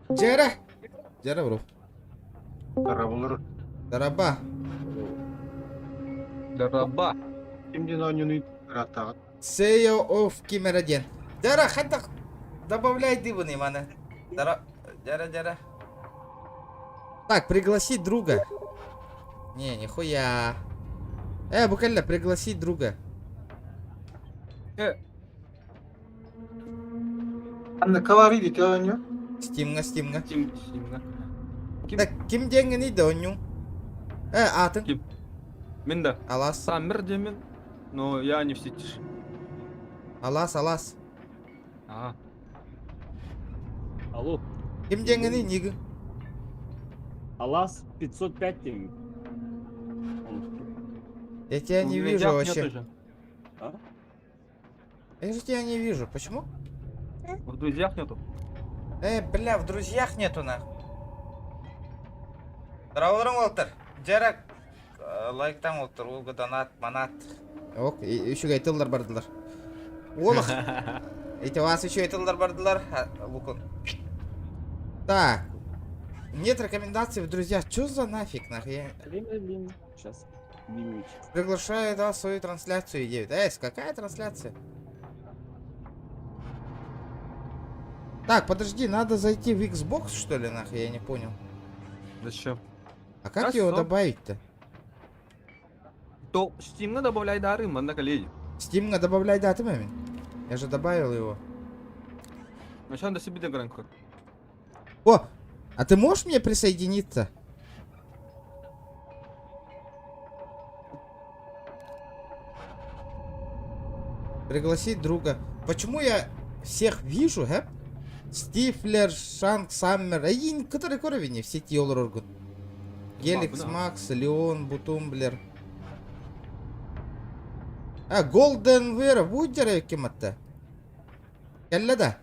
Дьэрэ! Дьэрэ, бро. Дарабалар. Дараба. Дараба. Ким диэн оонньууну ырааттаҕыт? Сео of ким эрэ диэн. Дьэрэ, хайдах добавляй дыбыны маны. Дара, дьэрэ, дьэрэ. Так, пригласить друга. Не, нихуя. Бу кэллэ, пригласить друга. Ханныкка барый дите оонньуу? Стимҥа, Стимҥа. Стим, Стимҥа. Ким? Так, ким диэҥҥиний да оонньууҥ? Аатыҥ? Ким? Мин да. Алаас. Саммер диэмин, но я не в сети. Алаас, алаас. А. Алло. Ким диэҥҥиний, Нигы? Алаас 505 диэн. Я тебя не У вижу меня вообще. тоже. А? Я же тебя не вижу. Почему? В друзьях нету. Бля, в друзьях нету на. Здорово, Уолтер. Дьэрэ лайктан Уолтер, уолга донат, манат. Ок, үчүгэй тыллар бардылар. Уолах. Эти вас үчүгэй тыллар бардылар. Букун. Так. Нет рекомендаций в друзьях. Чё за нафиг, нах? Я... Сейчас. Приглашаю да, свою трансляцию идею. Эс, какая трансляция? Так, подожди, надо зайти в Xbox, что ли, нахуй, я не понял. Зачем? А как Да его всё. добавить-то? То Steam добавляй дары, манна коллеги. Steam добавляй даты, мамин. Я же добавил его. Сначала до себе догранка. О, а ты можешь мне присоединиться? Пригласить друга. Почему я всех вижу, хэп? Стифлер, Шанк, Саммер. Ай, который уровень все те олороргун. Геликс, Макс, Леон, Бутумблер. А, Голден Вера, будь кем-то. Кэллэ да?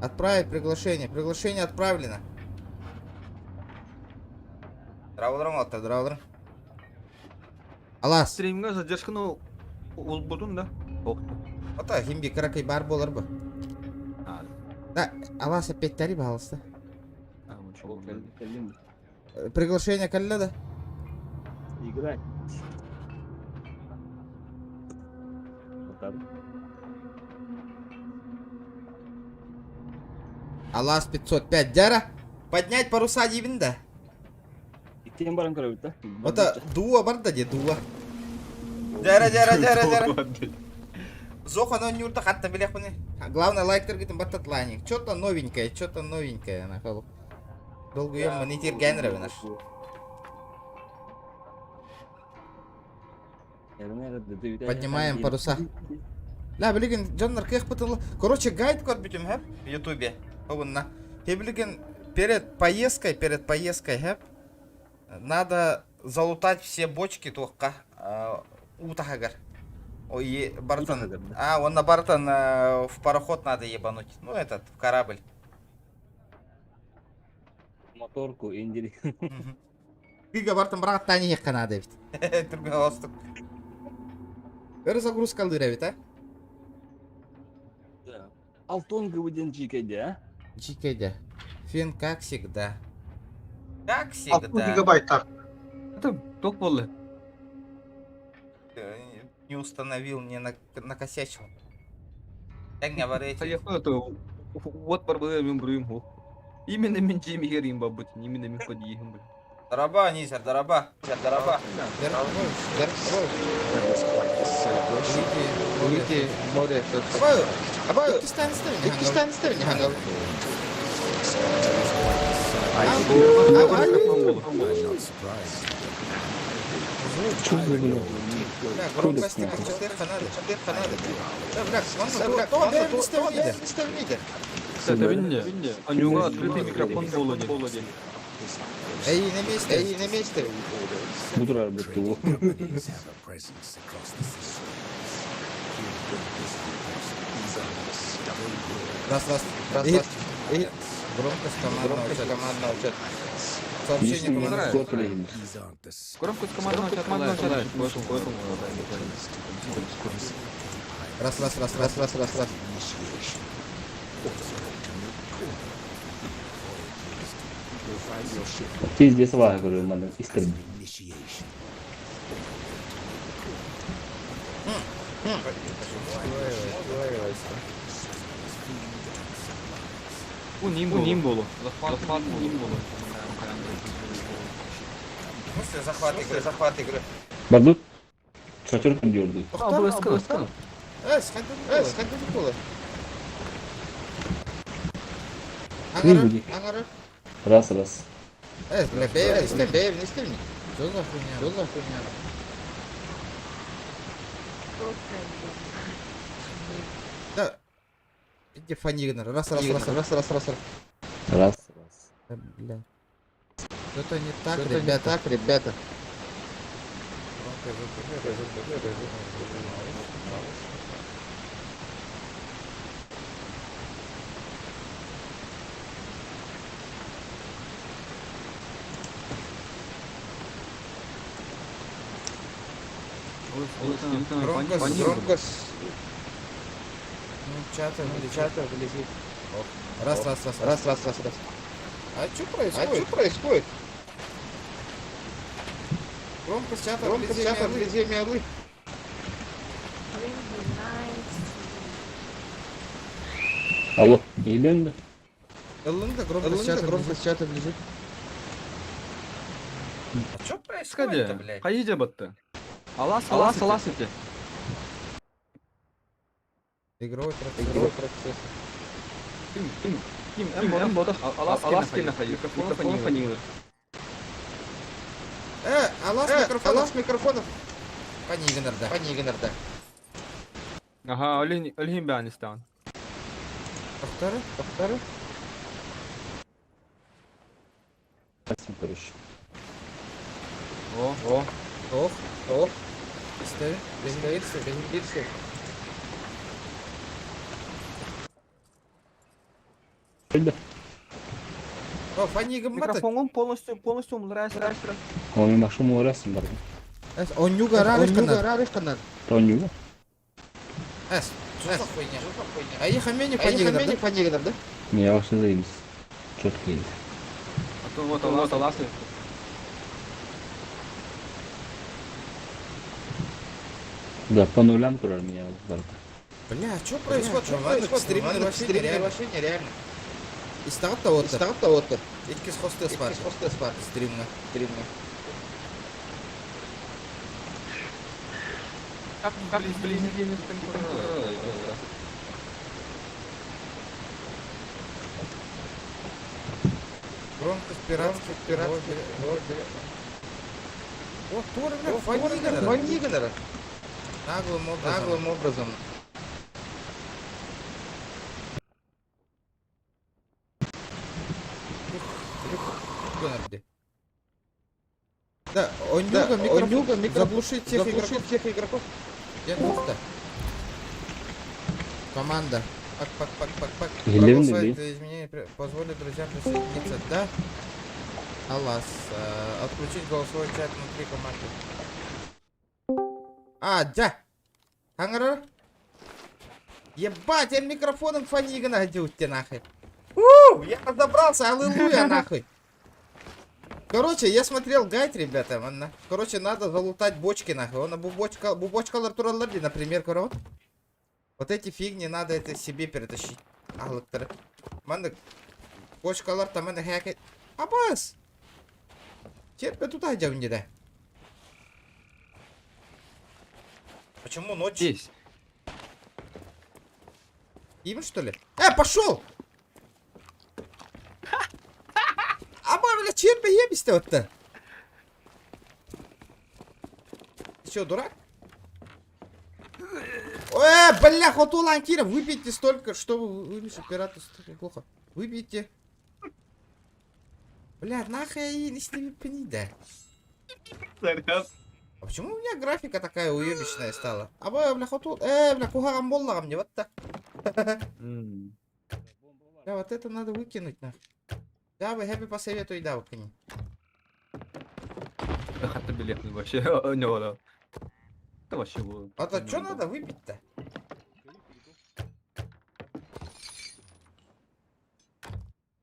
Отправить приглашение. Приглашение отправлено. Драулером, Алтар, драулером. Алаас. Стримҥа задержканы улбутун да? Охто. Ото химби кыракый бар болар бы. Да, алаас эппиэттэри баһалыста. Приглашение кэллэ да? Играй. Алаас 505 дяра. Поднять паруса диибин да? Иккиэн баран көрөбүт да. Ото дууа барда дии дууа. Дьэрэ дьэрэ дьэрэ дьэрэ. Зох оно нюрта хатта билэхпини. Главное лайктаргытын баттатланик. Что-то новенькое, что-то новенькое нахал. Долгуем монитир наш. Поднимаем паруса. Ла, билигин дьоннор кыахпытын... Короче, гайд көрбүтүм хэп в Ютубе. Обунна. Билигин перед поездкой, хэп, надо залутать все бочки туохха уу таһыгар. Ой, барытын. А, он на барытын в пароход надо ебануть. Ну, этот, в корабль. Моторку индири. Кыга барытын быраҕаттаан иһиэххэ наада эбит. Түргэн олостук. Перезагрузкалыыр эбит, а? Да. Алтон гыбыден жикеде, а? Жикеде. Фин, как всегда. Как 6 всегда. гигабайт так. Это ток болды. Не установил, не накосячил. Так не говорите. Поехал это вот барбы мен бруим. Именно мен жеми херим бабыт, именно мен подъехим, блин. Дараба, Низер, дараба. Дараба. Видите, море. Абай, Иккистан ставни хангал. Бля, громкость четыре надо, четыре надо. Да, бля, манна то бэйм ставни Кстати, видите, у него открытый микрофон был. Эй, на месте. Эй, на месте. Утро бутылу. Раз, раз. Раз, Эй, раз. Эй, Громкость командного громкость чата. командного чата. Сообщение командного чата. Громкость командного чата. Поэтому, Раз, раз, раз, раз. Раз, раз, раз, раз. Пиздец ваһа көрүөм манна истэрбин. Бу ним болу. Захват ним болу. В смысле захват игры? Захват игры. Бардут? Шатер диорду. А, бу эскал, эскал. Э, сходи в поле. Ким Аңара, будет? аңара. Раз, раз. Э, бля, бей, бля, бей, не стильни. Что за хуйня? Что за хуйня? Да. Иди фанигнер. Раз, раз, раз, раз, раз, раз, раз. Раз, раз. Да, бля. Что-то не так, ребята. так, ребята. Громко, громко. Ну, чата, чата влезли. Раз, раз, раз, раз, раз, раз, раз. А что происходит? А что происходит? Громкость чата, громкость чата, вблизи орлы. Алло, Елена? Ылынга громкость чата, громкость чата вблизи. А что происходит, блядь? Хайы батты. Алас, алас, алас эти. Игровой процесс. Игровой процесс. Ким, ким, ким, эм бода. Алас, алас кена хайы. Микрофон фанигнер. Алас микрофонов. Алас микрофонов. Панигнер, да. Панигнер, да. Ага, олин, олин бянистан. Повторы? Повторы? Спасибо, короче. О, о. Ох, ох. Стави. Бенгирсы, бенгирсы. Өлді. О, фанигм баты. Микрофон полностью, полностью умрас, раз, раз. Оны машину орасың барды. Эс, онюга рарыш канар. Тонюга. Эс, что за хуйня? А их амени фанигнер, да? Фанигнер, да? Не, я вообще заебись. Четко едет. А то вот алас, алас. Да, по нулям турар меня барды. Бля, что происходит? Что происходит? Стример вообще нереально. Вообще нереально. Истагат-то вот. Истагат-то вот. Иккис хостес бар. Иккис хостес бар. Стримна. Стримна. Блин, блин, Громкость пиратских пиратских. О, Тор, бля, фанигнер. Фанигнер. Наглым образом. Наглым образом. Да, онюга микрофон. Онюга микрофон. Заглушить всех игроков. всех игроков. Где туфта? Команда. Пак, пак, пак, пак, пак. Елена, Проголосовать за изменение позволит друзьям присоединиться. Да. Алас. Отключить голосовой чат внутри команды. А, да. Ангара. Ебать, я микрофоном фанигана тебе нахуй. У, я разобрался, аллилуйя нахуй. Короче, я смотрел гайд, ребята. Короче, надо залутать бочки нахуй. Он бубочка, бубочка лартураларди, например, короче. Вот эти фигни надо это себе перетащить. Алыктыр. Манда бочкалар там на хәкет. Абас! Терпе туда идем да. Почему ночь? Здесь. Им что ли? Пошел! Аба, бля, черпе ебись-то вот-то. Ты чё, дурак? Бля, хотула Кира, выпейте столько, чтобы вы пираты плохо. Выпейте. Бля, нахуй не с ними пни, да. А почему у меня графика такая уебищная стала? А бля, хотул, бля, кухарам боллагам мне, вот так. Да, вот это надо выкинуть, нахуй. Да, вы хэппи посоветуй, да, выкини. Хата билет вообще, не да. Это вообще было. А то что надо выпить-то?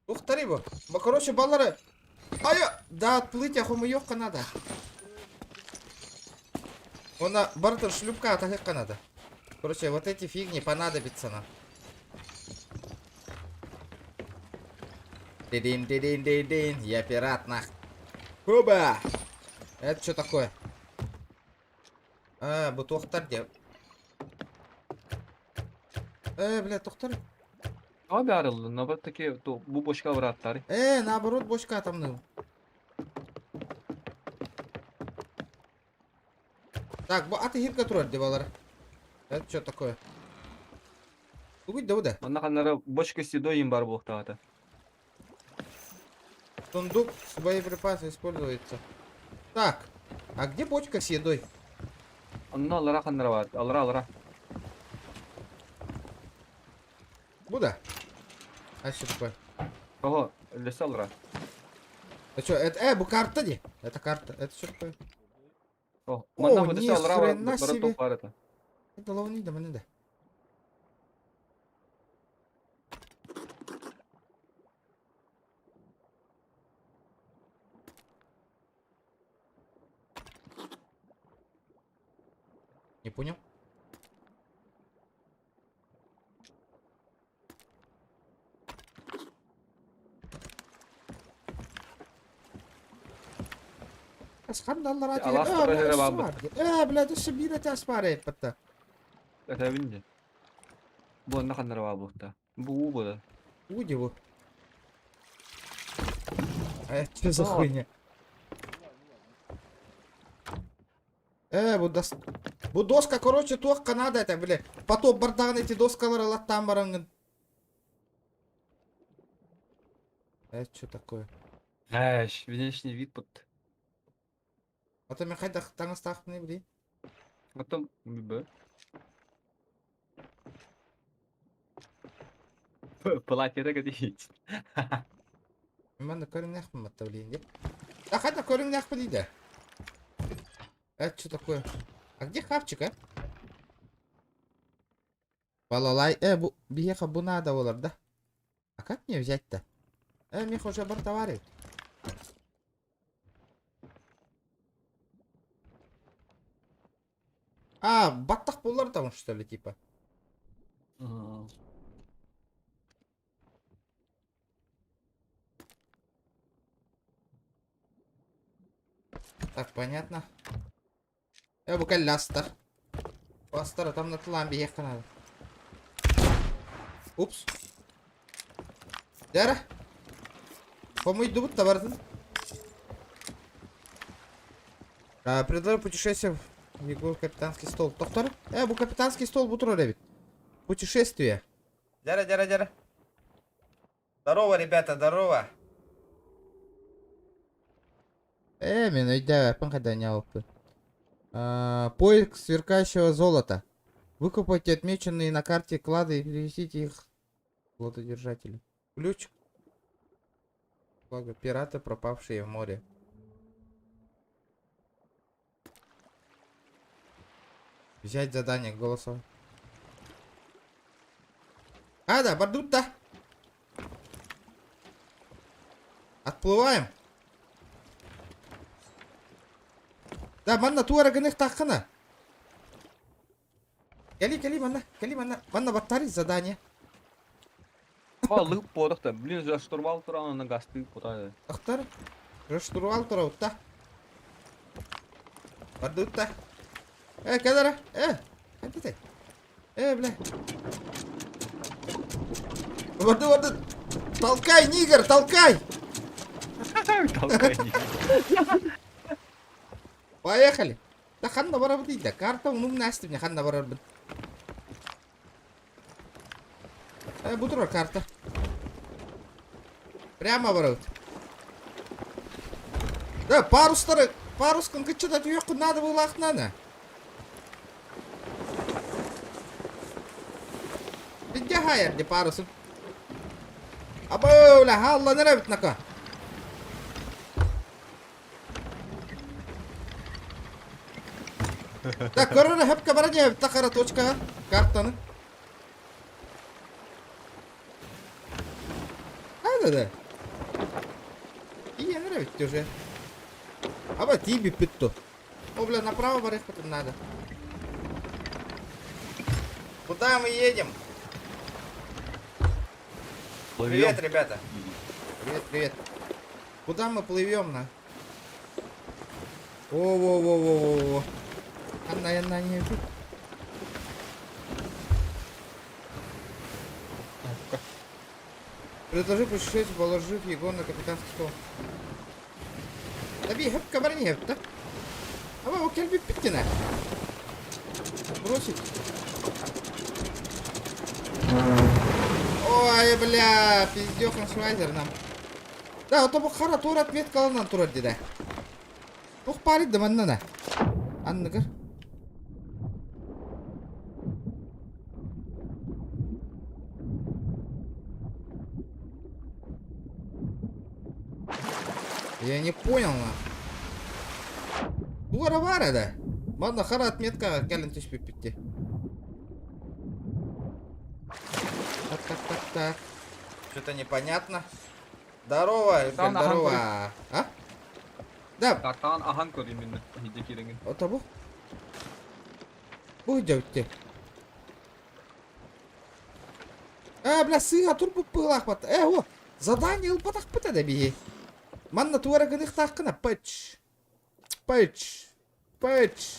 Ух, тарибу. Короче, баллары. Айа! Да, отплыть хомуйуохха надо. Она бартер шлюпка атахыхха надо. Короче, вот эти фигни понадобятся нам. Дин дин дин дин я пират нах. Хуба! Это что такое? А, бу туохтар диэ. Э, бля, тохтар. Abi арылды. Наоборот таки бу бочка быраттары. Э, наоборот, бочка атомную. Так, бу аты хирка турар деп алар. Это что такое? Тугуй да да. Манна ханнара бочка седой им бар буохтаата. Сундук с боеприпасами используется. Так, а где бочка с едой? Онно аллара ханнара бар. Аллара аллара. Буда? А что такое? Ого, леса аллара. А что, это, бу карта де? Это карта, это что такое? О, О, манна бу ни леса аллара хрена бара себе. топ бар это. Это ловни да да. Не понял? Ээ, блядь, өссө биир этээс баар эппэтэ. Этэбин дии. Бу онно ханнара баар буолта. Бу уу буолар. Уу дии бу. А это что за хуйня? Э, бу дос... Бу доска, короче, туохха наада этэ, били. Потоп бардаҕын ити доскалары ылаттаан бараҥҥын. Это что такое? Эш, внешний вид под. Ата мен хайдах таҥастаахпыный билий? Потом б. Платье кэтиһиит. Манна көрүҥнээхпин батта билигин диэ. Да хайдах көрүҥнээхпиний да? Это что такое? А где хавчик, а? Балалай, э, бу, биһиэхэ бу наада буолар да? А как мне взять-то? Э, миэхэ уже бар товары. А, баттах буллар там, что ли, типа? Так, понятно. Э, бу кэллэ астар. Астар, там натылаан биһиэххэ наада. Упс. Дьэ Хомуйдубут да барытын. А, предлагаю путешествие в его капитанский стол. Тохтор? Э, бу капитанский стол бу турар эбит. Путешествие. Дьэрэ, дьэрэ, дьэрэ. Здорово, ребята, здорово. Э, мин өйдөөбөппүн хайда ньаалыппын. Поиск сверкающего золота. Выкопайте отмеченные на карте клады и перевесите их золотодержателю. Ключ. Флага пираты, пропавшие в море. Взять задание голосом. А, да, бардут-то. Отплываем. Да, манна туара гынах таххана. Кэли, кэли, манна, кэли, манна, манна баттари задание. Балык буолуох блин, за штурвал туран на гасты путаю. Тахтар, штурвал турабытта. Бардыбытта. Э, кэлэрэ, э, хантите. Э, бля. Барды, барды. Толкай, нигер, толкай! Толкай, нигер. Поехали. Да ханна барабыт да. Карта унум настыбне ханна барарбын. Э, бу турар карта. Прямо барабыт. Да, парустары, парускын кыччата түһүөххүн наада буолаахтына. Биддьаһайар ди парусын. Абыла, хаалланар эбит нака. Так, көрөр хөпкө баран иһэбит тахара точкаҕа картаны. Да, да, да. Ийэни Баран эбит уже. Аба тиий бүппүт ту. О, бля, направо барыахпытын надо. Куда мы едем? Плывем. Привет, ребята. Привет, привет. Куда мы плывем на? О-во-во-во-во-во. Анна, Анна, не Предложи путешествие, положив его на капитанский стол. Таби хэп кабарни хэп, да? Аба, ол кэлбит биттинэ. Бросить. Ой, бля, пиздёхан швайзер нам. Да, вот бу хара тур отметкаланан турар деді. Тух парит да манна на. Анныгар. Я не понял, на. Туара баар да. Манна хара отметка кэлин түспүппүт Так, так, так, так. Что-то непонятно. Здорово, Евген, здорово. А? Да. Картаан аһан көр именно. Иһирдьэ киирэҥин. Отобу. Бу дьэбитти. Э, бля, сыыһа турбут быһыылаахпат. Э, о, задание ылбатахпыт этэ биһи. Манна туора гыныхтааххына, пыч. Пыч. Пыч.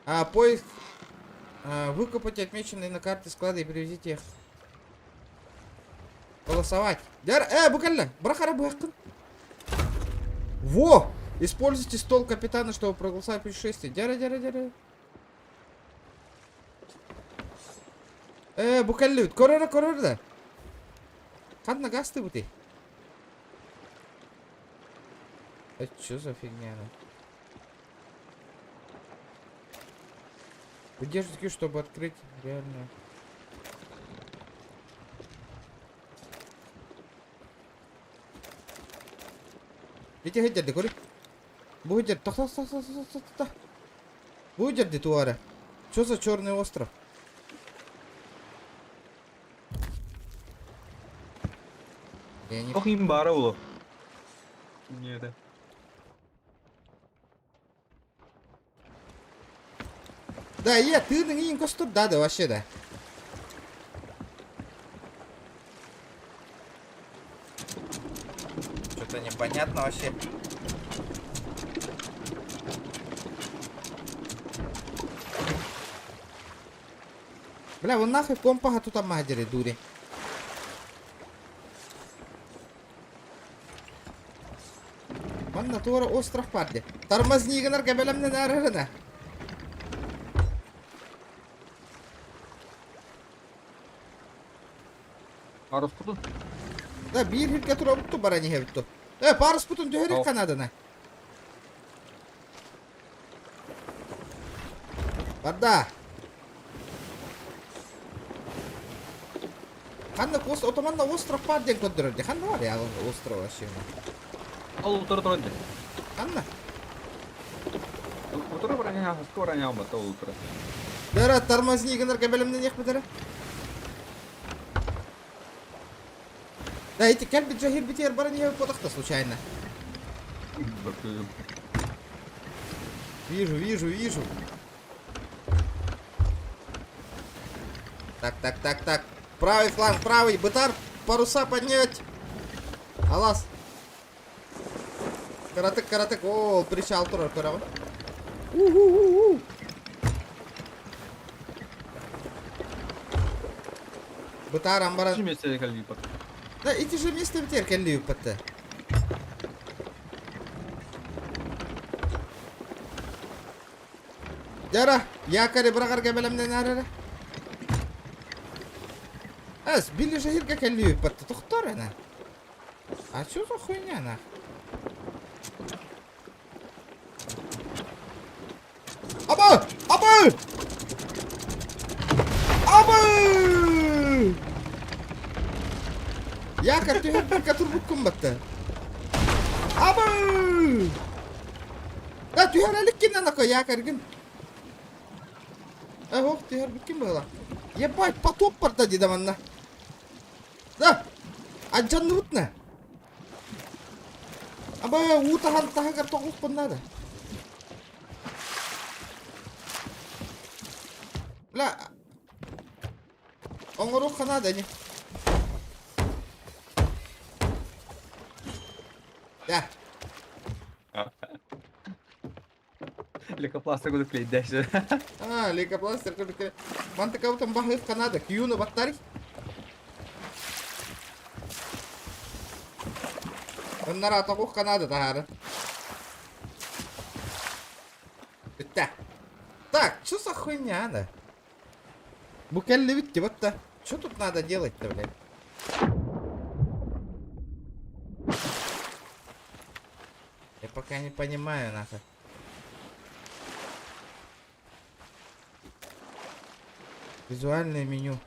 А, поиск. А, выкопать отмеченные на карте склады и перевезите их. Голосовать. Дэр, э, бу кэллэ. Бырах быһаххын. Во! Используйте стол капитана, чтобы проголосовать путешествие. Дяра, дяра, дяра. Э, бу кэллибит. Көрөрө, көрөрө да. Ханна гастыбытый? Это что за фигня? Ну? Удержите Q, чтобы открыть реально. Ити сылдьарды көрү. Бу сылдьар тохто тохто тохто тохто. Бу сылдьарды туара. Что за черный остров? Я не... Ох им баара улу. Не это. Да, я тыының иин көстөр да да вообще да. Что-то непонятно вообще. Бля, вон нахуй компаха тут амадери дури. Манна туора остров парди. Тормозни гынар кэбэлэмнэн арарына. Паруспутун. Да биир хиргэ турабытту баран иһэбитту. Э, паруспутун түһэрик канадана. Барда. Ханна кос отоманна остров бар диэн көрдөрөр дии. Ханна бар я остров вообще. Ол утары турар дии. Ханна? Утары баран иһэ, хаска баран иһэ алмата ол утары. Дара тормозни гынарга бэлэмнэниэхпит эрэ. Да, эти кэлбит дьаһир битиэр баран иһэ потахта случайно. Вижу, вижу, вижу. Так, так, так, так. Правый фланг, правый. Бытар, паруса поднять. Алас. Кыратык, кыратык. О, причал турар көрөҕүн. У-у-у-у. Бытааран баран. Ити месте кэллииппат. Да, ити же место битер кэллииппатта. Дьара, якорь быраҕарга бэлэмнэнээр эрэ. Эс, били жаһирга кэллииппатта тохтор ана. А что за хуйня нах? Аба! Аба! Аба! Якорь түһэрбэккэ турбуккун батта. Аба! Да түһэр иликкин анако якорьгын. Ох, түһэрбиккин быһыла. Ебать, потоп барда дии да манна. Да! Алдьанныбыт на. Аба уу таһан таһыгар тоҕуохпун наада. Бля, оҥоруохха наада ини. Да. Лейкопластырь курдук клейдээччи. А, лейкопластырь курдук. Мантыкабытын баһыахха наада. Кюну баттарый. Оннара тоҕуохха наада таһаары. Бүттэ. Так, что за хуйня, да? Бу кэллибит ти вот Что тут надо делать-то, блядь? Я пока не понимаю, нахуй. Визуальное меню.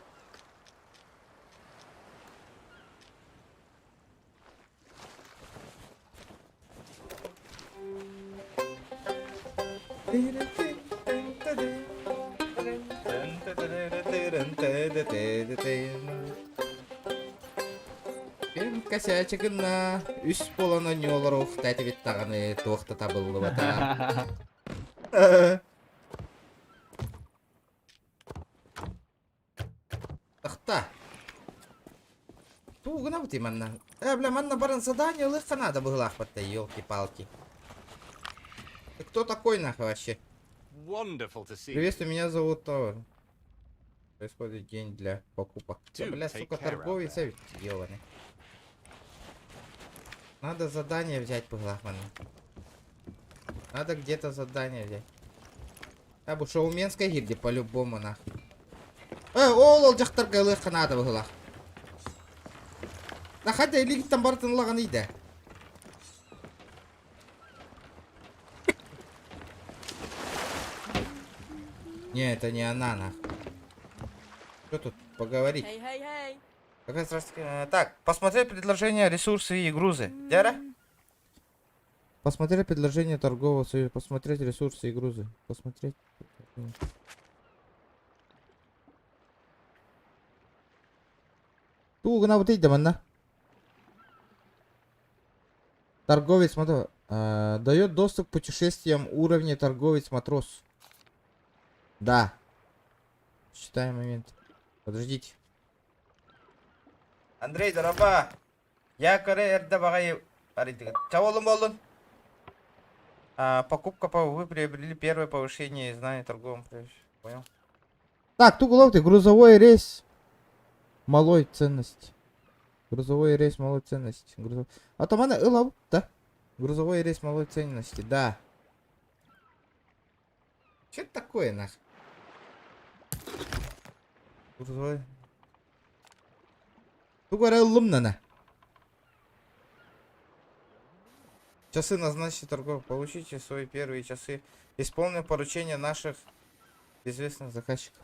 Ким косячик гынна, үс буолан оонньуулар уохта этибит даҕаны туох да табыллыбата. Тахта. Туу гынабытый манна? Э, бля, манна баран задание ылыахха наада быһыылаахпат да, елки-палки. Ты кто такой нахуй вообще? Wonderful to see you. Приветствую, меня зовут Товар. Происходит день для покупок. Да, Do бля, take сука, care out торговец, there. ведь ёбаный. Надо задание взять, быһыылаах манна. Надо где-то задание взять. А, бу шоуменская гильдия по-любому нахуй. Э, ол ол дьахтарга ылыахха наада быһыылаах. Да хотя илигиттэн барытын ылаҕын иийдэ. Не, это не она, нахуй. Что тут поговорить? Hey, hey, hey. Какая здравствуйте. Так, посмотреть предложение, ресурсы и грузы. Дяра? Посмотреть предложение торгового союза, посмотреть ресурсы и грузы. Посмотреть. Туу гынабыт да манна. Торговец смотри, дает доступ к путешествиям уровня торговец матрос. Да. Читаем момент. Подождите. Андрей, дороба. Я көрө эрдэ баҕайы арыйдыгыт. Чаболун боллун. А, покупка по вы приобрели первое повышение знаний торговым. Понял? Так, тугулов ты, грузовой рейс малой ценности. Грузовой рейс малой ценности. Грузов... А то мана ылав, да? Грузовой рейс малой ценности, да. Что это такое, нах? Грузовой... Тугу эрэ ыллым нана. Часы назначьте торгов. Получите свои первые часы. Исполнив поручение наших известных заказчиков.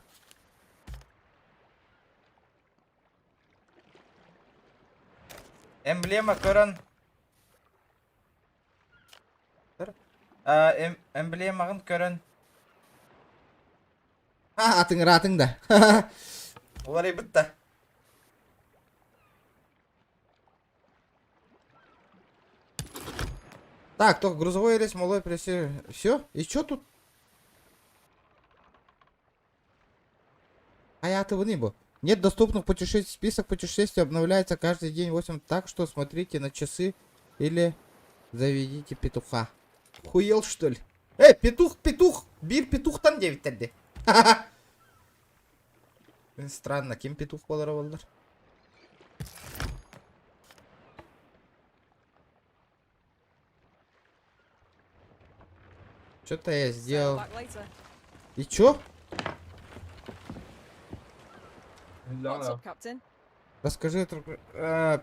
Эмблема көрөн. Эмблемаҕын көрөн. А, атыҥыраатыҥ да. Уларыйбыт да. Так, только грузовой рейс, малой прессе. Все? И что тут? А я бу. Нет доступных путешествий. Список путешествий обновляется каждый день 8, так что смотрите на часы или заведите петуха. Хуел, что ли? Эй, петух, петух! Биир петухтан диэбиттэр дии. Странно, ким петух буолара буоллар? Что-то я сделал. Back later. И чё? What's up, Captain? Расскажи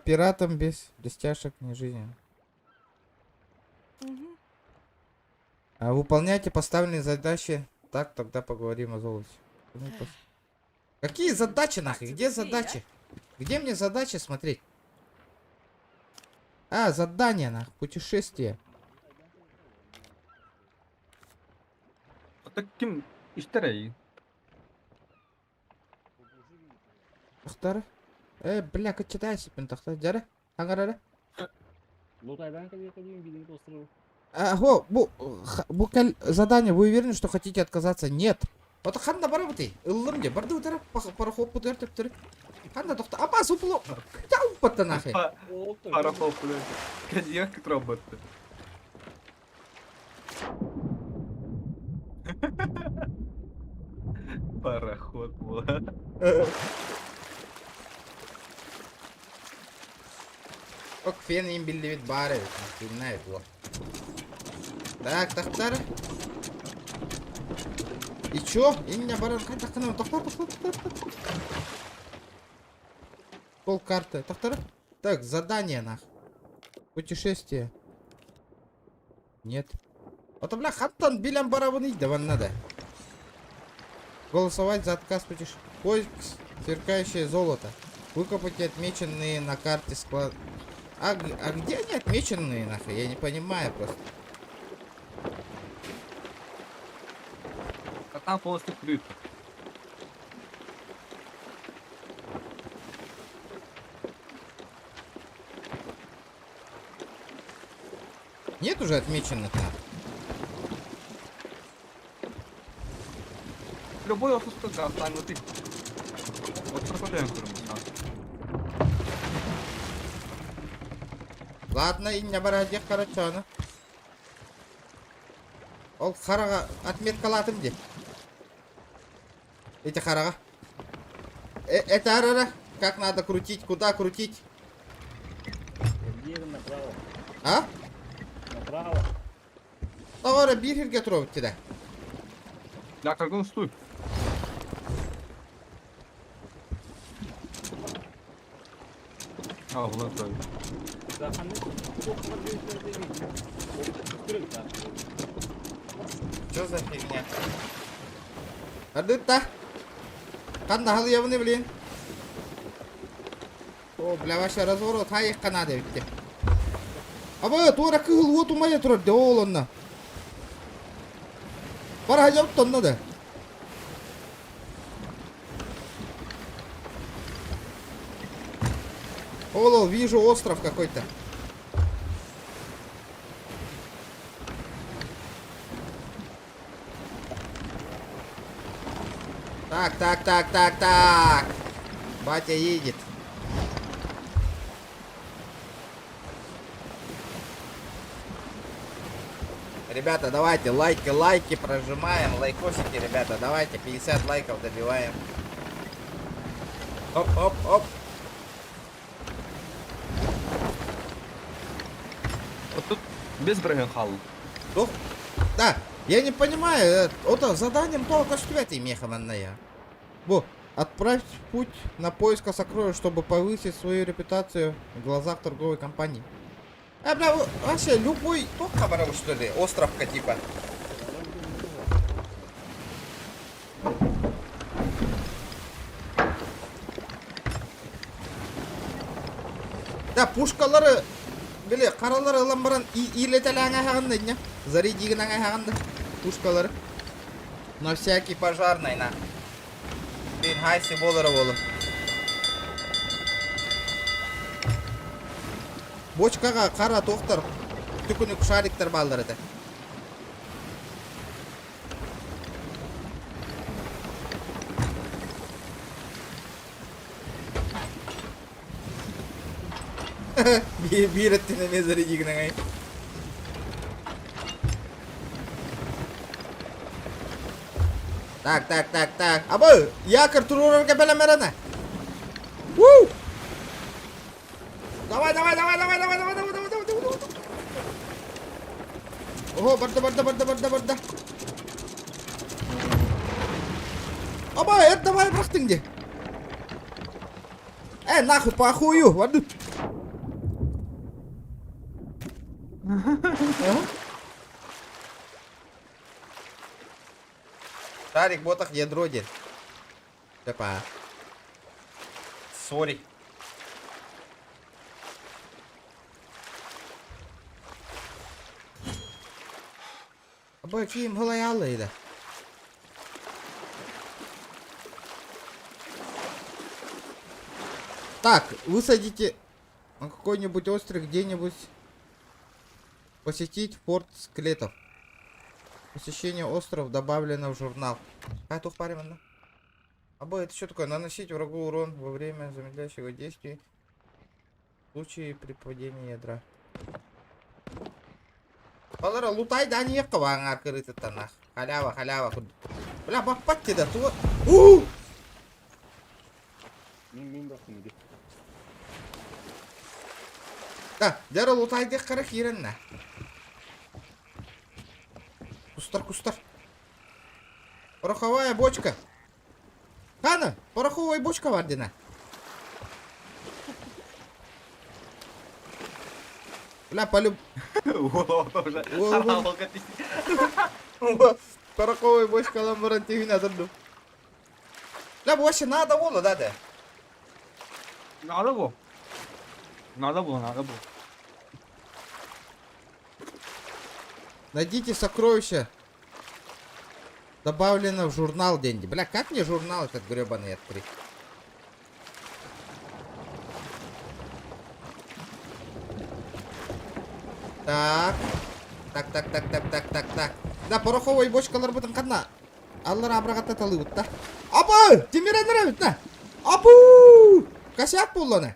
пиратам без блестяшек не жизни. А выполняйте поставленные задачи. Так, тогда поговорим о золоте. Ну, Какие задачи нахуй? Где задачи? Где мне задачи смотреть? А, задание нахуй, путешествие. Это ким истерей? Тахтар. Э, бля, качатай сипин тахтар. Жара, аңарара. Лутайдан кэлиэххэ диэн билиҥ острову. Аго, бу, бу кэл задание, вы уверены, что хотите отказаться? Нет. Вот ханна барабытый? Ыллым де, барды утара, пароход путер төптөрү. Ханна тохта, апа супло. Тау патта нахай. Пароход, блядь. Коньяк троботты. Пароход була. Ок, фен им биллибит баар эбит, финна эбит буо. Так, тахтар. И чё? Инне баран хайдаххына тохтор, тохтор, тохтор, тохтор. Пол карты. Тохтор. Так, задание нах. Путешествие. Нет. Это, бля, хаттан билен барабын да вон надо. Голосовать за отказ путешествия. Поиск сверкающее золото. Выкопайте отмеченные на карте склад. А где они отмеченные, нахуй? Я не понимаю просто. А там полностью крыто. Нет уже отмеченных там. Любой отпуск остану ты. Вот проходим Ладно, инне барадьях короче аны. Ол хараға отметкалатым де. Эти хараға. Это арара. Как надо крутить, куда крутить? Эргиирин направо. А? Направо. Тоҕо биир сиргэ туруобут да. Да, как он стой. А, вон это. Да, ханнык туох да. Что за фигня? Ардытта. Ханна халыйабыны блин. О, бля, вообще разворот хайыққа надо битте. Аба, туора кыһыл уот умайа турар де ол онно. Бара хажабыт онно да. Ол, вижу остров какой-то. Так, так, так, так, так. Батя едет. Ребята, давайте лайки, лайки прожимаем, лайкосики, ребята, давайте 50 лайков добиваем. Оп, оп, оп. Вот тут без Брэгенхалл. Тух. Да, я не понимаю, это заданием только көстүбэт механная. Бу, отправь путь на поиск сокровищ, чтобы повысить свою репутацию в глазах торговой компании. А, бля, вообще любой туохха барабыт, что ли, островка типа. Да, пушкалары, били, харалары ылан баран иилэтэлээн аһаҕын да, зарядигин аһаҕын да, пушкалары. На всякий пожарный, на. Блин, хайсы буолара буолуо. Бочкаҕа хара туохтар, түкүнүк шариктар бааллар этэ. Биир өттүнэн эмиэ зарядигин Так, так, так, так. Абы, якорь туруорарга бэлэм эрэнэ. Уу! Давай, давай, давай, давай, давай, давай, давай, давай, давай, давай, давай. Ого, барда, барда, барда, барда, барда. Аба, это давай бырахтыҥ дии. Э, нахуй, похую, барды. Ага. Шарик ботах ядро диэн. Опа. Сори. Абы ким хылайаалыйда. Так, высадите на какой-нибудь остров где-нибудь. Посетить форт скелетов. Посещение остров добавлено в журнал. А тух парим онно. Абы, это что такое? Наносить врагу урон во время замедляющего действия в случае при падении ядра. Балара лутай да не аңар кырытыттанах. Халява, халява. Бля, баппат да ту. У! Мин бахтым иди. Да, дьэ лутайдык қара киирэннэ. Кустар, кустар. Пороховая бочка. Хана, пороховая бочка бар дина. Бля, полюб... Пороховая бочка баран тигин атырдым. Бля, бу вообще надо боло, да, да. Надо бу. Надо было, надо было. Найдите сокровища. Добавлено в журнал деньги. Бля, как мне журнал этот гребаный открыть? Так. Так, так, так, так, так, так, так. Да, пороховой бочкалар бутын ханна. Аллар абрагатта талыбыт да. Апа! Тимирен эбит на. Апу! Косяк буоллана.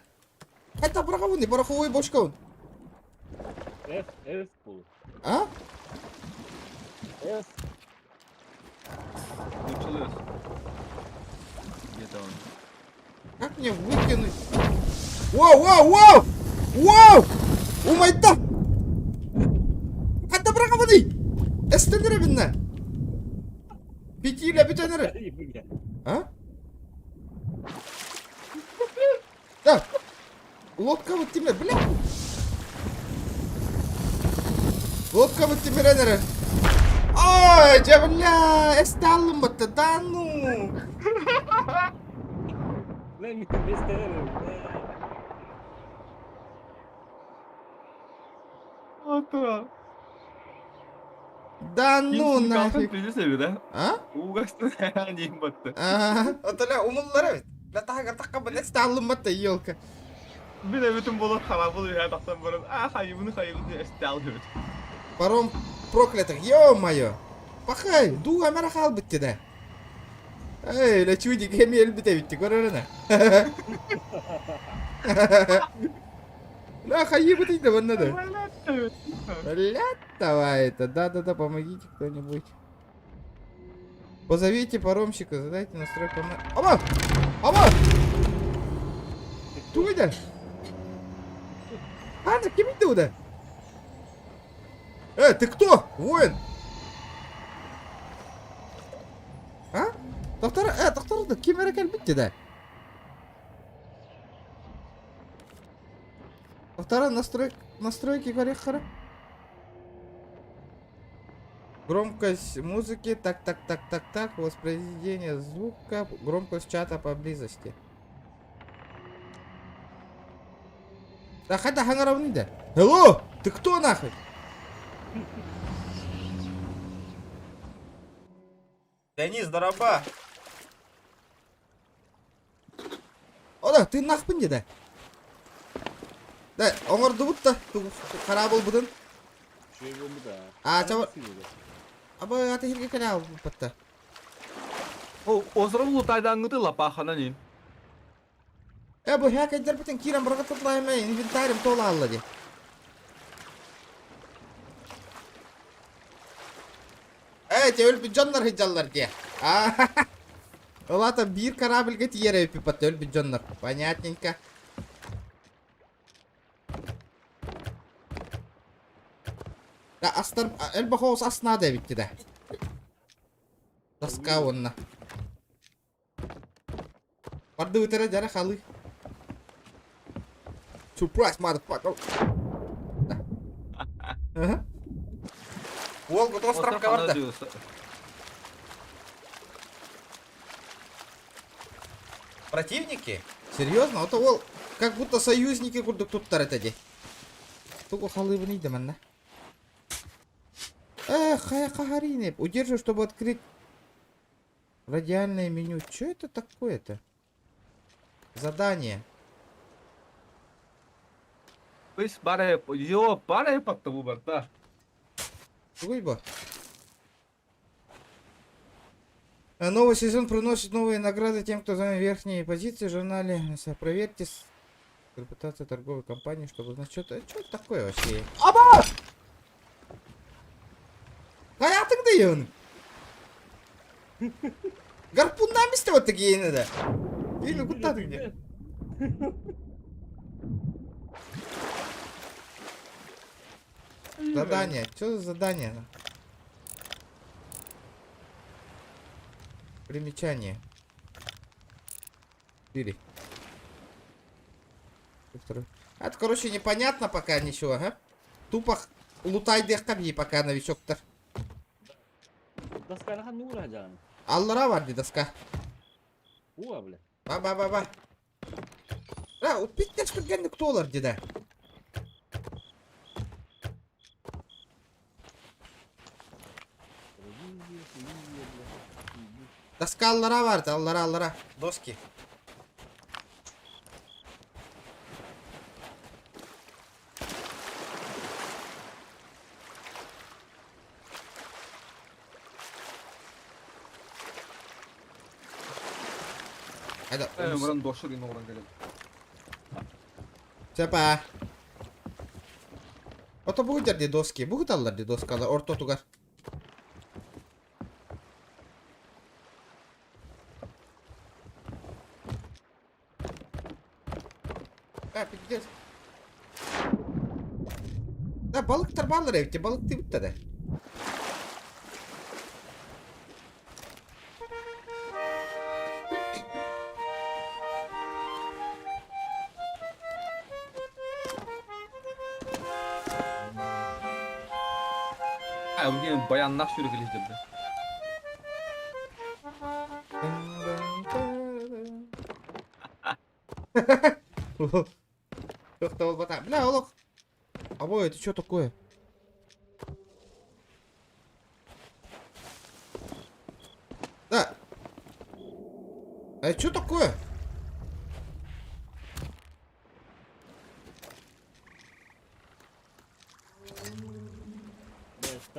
Хайта пороховой, пороховой бочка. F, F бу. А? F. Началось. Где-то он. Как мне выкинуть? Воу, воу, воу! Воу! Умайда! Хатта бырахабыный! Эстенере бинна! Битииле бүтэнере! А? Да! Лодка вот тебе, бля! Лодка вот тебе эрэ. Ой, дьэ, бля, эсталым бытта, да ну! Бля, мин бестенере. Ата. Да ну нафиг! да? А? Угастын дейін батты. Отоля умуллар эбит. Бля, тахагар тахка бля, эсталым бытта, елка. Мин эбитим болот харабыл үйә тахсан барып, а хайыбыны хайыбыны эстал эбит. Паром проклятых, ё-моё! Пахай, дуга марахал битти да. Эй, ля чудик, эмиэл бите битти, көрөрөнө. Ля, хайыбы ты да ванна да. Бля, давай это, да-да-да, помогите кто-нибудь. Позовите паромщика, задайте настройку на... Оба! Оба! Тугайда? А, кем это Э, ты кто? Воин? А? Доктор, доктор, ким эрэ кэлбит да? Доктора, настрой, настройки хара. Громкость музыки, так, так, так, так, так, воспроизведение звука, громкость чата поблизости. Да хада хангаравны Hello! Ты кто нахуй? Денис, дороба! Ода, ты нахпын да? Да, оңордубут да, харабыл будын. Шуй да. А, чаба... Абы, аты хирге кәлә патта. О, озрам лутайдан лапахана нин. Э, бу хәкәдер битен кирәм бырга тотлайм, инвентарем тола алла ди. Э, те өлбүт дьоннор хыдьаллар ди. Олата бир корабльга тиере пипат өлбүт дьоннор. Понятненько. Да, астар, элбахоус аснада битти да. Доска онна. Барды өтәрә жара халы. Surprise, motherfucker. Да. Ага. Уол готов островка барда. Противники? Серьезно? Это ол как будто союзники курдук туттар этеди. Тугу халыбын идем Эх, хая кахарины. Удерживай, чтобы открыть радиальное меню. Что это такое-то? Задание. Быс бары, йо, бары патта бу барта. Тугуй бу? Новый сезон приносит новые награды тем, кто занял верхние позиции в журнале. Проверьте репутацию торговой компании, чтобы узнать, что это, что это такое вообще. Аба! Хайатың да Гарпуннан бисте вот такие да. Или куда ты где? Задание. Что за задание? Примечание. Четыре. Второй. А это, короче, непонятно пока ничего, ага. Тупо лутай диэххэ пока новичоктар. Досканы ханна уура Аллара бар ди доска. Уа, бля. Ба ба ба ба. А, упиттеш кыргенник кто ди да. Доска аллара бар, аллара аллара. Доски. Hadi. Баран дошыр ин оҕорон кэлэн. Чапа. Ото бугутар ди доски. Бугуталлар ди доскалар ортотугар. А, пиздец. Да, балыктар баллар эбит, балык тибитте да. А, бу баяннах сүрүкүлүс дебде. Бля, олох. Абой, это что такое? Да. А это что такое?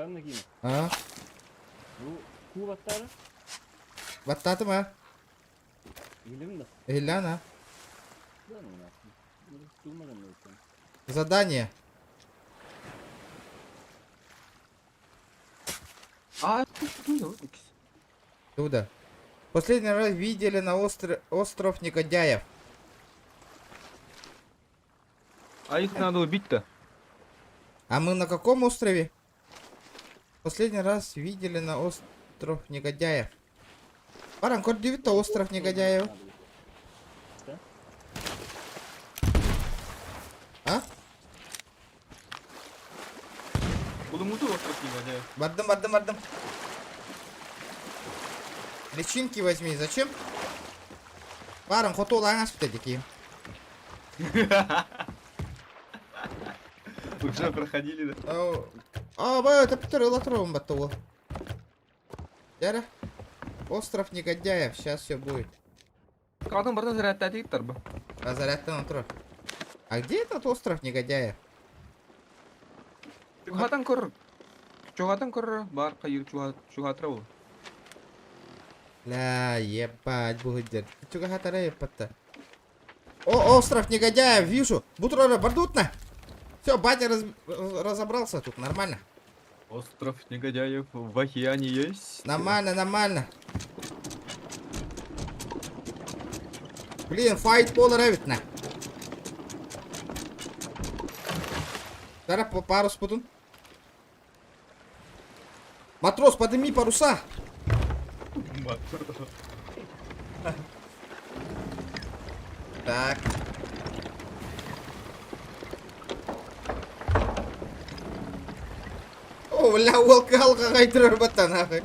Бля, ким. А? Бу кубаттары Баттатым а? Илим да. Эляна. Да, ну нахуй. Задание. А, Туда. Последний раз видели на остров негодяев. А их надо убить-то. А мы на каком острове? Последний раз видели на остров негодяев. Баран, код остров негодяев. А? Булумуту остров негодяев. Бардым, бардым, бардым. Личинки возьми. Зачем? Баран, хотол аңас такие. Уже проходили, да? А, ба, это Петр Латровым баттовал. Яра. Остров негодяев. Сейчас все будет. Кадым бардан зарядта тиктар бы. А зарядтан остров. А где этот остров негодяев? Чугатан кор. Чугатан кор бар кайыр чугатра ол. Ля, ебать, будет. Чуга хатара ебать-то. О, остров негодяев, вижу. Бутрора, бардутна. Все, батя разобрался тут, нормально. Остров негодяев в океане есть. Нормально, нормально. Блин, файт пола на. Тара парус путун. Матрос, подними паруса. Так. О, бля, уолка алға қайтырар бата нахуй.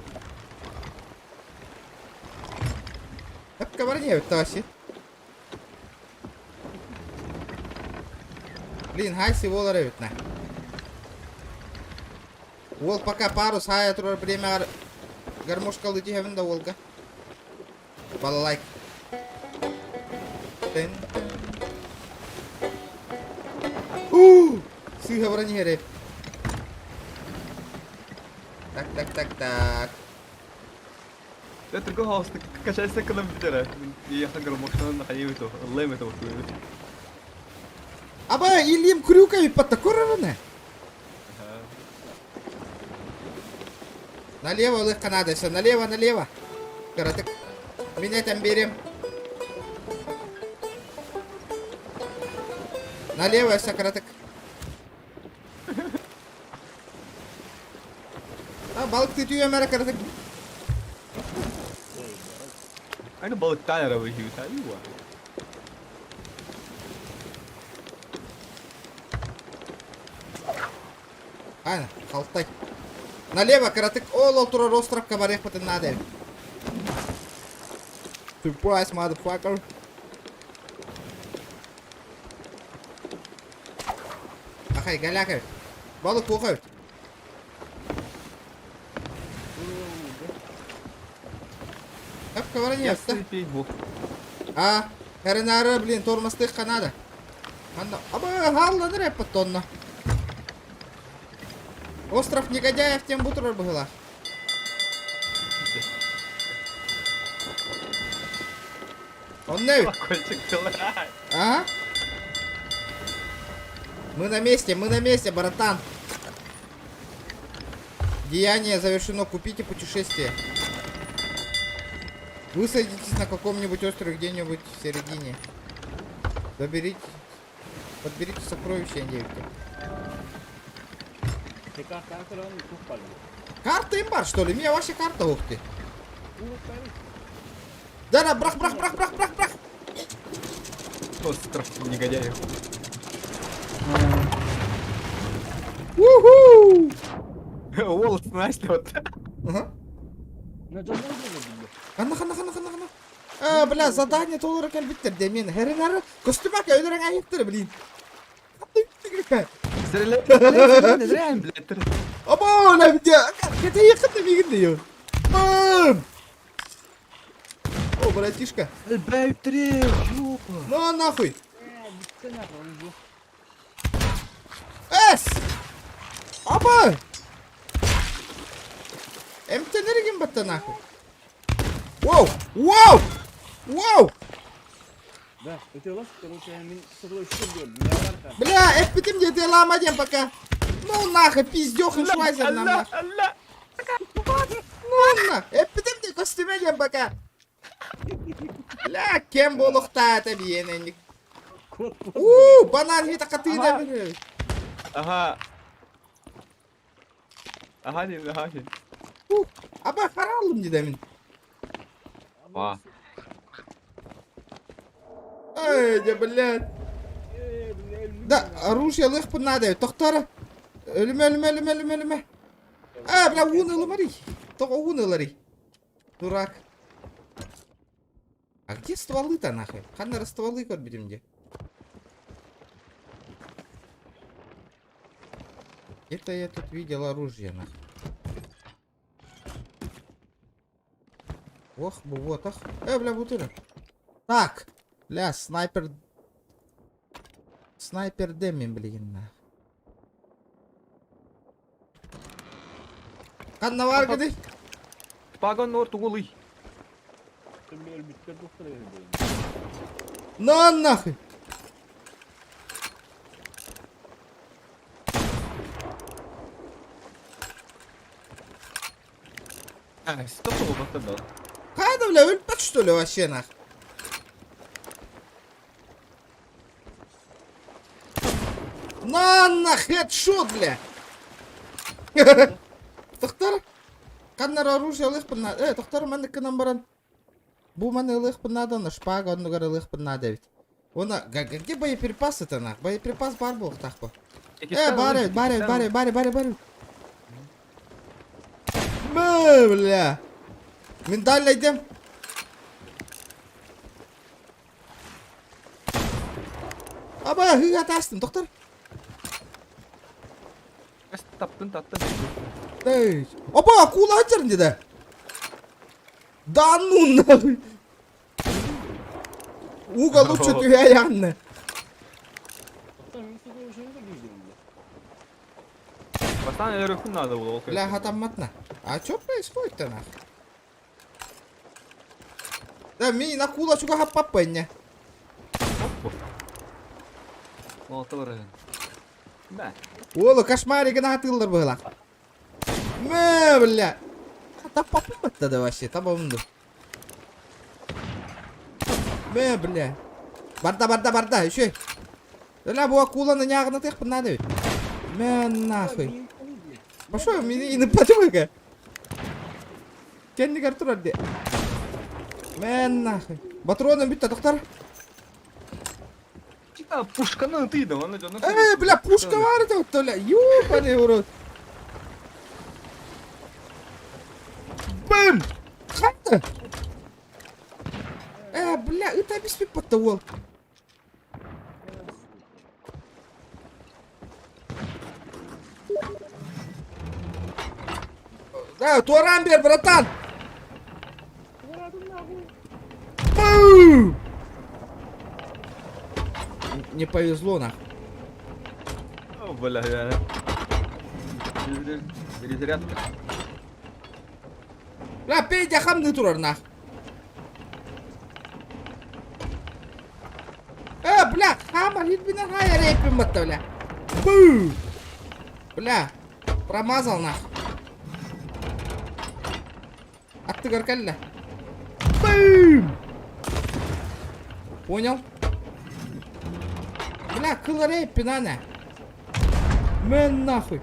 Тапка бар не таси. Блин, хайси волар на. Уол пока парус хая турар время гармошка лыти хевен да волга. Балалайк. Тын. Сыыһа баран иһэрэ. Так, так, так, так. Я только хаоста качайся кылым бүтэрэ. Ехал громоктан нахайыбыт ыллайм это вот. Аба, илиим крюка иппатта көрөрүнэ. Налево ылыахха наада, все, налево, налево. Кыратык. Мин этэн биэриэм. Налево, все, кыратык. А, балыкты түйем эрэ кыратык. Аны балыктаан эрэ быһыыта айуа. Ана, халтай. Налево, кыратык. Ол ол турар островка барыахпытын наада эбит. Surprise, motherfucker. Ахай, галяка. Балык уха. Тапка баран А, Каринара, блин, тормозтыхха надо. Манна, аба, хаалланыр эппит тонна. Остров негодяев тем бутырар быһыла. Онно эбит. А? Мы на месте, мы на месте, братан. Деяние завершено. Купите путешествие. Высадитесь на каком-нибудь острове где-нибудь в середине. Доберите, подберите сокровища, девки. Карта им бар, что ли? Меня вообще карта, ух ты. Да, да, брах, брах, брах, брах, брах, брах. Остров негодяев. Уху! Уолт, знаешь ли, вот. Ага. Ханна, ханна, ханна, ханна, ханна. А, бля, задание толору кэлбиттэр дэ мин. Хэринары костюмака өлөрөн айыттыр, блин. Оба, на где? Это ехать на мигин даю. Бам! О, братишка. Ну нахуй. Эс! Опа! Эмтэнэригин батта нахуй. Воу! Воу! Воу! Да, это у короче, мин Бля, эппитим диэ лама диэн пока. Ну нахуй, пиздёхын швайзер нам нахуй. Ну нах, эппитим диэ костюме диэн пока. Бля, кем буолуохтаата биэнэнник. Уу, банан хита хатыыда били. Ага. Ага, не, ага. Аба харалым дедемин. А. Эй, да, блядь. Да, оружие лыхпын надо. Тохтара. Өлүмэ, өлүмэ, өлүмэ, өлүмэ, өлүмэ. А, бля, ууну ылымарый. Тоҕо ууну ыларый. Дурак. А где стволы-то нахуй? Ханна стволы көрбүтүм де. Где-то я тут видел оружие нахуй. Ох, вот, ах. Бля, бутыра. Так. Бля, снайпер. Снайпер Демин, блин, нах. Ханна бар гыды? Пагон нор тугулый. На нахуй! А, стоп, вот это Хайда, бля, өлбөт что ли вообще нах? На на хедшот, бля! Тохтор! Ханнар оружие ылыахпын на... Э, тохтор маннык гынан баран. Бу маны ылыахпын наада, шпага оннугар ылыахпын наада эбит. Уонна, где боеприпасы-то нах? Боеприпас баар буолуохтаах бу. Э, баар эбит, баар эбит, баар эбит, баар эбит, баар эбит, баар эбит. Бэ, бля. Миндальный Аба, хыга тастым, доктор. Таптын, таттын. Эй. Опа, акула атырын деді. Да ну нахуй. Уга лучше түһэ янны. Бастаан өлөрүөххүн наада буолуо ол Бля, хатамматна. А что происходит-то нахуй? Да, мин акула чугаһаппаппынньа. Олта барыһын. Бә. Уолу кошмаригын атыыллар быһылаах. Мэ, бля. Таппаппын да вообще, табамды. Мэ, бля. Барда, барда, барда, еще. Бля, бу акуланы ньааҕынатыахпын наада эбит. Мэ, нахуй. Пошел, мини и подумай-ка. Кэннигэр турар дии. Мэ, нахуй. Патроным бүттэ, доктор. Чита, пушканы ытыйдым, аны дьону... Э, бля, пушка бар это, бля, ёбаный в рот. Бым! Хата! Э, бля, ыта биспит уол. Да, туораан биэр, братан! Бу! Не повезло, нахуй. О, бля, я... Перезарядка. Бля, Петя хамны турар, нах. Э, бля, хамар, илбинен хайа рейпин батта, бля. Бу! Бля, промазал, нах. Аттыгар кэллэ. Бум! Понял? Бля, кыл рейпин, ана. Мэн нахуй.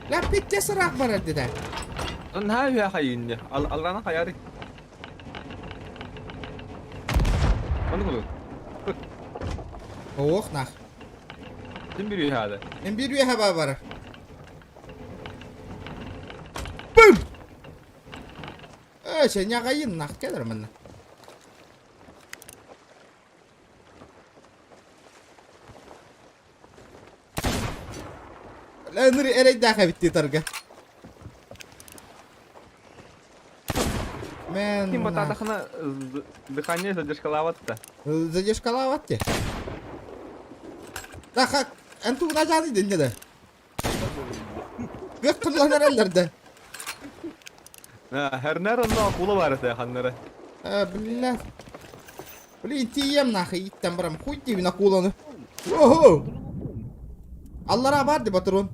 Бля, Петя сыраах барар дедэ. Наһаа үһэ хайыынньа. Аллаана хайаары. Ону кулу. Ох, нах. Ким bir үһэ аада. Мен bir үһэ бар. Бум! Э, сен нах кэлэр манна. Ыныр эрэйдээх эбит дии тарга. Мен... Ким батаатахына дыхание задержкалаабат да. Задержкалаабат дии. Да как? Эн тугуна жааны дэннэ да. Кыах кылланар эрэллэр да. Хэрнэр онно акула бар этэ ханнара. Бля. Блин, тиийэм нахуй иттэн барам хуй диибин акуланы. Ого! Аллараа баар ди батырон.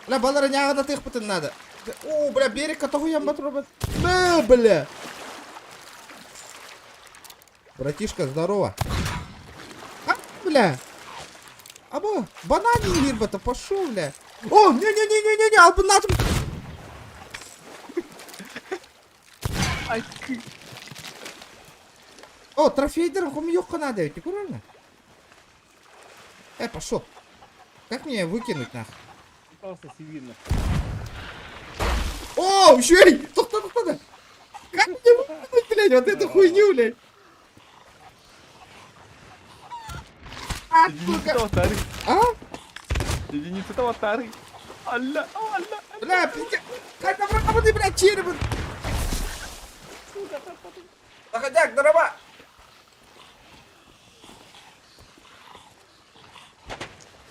Бля, балара ньааҕына тыахпытын наада. О, бля, берекка тоһуйан батырбат. Бэ, бля. Братишка, здорово. А, бля. Або, банани лирбата, пошел, бля. О, не-не-не-не-не, албыннатым. Ай, О, трофейдер хомуйуохха наада эбит, правильно? Э, пошел. Как мне выкинуть нахуй? О, еще Тохто, тохто, Как мне выкинуть, блядь, вот эту хуйню, блядь? А, сука. Единица А? Единица таватары. Алла, алла. Бля, пиздец. Как там работает, блядь, череп? Заходяк, здорово.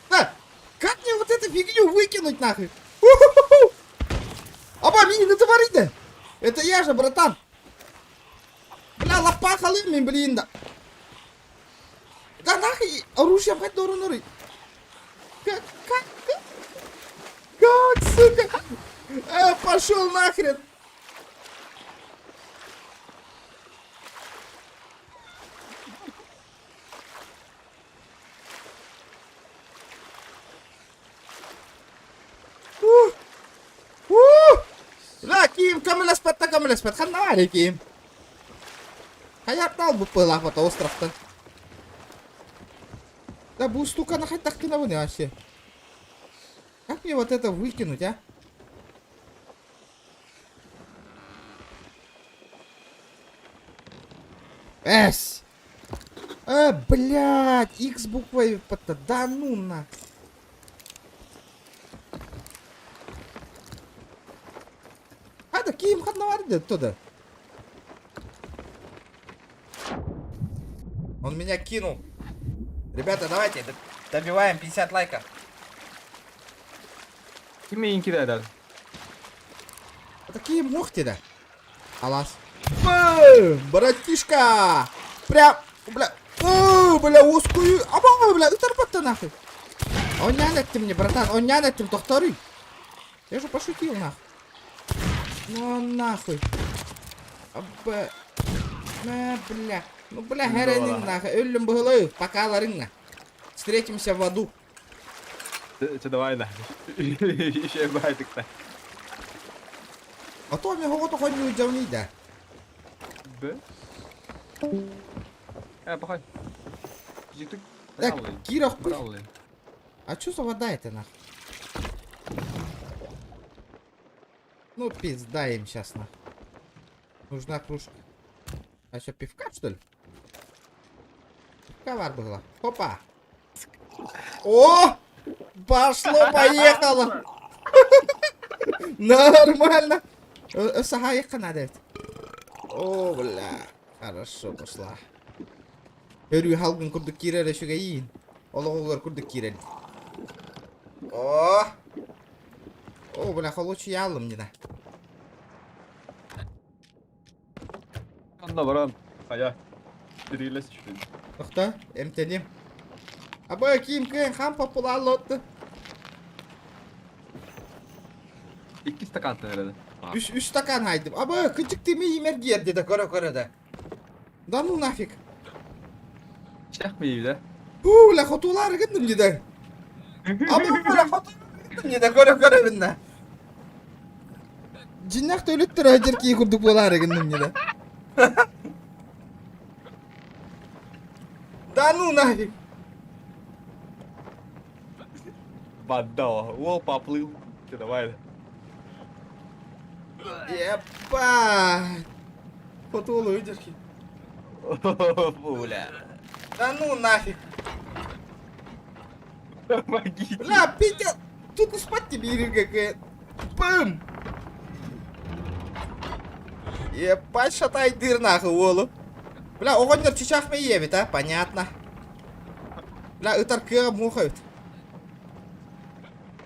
Да, как мне вот эту фигню выкинуть нахуй? У-ху-ху-ху. Аба, мини натворить да? Это я же, братан. Бля, лапа халым, блин, да. Да нахуй, оружие в нуры. Как, как, как? Как, сука? Пошел нахрен. Ух! Ух! Бля, киим көмөлөспөт да көмөлөспөт. Ханна баар киим? Хайартал буппылаах бата островтан. Да бу штуканы хайдах гынабын вообще? Как мне вот это выкинуть, а? Эс! Блядь, X буквой да ну на. Хада киим ханна бар туда. Он меня кинул. Ребята, давайте добиваем 50 лайков. Ким миигин киирэрэр? Это ким мух да? Алас. Бэм! Братишка! Прям, бля, о, бля, ускую. Аба, бля, ытарбатта нахуй. Оннян эттим мне, братан, оннян эттим, тохторуй. Я же пошутил, нахуй. Ну нахуй. Аб, мэ, бля. Ну, бля, херенин нахуй. Өллүм быһылы, покаларыңна. Встретимся в аду. Чэ давай да. Еще байтыкта. А то мне хогото хонню дьавни да. Б. Э, пахай. Жиктик. Так, Кира хуй. А чё за вода это нахуй? Ну, пизда им сейчас нахуй. Нужна кружка. А что, пивка, что ли? Пивка вар была. Опа! О! Пошло, поехало! Нормально! Сахайка надо. О, бля. Хорошо пошла. Өрүү халгын курдук киирэр үчүгэйиин. Олоҕугар курдук киирэр. О! О, бля, холучуйаалым дина. Онно баран. Хайа. Тирилес түштүн. Тохто, эмтэним. Аба ким кыайан хам популааллотты. Икки стакантан эрэ. Үс, үс стакан хайдым. Аба, кычык тими имер гиерди да көрө-көрө да. Да ну нафиг. Чэх миилэ. Уу, бля, хотуулаары гынным дии Аба, бля, хотуулаары гынным дии көрө-көрө бинна. Дьиннэх төлүттэр өйдер кии курдук буолаары гынным дии Да ну нафиг. Вода. Уол поплыл. Ты давай. Ебать. Хотуулу өйдер кии. Бля. Да ну нафиг. Помогите. Бля, Петя, тут не спать тебе или какая. Бым! Ебать, шатай дыр нахуй, уолу. Бля, оҕонньор чычаах мэйиэбит, а? Понятно. Бля, ытар кыаҕа муоха эбит.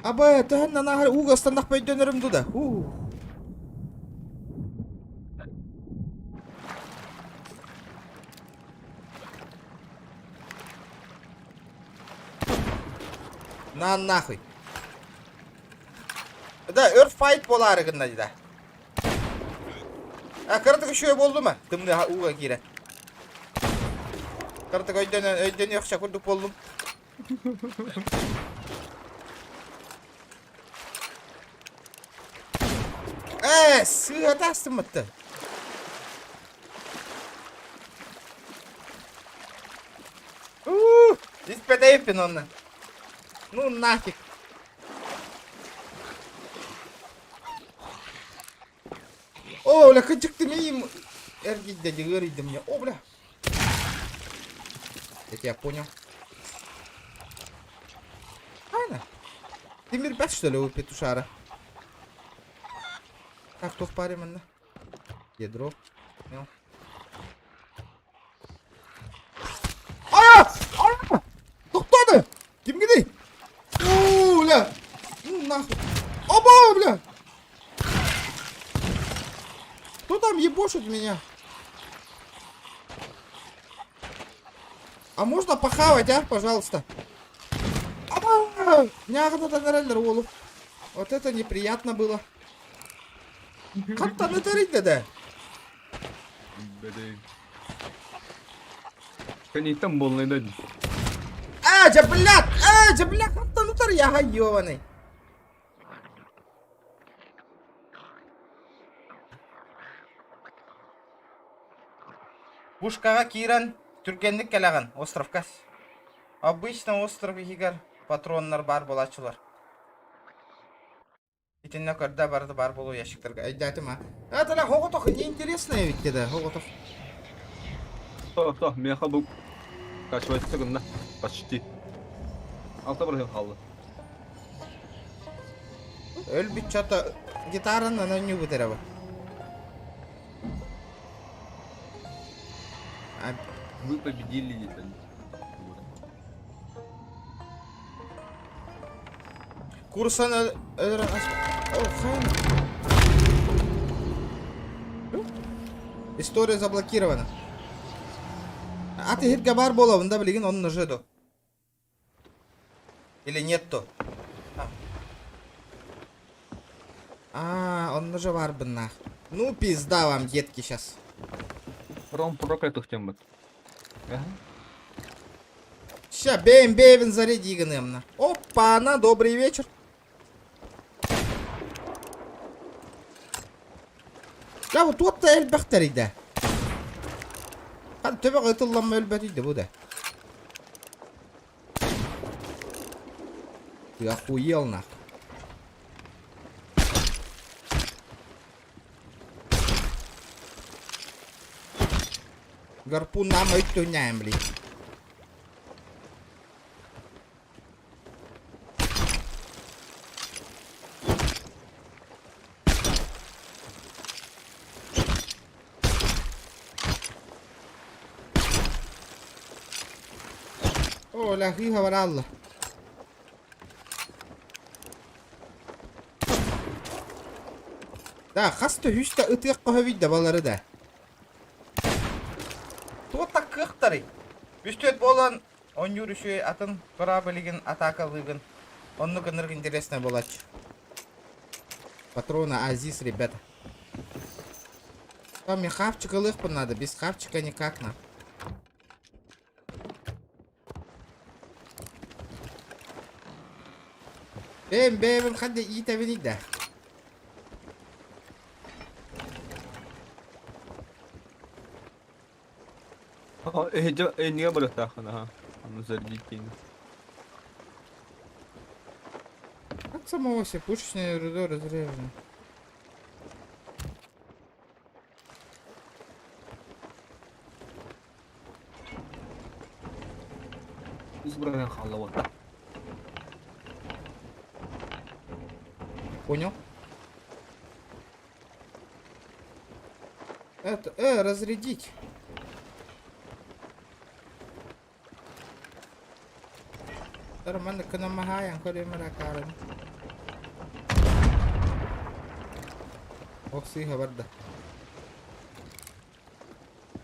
Аба, төһөн нанааһар ууга ыстаннах өйдөнөрүм дуда. Уу. На нахуй. Да, өр файт буолаары гынна дии да. А, кыратык үчүгэй буоллу ма? Тымныы ууга киирэн. Кыратык өйдөнөн өйдөнүөхчэ курдук буоллум. Ээ, сыыһата астыммытты. Уу, испэтэйиппин онно. Ну нафиг. О, бля, кыдьыкты миим эргийдэ дьыгыарыйдым мне. О, бля. Это я понял. Правильно? Тимир бэт, что ли, у петушара? Так, кто в паре манна? Ядро. Ну. А! А! Тохтоодо! Кимгиний? Уу, бля! Ну нахуй. Оба, бля! Кто там ебошит меня? А можно похавать, а, пожалуйста? Оба! Ньааҕына уолу. Вот это неприятно было. Хантан ытарыйда да? Блин. Конейтан буоллай да. А, дьэ, блядь! А, дьэ, блядь, хантан ытар яха ёбаный. Пушкаҕа киирэн түргэнник кэлэҕин островка. Обычно остров иһигэр патроннар баар буолааччылар. Итиннэ көрдө барыта баар буолуо ящиктарга. Өйдөөтүм а. Это хоҕотох неинтересная ведь да, хоҕотох. Стоп, стоп, миэхэ бу качивается гынна. Почти. Алта бырыһын хаалла. Өлбүт чото гитаранан оонньуубут эрэ бу. А, Вы победили диэтэн. Курсан өлөрөн О, хайа. История заблокирована. А ты хирге бар буолабын да билигин онно же до. Или нет то? А, а онно же барбын нах. Ну, пизда вам, детки, сейчас. Ром проклятых тем бит. Ага. Ща, бэйм бэйбин заряди гынымна. Опа, на, добрый вечер. Я вот вот элбэхтэр идэ. Хан төбө ытылламма өлбөт идэ бу да. Ты охуел нах. Гарпун нам өттүнээн блин. О, ляхиха баралла. Да, хас да үстэ ытыахха сөбүй да балары да. Туох кыахтарый? Үстүөт буолан оонньуур үчүгэй атын кораблигын атаакалыыгын. Оннук ынырык интересно буолааччы. Патрона Азиз, ребята. Там мне хавчик ылыахпын надо, без хавчика никак на. Бэйм бэйбин ханна иитэбиний да? Эһиги барыахтааххын аха. Аны зарядить дейин. Как самого себе пушечное рудо разрежено? Избранный хаалла Понял? Это, разрядить. Нормально, кынамаһаайан көрүөм акаарын. Ох, сыыһа барда.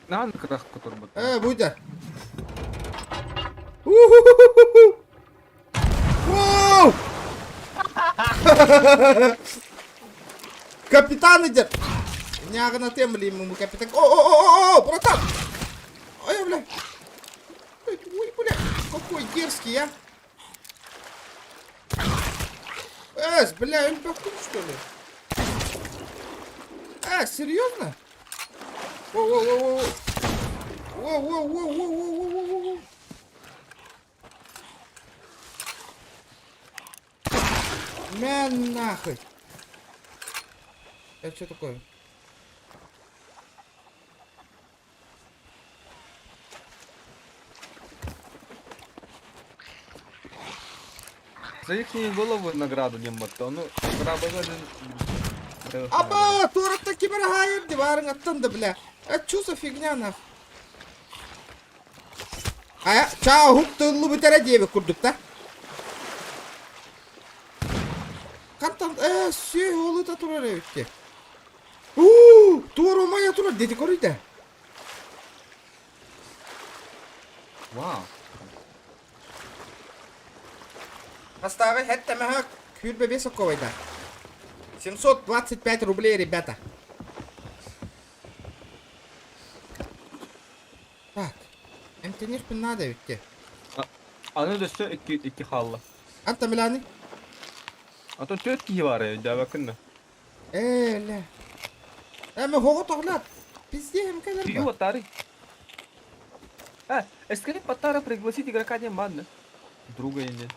Наан кырах которбут. Будя. У-ху-ху-ху-ху! Воу! Капитан идет! Нягана темли ему капитан. О-о-о-о, братан! Ой, бля. Ой, бля, какой дерзкий, а. Эс, бля, өлбөккүн, что ли? А, серьезно? Воу-воу-воу-воу. Воу-воу-воу-воу-воу-воу-воу. Мя нахуй. Это что такое? За их голову награду не мотто. Ну, Аба, туораттан ким эрэ хаайар дии баарыҥ аттан да бля. А чё за фигня нах? Хайа, чаа уһук тыллыбыт эрэ диэбит курдук да? Хантан ээ сүөһү олута турар эбит дии. Уу, туора умайа турар дети көрүйдэ. Вау. Хастааҕы һэттэмэһэ күүрбэ биэс оккобайда. 725 рублей, ребята. Так, эмтэниэхпин наада эбит дии. Аны өссө икки икки хаалла. Анта Миланы? А то түөрт киһи баар өйдөөбөккүн да. Ээ, лэ. Ээ, мен хоҕо Пиздец, кэлэр Ты Ватари. А, эскалит Паттара пригласить игрока не манна. Друга не.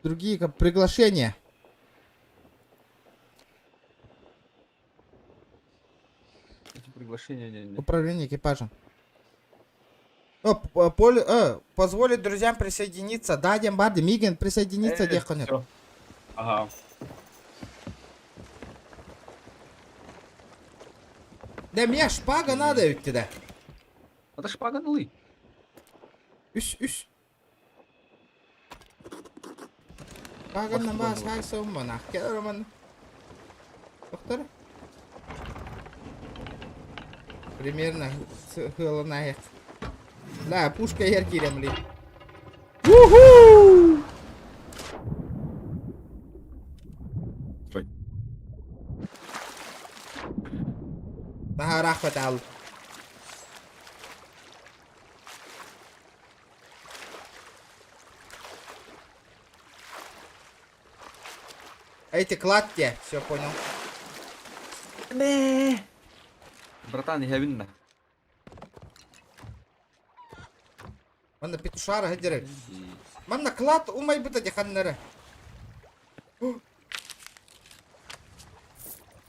Другие как приглашения. Эти приглашения не, не. Управление экипажем. О, поле, позволить друзьям присоединиться. Да, Дембарди, Миген, присоединиться, диэххэ. Всё. Ага. Да мне шпага надо ведь да. Это шпага нулы. Үс, үс. Паганна маас хайса умманах кэлэр Доктор? Примерно сыаланаyak. Да, пушка ер киремли. Уху! Наһаа рахпатал. Эти кладки, все понял. Братан, иһэбин да. Манна петушара хадеры. Манна клад умайбыта диханнары.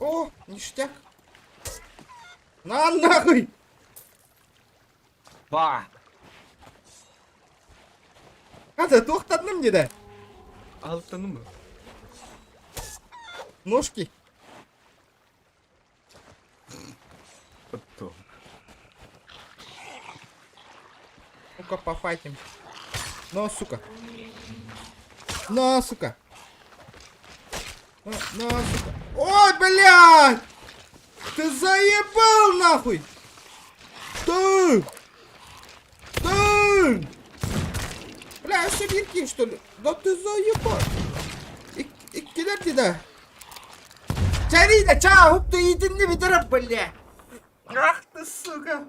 О, ништяк. На нахуй! Ба! Хата, туохтанным деді. Алтыным mı? Ножки. Отто. Ну-ка, пофайтим. Но, сука. На, сука. На, на, сука. Ой, блядь! Ты заебал, нахуй! Ты! Ты! Бля, өссө биир киһи, что ли? Да ты заебал! Иккилэр да. Чарина, чаа, хуп ты иитинни бүтэрэ, бля! Ах ты, сука!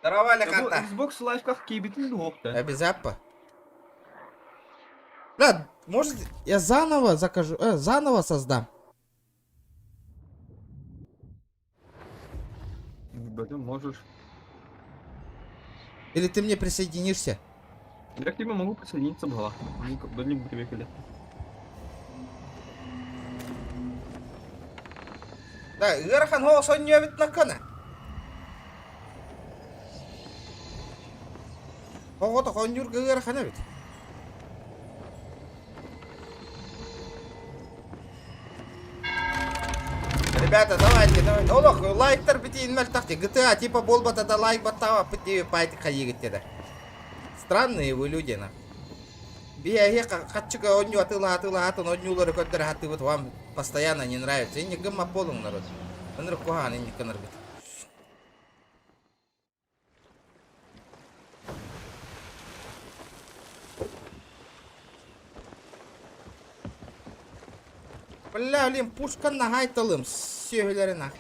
Здорово, карта. Xbox Live-ка киибитин дуох да. Обязательно. Бля, может, я заново закажу, заново создам. Да ты можешь. Или ты мне присоединишься? Я к тебе могу присоединиться, была. Да не тебе кэлэ. Да, ыарахан хоос онньуобит накана. Оҕото хонньуурга ыарахан эбит. Ребята, давайте, давайте. Олох, лайктар битиин мөлтөхти. GTA типа буолбата да лайк баттаабаппыт дии пайты хайыгыт Странные вы люди, на. Биһи хаччыга онньуу атыылаһа атыылаһатын онньуулары көрдөрө хаттыбыт вам постоянно не нравится. Инник гымма буолуҥ народ. Ынырык куһаҕан инник гынаргыт. Бля, блин, пушка нагайталым. Сүөһүлэрин ах.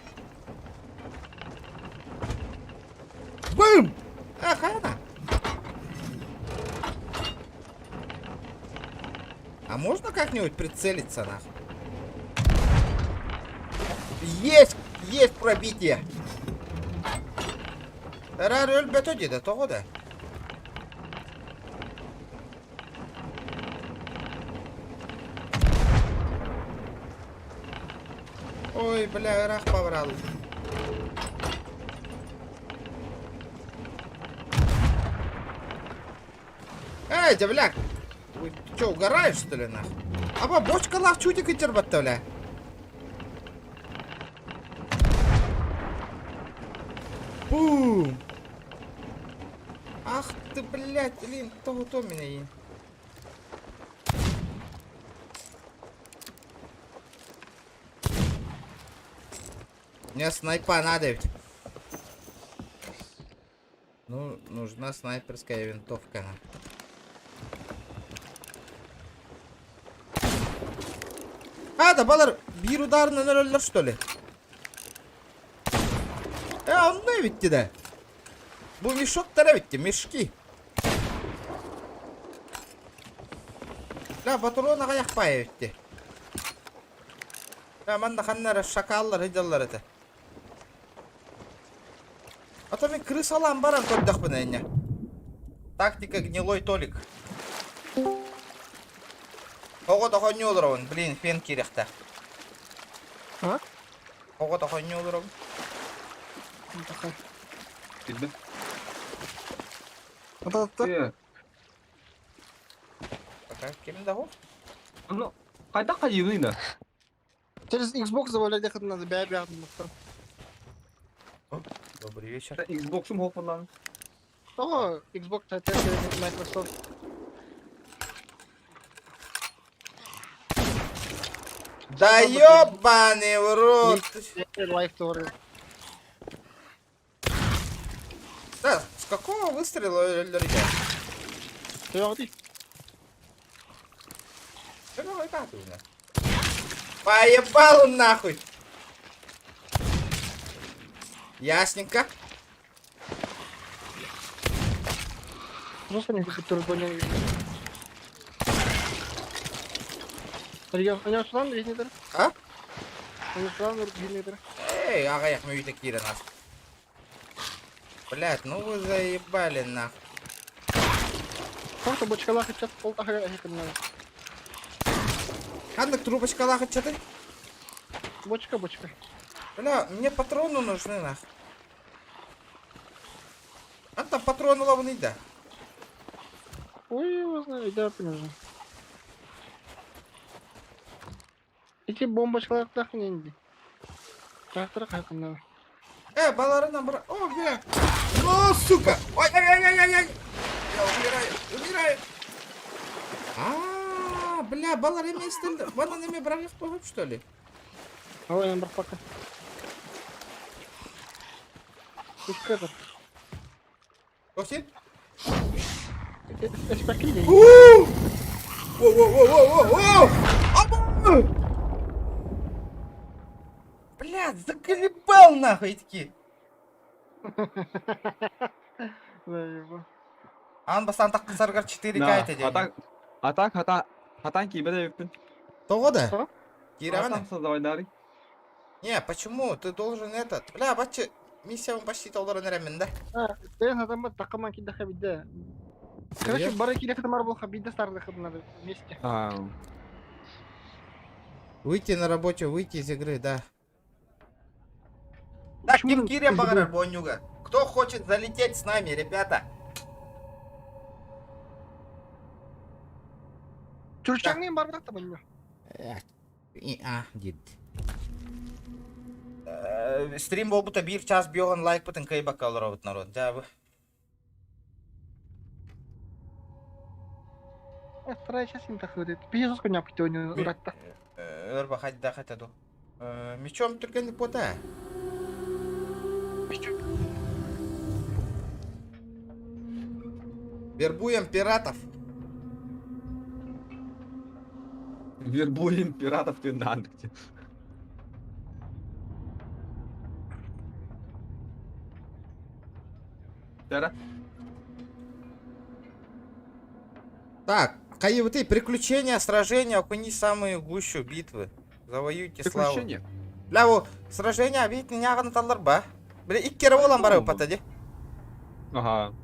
Бум! Ах, А можно как-нибудь прицелиться, нахуй? Есть! Есть пробитие! Эрэр өлбөтө диде, тоҕо да? Ой, бля, ыраах побрал. Эй, дявляк! Ты что, угораешь, что ли, нахуй? Аба, бочкалаах чутик итербатта, бля. Бум! Ах ты, блядь, блин, то то меня и. Мне снайпа надо ведь. Ну, нужна снайперская винтовка. А, да балар биир ударынан өлөллөр, что ли? Э, онно эбитти да. Бу мешоктар эбитти, мешки. Да, патрон аҕыйах баай эбитти. Да, манна ханна шакаллар сылдьаллар этэ. А то мин крысалаан баран көрдөхпүнэ инньэ. Тактика гнилой толик. Оҕо тохонньу олоробун, блин, фен киириэхтээх. А? Оҕо тохонньу олоробун. Билбэт. Ата Э, Пока ким да Ну, хайдах хайыыбый да? Через Xbox добавлять надо, бя бя Добрый вечер. Xbox'ум хоп lan. Тоҕо Xbox Microsoft. Да ёбаный в рот! Лайк тоже. Да, с какого выстрела ребят? Ты Поебал нахуй! Ясненько. Просто не турбоня. А? Эй, аҕыйах мүөтэ киирэн ас. Блять, ну вы заебали нахуй. Просто бочкалаах ыччат ол таһыгар эһи Ханнык трубочкалаах ыччаты? Бочка, бочка. Бля, мне патроны нужны нахуй. А там патроны ловны да. Ой, его знаю, да, нужно. Ити бомбочкалаах ненди. Трактор хакында. Баларына бра... О, бля. Ну, сука! Ой, ай, ай, ай, ай, ай! Я умираю, умираю! А, бля, балар эмиэ Ванна эмиэ бырах что ли? Ой, нам пока. Пускай. Оси? Эспекли. Воу-воу-воу-воу-воу! Аба! Бля, заколебал нахуй таки. Заеба. Аан бастаан тахсарыгар 4К На, этэ А так, а так, хата, хатан киибэт эбиппин. Тоҕо да? Что? Киирэҕин? Хатан создавай Не, почему? Ты должен этот... Бля, бачча, миссия почти толорон эрэбин да? Тэн хатаммат такаман киддаха бидде. Короче, бары кире хатамар болха бидде старды надо вместе. А, Выйти на работу, выйти из игры, да. Так, Почему ким из киириэн игры? баҕарар бу оонньууга. Кто хочет залететь с нами, ребята? Чурчаңын бар да там. А, дед. Стрим буолбута биир чаас биэс уон лайкпытын кыайбакка олоробут народ. Дьэ, Вторая часть им так говорит. Пиздец, коня птёню ратта. Өр бахайда хата ду. Мечом түргэнник буота. Вербуем пиратов. Вербуем пиратов ты на Анtarkте. Тара. Так, ты приключения, сражения, окуни самую гущу битвы. Завоюйте славу. Приключения. Бля, бу сражения, видите, ньаҕын ба. Бля, икки эрэ буолан бары патади. Ага.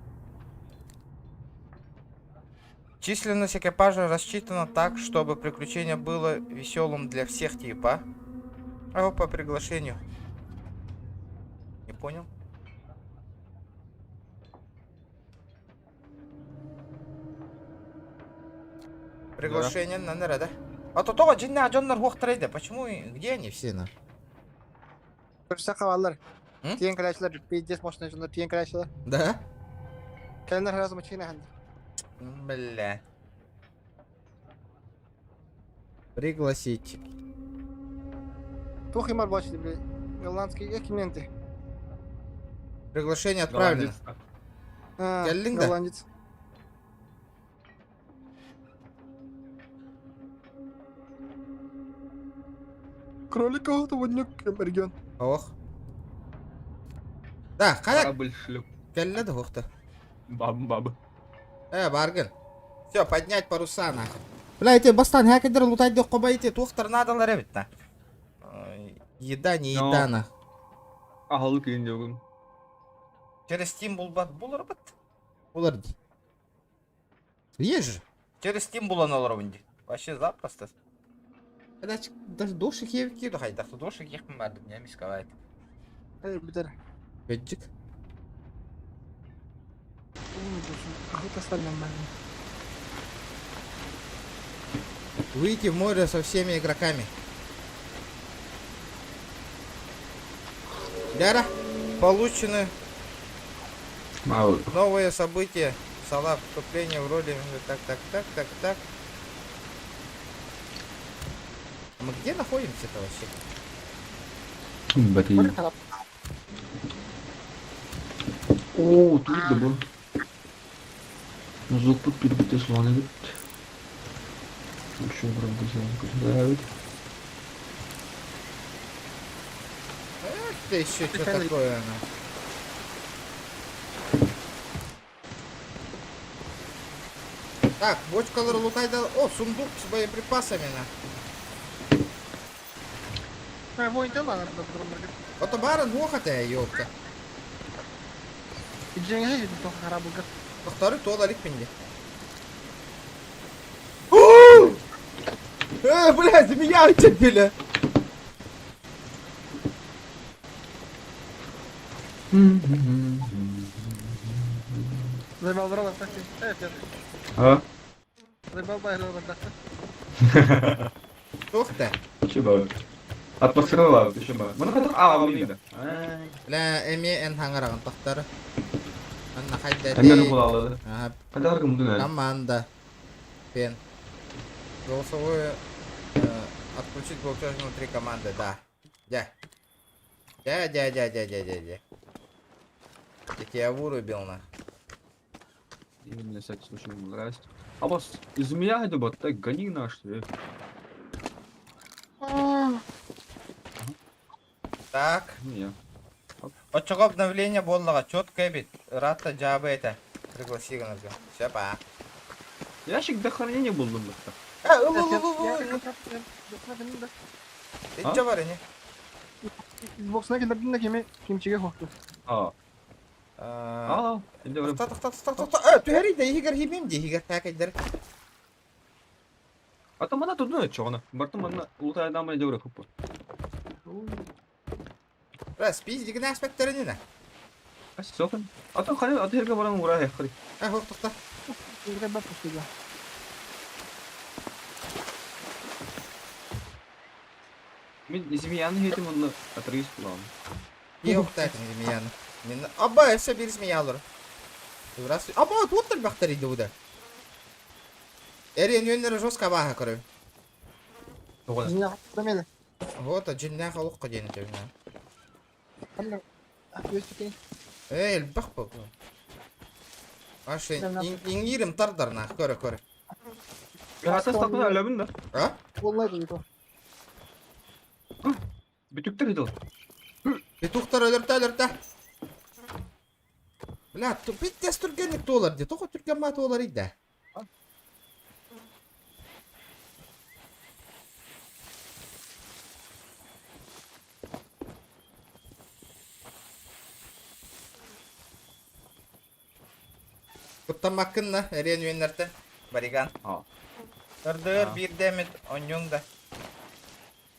Численность экипажа рассчитана так, чтобы приключение было веселым для всех типа. А по приглашению. Не понял? Приглашение на да? А то тоҕо дьиҥнээх дьоннор суохтар да. Почему? Где они все на? Көрсө хавалар. М? Тиэн кэлээччилэр пиздец мощный дьоннор тиэн кэлээччилэр. Да? Кэлэннэр сразу машина ханды. Бля. Пригласить. Туох имар бачы бля. Голландский экименты. Приглашение отправлено. Голландец. А, Кэллиҥ да? голландец. Кроликов регион. Ох. Да, хайа Корабль шлюп. кэллэ да суох Баб, баб. Баргын. Все, поднять паруса нахуй. Бля, эти бастаан хакердэр лутайдык кобайте туохтар наадалар эбит на. Еда не Но. еда на. Аһылык индиогун. Через Steam булбат булар бит. Булар дии. Есть же. Через Steam булан олоробун дии. Вообще запросто. Даже дошик евки хайдах дошик ехмин барды не мискалайт. Эй, битер. Бэджик. А это нормально. Выйти в море со всеми игроками. Дяра, получены. Новое событие. Сала вступление в роли. Так, так, так, так, так. Мы где находимся-то вообще? Бати. Оо, тут да бу. Зукпут пирбите слон эбит. Еще правда Это еще что такое она? Так, бочкалар лутайда. О, сундук с боеприпасами на. Ото барын хуохата, ёпта. Тохтору туол алик пинди. Э, блядь, змея уцепили. А? Тух да. Чебар. Атмосфералаабыт чебар. Маны хатах аабын да. Бля, эми эн хаңарагын тохтар. Анна хайда Эмне булалады? Кайда кымдын? Команда. Пен. Голосовое отключить блокчейн внутри команды, да. Дя. Дя, дя, дя, дя, дя, дя, дя. Я тебя вырубил на. Именно всякий случай здрасте. А вас змея это вот так гони наш. Так. Змея. Оччоҕо обновление буоллаҕа четко эбит. Ыраатта дьаабы этэ. Пригласи гынарга. Сөп аа. Ящик для хранения булдум бытта. Э, ыл ыл ыл ыл ыл. Иччэ бар ини. А. А, инде барым. Тоқта, тоқта, тоқта, тоқта. Э, түһэрий да иһигэр химим дии, иһигэр тээкэйдэр. А там она тут ну чоҕуна. Бартым манна улутайдаан бана дьабыра хуппу. Раз, пиздигин аспектеринина. Сохан. А то ханы, а то herге баран ураа яхри. Э, хоп, тоқта. Мин змеяны хетим онны отрысь булам. Иохтайтын змеяны. Мен аба, өссө биир змея олор. Раз. Аба, туоттар бахтар иди уда. Эриэн үөннэрэ жестко абааһа көрөбүн. Вот, дьиннээх олоххо диэн этэбин. Ээ, элбэх бу. Аше, иҥиирим тардар наах, көрө, көрө. Хата стакын өлөбүн да. А? Бүтүктер идол. Петухтар өлөртө, өлөртө. Бля, пиздец түргэнник туолар дии. Тоҕо түргэн баа туолар да. Куттаммаккын да, эриэн үөннэртэн. Бариган. А. Ырдыыр А. биирдэ эмит онньуҥ да.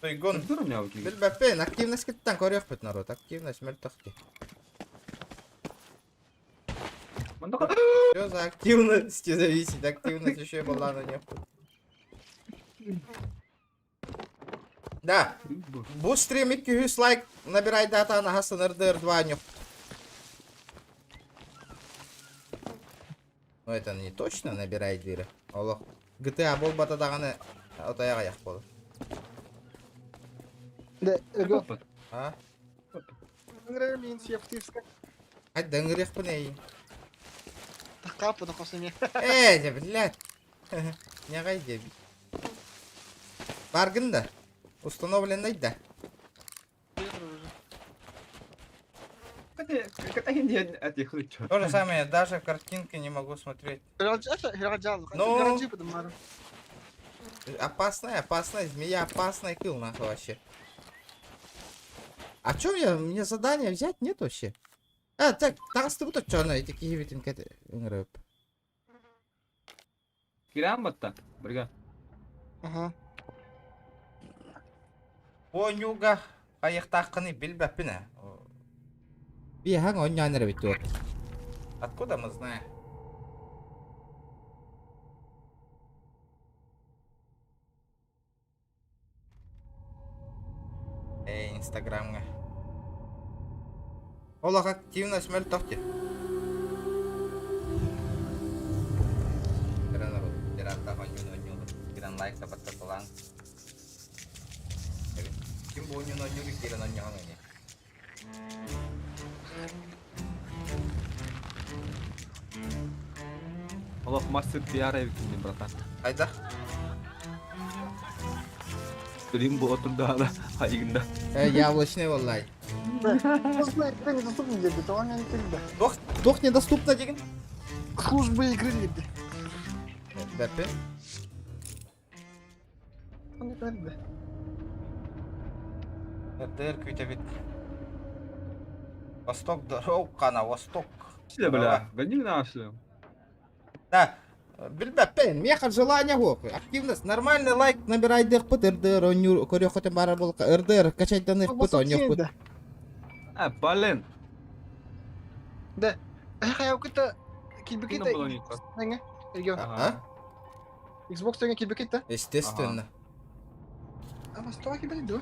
Туйгун. Dur ne abi? Билбэппин, активность кыттан көрүөхпүт народ. Активность мөлтөх дии. Манда Все за активности зависит. Активность еще и была на нем. Да, бу стрим 200 лайк набирай дата на ырдыр 2 нюх. Но это не точно набирай дыры. Олох. GTA буолбата даҕаны отайаҕа ях буолар. А? Хайда ыҥырыахпын эй. Ээ, дьэ, блядь. Ньаҕай диэбит. Баргын да. Установленный да. То же самое, даже картинки не могу смотреть. Ну. Опасная, опасная, змея опасная, килл нахуй вообще. А чё я, мне задание взять нет вообще? А, так, таҕыстыбыт оччоҕуна ити киһибитин кэт ыҥырып. Кирам батта. Брига. Оонньууга хайыахтааххыный билбэппин ээ. Биэһэҥ оонньоон эрэбит дуо? Откуда мы знаем? Эй, инстаграмҥа. Олох активность мөлтөх дии. Ырааттаах оонньууну оонньуулар. Киирэн лайк да баттаталаан. Ким бу оонньууну оонньуур киирэн оонньоһон ини. Олох мастер пиара эбиккин братан. Хайдах? Билим бу отурдаана хайыгында. Э, яблочный валлай. Служба игры недоступна диэбит, он не кэлдэ. Туох, туох недоступно деген? Служба игры диэбит. Бэппи. Он не кэлдэ. РДР күүтэбит. Восток дорог қана, Восток. Бля, бля, гони нашли. Да, билбэппин, миэхэ желание суох. Активность, нормальный лайк набирайдыахпыт, РДР оонньуур көрүөххүтүн баарар буолка. РДР качайданыахпыт, оонньуохпут. А, блин. Да. Хайа кытта килбикит А? Xbox тэҥэ килбикит да? Естественно. А Восток килбикит дуо?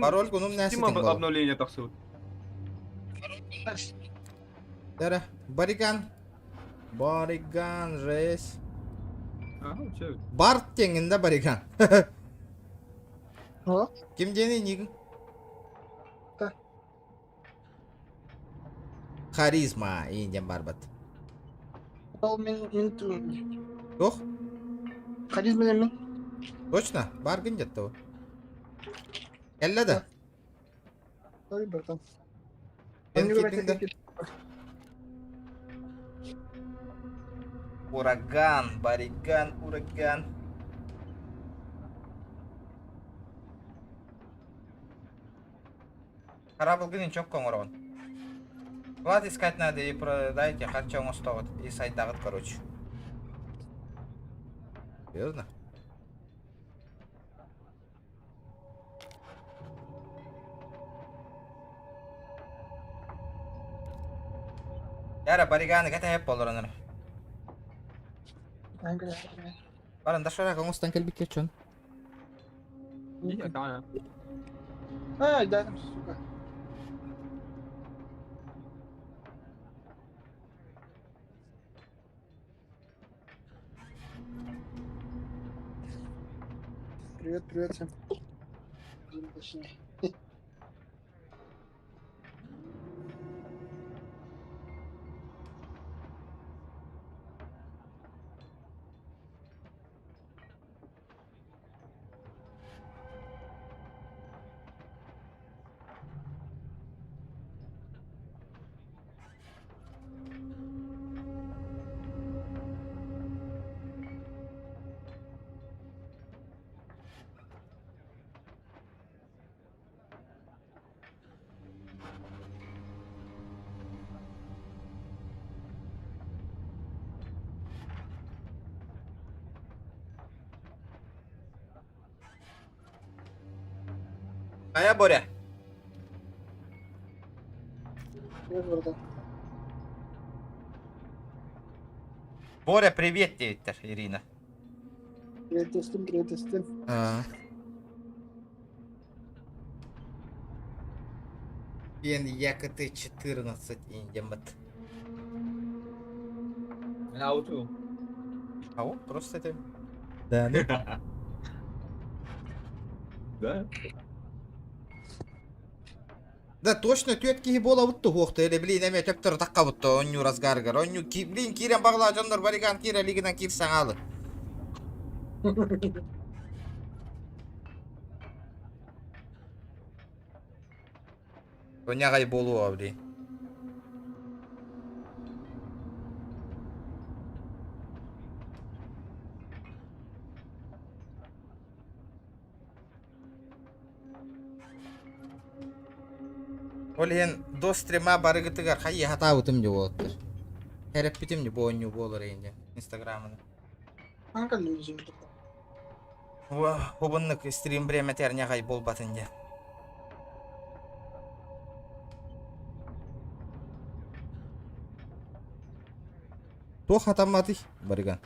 Пароль кунум Ким обновление тахсыбыт? Дара, Бариган. Бариган, жесть. Барт теңінде Бариган. Ким диэний нигин? Да. Харизма иин барбат. Ол мин мин Туох? Харизма мин. Точно? Баргын дьэтте ол. Кэллэ да? Ой, братан. Эн киирдиҥ да? Ураган, бариган, ураган. Кораблгын ничего оҥороҕун. Клад искать надо и продайте харчы оҥостоҕут и сайдаҕыт короче. Серьезно? Яра бариганы кэтэһэп болоронор. Баран дашара оҥостон кэлбиккэ чон. Ай, да, сука. Привет, привет всем. Точнее. Хайа, Боря? Привет, братан. Боря, привет диэбиттэр, Ирина. Привет, Тестин, привет, Тестин. Пен ЯКТ 14 индемат. Ауту. Ау, просто это... Да, ну. Да? Да, точно, түөрт киһи буолабыт туһуохта, или, блин, эмиэ төптөрү таххабыт оонньуур разгарыгар. Оонньуу, блин, киирэн баҕалаах дьоннор бариган киирэ илигинэн киирсэн хаалы. Көнньэҕэй буолуо, блин. Ол иһин до стрима барыгытыгар хайыы хатаабытым дьэ уолаттар. Эрэппитим дьэ бу оонньуу буолар иһин инстаграмына. Хубуннук стрим бириэмэтигэр ньаҕай буолбатын дьэ. Туох хатамматый барыган?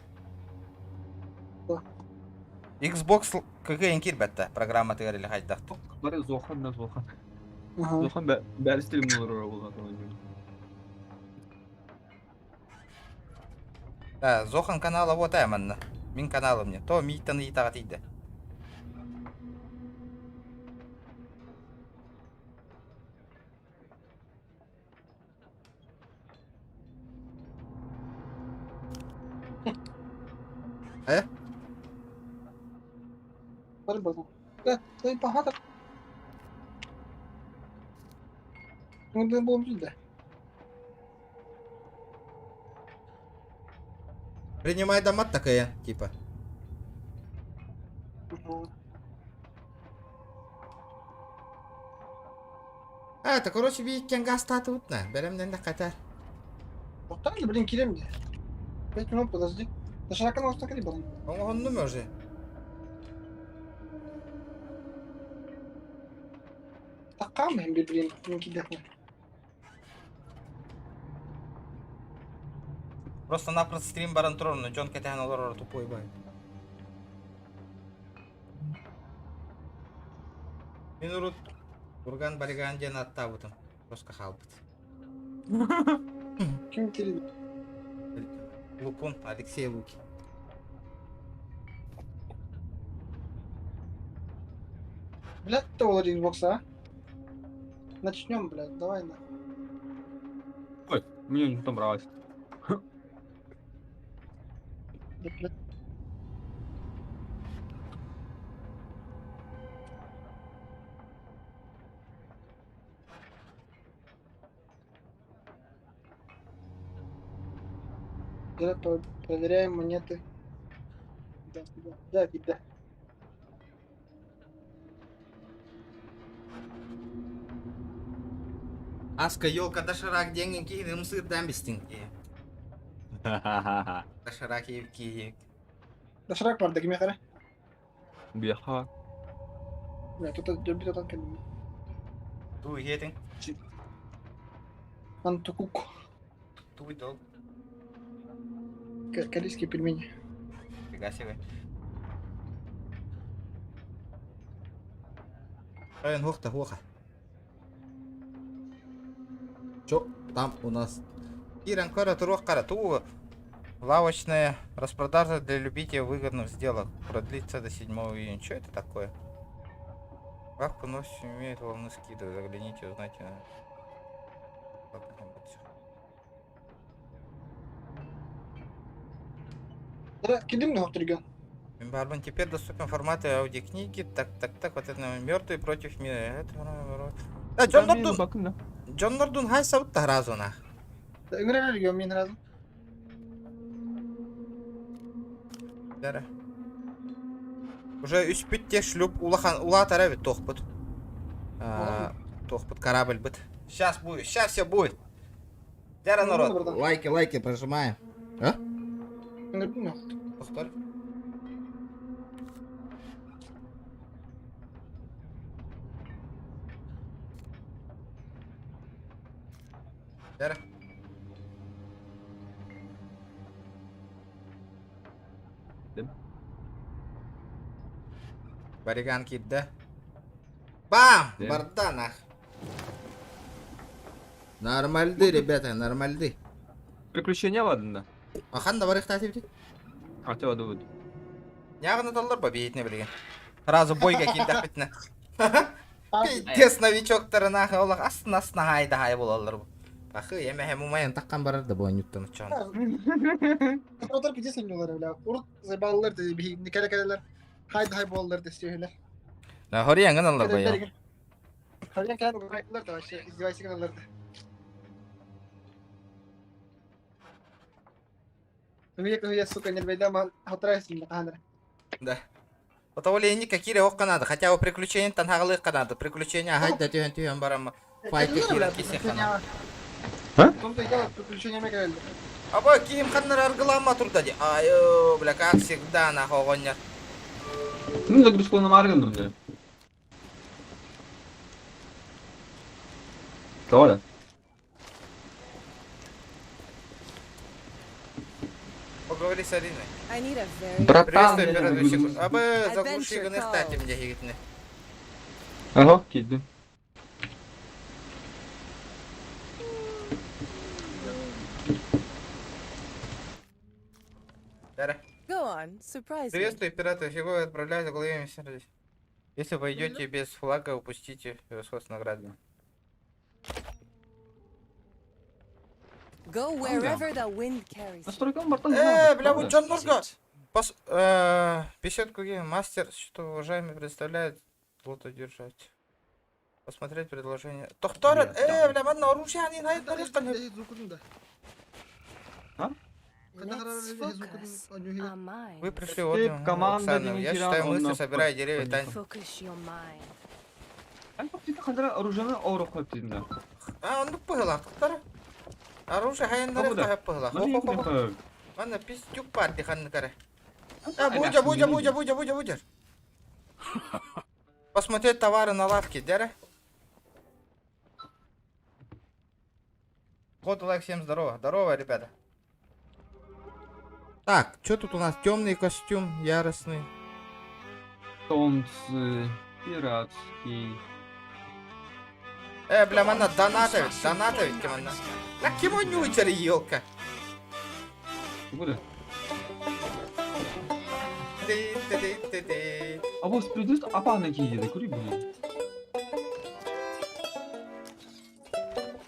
Xbox КГ киирбэттэ программатыгар или хайдах? Бары Зохан да Зохан. Зохан бәрі стримнер буолла. Да, Зохан канала вот манна. Мин каналым не. То мииттэн ыйытаҕа тиийдэ. Э? Принимай дома такая, типа. А, это, короче, бииккен газ на. Беремнен да катар. Вот блин, килем где? 5 минут, подожди. Да широко на кали был. Он номер уже. Такам, блин, не кидахне. Просто-напросто стрим баран турар, дьон кэтэһэн олорор тупой бай. Мин урут Урган Бариган диэн аттаабытым. Просто хаалбыт. Ким кирин? Лукун, Алексей Лукин. Блядь, ты владелец Xbox, а? Начнем, блядь, давай на. Ой, мне не понравилось. Да, блядь. Да, проверяем монеты. Да, да, да, да. Аска елка доширак деньги киһини сырдан бистиҥ. Доширак киһи. Доширак бар, да кимиэхэ эрэ. Беха. Бля, тут өлбүт отон кэллим. Туу иһиэтиҥ. Антукук. Туу дол. Корейские пельмени. Фига себе. Эн хуохта хуоха. Чё там у нас? Киран кара туруох кара туу. Лавочная распродажа для любителей выгодных сделок. Продлится до 7 июня. Что это такое? Лавка носит имеет волны скидок. Загляните, узнайте. Ладно, вот всё. Да, кидим на регион. Барбан теперь доступен форматы аудиокниги. Так, так, так, вот это мертвый против мира. Это... Да, Джон Нордун. Джон Нордун хай сабыт разуна. Ыҥырар регион мин разом. Дәрі. Уже үспүт шлюп улахан улаатара бит тохпут. Тохпут корабль бит. Сейчас будет, сейчас все будет. Дәрі народ. Лайки, лайки прожимаем. А? Повтор. Дәрі. Дым. Бариган кидді. Бам! Дым. Барда нах. Нормальды, ребята, нормальды. Приключения ладно. Ахан да барых татибди. А ты воду. Яғны доллар ба бейтіне білген. Сразу бойға килдәк битне. Пиздец новичоктары нахуй олар астына астына хайда хай болалар бу. Бахы эме хем умайын таккан барар да бу нюттан чон. Отор пиздец ойнуулар бля. Урут заебалылар да биһи кэлэ кэлэлэр. Хайда хай буолалар дэстиэһилэр. На хори яңын алар бая. Харьян кэлэн уграйдылар да вообще издевайся гыналар да. Үүйэ сука нервейда ман хатрайсың да. Да. Потому ли никакие ок надо, хотя бы приключения танхалы надо. Приключения ага да түйен түйен барам. Файт кире кесе хана. А? В том-то и дело, приключениями кэлэллэр. Аба ким ханнар аргылама турда ди. Ай, бля, как всегда на хогоння. Ну, загрузку на Марган, бля. Толя. Поговори с Ариной. I need a very Братан, Приветствую, я пиратовщик. загрузку. Абы заглуши Adventure гыны call. стати мне гигитне. Ага, кидди. Дәрі. Go on. on, surprise me. Приветствую, пираты. Фигово отправляют в голове сервис. Если пойдете без флага, упустите превосходство награды. Go wherever the wind carries you. Настройкам бартан. Бля, вот Джон Нурга! Пос... Беседку гейм мастер, что уважаемый представляет, золото держать. Посмотреть предложение. Тохторет, бля, манна оружие, они на это Звукун да. А? Let's focus our minds. Вы пришли Escape вот команда Оксана. Я считаю мысли, собирая деревья, тань. Focus your mind. Эн паптита хандра оружие ору хоптинда. А, он пыгла, тохтора. Оружие хайын Кому да? пыгла. Маны Хо-хо-хо. Манна пиздюк парти ханны каре. А, будя, будя, будя, будя, будя, будя. Посмотреть товары на лавке, дерэ. Вот лайк, всем здорово. Здорово, ребята. Так, что тут у нас? Темный костюм, яростный. Тонцы, пиратский. Бля, манна донатовит, донатовит, кеманна. На кем не уйдер, елка. Буде. Ты, ты, ты, ты, ты. А вот придут апаны киеде, кури блин.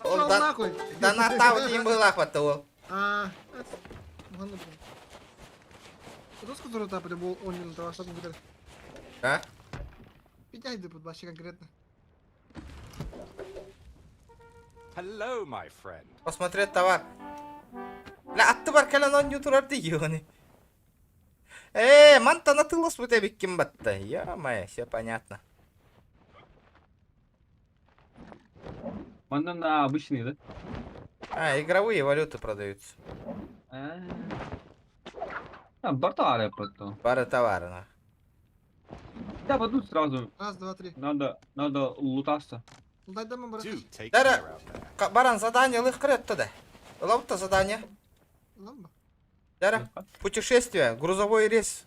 Ол Пошел да- нахуй! Донатаут им была хватало. А, ладно, блин. Это сколько та прибыл он не на что там А? Пятяй под вообще конкретно. Hello, my friend. Посмотреть товар. Бля, аттыбар кэлэн оонньуу турар дии мантан атыыласпыт эбиккин батта. Ё-моё, все понятно. Манна на обычный, да? А, игровые валюты продаются. А, бартаре потом. Пара товара, на. Да, вот тут сразу Раз, два, три. надо лутаться. Ну дай дома, брат. Do take Да-да. care out there. Баран задание лых туда. Лапта задание. Ламба. Дара. Путешествие, грузовой рейс.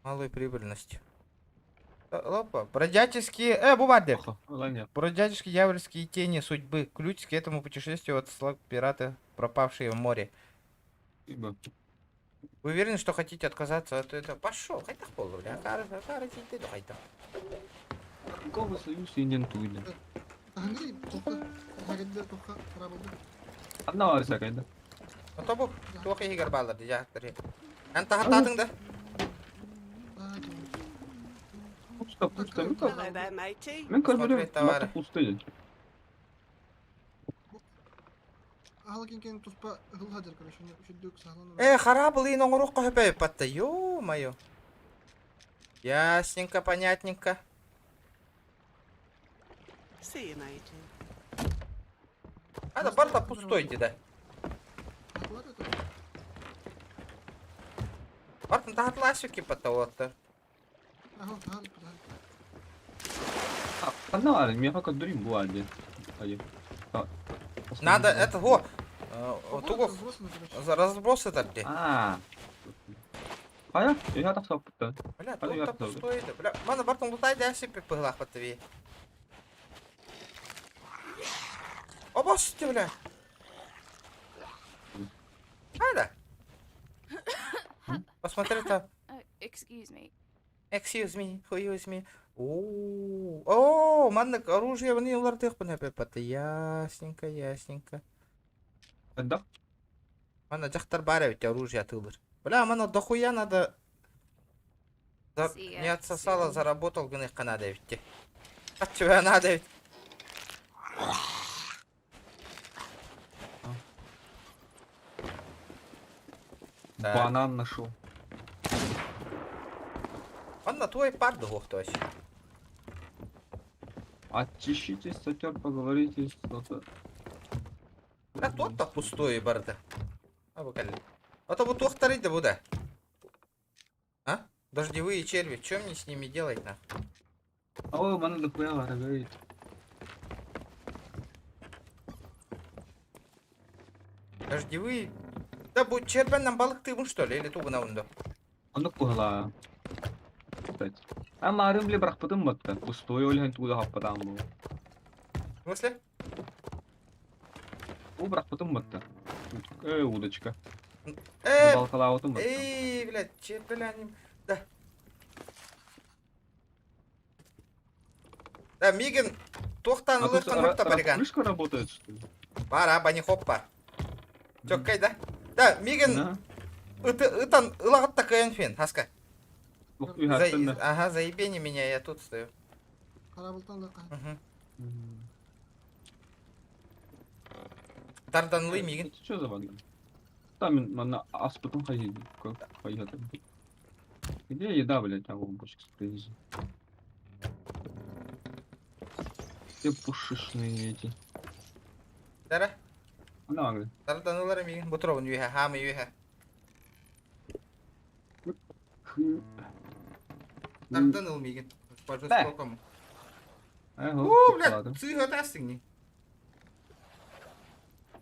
Малой прибыльностью. Лапа. Бродяческие... Бумаги. Ладно. Бродяческие дьявольские тени судьбы. Ключ к этому путешествию отослал пираты, пропавшие в море. Ибо. Вы уверены, что хотите отказаться от этого? Пошел, хайта пол, бля. Кара, кара, ты, хайта. Торговый союз индентуйда. Андрей, тоха. Хагадда, тоха, работа. Одна лариса кайда. А то бу, туох ихигер баллар, дижахтары. Эн тахаттаатың да? А, Пусто, пусто. Ну-ка. Hello there, matey. Мен Смотреть көрбөрүм, товары. мата пусты. Алакин туспа хылхадер, короче, шүддүк сахлан. Харабыл ин оңорук көпөй патта. Ё-моё. Ясненько, понятненько. See you, matey. А, да, барта пустой, да. Бартын тахатласюки патта вот. Одна лариса, меня пока дурим буади. Надо это, во. Тугов, за разброс это где? А. А я так саппыта. Бля, А, я тут тоже. пустой, да. Бля, мана бартын лутай да сипи пыглах паттави. Обости, бля. Хайда. Посмотри-то. Excuse me. Excuse me, who use me? О, о, маннык оружие в улардых пата. Ясненько, ясненько. Да? Мана жактар бар ведь оружие атылыр. Бля, мана дохуя надо. За... See ya Не отсосала, soon. заработал гыныхка надо ведь. А чего надо ведь? Так. Банан нашел. Он на твой пар хтось. Очищите сатер, поговорите с... Да тот-то пустой барда. А букали. А то вот тухтары да буда. А? Дождевые черви, чем мне с ними делать на? А ой, мана дохуя говорит. Дождевые. Да будь червя нам балык ты что ли, или тугу на унду? Оннук куһала. Кстати. А марын биле бырахпытым батта. Пустой олиһин туда хаппатаан бу. В смысле? Бу бырахпытым батта. Удочка. Балкалаабытым. Эй, блядь, чепеляним. Да. Да, мигин туохтан А тут ылыаххан хопта бариган. Крышка работает, что ли? Бара, бани хоппа. Чоккай да. Да, мигин Да. ытан ылаҕат такайын фин, хаска. Ух ты, хаттан Ага, заебени меня, я тут стою. Харабылтан да Угу. Тарданлы мигин. Это что за вода? Там манна аспытын хайы хайы. Где еда, блядь, а вон бочек привези. Где пушечные эти? Дара, Ана аңы. тарданылар мигин. Бутровын үйе, хамы үйе. Тарданыл мигин. По жестокому. О, блядь, цыга тастың не.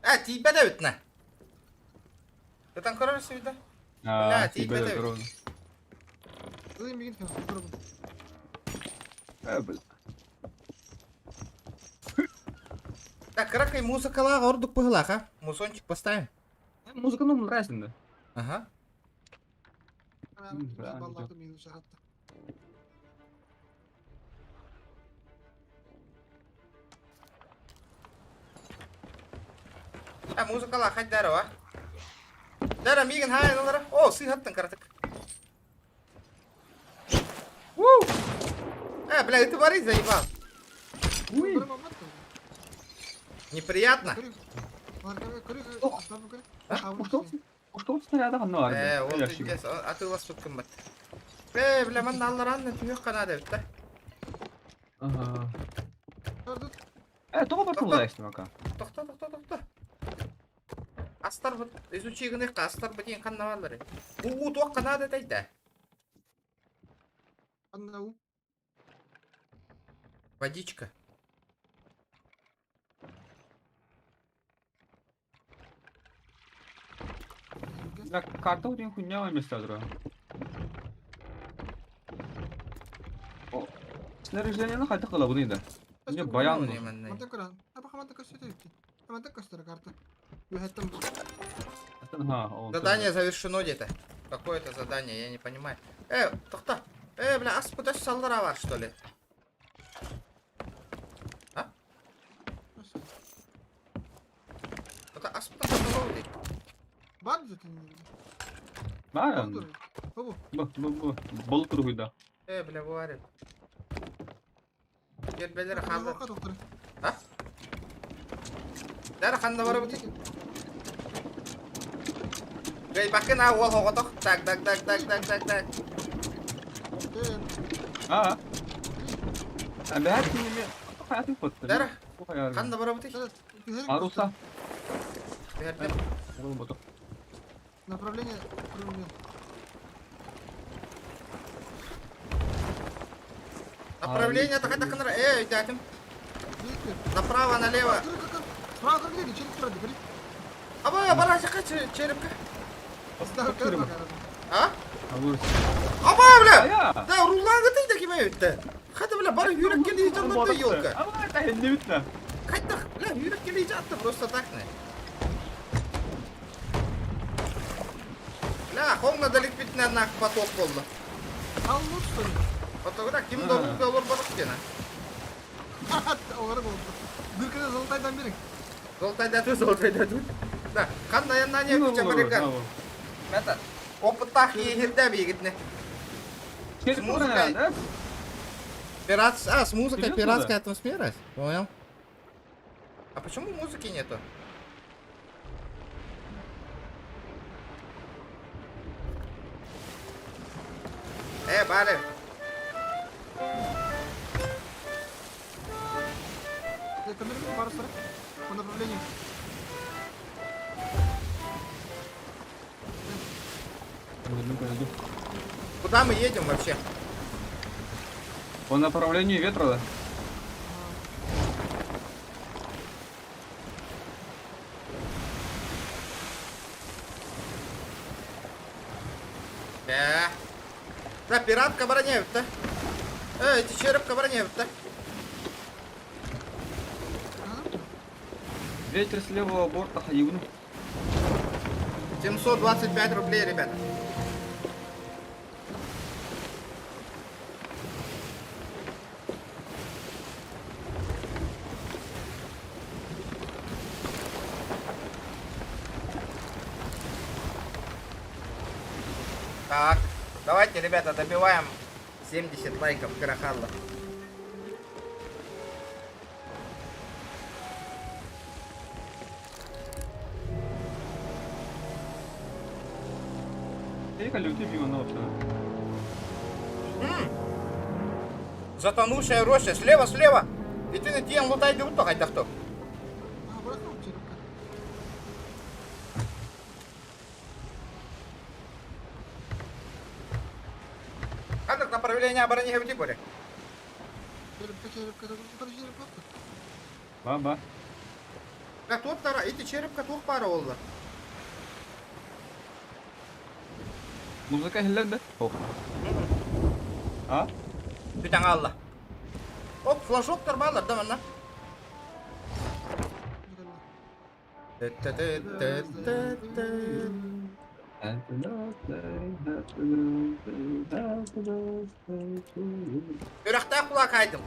А, тебя давит на. Ты там король да? Бля, тебя давит. Ылын мигин фен. Э, бля. Так, ракай музыкала ордук пыглах, а? Музончик поставим. Музыка ну нравится, да. Ага. Да, Баллаты мигин шахатта. А, музыкала хоть дарова. Дара, мигин, хай, ну, дара. О, сыхаттан каратык. Уу! Э, бля, ты варить заебал. Уй. Неприятно. Что снаряда ханна бар. Э, ол пиздец, а ты вас тут кымбат. Э, бля, мен алларан түйөх канада бит, да? Ага. Э, тоға бар тулайсың ака. Тохта, тохта, тохта. Астар бит, изучи гыны астар бит ең канна барлары. У туақ канада тайда. Водичка. Да, карта у хуйня места дра. О, снаряжение на хата кыла буны да. Не баян. Задание завершено где-то. Какое-то задание, я не понимаю. Тохта. Бля, ас путаш саллара что ли? А? Это ас путаш саллара. Бар zaten. Бар. Бу, бу, бу. Бол тургуйда. Бля, бывает. Гербелер ханды. А? Дара ханды бар бит. Гей, бакын а, ол хоғытық. Так, так, так, так, так, так, так. А. А бәт неме? Хаятын фотты. Дара. Ханды бар бит. Аруса. Бердим. Ол боток. Направление. Направление так это ханра. Эй, дядим. Направо, налево. Справа как где? Через справа, говори. Аба, барашка черепка. А? Аба, бля! Да, рулаңы ты таким өтті. Қайда, бля, бар үйрек келе жатты, елка. Аба, это не битна. Қайда, бля, үйрек келе жатты, просто так не. Бля, хоңна далек битіне нақ потоп болды. Ал лут, что ли? Потогда ким дорул олар барып кена. Олар болды. Биркеде золотайдан берин. Золотайда ту, золотайда ту. Да, қандай янна не күче Это, опыттах ехирде бигитне. С музыкой. да? Пират, а, с музыкой Серьезно, пиратская атмосфера, понял? А почему музыки нету? Барри. По направлению. Куда мы едем вообще? По направлению ветра, да? Да. Да, пиратка броня, да? Эти черепка броня, да? Ветер с левого борта хаивну. 725 рублей, ребята. Так, давайте, ребята, добиваем 70 лайков Карахалла. Затонувшая роща. Слева, слева. Итини тиийэн лутайдыбыт то хайдахто. Ханнык направление обороны эбити боле. Ба-ба. Туох ити черепка туох баара буолла? Музыка иһиллэр да? Ох. А? Бүтэн хаалла. Оп, флажоктар бааллар да манна. Үрэхтээх кулаакаайдым.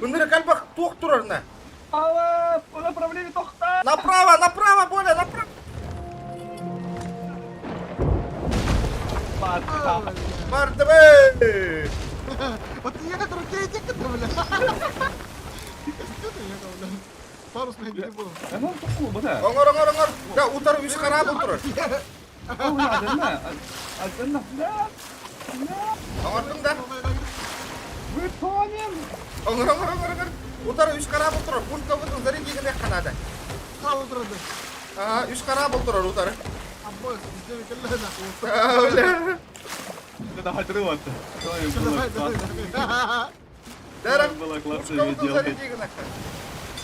Ынырык элбэх туох турарына? Ала, по направлению тохта! Направо, направо, Боля, направо! Бардыбы! Вот я как руке эти бля. Что ты ехал, бля? Парусный не был. Оҥор, оҥор, оҥор! Да, утары үс хараабыл турар. Оҥордуҥ да? Мы тонем! Оҥор, оҥор, оҥор, оҥор! Утары үс хараабыл турар. Пушкабытын зарядигын наада. Аа, үс хараабыл турар утары. Бля. Это хадрываться. Было классно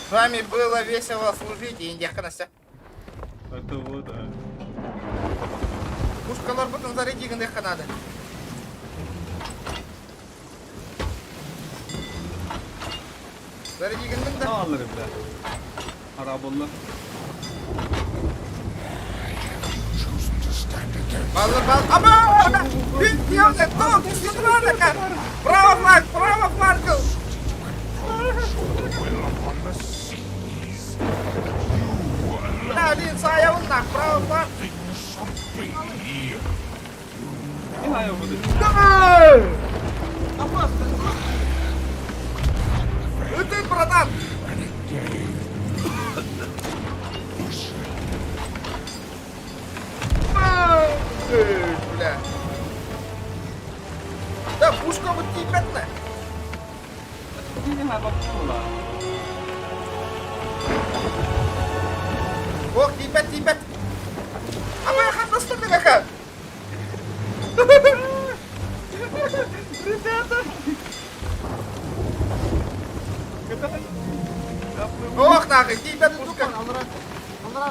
С вами было весело служить, и индиаханася. Это вот, да. Пушкаларбытын зарядигын надо. Зарядигын да. Алыр бля. Харабылла. Баллар, бал. Ама! Право фланг, право фланг! Бля, блин, саайабын право фланг. Не Ытын, братан! Бля. Да, пушка вот тиипэтнэ. Ох, тиийбэт, тиийбэт. Ама хатастым кака. Ребята! Ох, нахуй, тиийбэт пушка.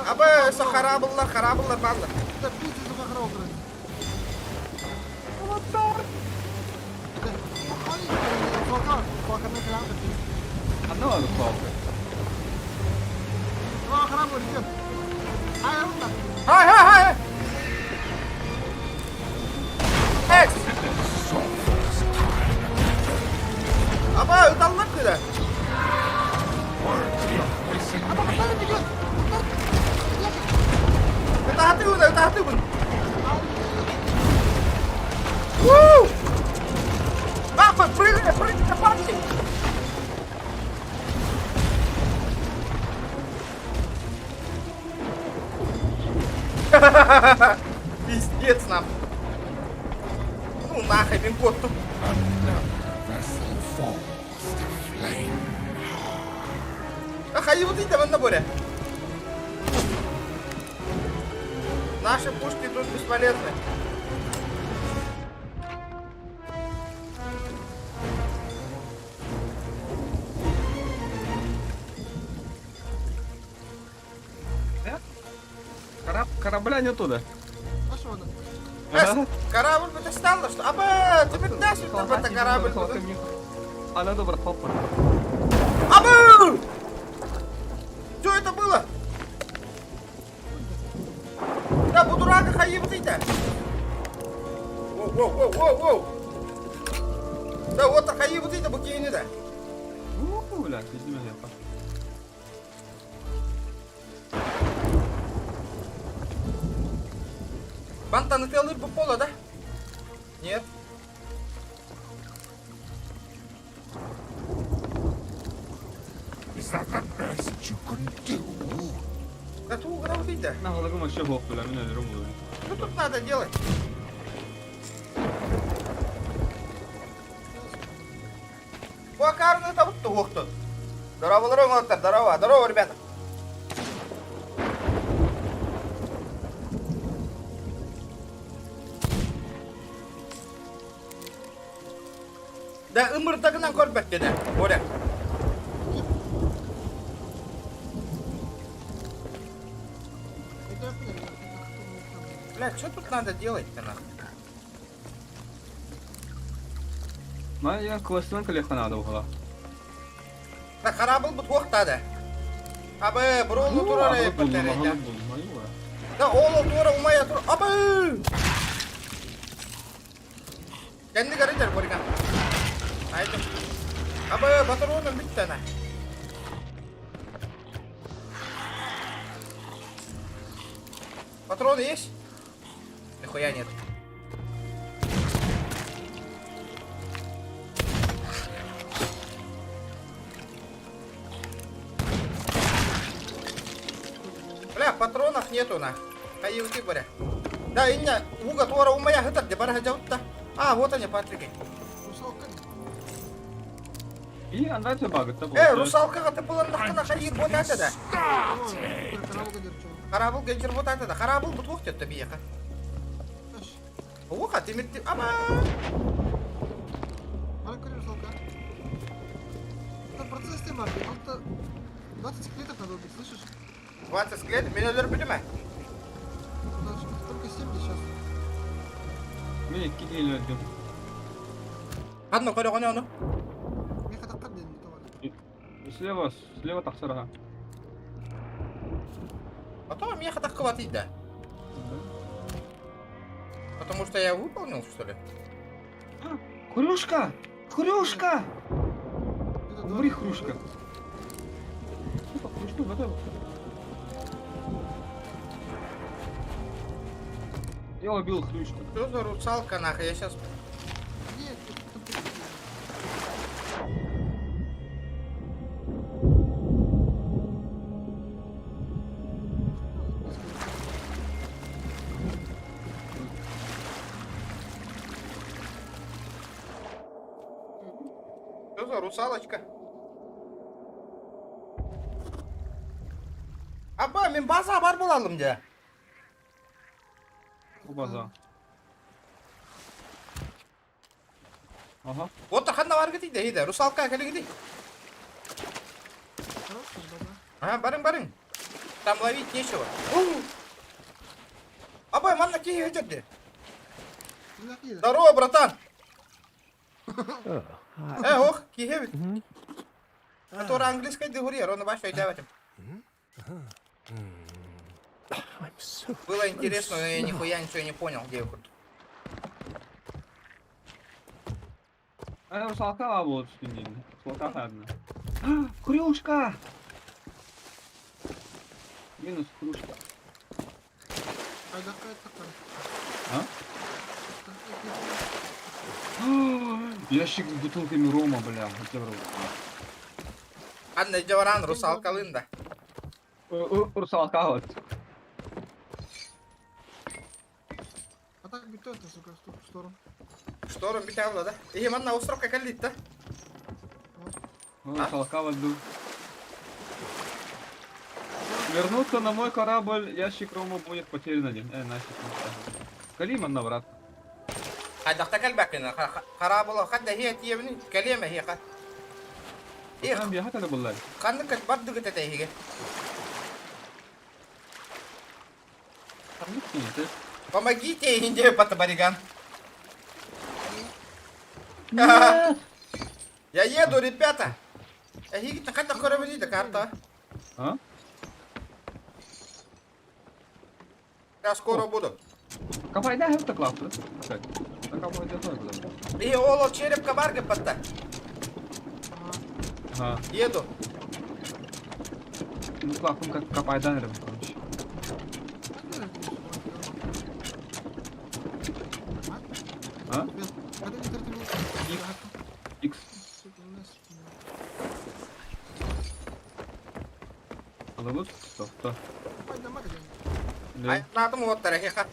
Аба, со харабыллар, харабыллар бааллар. Хай, хай, хай. Экс. Аба, ыталлар күдэ. Ытаатыгын, ытаатыгын. Уу! Нахуй, прыгай, прыгай, парни! Пиздец нам. Ну нахуй, мин куоттум. Хайыбыт ийтэ манна Боря. Наши пушки тут бесполезны. Кораб, корабля нету, да? Ага. Корабль бы стало, что? Аба, ты дашь это корабль. А надо, брат, папа. Аба! Что это было? воу, воу! Да вот хайыбытый да бу киһини да. Уу, бля, иди меня, Бантаны тыалыр бу пола да? Нет. Is that the best you can do? Да туу гына да. На голову вообще бог, бля, меня не руму. Что тут надо делать? Бакарны табыт туохтун. Здорово, оҥоттор, здорово, здорово, ребята. Да ымырдагынан көрбөттү да. Боря. Бля, что тут надо делать-то нахуй? Моя классинка лехана була. Да харабыл бут хуохтада. Абы, бролу турары патерейда. Да олу тура умая тур. Абы! Kendi garıcar Borigan. Haydi. Абы, батаронun bir tane. Патроны есть? Нихуя нет. Бля, патронов нету на. Хайы баря. Да, иння, уга туара умая хытар, де бара хаджаутта. А, вот они, Патрики. Русалка. И анда багыт Э, русалкаға тыпыландаққына хайыр вот это да. Харабыл генчер вот это да. Харабыл бут тетті бияқа. Оха, темірті... Ама! Бара көрөр русалка. Там процесс тем бар. Алты 20 скелетов надо убить, слышишь? 20 скелет, мен өлер біліме. Только 7 сейчас. Мен кидейлер өттім. Ханна көрі қоне оны. Мен хатаққа дедім товар. Слева, слева тақсараға. Потом я так хватит, да. Потому что я выполнил, что ли? Хрюшка! Хрюшка! Умри, хрюшка. Хрюшка, готово. Я убил хрюшку. Что за русалка, нахуй? Я сейчас... Нет, это Что за русалочка? Аба, мен база бар болалым де. База. Ага. Вот ханна бар кетейді, ейді. Русалка келе Ага, барың, барың. Там ловить нечего. Абай, манна кие өтерді. Здорово, братан. Э, ох, кие бит. Который английской дегурьер, он вообще өйтәбәтім. Было интересно, но я нихуя ничего не понял, где я А русалка вот үстінде. Русалка одна. Хрюшка! Минус хрюшка. А? Ящик с бутылками рома, бля. Анна Джаваран, русалка лында. Русалка вот. А так бит это, сука, в сторону. Шторм битавла, да? И манна островка калит, да? Русалка вот был. Вернуться на мой корабль, ящик рома будет потерян один. Нафиг. Калиман на брат. Хайдахта калбакина, харабула, хадда هي تيبني كلمة هي قد. إيه Там я хотел бы خندك برضو كده هي. Помогите, Индия Патабариган. Я еду, ребята. Эһиги хадда көрөбүнүй да карта. А? Я скоро буду. Капайда хевта клапты. И ол черепка бар гыппатта. Ага. Еду. Ну клапым как капайдан рым, короче. А? X. Алабыт, тохто. Айнаатым уоттара хеха.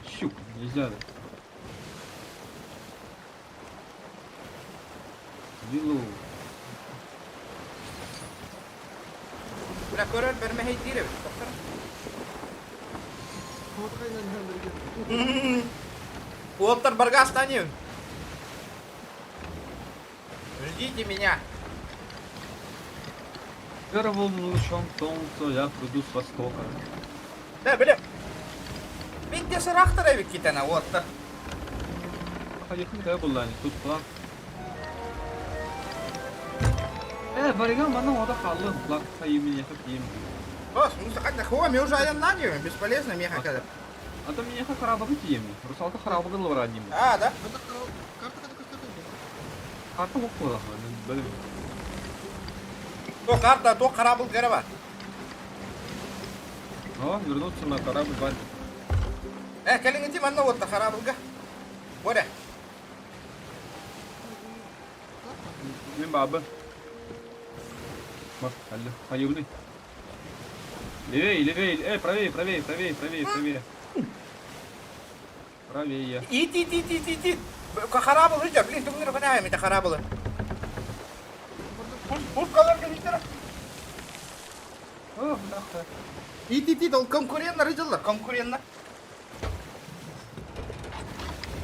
Щук, нельзя. Виллу. Бля, көрөр бермеһей диир эбит, доктор. Уоттар барга станем. Ждите меня. Первым лучом солнца я приду с востока. Да, бля. Битте сырахтар эбит китена, уоттар. Хайыхын кая буллани, тут флаг. Э, бариган манна ода халлын, флаг хайымын яхып ем. О, смысле, хо, мы уже аяннанию, бесполезно, меха когда. А то меня харабы тием. Русалка харабы гылы ним. А, да? Карта лук билим. То карта, то корабль гороба. О, вернуться на корабль Ваня. Э, кэлиҥ ити манна уотта хараабылга. Боря. Мин бабы. Бар, алло, хайыбны. Левее, левее, эй, правее, правее, правее, правее, правее. Правее. Ит, ит, ит, ит, ит, ит. Хараабыл ыдьар, блин, тугунер ханаайм это хараабылы. Пушкалар кэлиттера. О, бляха. Ит, ит, ит, ол конкуреннар ыдьаллар, конкуреннар.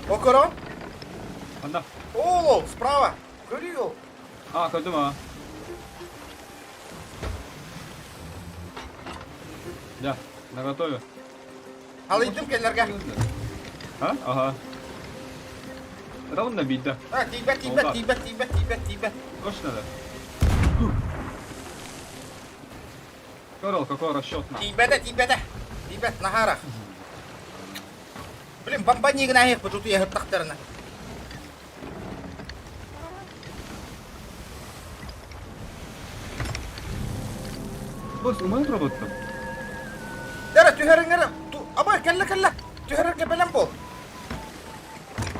Окоро. Анда. Ол, ол, справа. Көрүй ол. А, көрдүм а. Да, наготове. Алыйдым кэллэргэ. А? Ага. Равно бить, да. А, тиийбэт, тиийбэт, тиийбэт, тиийбэт, тиийбэт, тиийбэт. Точно, да? Көрөл, какой расчет на. Тиийбэтэ, тиийбэтэ. Тиийбэт, наһаарах. Блин, бомбани гына тут ехаттахтарына. Бос, умеют работать? Дара түһэриҥэр аба кэллэ кэллэ. Түһэрэргэ бэлэм бол.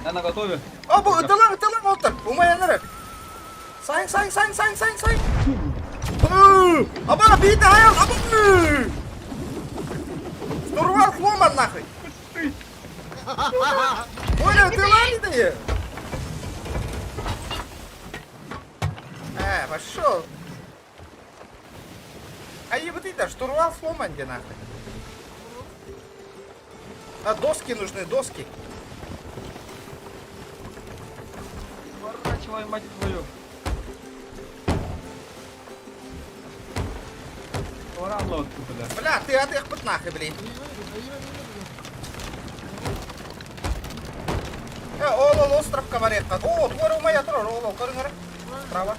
Я наготове. О, бу ытылаҥ ытылаҥ олтор. Умайанары. Сайын сайын сайын сайын сайын сайын. Аба биитэ хайал аба. Штурвал сломан нахуй. Оля, ытылаҥ ты. Э, пошел. А ебать да, штурвал сломан где нахуй. А доски нужны, доски. Поворачивай, мать твою. Пора лодку, бля. Бля, ты отъехать нахуй, блин. Э, ол, ол, островка барыахха. О, туора умайа турар, ол, ол, көрүҥ Справа.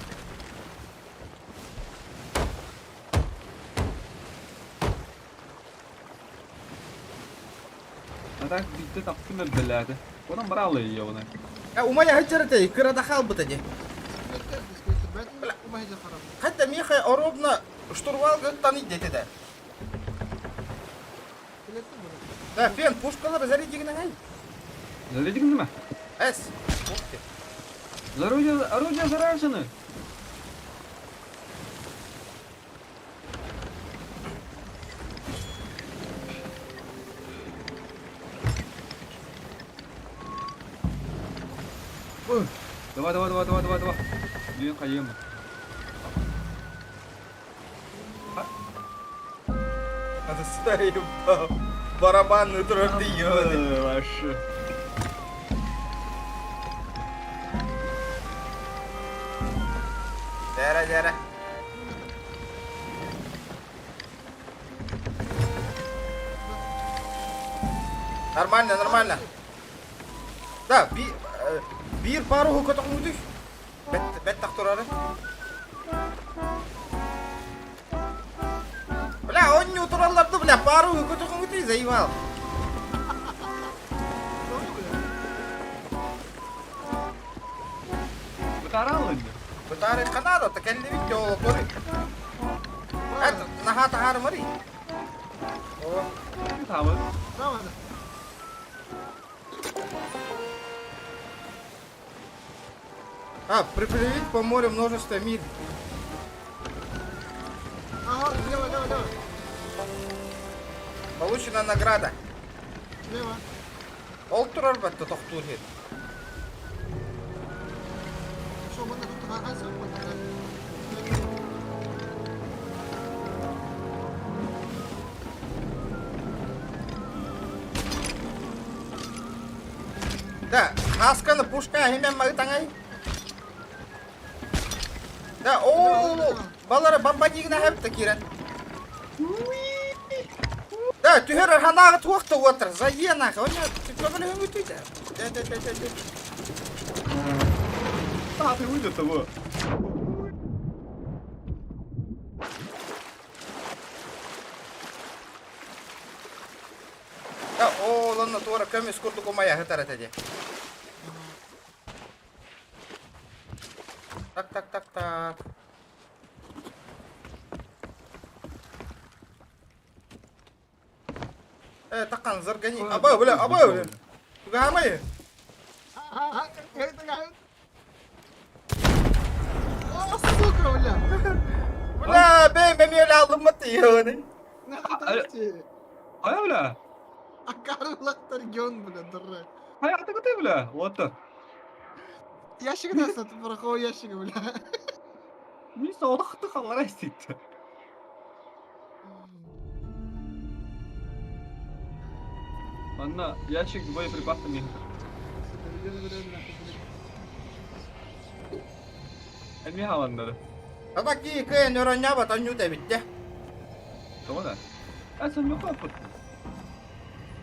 А так биитэ таптым бэлээтэ. Онон бараалы ее Э, умайа хачарата, кырада халбыта ди. Хатта миха оробна штурвал гыттан идете да. Да, фен, пушкалар зарядигин ай. Зарядигин ме? Эс. Пушки. Орудия, орудия заряжены. Ой, давай, давай, давай, давай, давай, давай. Блин, хаем. Заебал. Барабанную дробь ебаный. Вообще. Дара, дара. Нормально, нормально. Да, би, биир пару көтөҕүҥүтүй. Бэт, бэт тахтурары. Бля, онню туралларды. Бля, пару көтөхөҥүтүй заебал. Бытааралын. Бытаарай Канада, та кэллибит ол кори. Это наһаа таһаарымарый. О, Табы. Давай. А, приплывить по морю множество миль. Ага, лево, лево, лево. Получена награда. Лево. Ол турар батта тохтуур иһит. Что, мы тут хасим? Да, хасканы пушка хемен мағы таңай. Да, о, балары бомбардигіне хәпті кирен. Да, түһэр ханағы туақта отыр. Заена, оня, көмілі өңітейді. Да, да, да, да, да. А, ты выйдет того. Да, о, ланна туара көміс курдук умая хытар этеди. Так, так, так, так. Э, такан заргани. Аба, бля, аба, бля. Тугамай. Ага, это как? О, сука, бля. Бля, бэм, бэм, я алыммат йоны. Нахуй ты. Хайа, бля. А Карл регион, бля, дурак. Хайа, ты куда, бля? Вот так. Ящик нас это пороховой ящик, бля. Мин саудахты халлара истейді. Манна ящик с боеприпасами. Эми халаннары. Ата ки кэ нөрөння батан нюта битте. Того да. А сон yok апыт.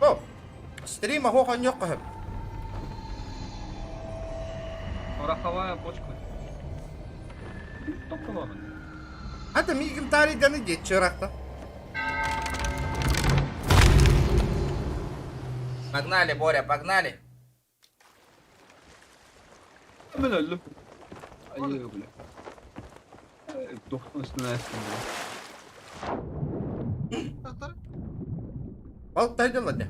О, стрима хохан yok кахып. Пороховая бочка. Тоқталанын. Ата мигим тариданы детчеракта. Погнали, Боря, погнали. Мен өлдüm. Айы, бля. Тоқтың үстіне әстім, бля. Балык тайдалады.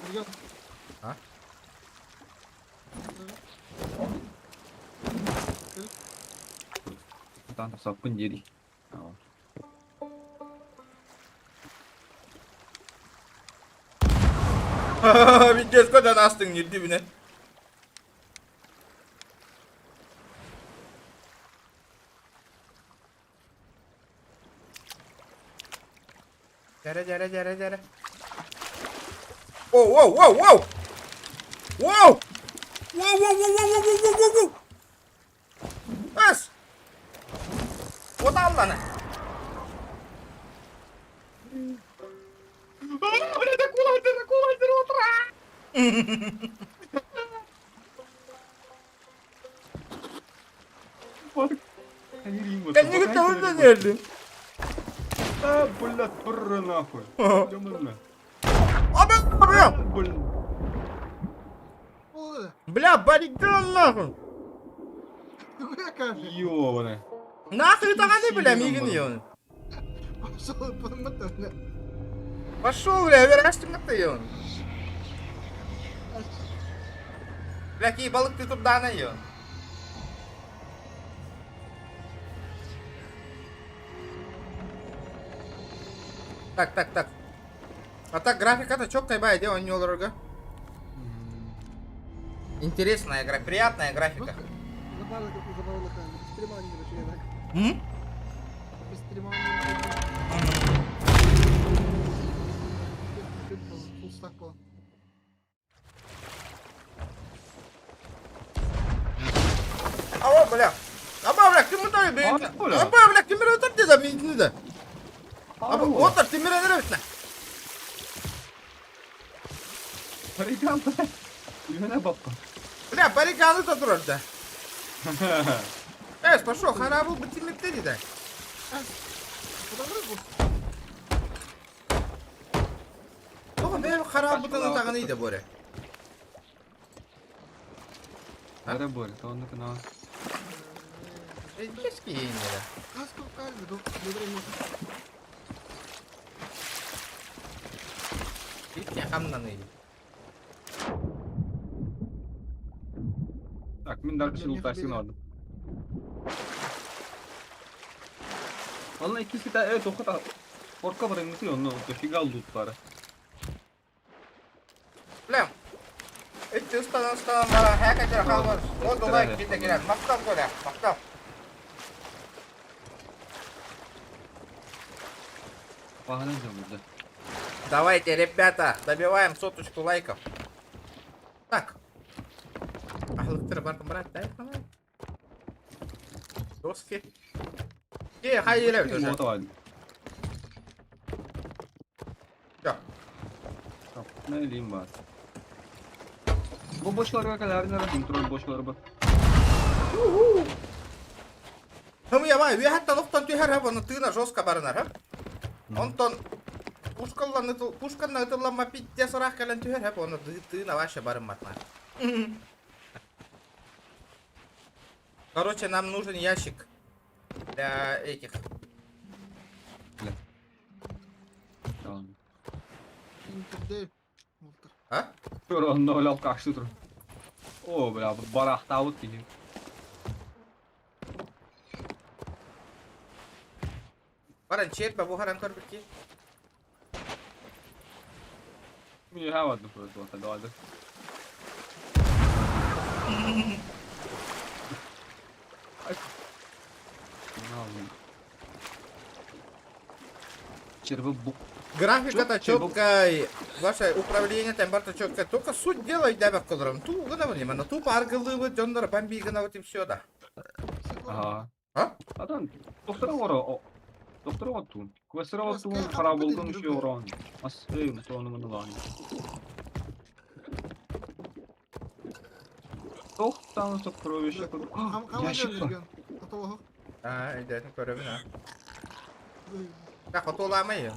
Регион. А? Таң тапсаппын дери. Видеос көдөн астың дибине. Жара, жара, жара, жара. Воу, воу, воу, воу! Воу! Воу, воу, воу, воу, воу, воу, воу, воу! Ас! Вот алланы! Блядь, акула, акула, акула, Кэннигит таһында нердим. А, блядь, бррр, нахуй. Ёмана. Аба, бля! Блин. Бля, бариган нахуй! Ёбана. Нахуй таганы, бля, мигин ён. Пошел, бля. Пошел, бля, верастым ты ён. Бля, ки балык ты тут дана ён. Так, так, так. А так графика-то четкая, бай, где он не олорго. Интересная игра, приятная графика. М? Ава, бля. Аба, бля, ким удар бейт? Аба, бля, ким удар деді митini de. Аба, отар тимир эдер битне. Барикан, бля. Үйіне баппа. Бля, бариканы да турар да. Эс, пошел, харабыл бу тимирте dedi. Тоҕо бэйэм хараабытын ытаҕын иде буоре. Эрэ буоль, то онно кына. Эдический ииннэрэ. Икки хамнаный. Так, мин дальше лутасин алдым. Валла ikisi de evet o kadar Korka var emniyeti onu дофига лут бар. Лем. Икки устанан устанан бара хэкэ халвар. Вот лайк ките кирен. Мактал коля, мактал. Погнали да. Давайте, ребята, добиваем соточку лайков. Так. Ахлыктыр бардым брат, дай давай. Доски. Е, хай еле уже. Вот давай. Все. Ne bileyim var. Bu boşlara kadar nerede kontrol boşlara bak. Хм, я бай, үһәттен оқтан түһәр хөп, оны тыына жестко барынар хөп. Онтон пушкаллан пушканна ытылланма питте сорах кэлэн түһэр хөп, оны тыына вообще барымматма. Короче, нам нужен ящик для этих. Tamam. А? Kör öyle kaçtı dur. O бля, барахтабыт киһи. Баран черпа бу харан көрбүт Мин хавадны просто давай. Ай. Червы бук. Графика-то Чё, четкая, ваше управление там барта четкое. Только суть дела идя в Ту гына внимание, тупо аргылы дьоннор бомби гына вот и все да. Ага. А? Адам, доктора ора. Доктора оттун. Квесера оттун, харабылдын үші оран. Ас, эй, тоны мını лан. Тохтан сокровище. Ящик бар. А, иде, көрөбүн а. Так, отуламай.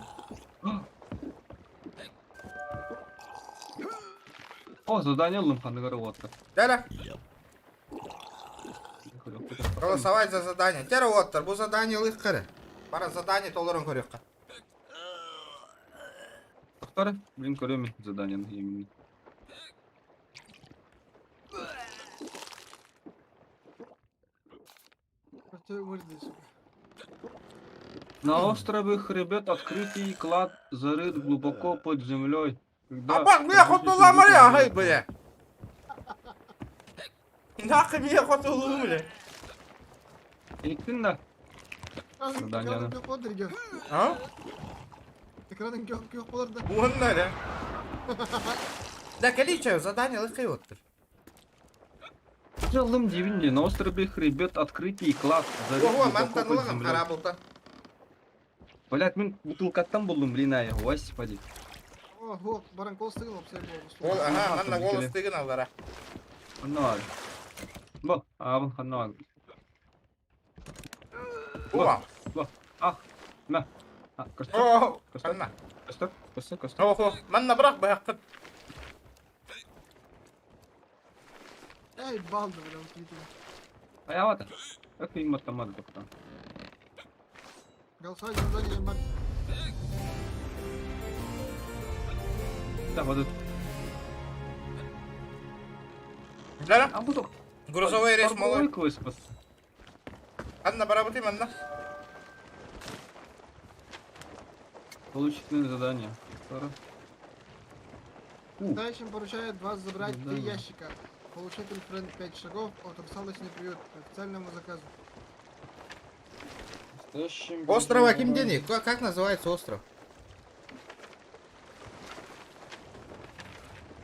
О, задание алым ханныгара отта. Да-да. Голосовать за задание. Тера оттар, бу задание лых кыры. Бара задание толорун көрөккө. Доктор, блин, көрөмүн задание именно. На острове Хребет открытый клад зарыт глубоко под землей. Когда Апак, мен хотуламай, агай, бля. Нахы мен хотулу, бля. Иктин да. Задание. А? Экранын кök болар да. Уонна, да. Да, количество задание лых оттар. Жалым дивинде, на острове Хребет открытый клад зарыт Ого, глубоко под мантан землей. харабылта. Блять, мен бутылкаттан болдум, блин, ая, господи. О, баран кол стыгын опсай Ол, болду. ага, манна голос тыгын аллара. Ханнар. Бо, абын ханнар. О, Ах, на. А, костер, о, костер, ханна. костер, костер, костер. Ого, манна бірақ бақыт. Эй, балды бля, вот Ая, вата. Это им автомат доктор. Голосовать за задание бар. Да, вот. Да, А буду. грузовой рейс малой. квест. Анна, барабыты манна. Получить задание. Дальше поручает вас забрать три Да. ящика. Получатель френд 5 шагов от русалочный приют по официальному заказу. Острова Кимдени. Как называется остров?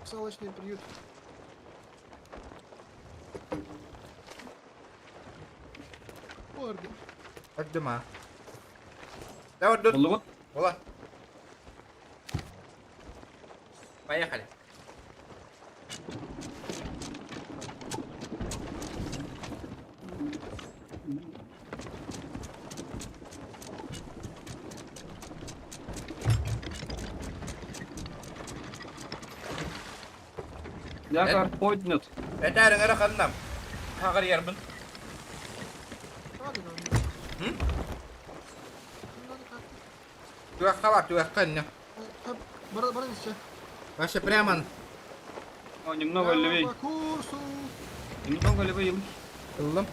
Русалочный приют. Орден. Отдыма. Да вот тут. Вот. Ола. Поехали. Якорь поднят. Этээриҥ эрэ ханна? Хаҕарыйарбын. Түгэххэ бар, түгэххэ иннэ. Вообще прямо. О, немного левей. Немного левей. Ыллым.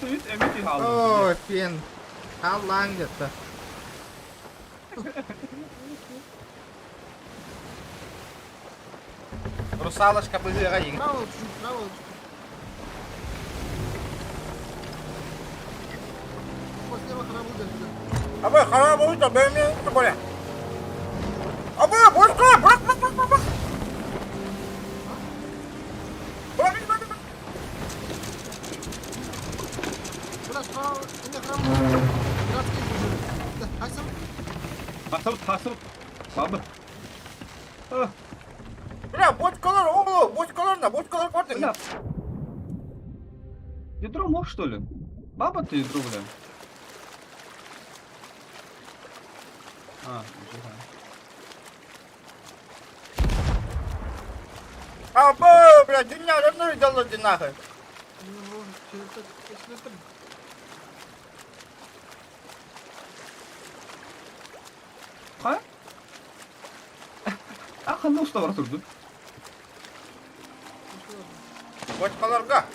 Ой, фен. Халлаан где-то. Русалочка быһыаҕа иҥ. Абы, харабы да бэми боле. Абы, бошка, бырақ, бырақ, бырақ, бырақ. Бырақ, бырақ, бырақ. Тасыр, тасыр. Бабы. Бля, бочкалар, оглу, бочкалар на, бочкалар көрдүң. Бля. Ядро мог, что ли? Баба ты ядро, бля. А, нифига. Абы, бля, дюня, давно дало нахуй. Ха? А, ханна уста бар турду. Бочкаларга.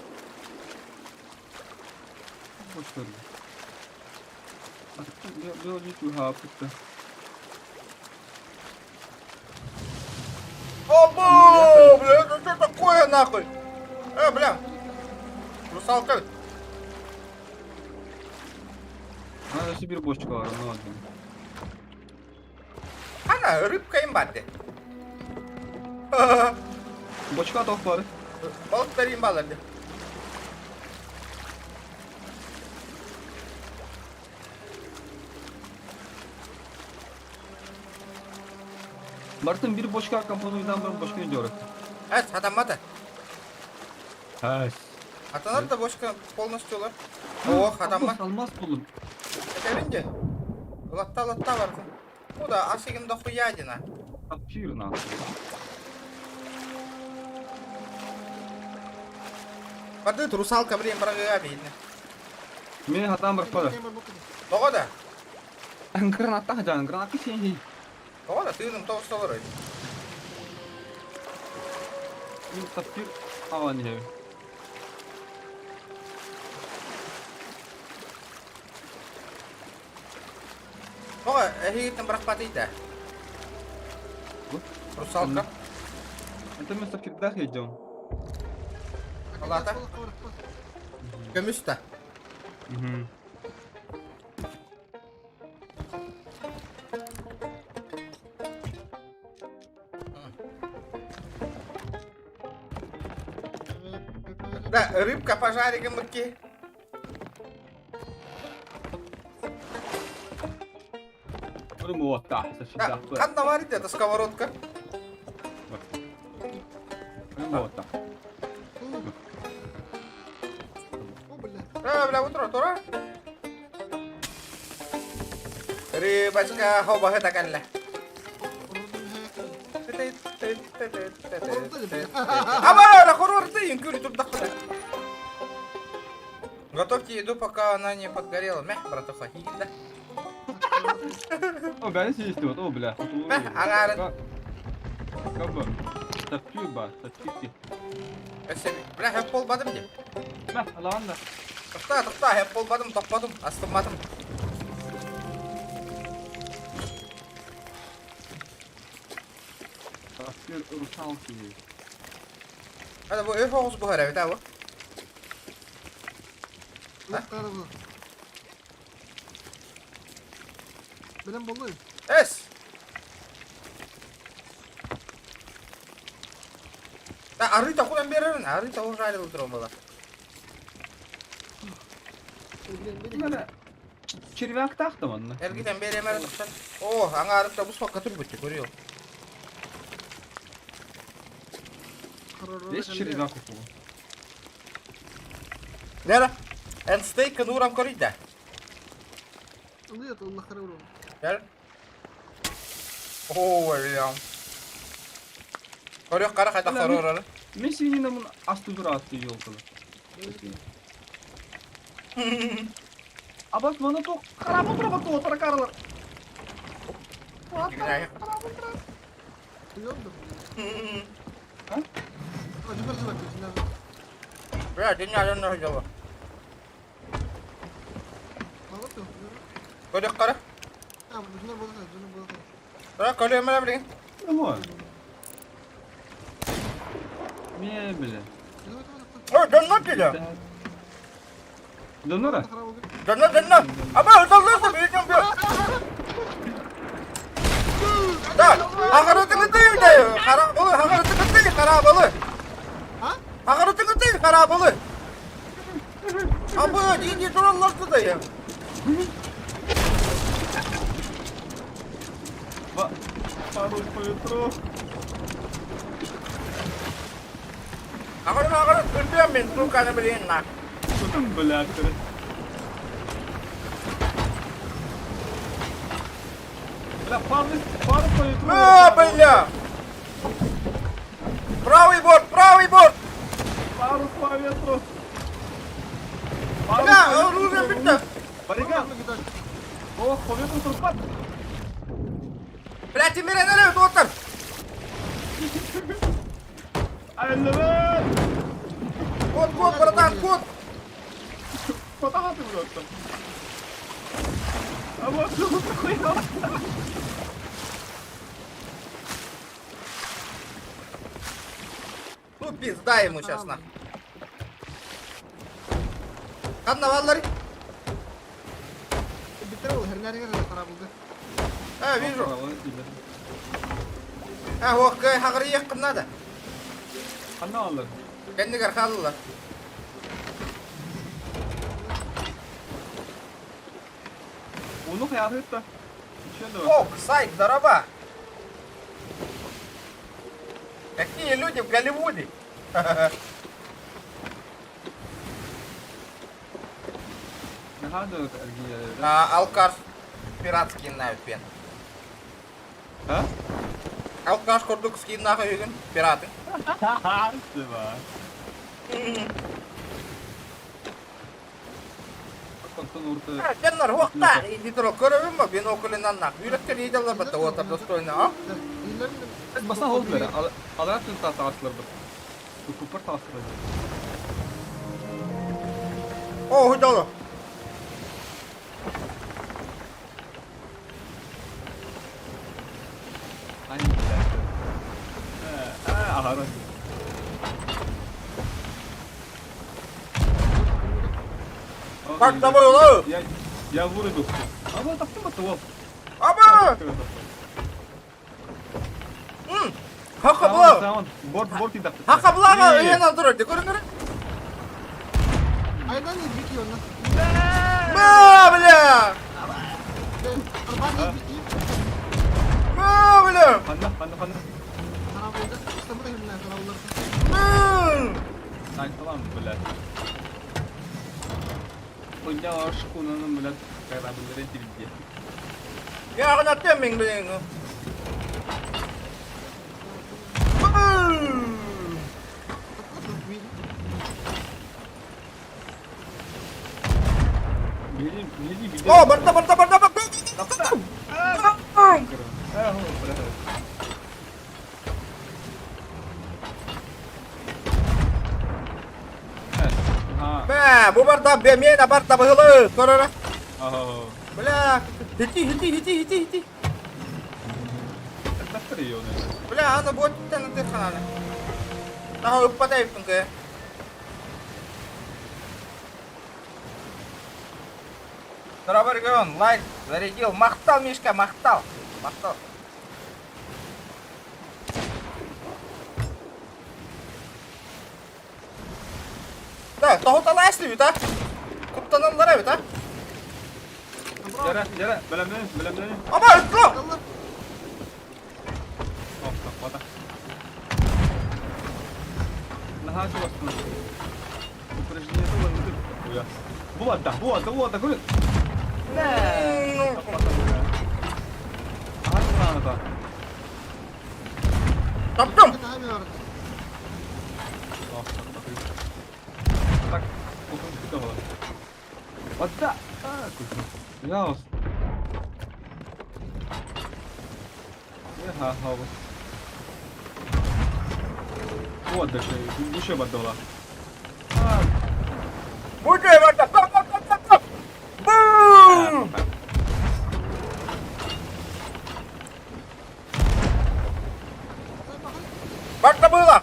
Бочкаларга. Было Абы, бля, это что такое нахуй? Бля. Русалка. Надо себе бочкалар, ну ладно. Ана, рыбка им барды. Бочка тоқ бар. Балықтар им баларды. Бартын bir бочка компонуйдан бір бочка идет. Әс, атамады. Әс. Атанар да бочка полностью олар. Ох, атамма. Алмаз булым. Әтәринде. Латта латта бардым. Ну да, асигин дохуядина. Сапфир нахуй. Барды русалка время брага видно. Мен хатам бар пада. Тоға да. Граната жан, граната сен. Тоға да, тыным тоғыз доллар. Мен сапфир алан не. Тоға, әхигіттен бірақ батыйда. Русалка. Это мен сапфирдах идем. Алата. Көмүс та. Угу. Да, рыбка пожаригом быки. Да, ханна варит это сковородка. Бля, утро, тура. Рыбочка, хоба, это калля. Аба, хоррор ты, инкюри тут дохуя. Готовьте еду, пока она не подгорела. Мях, братуха, да. О, бля, есть вот, о, бля. Ага. Как бы. Сапфир ба, сапфир. Бля, хеп болбадым де. Бля, ладно. Тоқта, тоқта, хеп болбадым, топпадым, астымадым. Сапфир русалки. Hadi bu öf oğuz bu herhalde bu. Es. Да, арыта кудан берерин, арыта уже айлы тур была. Червяк тахтам онна. Эргитен беремер тоқтан. О, аңа арыта бу сокка тур бутты, көрüyor. Здесь червяк уколу. Лера, эн стейк нурам көрүйді. Gel. Oo, ölüyorum. Көрүөх хара хайдах хоророр. Мен синина мун астыгыр атты елкалы. Абас мана то харабы тура бatu таракарлар. Бля, динялен дьоло. Көрүөх хара. Бра, көрүөмөрө билигин. Ой. Мебель. Ой, донно деді. Донора? Донно, донно. Аба, ыталларсың, үйден бер. Да, ағырытыңы да, қарабылы, ағырытыңы қарабылы. Ағырытыңы қарабылы. Абы, дейін туралларды да я. Парус по ветру. Ағырын, ағырын, үрпем мен, трубканы білейін на. Что там, блядь, короче? Бля, парус, парус по ветру. А, бля! Правый борт, правый борт! Парус по ветру. Парус Бля, по ветру. оружие бітті. Баррикад. О, по ветру турпат. Бля, Тимирен әлі отыр. Айлевет. Кот, кот, братан, кот. Куда ты просто? А вот что тут хуя? Ну, пизда ему сейчас на. Ханна баллары. А, вижу. А, ох, хағыры надо. Ханна алыр. Кәндігер қалылар. Оны қаяғы Ох, сайт, здорово. Какие люди в Голливуде. А, алкаш пиратский на пен. А? Алкаш курдукский нахуй пираты. Сыва. Дьоннор уохта, иди тура көрөбүн ба, биноклинан нах. Үйрөттер идалар батта отар достойно, а? Басна oldular. Алар tüm tasarlar bu. Купер tasarlar. О, худало. Ай, А, ага. Как тобой, улау? Я вырубил. А вот автомат вот. Аба! Хака була. Борт, борт и Хака булага үйен алдырыр. Көрүңөр. Ба, бля! Ба, бля! Ханна, ханна, ханна. М! Так, tamam, блядь. Подняла шхуна, блядь, корабль везде. Я гына теммин билен. О, барда, барда, барда, барда. Бә, бу барда, бе, мен барда быгылы. Көрөрө. Бля, хити, хити, хити, хити, хити. Бля, аны бот тен тырхананы. Тага ыппатай кэ. Дорогой лайк зарядил. Махтал, Мишка, махтал. Махтал. Да, тоһуталаа эслибит, а? Куттаналлар эбит, а? Жара, жара, бөлөмнөн, бөлөмнөн. Аба, ыттро! Ох, вода. Наха чувствую. Упражнение было не тут. Була, да, була, да, була, да, говорит. Ата. Таптым! Так, Вода! Пожалуйста. Вот, даже еще бодола. Бужай, вода! Стоп, стоп, стоп, стоп, стоп! Бум! Барда было!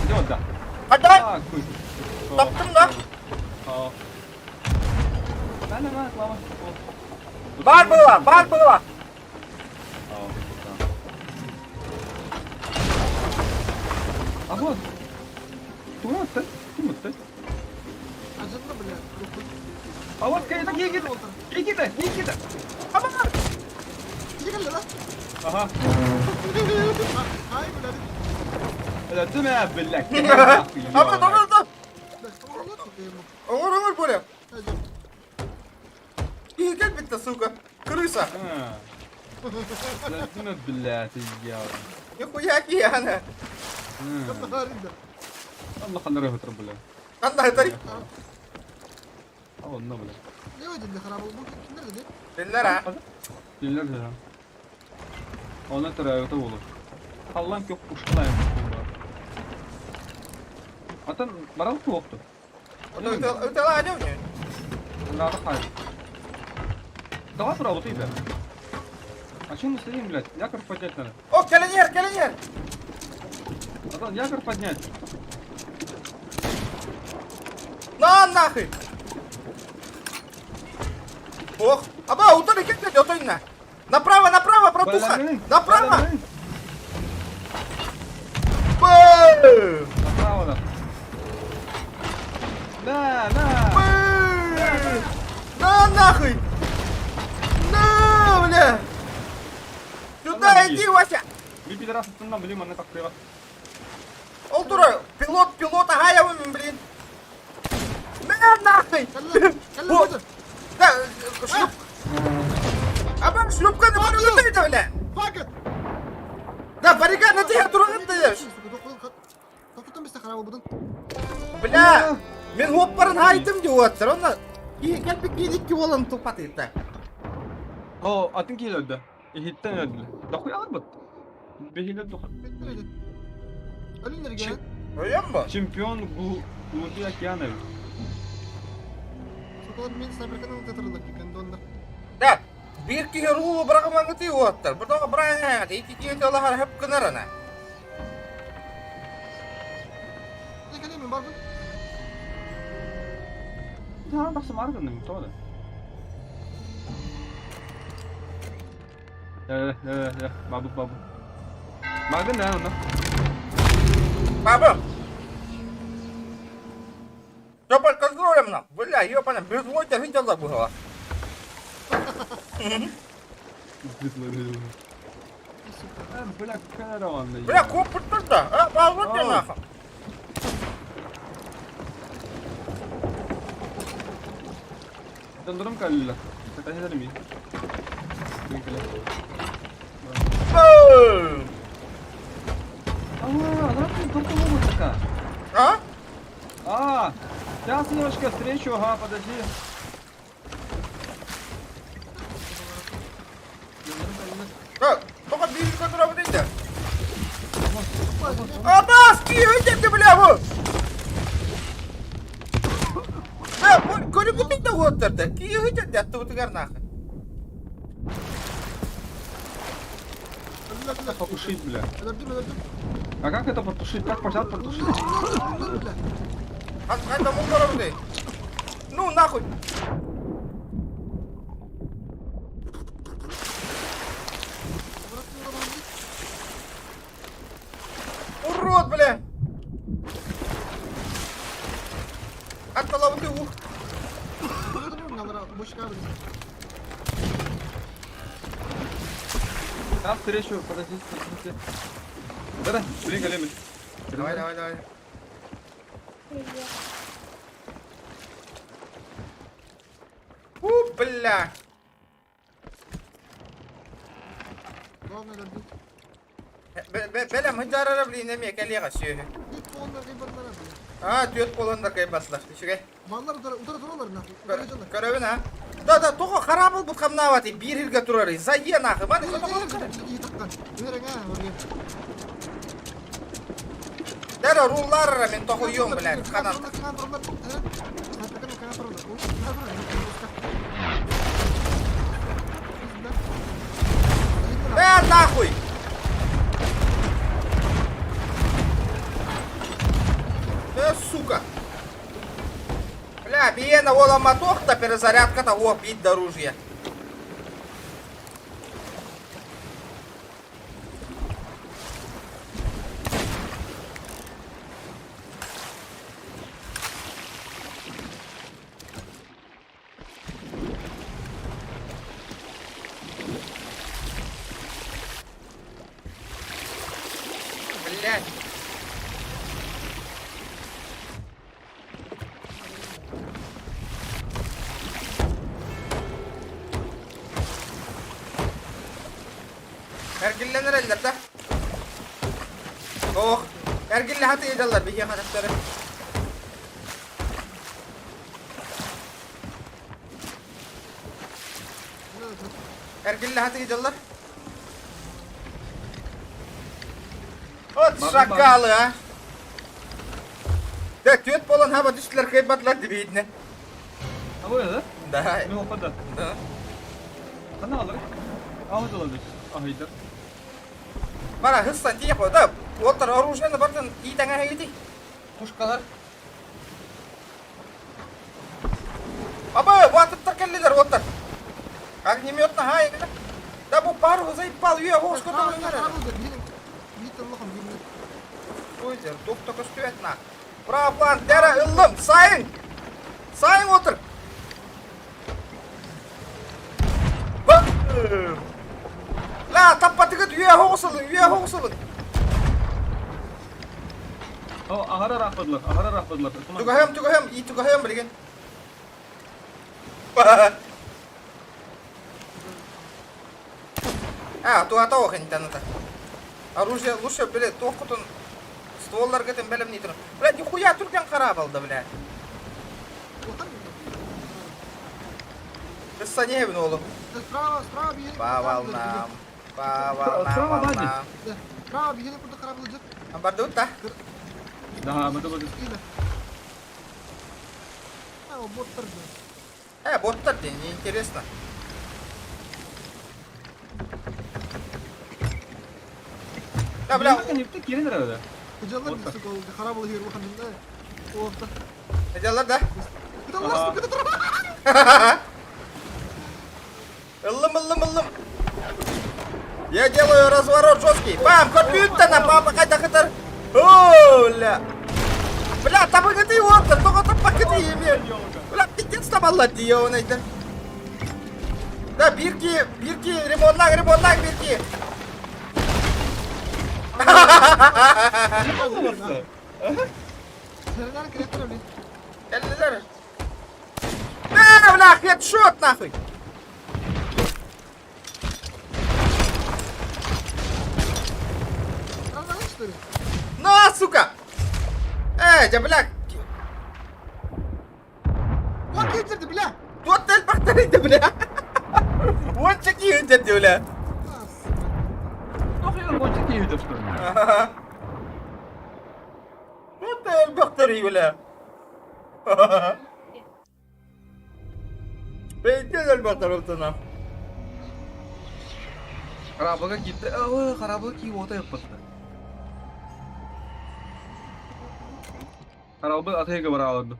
Где вода? Вода! Таптым да? Бар было, бар было! А вот. Тума тума А вот это Никита! Никита! Никита! Ага. Это блядь. Абы, абы, абы. Оңор, оңор, Боря. И как битта, сука? Крыса. Это блядь, я. Нихуя кияна. الله خلنا نروح بلا. Анда айтар. Aa onunla bile. Diller ha. Diller de. Ona tarafta olur. Allah'ım yok kuşkalayım. Atan baral tuoktu. Öte la ne? Надо хай. Давай право ты, блядь. А чем мы стоим, блядь? Якорь поднять надо. О, келенер, келенер. Атан, якорь поднять. На нахуй. Ох, аба, утары кетти, отойна. Направо, направо, братуха. Направо. Бэм! Направо, да. На, на. Бэм! На нахуй! На, бля! Сюда иди, Вася! Би пидорас аттынан блин, манна таккыга. Ол тура, пилот, пилот, ага, я блин. На нахуй! Да, шлюп... Аба, шлюпканы барылды, бля! Да, баррикада тиһэ турагын Бля, мен хоппарын хайтым деп отыр, онна келпик кейдикки болан тупат итта. О, атын кийл öldü. Ихиттен öldü. Да хуй албат. Бехиле дух. Öyle mi? Чемпион глубины океана. Да, бир киһи рулу бырагымаңыты оттар. Бұрдағы бырағың ити киһи алахар хөп кынар ана. Да, бақсы мардын тода. Э, э, э, бабу, бабу. Мардын да, онно. Бабы! Все под контролем нам. Бля, ёпана, без локтя видела было. Бля, караван. Бля, коп туда, а, вот нахуй. Дондром калила. Это не дарми. Бум! А, она А? А, сейчас немножко встречу, ага, подожди. Так, только били, который вот эти. Абас, киһи бля, бу! Бля, көрүгү да оттарда. Киһи аттыбытыгар нахуй. Это потушить, бля. А как это потушить? Как пожар потушить? Это мунгорабы. Ну нахуй. Урод, бля! Атталабыты ух. Сейчас встречу, подожди, подожди. Да-да, блин, големы. Давай, давай, давай. У, бля. Главное өлөрдүн. Бэлэм хыдьаарара блин эмиэ кэлиэҕэ сүөһү. Түөрт буоланнар кыйбатылар блин. Аа, түөрт буоланнар кыйбатылар. Үчүгэй. Баллар утары утары тураллар нахуй. Утары дьоннор. Көрөбүн а. Да, да, тоҕо хараабыл бут хамнаабатый биир иргэ турарый. Зайе нахуй. Маны Дара рулларра мен тохуйуом, блядь, ханан. Э, нахуй! Э, сука! Бля, биена ола мотохта, перезарядка того, бить до оружия. Блядь. Эргиллэн эрэллэр да? Ох, эргиллэ хатыйдаллар биһиэхэ хатахтары. Эргиллэ хатыйдаллар. Вот шакалы, а! Да, түөрт буолан хаба түстүлэр кыайбатылар дибиитинэ. А вы, да? Да. Ну, опа, Да. Ханалар. Аһыдылар аһыйдар. Бара хыссан тиийэ да. Уоттар оружиены бартын иитэҥэ хэгити. Пушкалар. Аба, ватыттар кэллилэр уоттар. Огнемет наһаа Да бу пару заебал, үйэ хоска Ой, доктор көстүбэт на. Право дәрі ыллым, сайын! Сайын отыр! Ла, таппатыгыт үйэ хоғысылын, үйэ хоғысылын. О, аһара рахпадылар, аһара рахпадылар. Тугаһым, тугаһым, и тугаһым билигин. А, туата ох интаната. Оружие лучше, блядь, туох кутун стволларгытын бэлэмнии турун. Блядь, нихуя түргэн хараабалда, блядь. Кыссанебин oğlum. Справа, справа биһиги. По волнам, по волнам, Справа, волнам. Справа биһиги курдук харабылдьыт. Бардыбыт да? Да, мы думали. А, боттар. Боттар день, неинтересно. Да, бля. Кирин да? Кыдьаллар сука, харабыл иһир улахан да. Орта. Кыдьаллар да? Кыдьаллар сука, кыдьаллар. Ыллым, ыллым, ыллым. Я делаю разворот жесткий. Бам, компьютер на папа қайда қытар. О, бля. Бля, табыгыты отыр, тоға таппакыты еме. Бля, пиздец табалла дие оны Да, бирки, бирки, ремоннак, ремоннак, бирки. Кэллилэр. Э, бля, хедшот нахуй. На, сука! Э, дьэ, бля! Вот киирдэ, бля! Туох да элбэхтэр бля! Уонча киирдэ, бля! Туох уонча киирдэ, что ли? Туох да элбэхтэр бля! Бэйден элбэхтэр олтона. Хараабыга киирдэ. Ой, хараабыга киир уота яппатта. Хараабы атыга барааларды.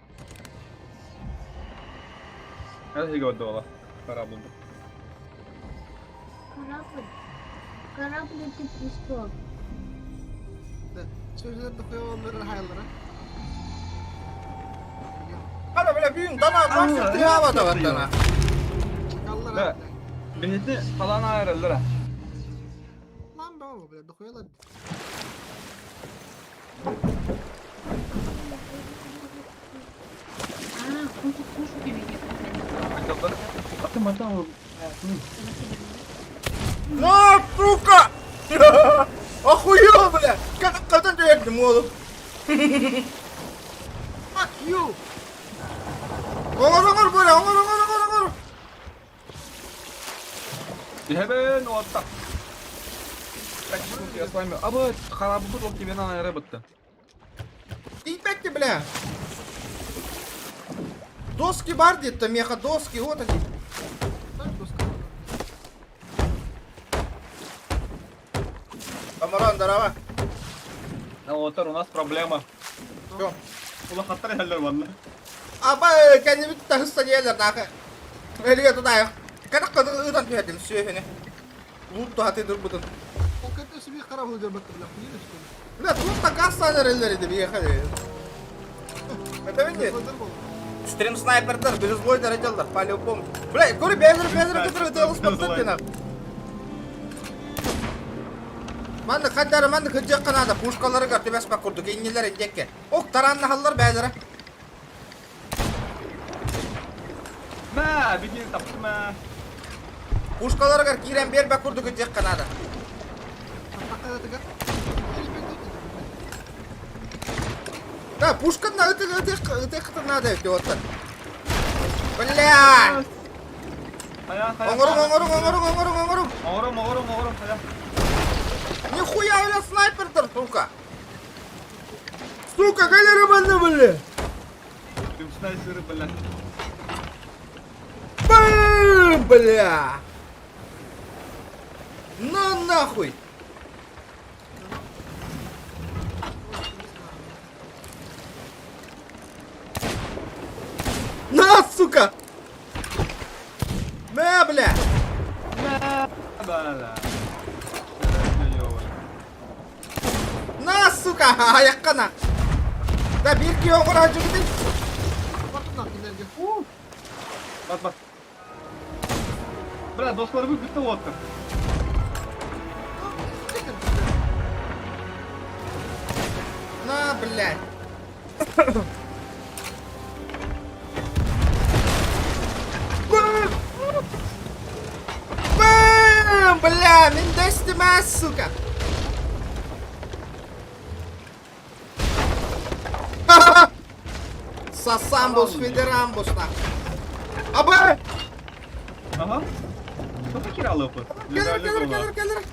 Атыга барды ола. Хараабы. Корабль. Корабль это песок. Сөзлер дохуя хайаллара. Ана, бля, бүгүн дана баксы тыаба да баттана. Чакаллар. Бинити халан айырылдыра. Лан бау, бля, дохуялар. А, кушу, кушу тебе. Аты мата На, сука! түһэрдим уолу. Fuck you! Оҥор, оҥор, бля, оҥор, оҥор, оҥор, оҥор. Иһэбин уотта. Так, я с вами. А вот, харабы ол тебе на рыбы-то. Тиийбэккэ, бля. Доски бар где-то, меха доски, вот они. Тамаран, здорово. Отор, у нас проблема. Все. Улахаттар иһэллэр манна. Аба, кэннибит таһысса диэлэр наахы. Элигэ тутаайах. Кэтэх кытыл ыытан түһэрдим сүөһүнү. Луут туһаты турбутун. Ол кэннэ себе харабыл дьарбаттар, бля, хуйня, что ли? Бля, тут такаастаан эрэллэр ити биһиэхэ. Это видите? Стрим снайпердар, беззлойдар этэллэр, по-любому. Бля, көрү бэйэлэр бэйэлэр кытары ытыаласпаттар диэн. Манна хаддары манна кырдьыахха наада, пушкаларыгар түбэспэт курдук, иннилэр индиэккэ. Ох, тарааннаһаллар бэйэлэрэ. Мэ, бигин таптым ээ. Пушкаларыгар киирэн биэрбэт курдук ытыахха наада. Да, пушканна ытыаххытын наада эбит оттон. Бля! Оҥоруҥ, оҥоруҥ, оҥоруҥ, оҥоруҥ, оҥоруҥ! Оҥорум, оҥорум, оҥорум, хайа. Нихуя, бля, снайпердар, сука! Сука, галеры манна, бля! Снайперы, бля. Бым, бля! На нахуй! На, сука! На, бля! На, бля. На, сука! Айакка на! Да, биир киһи оҥорооччугутуй? Бат, бат. Бля, достарбыт бүтте уоттар. На, блядь. Бэм! Бля, мин дэстимэ, сука! Сасамбус, федерамбус, нахуй. Аба! Ага. Что похерало бы? Кэлэр, кэлэр, кэлэр, кэлэр.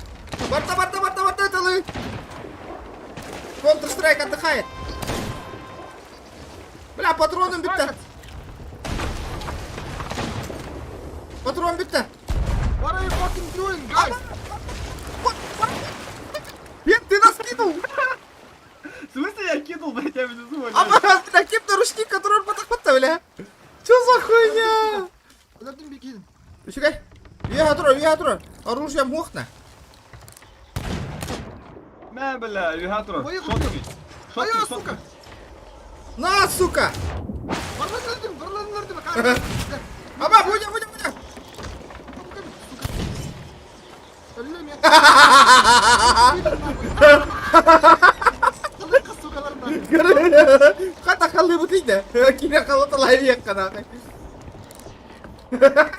Барта, барта, барта, барта, тылы. Counter-Strike отдыхает. Бля, патроным бүттэ. Патрон бүттэ. What are you fucking doing, guys? Нет, ты нас кинул! В смысле я кинул, блядь, я внизу А бля, кем-то ручник, который потахпатта, бля. Чё за хуйня? Өлөрдүм бикин. Үчүгэй. Үөһэ турар, үөһэ турар. Оружие муохна. Мэ, бля, үөһэ турар. Ой, Шотный. Ай, Шотный, сука! шотный. На, сука! Барлан өлөрдүм, барлан өлөрдүм. Аба, будем, будем, будем! Өллөм я. Хата халлыбыт иде. Кире халаталай яккана. Бля.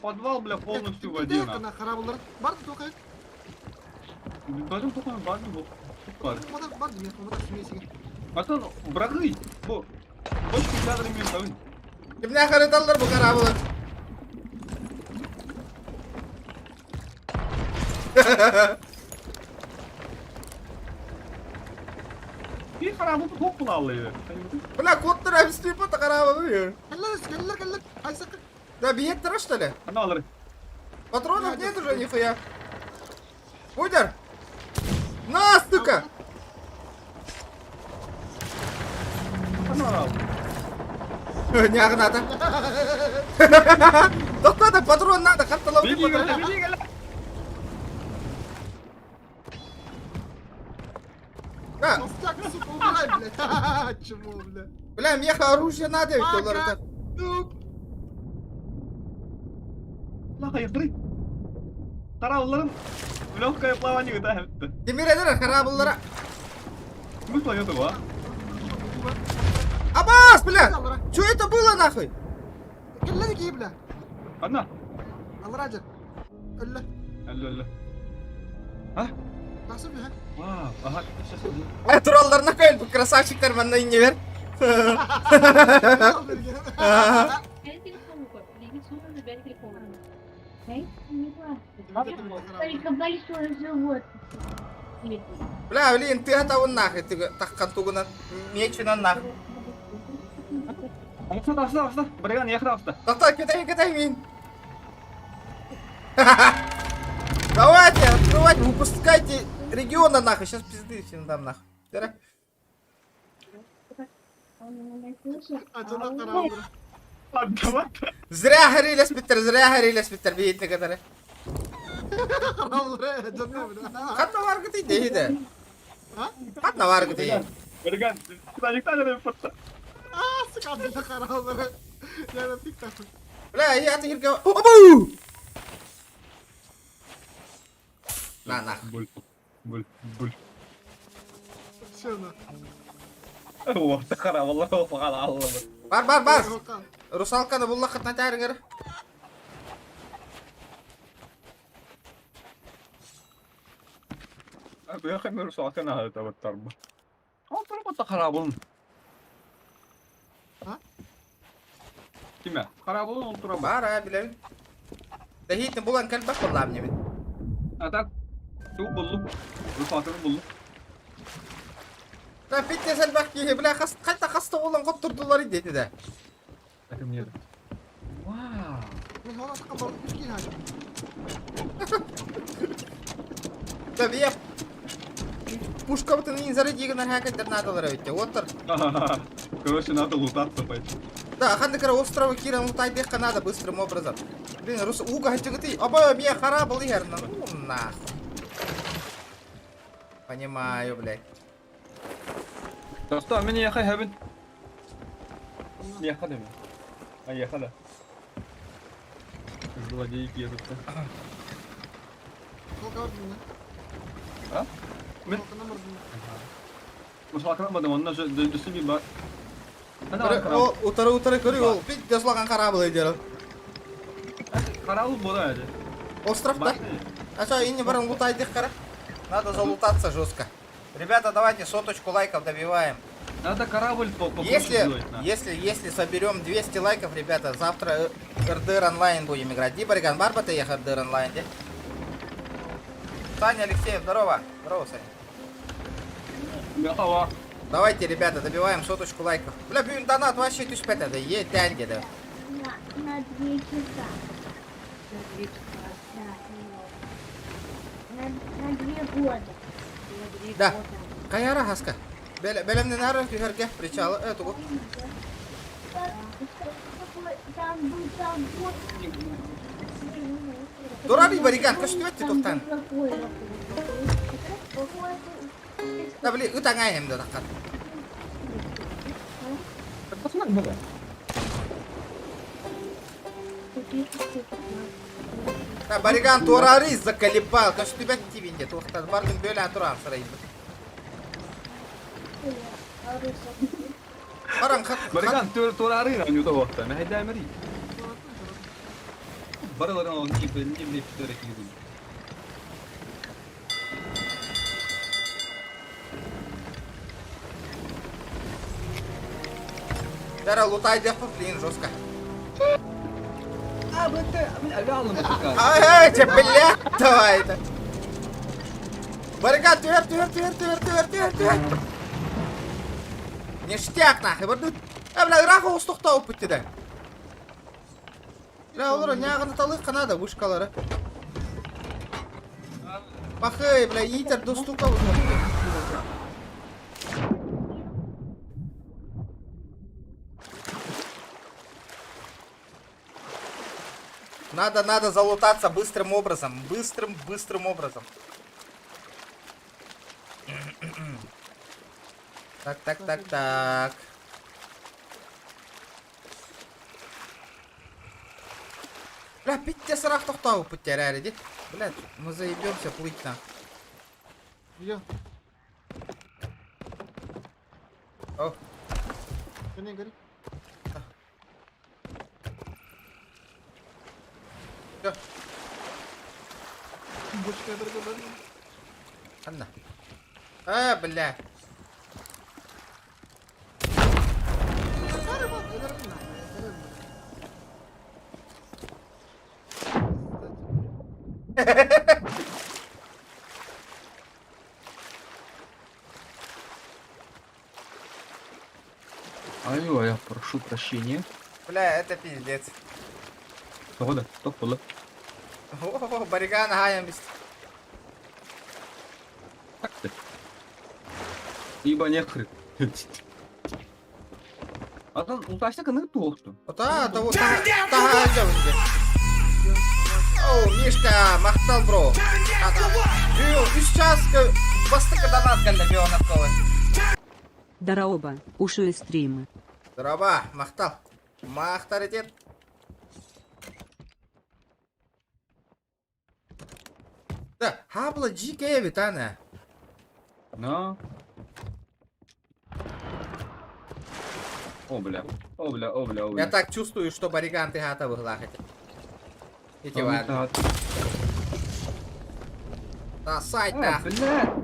Подвал, бля, полностью в воде. Харабылар. Бар тоқай. Бардым тоқай, бардым бұл. Бар. Бар бар Атан, брагый. Бу. Бочки кадрами тавын. Кимнә харыталлар бу харабылар? Bir харабы тоқ булалы. Бля, коттар әбістей пата харабы. Кэллэр, кэллэр, кэллэр. Айсак. Да, биет тара, что ли? Ана алыр. Патронов нет уже нихуя. Будер! На, сука! Ана ал. Не надо. Да надо, патрон надо, хатталау Беги, беги, беги. Да. Толстяк, сука, убирай, блядь. Чему, бля? Бля, меха оружие надо, ведь, Пока. Нуб. Ла хайырдырый. Харабыларын легкое плавание да бітті. Демир эдер харабыллара. Мы планету, а? Абас, бля! Что это было нахуй? Кэллэр ки, бля. Ана. Алраджер. Өллө. Алло, алло. А? Тахса быһа. Вау, ага, сейчас иду. Э, туралларына көл, красавчиктар манна иннибер. Только большой живот. Бля, блин, ты атауын нах, таххан тугунан, мечунан нах. Тахса, тахса, тахса. Барыган, я тахса. Тохтой, кидай, кидай мин. Давайте, открывайте, выпускайте региона нахуй. Сейчас пизды всем дам нахуй. Дара. Зря горели спиттер, зря горели спиттер, видите, который. Хатна варгы дейді. Хатна варгы дейді. Барыган, куда Бля, я ты хирка. Абу! На, нах. Буль, буль, буль. Бар, бар, бар. Русалканы булла хатна тәргер. Бар, а, билем. Тәһитне булан кәлбәк буллам немен. А так, ту буллу. Русалканы буллу. Да, питте сәлбәк киһи, бля, хас, қайта хаста болан қоттырдылар иде да. Это мне. Вау. Да, я пушка вот не заряди на хакер надо ведь. Отыр. Короче, надо лутаться пойти. Да, хандыкара острова Киран лутай надо быстрым образом. Блин, рус уга ты. Оба, я хара был игр. Ну нахуй. Понимаю, блядь. Да что, меня я хабин. Я хадами. А я хада. Злодейки этот. А? Мен Русалканы онна же дөсү би бар. О, утары утары көрү ол. Бит жаслаган корабль идет. Караул була әле. Островта. А что, и не баран лутай кара? Надо залутаться жестко. Ребята, давайте соточку лайков добиваем. Надо корабль по Если, если, если соберем 200 лайков, ребята, завтра РДР онлайн будем играть. Ди Бариган, Барбата я РДР онлайн, де? Саня Алексеев, здорово. Здорово, Саня. Готово. Давайте, ребята, добиваем соточку лайков. Бля, блин, донат вообще 1005 это, е, тяньте, да. На 2 часа. На 2 часа. Да. На 2 года. На 2 Да. года. Каяра хаска. Белемнен ары түһәргә причалы, э, тугу. Там был такой... Дурали Бариган, көстүбәтти тоқтан. Да, били, ытаңай hem да таққан. Посмотри, Да, Бариган турари заколебал. Көстүбәтти бинде тоқтан. Бардын бөлә туран сарайын. Баран хат. Бариган, турары на нюта вакта. Мен хайда мери. Барыларын он не не не фитер киги. Дара лутай деп, блин, жестко. А, бт, мен алалым бт. Ай, ай, блядь, давай это. Бариган, түһәр, түһәр, түһәр, түһәр, түһәр, түһәр, түһәр. Ништяк нахуй. Барды. А, бля, ыраах оғыстықта оп бітті да. Бля, олар неғыны талы қанада вышкалары. Бахай, бля, итер достука вот. Надо, надо залутаться быстрым образом. Быстрым, быстрым образом. Так, так, так, так. Бля, пить сарах тохтау потеряли, де? Бля, мы заебемся плыть на. Йо. О. Гори, гори. Всё. Бочка дорогая. Ханна? А, бля. Айо, я прошу прощения. Бля, это пиздец. Тоҕо да, тоқ буолла. О, бариган хаайан бис. Так ты. Ибо нехрен. Атын улташта кыныгы туохту. Ота, того таха О, Мишка, махтал, бро. Үс часка бастыкы донат кэллэ бионатковый. Дороба, уши стримы. Дороба, махтал. Махтаритет. Да, хабла дикая витана. Но. О, бля. О, бля, о, бля, о, бля. Я так чувствую, что бариган ты хата выглахать. Ити ладно. Да, сайт, да. Бля.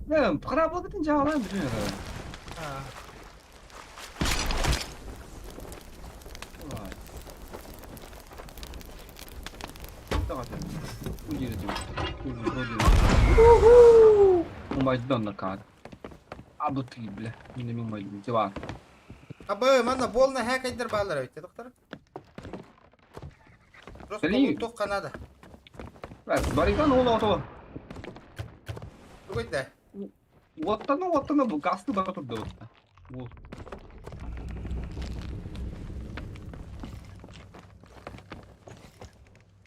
Не, харабылгытын жаалан билбейм. Абы, манна болна хэкайдер баалар эбит, доктор. Просто туохха надо. Бариган ол ото. Тугуй да. Оттана оттана бу гасты бара турду. Вот.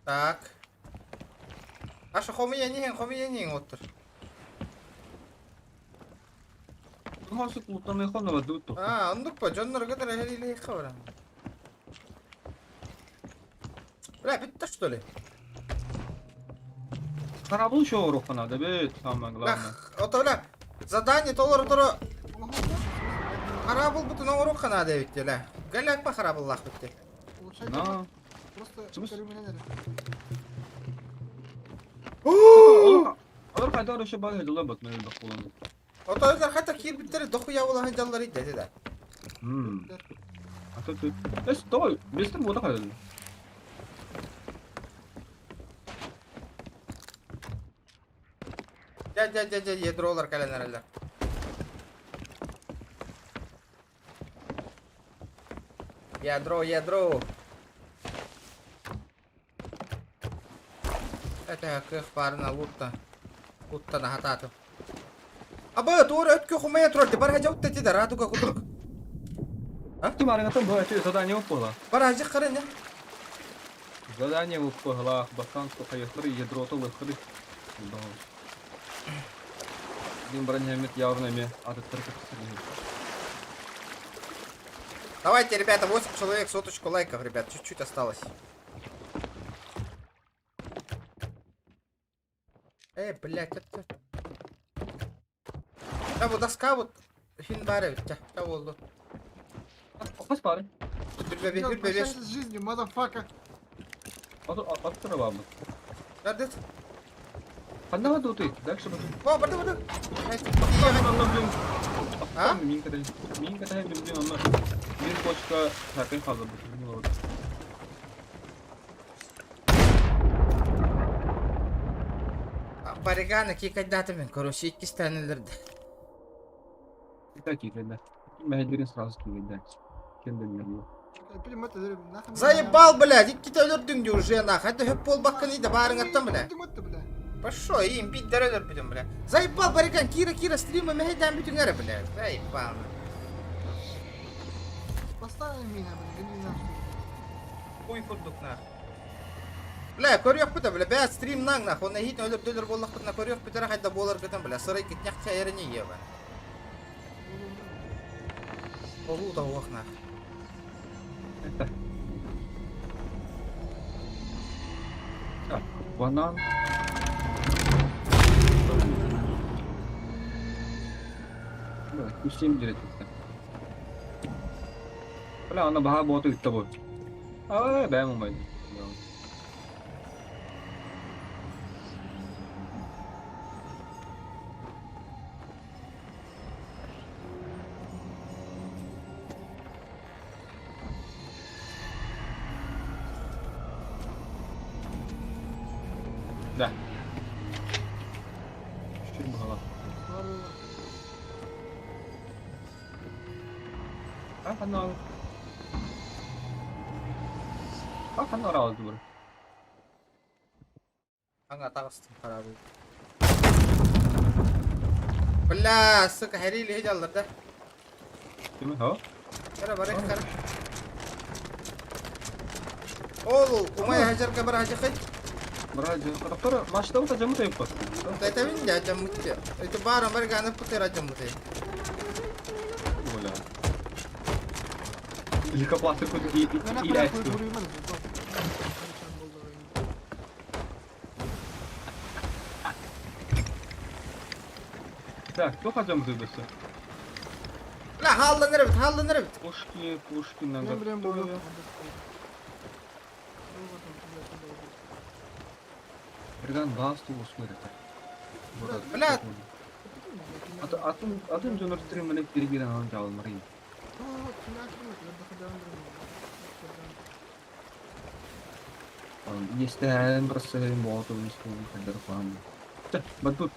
Так. Аша хомия не оттур. А, оннук па, дьоннор кытары эһэлиилэһиэххэ баран. Бля, бүттэ что ли? Харабыл еще урока надо, бит, самое главное. Ото, бля, задание толору тору харабыл бутун оҥоруохха наада эбит бля. Галяк па харабыллаах битте. На. Просто Алар кайдар еще бар эдилер бат мен бак болон. Ото хата киирбиттери дохуя буолан дьаллар идэ да. А то ты. Э, стой, мистер вода кайда. Дьэ дьэ дьэ дьэ ядролар кэлэн эрэллэр. Ядро, ядро. Это кых парна лутта. Лутта на хатату. Аба, туора өткө хумая турар, бар хажа утта тида, радуга кудук. А? Ты марыгатын бу эти задание выпала. Бар хажа карын Задание выпала, басан хайхры, ядро то выхры. Дин бронемет явно ме аты Давайте, ребята, 8 человек, соточку лайков, ребят, чуть-чуть осталось. Эй, блядь, это... Да, вот доска вот... Хинбаре, та болду. Хас бары. Прощайся с жизнью, motherfucker. Аты бабы. Nerede? Ханна ты, дальше бады. О, барды, барды. А? Минка дай. Минка дай, блин, онно. Мин почка хакын хазы бу. Баригана кикайдаты мен, короче, икки станелерді. Так кикайда. Мәһәдирин сразу кикайда. Кенден Заебал, блядь, икки төлөрдүң де уже нах. Это хөп пол баккан иде барың аттан, бля. Пошо, им бит дәрелер бүтін, бля. Заебал, бариган, Кира, Кира, стрима мәһәдән бүтін әрі, бля. Заебал. Поставим меня, бля, гони нахуй. Хуй курдук, нах. Бля, көрүөх бит, бля, бә стрим наң нах, оны хит өлөр дөлөр боллах бит, көрүөх бит, хайда болар гытын, бля, сырай китнәк чайры не еба. Олу да уах нах. Так, банан. Бля, күсем дирет. Бля, ана баха боту итте бот. А, бәм умайды. Да. Чуть было. А, ханна барар? Аңа таҕыстым харабы. Бля, сука, хэрили жаллар да. Кими хо? Кара бары кара. Ол, умай хажар бар хажахай. Бара доктор, машина ута жамыта юк. Тайтабин я жамытты. Это бар бар гана путера жамыты. Оля. Лейкопластырь и Мен и акыры буруйман. Так, кто хотел зайдется? Бля, халланыр бит, халланыр бит. Пушки, пушки надо. Мен билем буруйман. Бриган басту усмыры. Бля. Атын атын жонор стриміне биргирен алып жабылмырын. Естен просто болоту хадер план. Батут.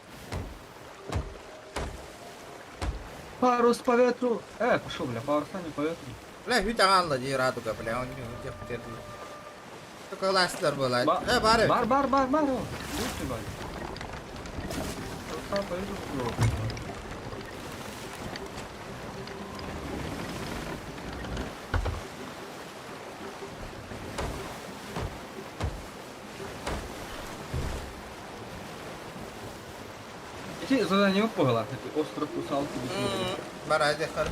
Парус по ветру. Пошел, бля, паруса не по ветру. Бля, хүт аңалла ди радуга, бля, он не деп терди. Только ластар была. Бар. Бар, бар, бар, бар. Лучше бар. Паруса по ветру. Эти задания поняла, эти остров русалки. Бар айды хар.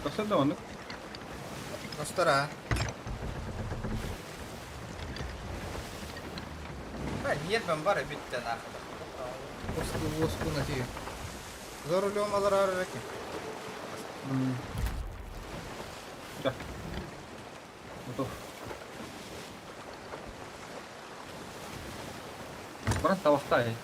Касыр да оны. Ностара. Ба, нет, мен бар битте нахуй. Оску, оску на ти. За рулем алар араки. Да. Готов. Брат, тавахтай.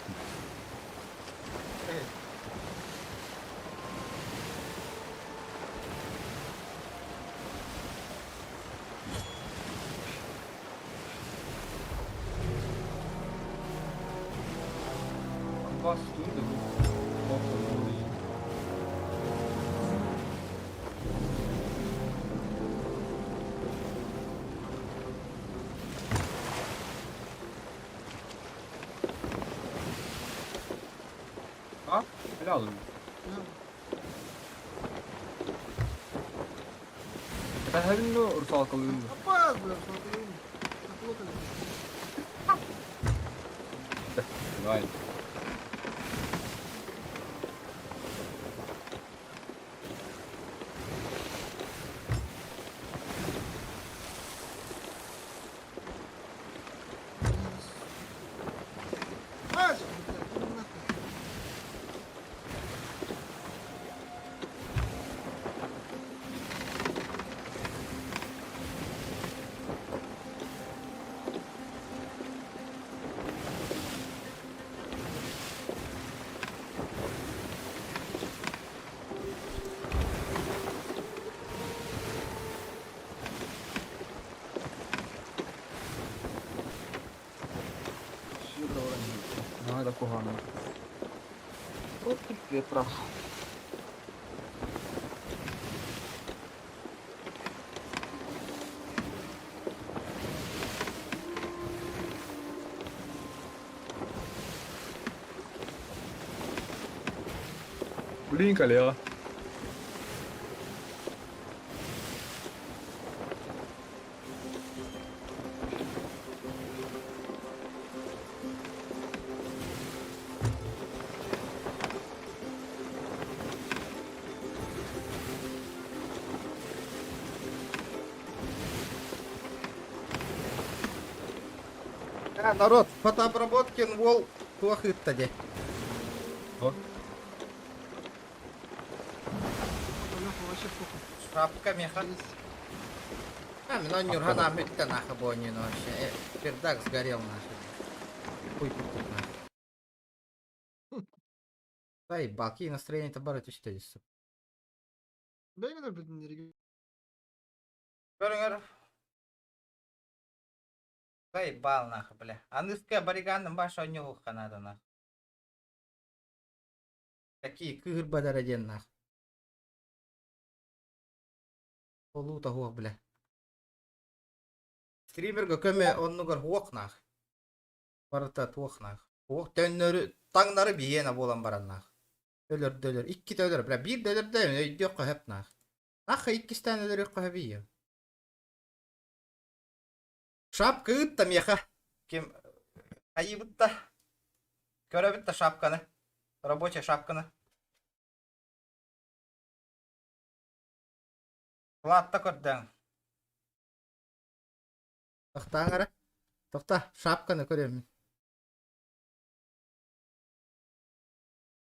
Вас тут, А? Лял. Это хәбин русалка лын. Апа, бля, Давай. Надо погано. Против ветра. Блин, коллега. А, народ, фотообработкин вол туахытта де. Шапка меха. А, мен нюргана мүтті нахы бойнин вообще. Пердак сгорел нахуй. Хуй тут нахуй. Да балки настроение-то бары түшті дейсі. Бәйгелер бүтін. Көріңер. Заебал нахуй, бля. Аныска бариганным баш оонньуохха наада нахуй. Такие кыырбадара диэн нах. Олуута хуох, бля. Стримерга көмө оннугар хуох нах. Барыта туох нах. Хуох төннөрү таҥнары биһиэнэ буолан баран нах. Өлөрдөлөр. Иккитэ өлөр. Бля, биир да өлөрдө өйдүөххэ сөп нах. Нах иккистээн өлөрүөххэ сөбүй. Шапка ыытта миэхэ. Ким хайыыбытта? Көрөбүт да шапканы. Рабочая шапканы. Платта көрдөҥ. Тохтааҥ эрэ. Тохта, шапканы көрүөм.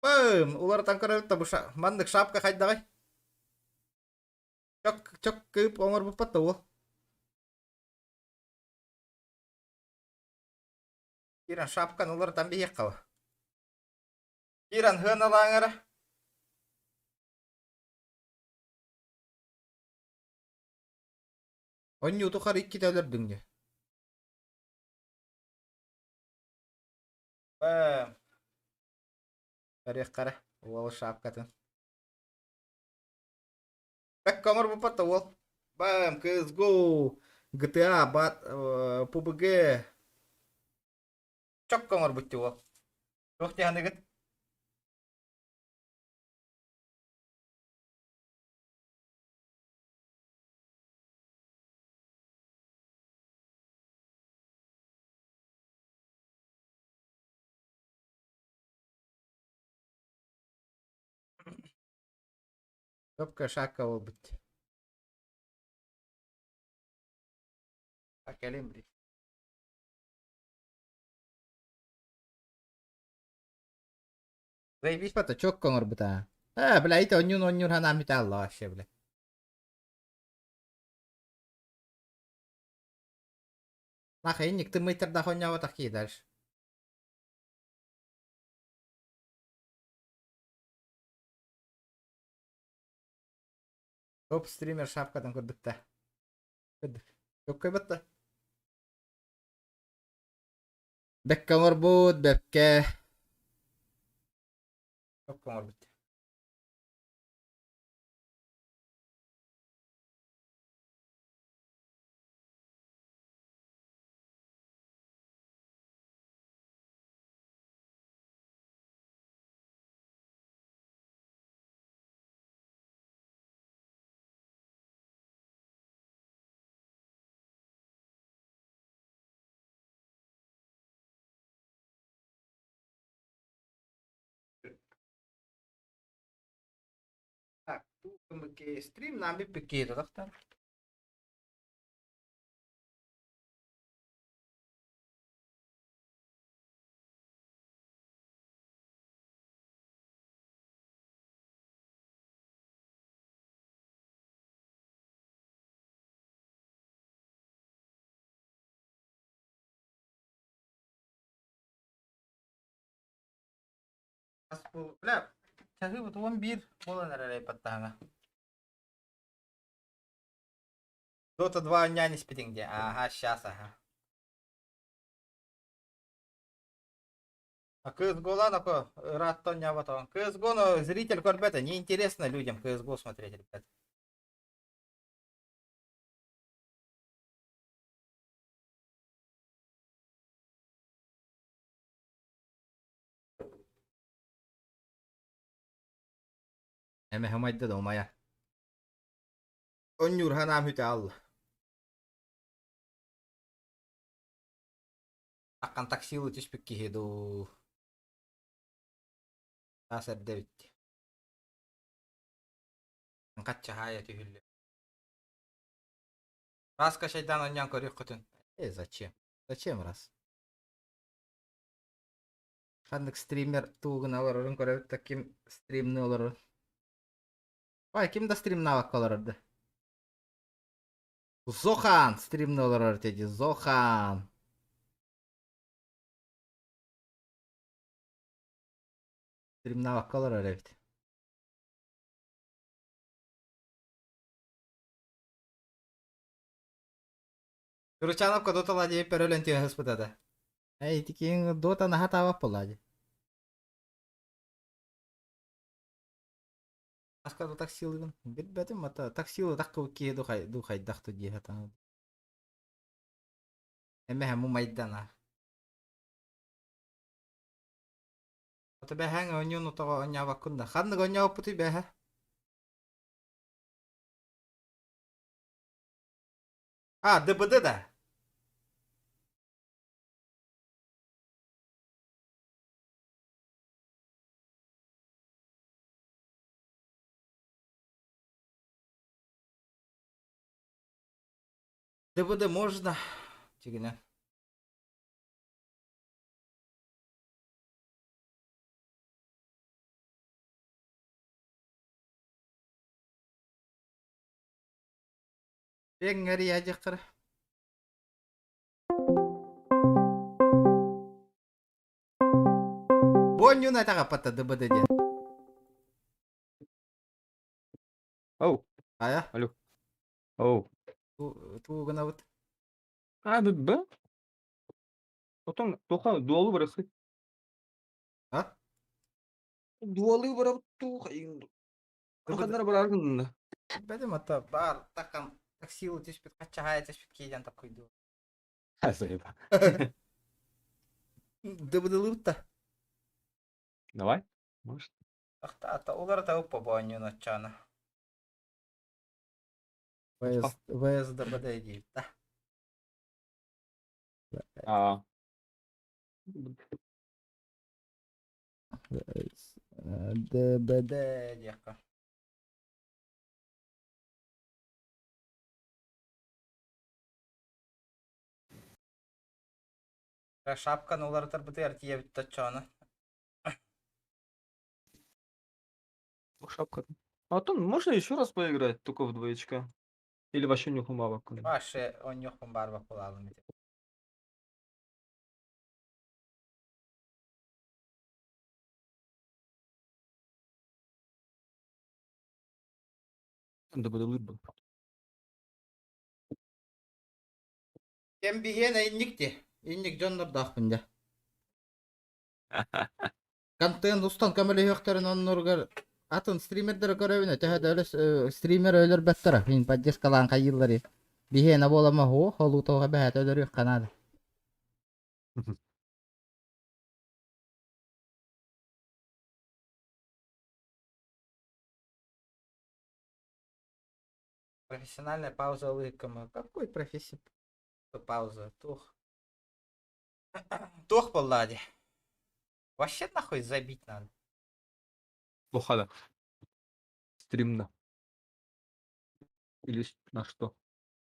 Бым! Уларытан көрөбүт да бу маннык шапка хайдаҕай? Чок чок кыып оҥорбуппат да уол. Киран шапканы уларытан биһиэххэ ба. Киран хыаналааҥ эрэ. Онньуу тухары иккитэ өлөрдүҥ дии. Бэм. Көрүөххэ эрэ уол шапкатын. Бэккэ оҥорбуппат да уол. Бэм, CSGO, GTA, бат, PUBG. Чокко оҥорбут дии уол. Туох дии саныыгыт? Топка шакка буолбут. А кэлин били. Заебись бата чокко оҥорбута. А, бля, ити онньуун онньуур ханаам бүтэ алла вообще, бля. Нахай, инник тыммыйтардаах онньооботох кии дальше. Топ стример шапкатын көрдүк да. Көрдүк. Көккөйбөт да. Бэккэ оҥорбут, бэккэ. Чокко оҥорбут. Так, стрим нам бүппүккэ тахтар. Бля, чаһыыбыт 11 буолан эрэр айбаттаһана. Дота 2 оонньоон испитиҥ дии. Ааха, сейчас, аха. А CSGO-лаан око ыраатта оонньооботоҕун. CSGO-ну зритель көрбөтө, неинтересно людям CSGO смотреть, ребят. Эмэ умайда да умайа. Онньуур ханаам хүтэ алла. Аккан таксилы түспүт киһи дуу. Таас эрдэ эбит. Хаччаһаайа түһүллү. Раз качайдаан онньоон көрүөххүтүн. Э, зачем? Зачем раз? Ханнык стример тугун олорорун көрөбүт да ким стримни олорор. Ой, ким да стримнаабакка олорор да. Зохан стримни олорор теди, Зохан. Стримнаабакка олорор эбит. Туручановка Дота ладья перөлөн түһэспыта да. Эй, тикиин Дота наха таабап буолла. Аска да таксилыгын. Билбэтим ата таксилы таккы киһи духай духайдахты дии хатан. Эмэһэ мумайдана. Ата бэһэҥ онньуун утаҕа онньаабаккын да. Ханнык онньооппутуй бэһэ? А, ДБД да. ДБД можно. Тигинэ. Эҥҥэрийээдьэххэр Буонньун атаҕаппатта ДБД диэн. Оу, Хайа? алло. Оу. Туу гынабыт? А, Б? Отон тоха дуолу барасы. А? Дуолу барабыт туха. Ханнара бараргын. Бэдим ата бар такан таксилы түспүт хаччаһаайа түспүт киидэн таккуйду. Заеба. ДБДлыбыт да. Давай. Может. Ахта ата уларата уппа боонньун оччоона. ВС ВСДБД диир да. А. ДБД диэххэ. Шапканы уларытарбытыгар тиийэбит оччоона. Шапка. А то можно еще раз поиграть, только в двоечка. Или вообще не хумава. Вообще онньуохпун баарбах буолаалым ити. ДБД был. Кэм биһиэнэ инник дии. Инник дьоннордоохпун дьэ. Контент устан көмөлөһүөхтэрин оннугар атын стримердери көрөбүнэ төһө да өлөс стример өлөрбөттөрө мин поддержкалаан хайыыллары биһиэнэ буолама һуох холуутуоҕа бэһээтэ өлөрүөххэ наада. Профессиональная пауза лыкама. Какой профессия пауза? Тух. Тух буоллаа дии. Вообще нахуй забить надо. Плохо да. Стримно. Или на что?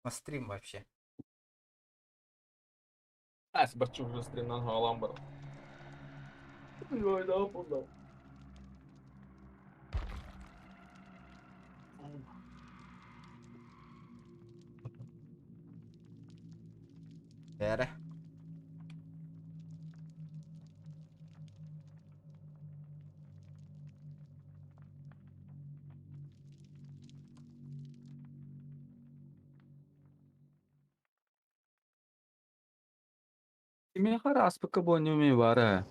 На стрим вообще. А, сбачу уже стрим на Аламбар. Ой, да, да. Эрэ. Миэхэ араспыкка буонньу баара.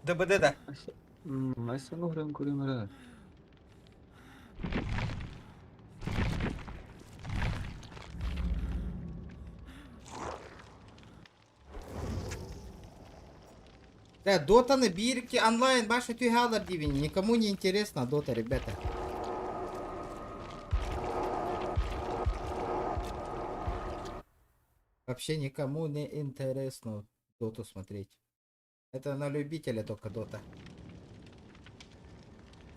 ДБД да. Айсан уһран көрүм. Да, Дотаны бирки онлайн баша түһалар дибин. Никому не интересно Дота, ребята. Вообще никому не интересно Доту смотреть. Это на любителя только Дота.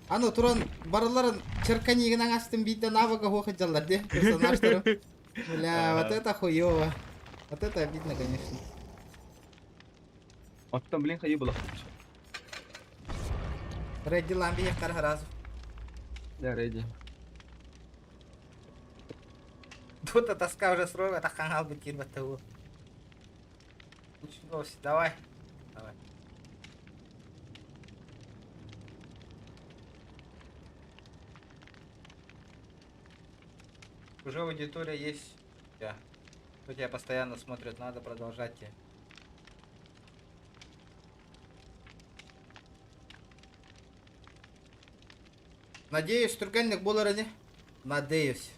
Аны туран барыларын черканигин астын биитэ навыга хуох дьаллар дии персонажтары. Бля, вот это хуёво. Вот это обидно, конечно. Оттон блин хайы була. Редди ламби яққар сразу. Да, реди. Дота тоска уже срок, это хангал бы кирбат того. Ничего себе, давай. Давай. Уже аудитория есть. Я. Кто тебя постоянно смотрит, надо продолжать тебе. Надеюсь, түргэнник буолар ини. Надеюсь.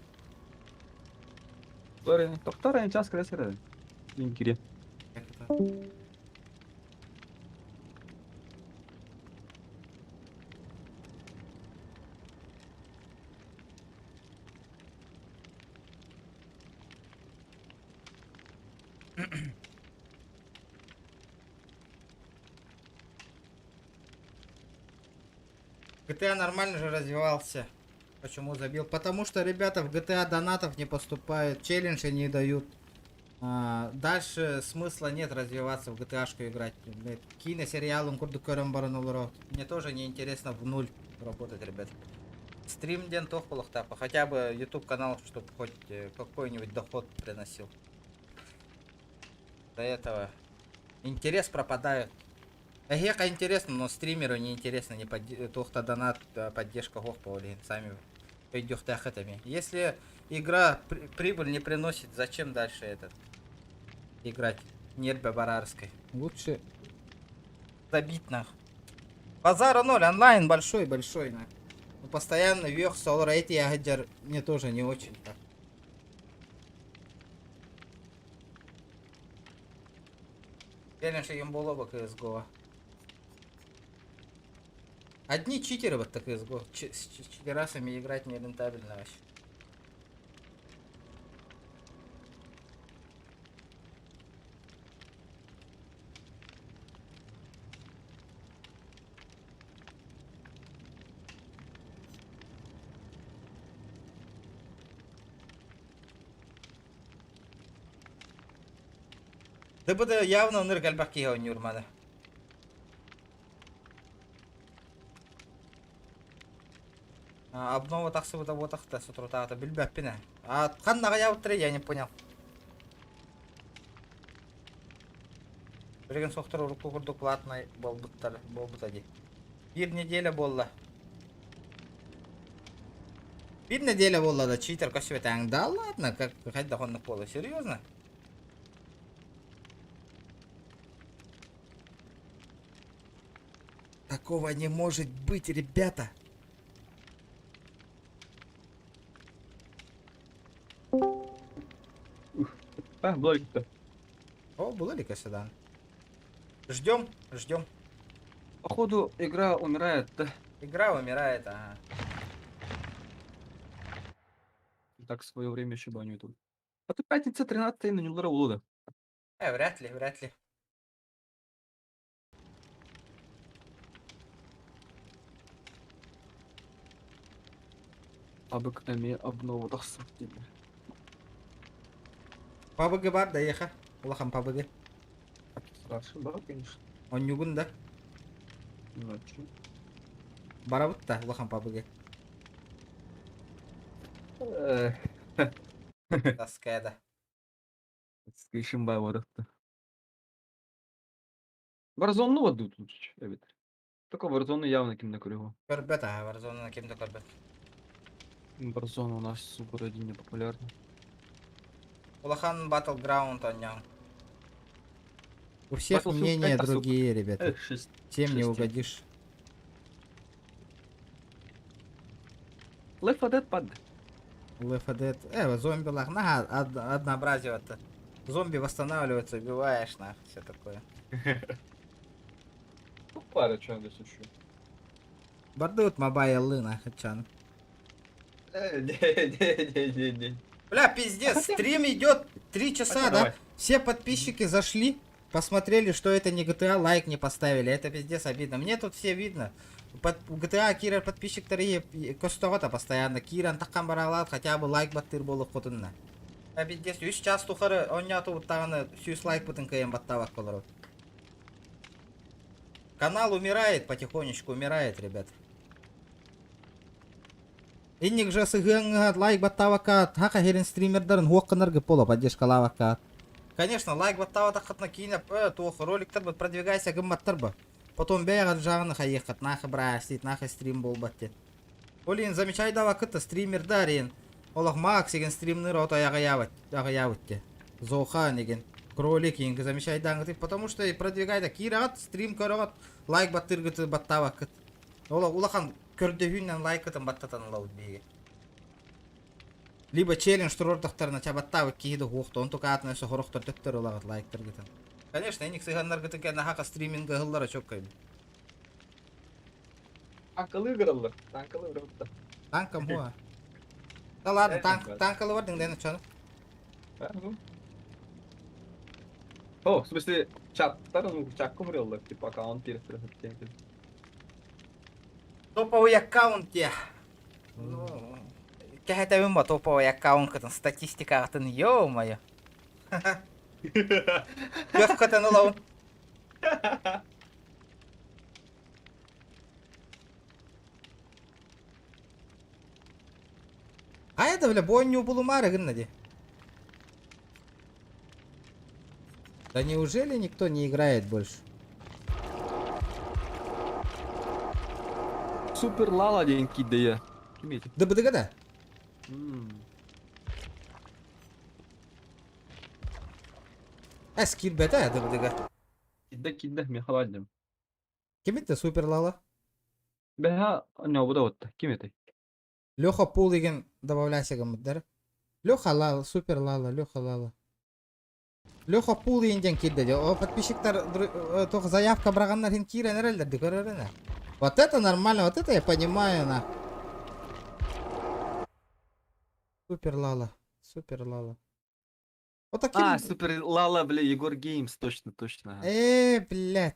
Лорен, тохтор эн час кэлэ сэрэ. Мин кириэм. GTA нормально же развивался. Почему забил? Потому что, ребята, в GTA донатов не поступает, челленджи не дают. А, дальше смысла нет развиваться в GTA-шку играть. Блядь, Киносериалом курдук көрөн баран олорор. Мне тоже не интересно в нуль работать, ребят. Стрим диэн туох буолуохтаах. Хотя бы YouTube канал, чтобы хоть какой-нибудь доход приносил. До этого интерес пропадает. Эһиэхэ интересно, но стримеру не интересно, не подде- туох да донат, поддержка суох буолан, сами өйдүөхтээххит эмиэ. Если игра прибыль не приносит, зачем дальше этот играть? Нербе барарской. Лучше забить нах. Базара ноль, онлайн большой-большой нах. Ну, постоянно вверх, солар эти ягодер мне тоже не очень так. Челлендж им было бы CSGO. Одни читеры вот так CSGO. С читерасами играть нерентабельно вообще. ДБД явно ынырык элбэх киһи оонньуур маны. Обнова тахсыбыта буотахта соторутааҕыта билбэппин ээ. А ханна аҕыйаабыттарый я не понял. Билигин суохтар урукку курдук платнай буолбуттар буолбута дии. Биир неделя буолла. Биир неделя буолла да читер көстүбэтэҥ. Да ладно, как хайдах оннук буолла? Серьезно? Такого не может быть, ребята. А, блогер-то. О, было ли сюда? Ждем, ждем. Походу, игра умирает, да? Игра умирает, ага. Так в свое время еще баню тут. А то пятница 13 на Нюлара Улуда. Вряд ли, вряд ли. Абык эми обнова тахсар дииллэр. PUBG баар да эйиэхэ. Улахан PUBG. Страшно, да, конечно. Оонньуугун да. Ночью. Барабыт да улахан PUBG. Таская да. Скришим бай. Warzone ну тут лучше, эбит. Только Warzone явно ким да көрүө. Көрбөт аа, Warzone ким да көрбөт. Warzone у нас в городе не популярный. Улахан Battleground оонньооҥ. У всех Battlefield мнения 5 тахсыбыт. другие, ребята. 6. Всем не шести. угодишь. Left 4 Dead пад. Left 4 Dead. Зомби лах. На, однообразие-то. Зомби восстанавливаются, убиваешь, нах, все такое. Ну, пара чё надо еще. Бардут мобайлы, нах, чан. Не, не, не, не, не. Бля, пиздец, стрим идет 3 часа, да? Давай. Все подписчики зашли, посмотрели, что это не GTA, лайк не поставили. Это пиздец обидно. Мне тут все видно. Под GTA киирэр подписчиктар көстөҕө постоянно. Киирэн таххан баралаат, хотя бы лайк баттыыр буолуоххутун. А пиздец, үс чаас тухары оонньоотубут даҕаны 100 лайкпытын кыайан баттаабакка олоробут. Канал умирает, потихонечку умирает, ребят. Инник же сыгыҥҥа лайк баттаабакка, саха сирин стримердарын суох гынаргыт буолуо поддержкалаабакка. Конечно, лайк баттаабатаххытына киинэ туох роликтар продвигайся гымматтар бу. Потом бэйэҕит дьаҕаны хайыаххыт, нахы брастит, нахы стрим буолбат диэн. Олин замечайдаабаккыт стримердар ин. Олох Макс деген стримнер от аҕыйаабыт, аҕыйаабыт. Зоха неген. Кролик инги замечайдааҥҥытый, потому что продвигайда киирэҕит, стрим көрөҕүт, лайк баттыыргыты баттаабаккыт. Ол улахан көрдөһүүнэн лайкытын баттатан ылабыт биһиги. Либо челлендж туруордахтарына чабаттаабыт киһи да уохта, онтук аатына өссө хорохтор төттөрү ылаҕыт лайктаргытын. Конечно, эник сыһыаннаргытын кэннэ хака стриминг ыһыллара чөккөйбүт. Танкалыы гыраллар. Танкалыы гыраллар. Танкам хуа. Да ладно, танк, танкалы бар дыңден очону. О, в смысле, чаттар, ну, чакку хуреллар, типа аккаунт перестроить. Топовый аккаунт я. Ну, кэһэтэбин ба топовый аккаунткытын статистикаҕытын ё-моё. Көхкөтөн ылабын. Хайа да бля бойню булумаары гынна ди. Да неужели никто не играет больше? Супер Лала диэн киирдэ Ким ити? ДБДГ да? Эс киирбэтэ ДБДГ. Киирдэ киирдэ, миэхэ бааллым. Ким это Супер Лала? Бэһэ ньобуда отта. Ким этэй? Леха Пул деген добавляйся гыммыттар. Леха Лала, Супер Лала, Леха Лала. Леха Пул деген диэн киирдэ дии. О, подписчиктар туох заявка быраҕаннар иһин киирэн эрэллэр дии көрөрүнэ. Вот это нормально, вот это я понимаю, на. Супер Лала, Супер Лала. Вот таким... А, Супер Лала, бля, Егор Геймс, точно, точно. ага. Э, блядь.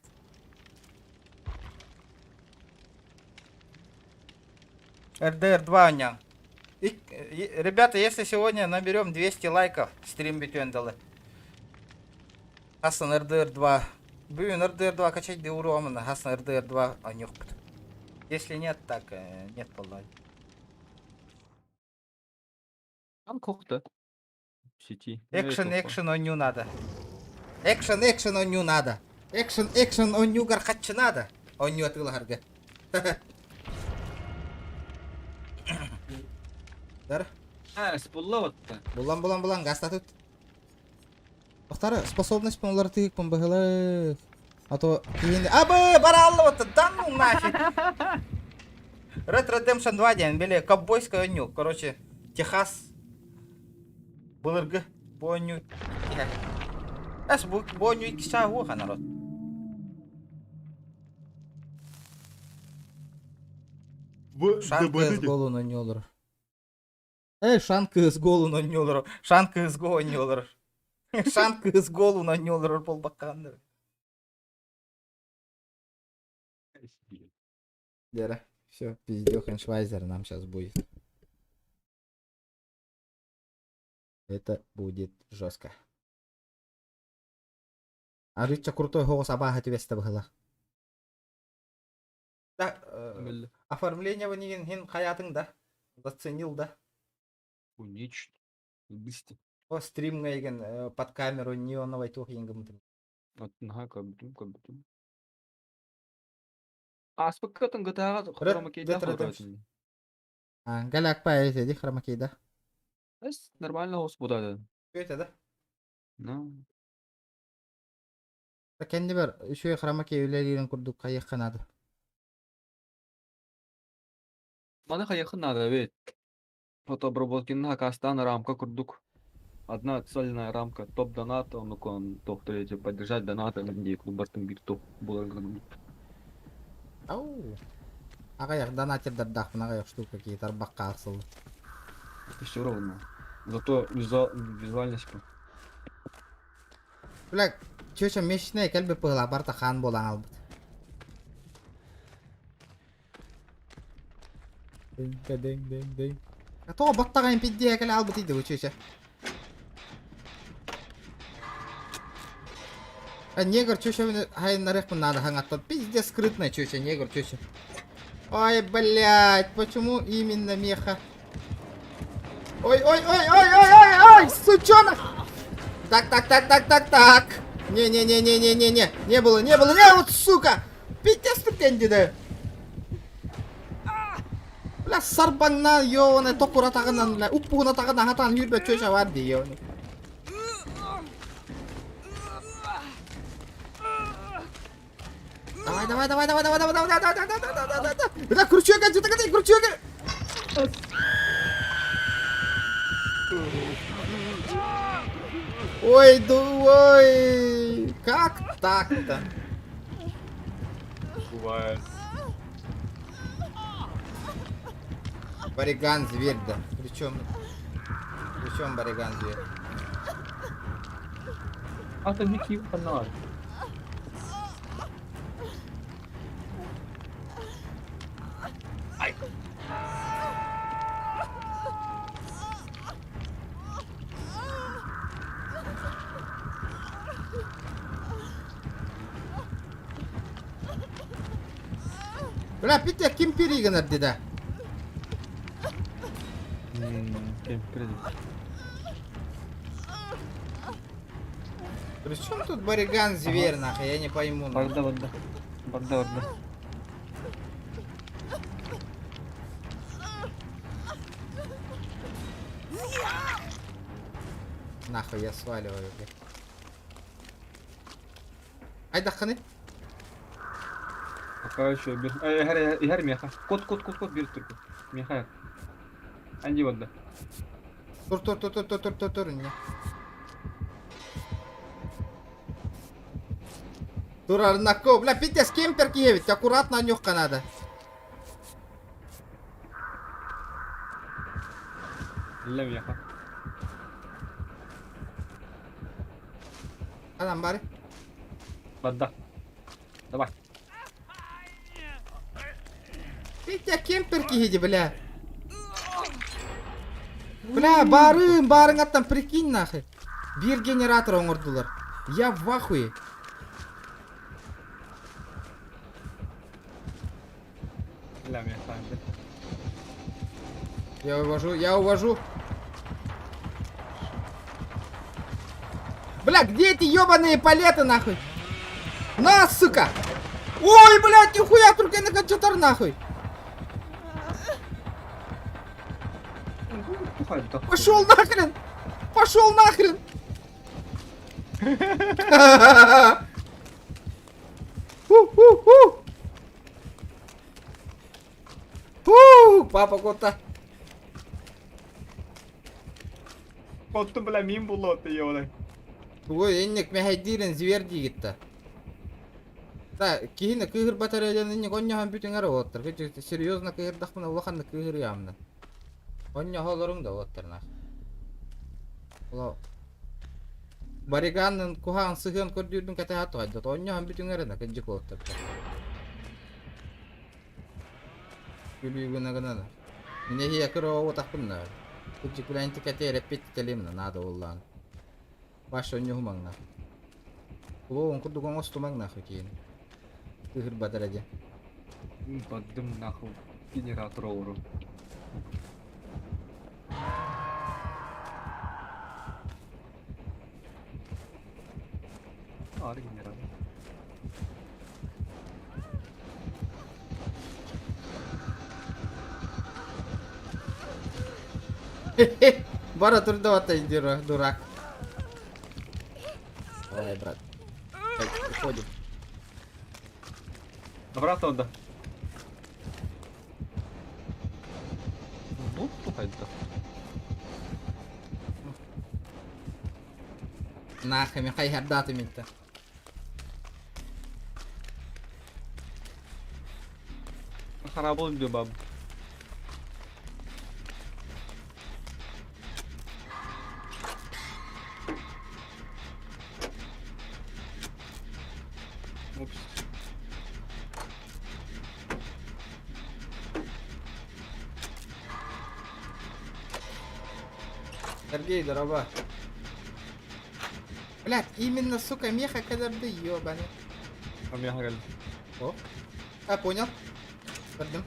РДР 2 оонньооҥ. Ребята, если сегодня наберем 200 лайков, стрим бүтүөн дылы. Хасан РДР 2. Бүгүн РДР 2 качать ди уруомuna Хасан РДР 2 оонньуохпут. Если нет, так нет буолла. Там кохта. В сети. Экшен, экшен оонньуу надо. Экшен, экшен оонньуу надо. Экшен, экшен оонньуугар хаччы надо. Оонньуу атыылаһарга. Дар. А, спулла вот-то. Булан булан булан гастатут. Охтары способность олар тыык быһылы. А то киһини Абы, баралла вот да ну нафиг. Red Redemption 2 диэн били ковбойскай оонньуу. Короче, Техас былыргы бу оонньуу Эс бу бу оонньуу икки чаа уоха народ. Шан кыыс голун оонньуу олорор. Эй, шан кыыс голун оонньуу олорор. Шан кыыс го оонньуу олорор. Шан кыыс голун оонньуу олорор буолбаккаҕын Лера, все, пиздёхен Швайзер нам сейчас будет. Это будет жестко. Арычча крутой голос абааһы түбэстэ быһыла. Да, оформление нигин хин хаятың да. Заценил да. Нечто. Быстро. О, стримҥа еген под камеру неоновой туох ингымытым. Наһаа көрбүтүм, көрбүтүм. Ааспыккатын гытааҕа хромакейда Red Галяк па эти хромакейда. Эс нормально хос будады. Это да? Ну. Кэннибэр үчүгэй хромакей үлэлиирин курдук хайыахха наада. Маны хайыахха наада эбит. Фотообработкины хакастаан рамка курдук. Одна цельная рамка топ донат, оннукон туох третий поддержать донаты дии кулбартын биир туох буолар гынан. Ау. Аҕыйах донатердардаахпын аҕыйах штука киһи тарбахха ахсыллар. Это все равно. Зато визуальность Бля, чүөчэ мечнэй кэлбит быһыылаах барыта хаан буолан хаалбыт. Дэҥ дэҥ дэҥ. Тоҕо баттаҕайын пиздиэ кэлэ хаалбытый дуу чүөчэ. А негр чүөчэбин хайыннарыахпын наада хаҥаттан. Пиздец скрытная чүөчэ, негр чүөчэ. Ой, блядь, почему именно меха? Ой, ой, ой, ой, ой, ой, ой, сучонок! Так, так, так, так, так, так. Не-не-не-не-не-не-не. Не было, не было, не, вот сука! Пиздец ты кэнди Бля, сарбаңна, ёбаный, токура тағынан, бля, уппугуна тағынан хатан хүрбе чөчө бар дии, ёбаный. Давай, давай, давай, давай, давай, давай, давай, давай, давай, давай, давай, давай, давай. Бля, крючок, отсюда, крючок. Ой, ой, как так-то? Бывает. Бариган зверь, да. Причем, причем Бариган зверь? А ты Микки фонарь. Бля, Питер, ким периган да? При чем тут Бариган зверь, нахуй, я не пойму. Барда, барда. Барда, барда. Нахуй я сваливаю, блядь. Ай, даханы. Пока еще бир. Игорь меха. Кот, кот, кот, кот, бир только. Меха. Анди вот да. Тур, тур, тур, тур, тур, тур, тур, тур, не. Тур, Арнако. Бля, Питер, с кем перкиевит? Аккуратно нюхка надо. Для меха. Анам бары. Вода. Давай. Питер, кемпер киһи бля. Бля, барын, барын аттан прикинь нахуй. Бир генератор оҥордулар. Я в ахуе. Бля, меха. Я увожу, я увожу. Бля, где эти ебаные палеты нахуй? На, сука! Ой, блядь, нихуя, только на компьютер нахуй! Пошел нахрен! Пошел нахрен! Ху-ху-ху! Фу, папа кота. Отту бля мин було ты ёлай. Ой, энник мэһэйдиирин зверь диигитта. Та, киһини кыыһыр батареяны инник онньоһон бүтүҥэр уоттар. Серьезно кыыһырдахпына улаханнык кыыһырыамна. Онньоһолорум да уоттар нах. Ола Бариганнын куһаҕан сыһыан көрдүүрбүн кэтэһэ туһайдат. Онньоһон бүтүҥэр на кыдьык уоттар. Күлүү гына гына. Мине хия кыра уотахпын на. Кыдьык билэн кэтээр эппит телемна надо уллаан. Баш онньоһумаҥна. Улуун курдук оҥостумаҥ нахуй киин. Кыыһыр батарея. Баддым нахуй генератор оуру. Ар генератор. Бара турда дурак. Давай, брат. Так, уходим. Обратно да. Ну, тухайда. Нахуй, Михай хардаты митта. Харабыл баб. Упс. Сергей, здорово. Блядь, именно, сука, меха когда бы ёбаный. А меха гал. О. А, понял. Көрдüm.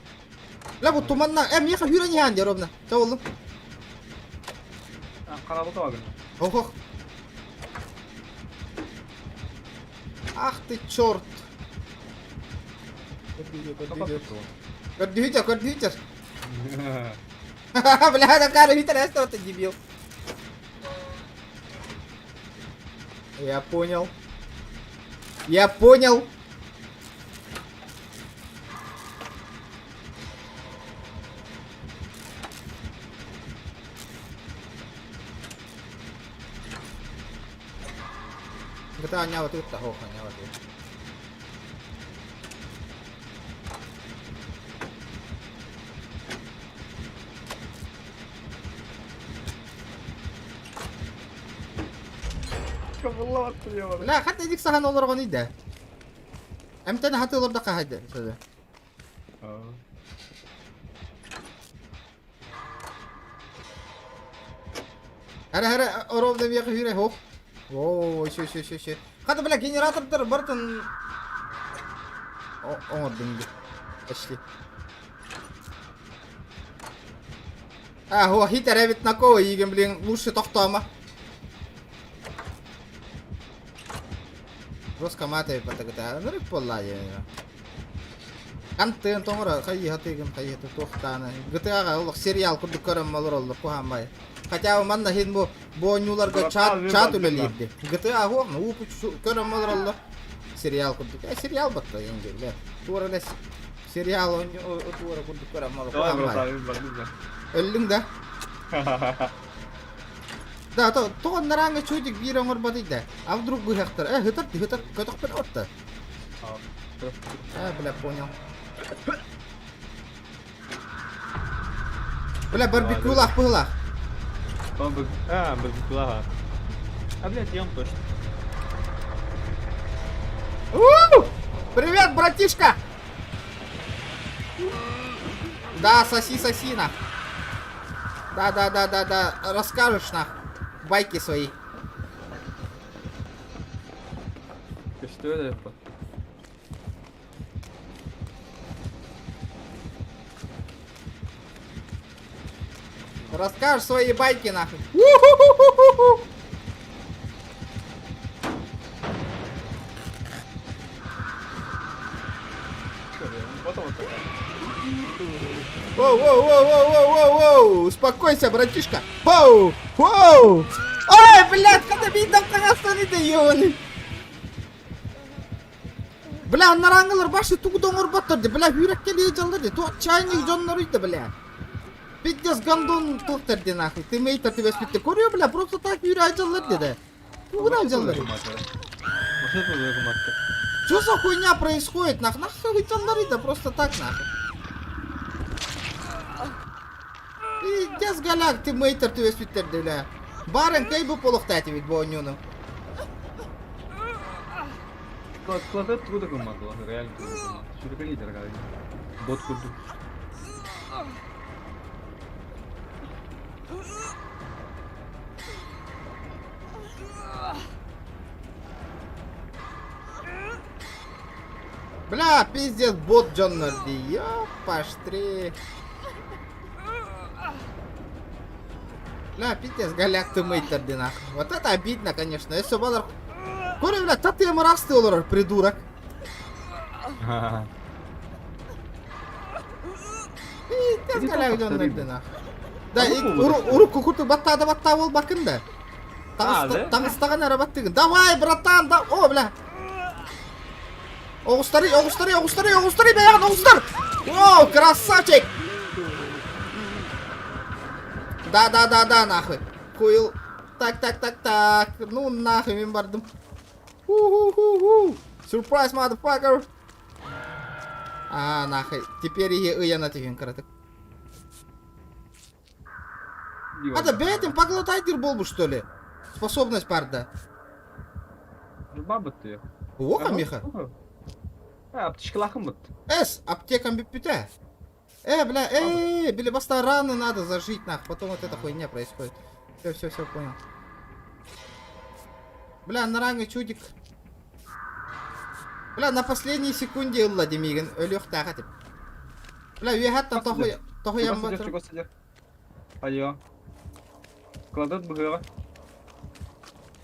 Бля, бу туманна. Э, меха хүрен ян ровно. Ча oğlum. Харабыл табагын. Ох, ох. Ах ты черт. Көрдүһүтер, көрдүһүтер. Бля, такая Витер, что ты дебил. Я понял. Я понял. GTA оонньообутугут да суох оонньообутугут. Бля, хат эдик сахан олоргон иде. Эмтен хаты олорда кахайды. Хара хара ровно веха хүрэ хоп. Оо, еще еще еще еще. Хата бля генератордар бартын оҥордум почти. А, хо, хитер эбит накова иген, блин, лучше тохтоома. Жестко маты патагыта. Нырык буолла дии. Антын тоҥоро хайыһа тыгын хайыһа туохтаана. GTA-га олох сериал курдук көрөн олороллор куһаамай. Хотя бы манна хин бу бу оонньууларга чат чат үлэлиирди. GTA хуох ну көрөн олороллор. Сериал курдук. Э сериал батта инге бля. Туора лес сериал туора курдук көрөн олороллор. Куһаамай. Өллүҥ да? Да, то тоҕо нараҥҥа чудик биир оҥорбатый да. А вдруг быһахтар? Э, хытар, хытар, көтөхпүн отта. А, бля, понял. Бля, барбекюлах быһылах. А, барбекюлах. А, блядь, ем точно. У! Привет, братишка! Да, соси, соси, нах. Да, да, да, да, да. Расскажешь, нах. Байки свои. Что это? Расскажешь свои байки, нахуй. У-ху-ху-ху-ху. Воу, воу, воу, воу, воу, воу, воу, успокойся, братишка. Воу, воу. Ой, блядь, когда видно, останови, ёбаный. Бля, нараңылар башы тугу оҥорботтор дии, бля, хүрекке лиэдьаллар дии, туох чайник дьоннору да, бля. Пиздец гандон туохтар дии нахуй, ты мейтер түбэспиттэ көрүө, бля, просто так үүрэ айдьаллар дии да. Тугун айдьаллар? Что за хуйня происходит, нах? Нахуй айдьаллар да, просто так, нахуй. Пиздец голяк, ты мейтер түбэспиттэр дии, бля. Барен кэй бу полохтаати бит бу оонньууну. Кладет труда гыммат реально труда гыммат. Сүрүкэ лидер Бот курдук. Бля, пиздец, бот дьоннор дии, ёпаштри. Бля, пиздец, голяк ты мыйтер ди нахуй. Вот это обидно, конечно. Если балар... Көрө, бля, татыам ырасты олорор, придурок. Пиздец, голяк дьоннор ди нахуй. Да, урукку курдук баттаада баттаа буолбаккын да. Таҥастаҕын эрэ баттыгын. Давай, братан, да... О, бля. Оҕустары, оҕустары, оҕустары, оҕустары, бэйэҕин оҕустар! О, красавчик! Да, да, да, да, нахуй. Куйл. Так, так, так, так. Ну, нахуй, мин бардым. Ху-ху-ху-ху. Surprise, motherfucker. А, нахуй. Теперь и ыйана түһүн кыратык. А да бэйэтин поглотайдыр буолбут, что ли? Способность парда. Бабыт ты. Уоха, Миха. Аптечкалахым бут. Эс, аптекам бүппүтэ. Э, бля, э, били баста раны надо зажить, нах, потом вот эта хуйня происходит. Все, все, все, понял. Бля, наранга чудик. Бля, на последней секунде ылла Демигин, өлүөхтээх этим. Бля, үөһэттэн тоһуй тоһуйан батыр. Айо. Кладот быһыаҕа.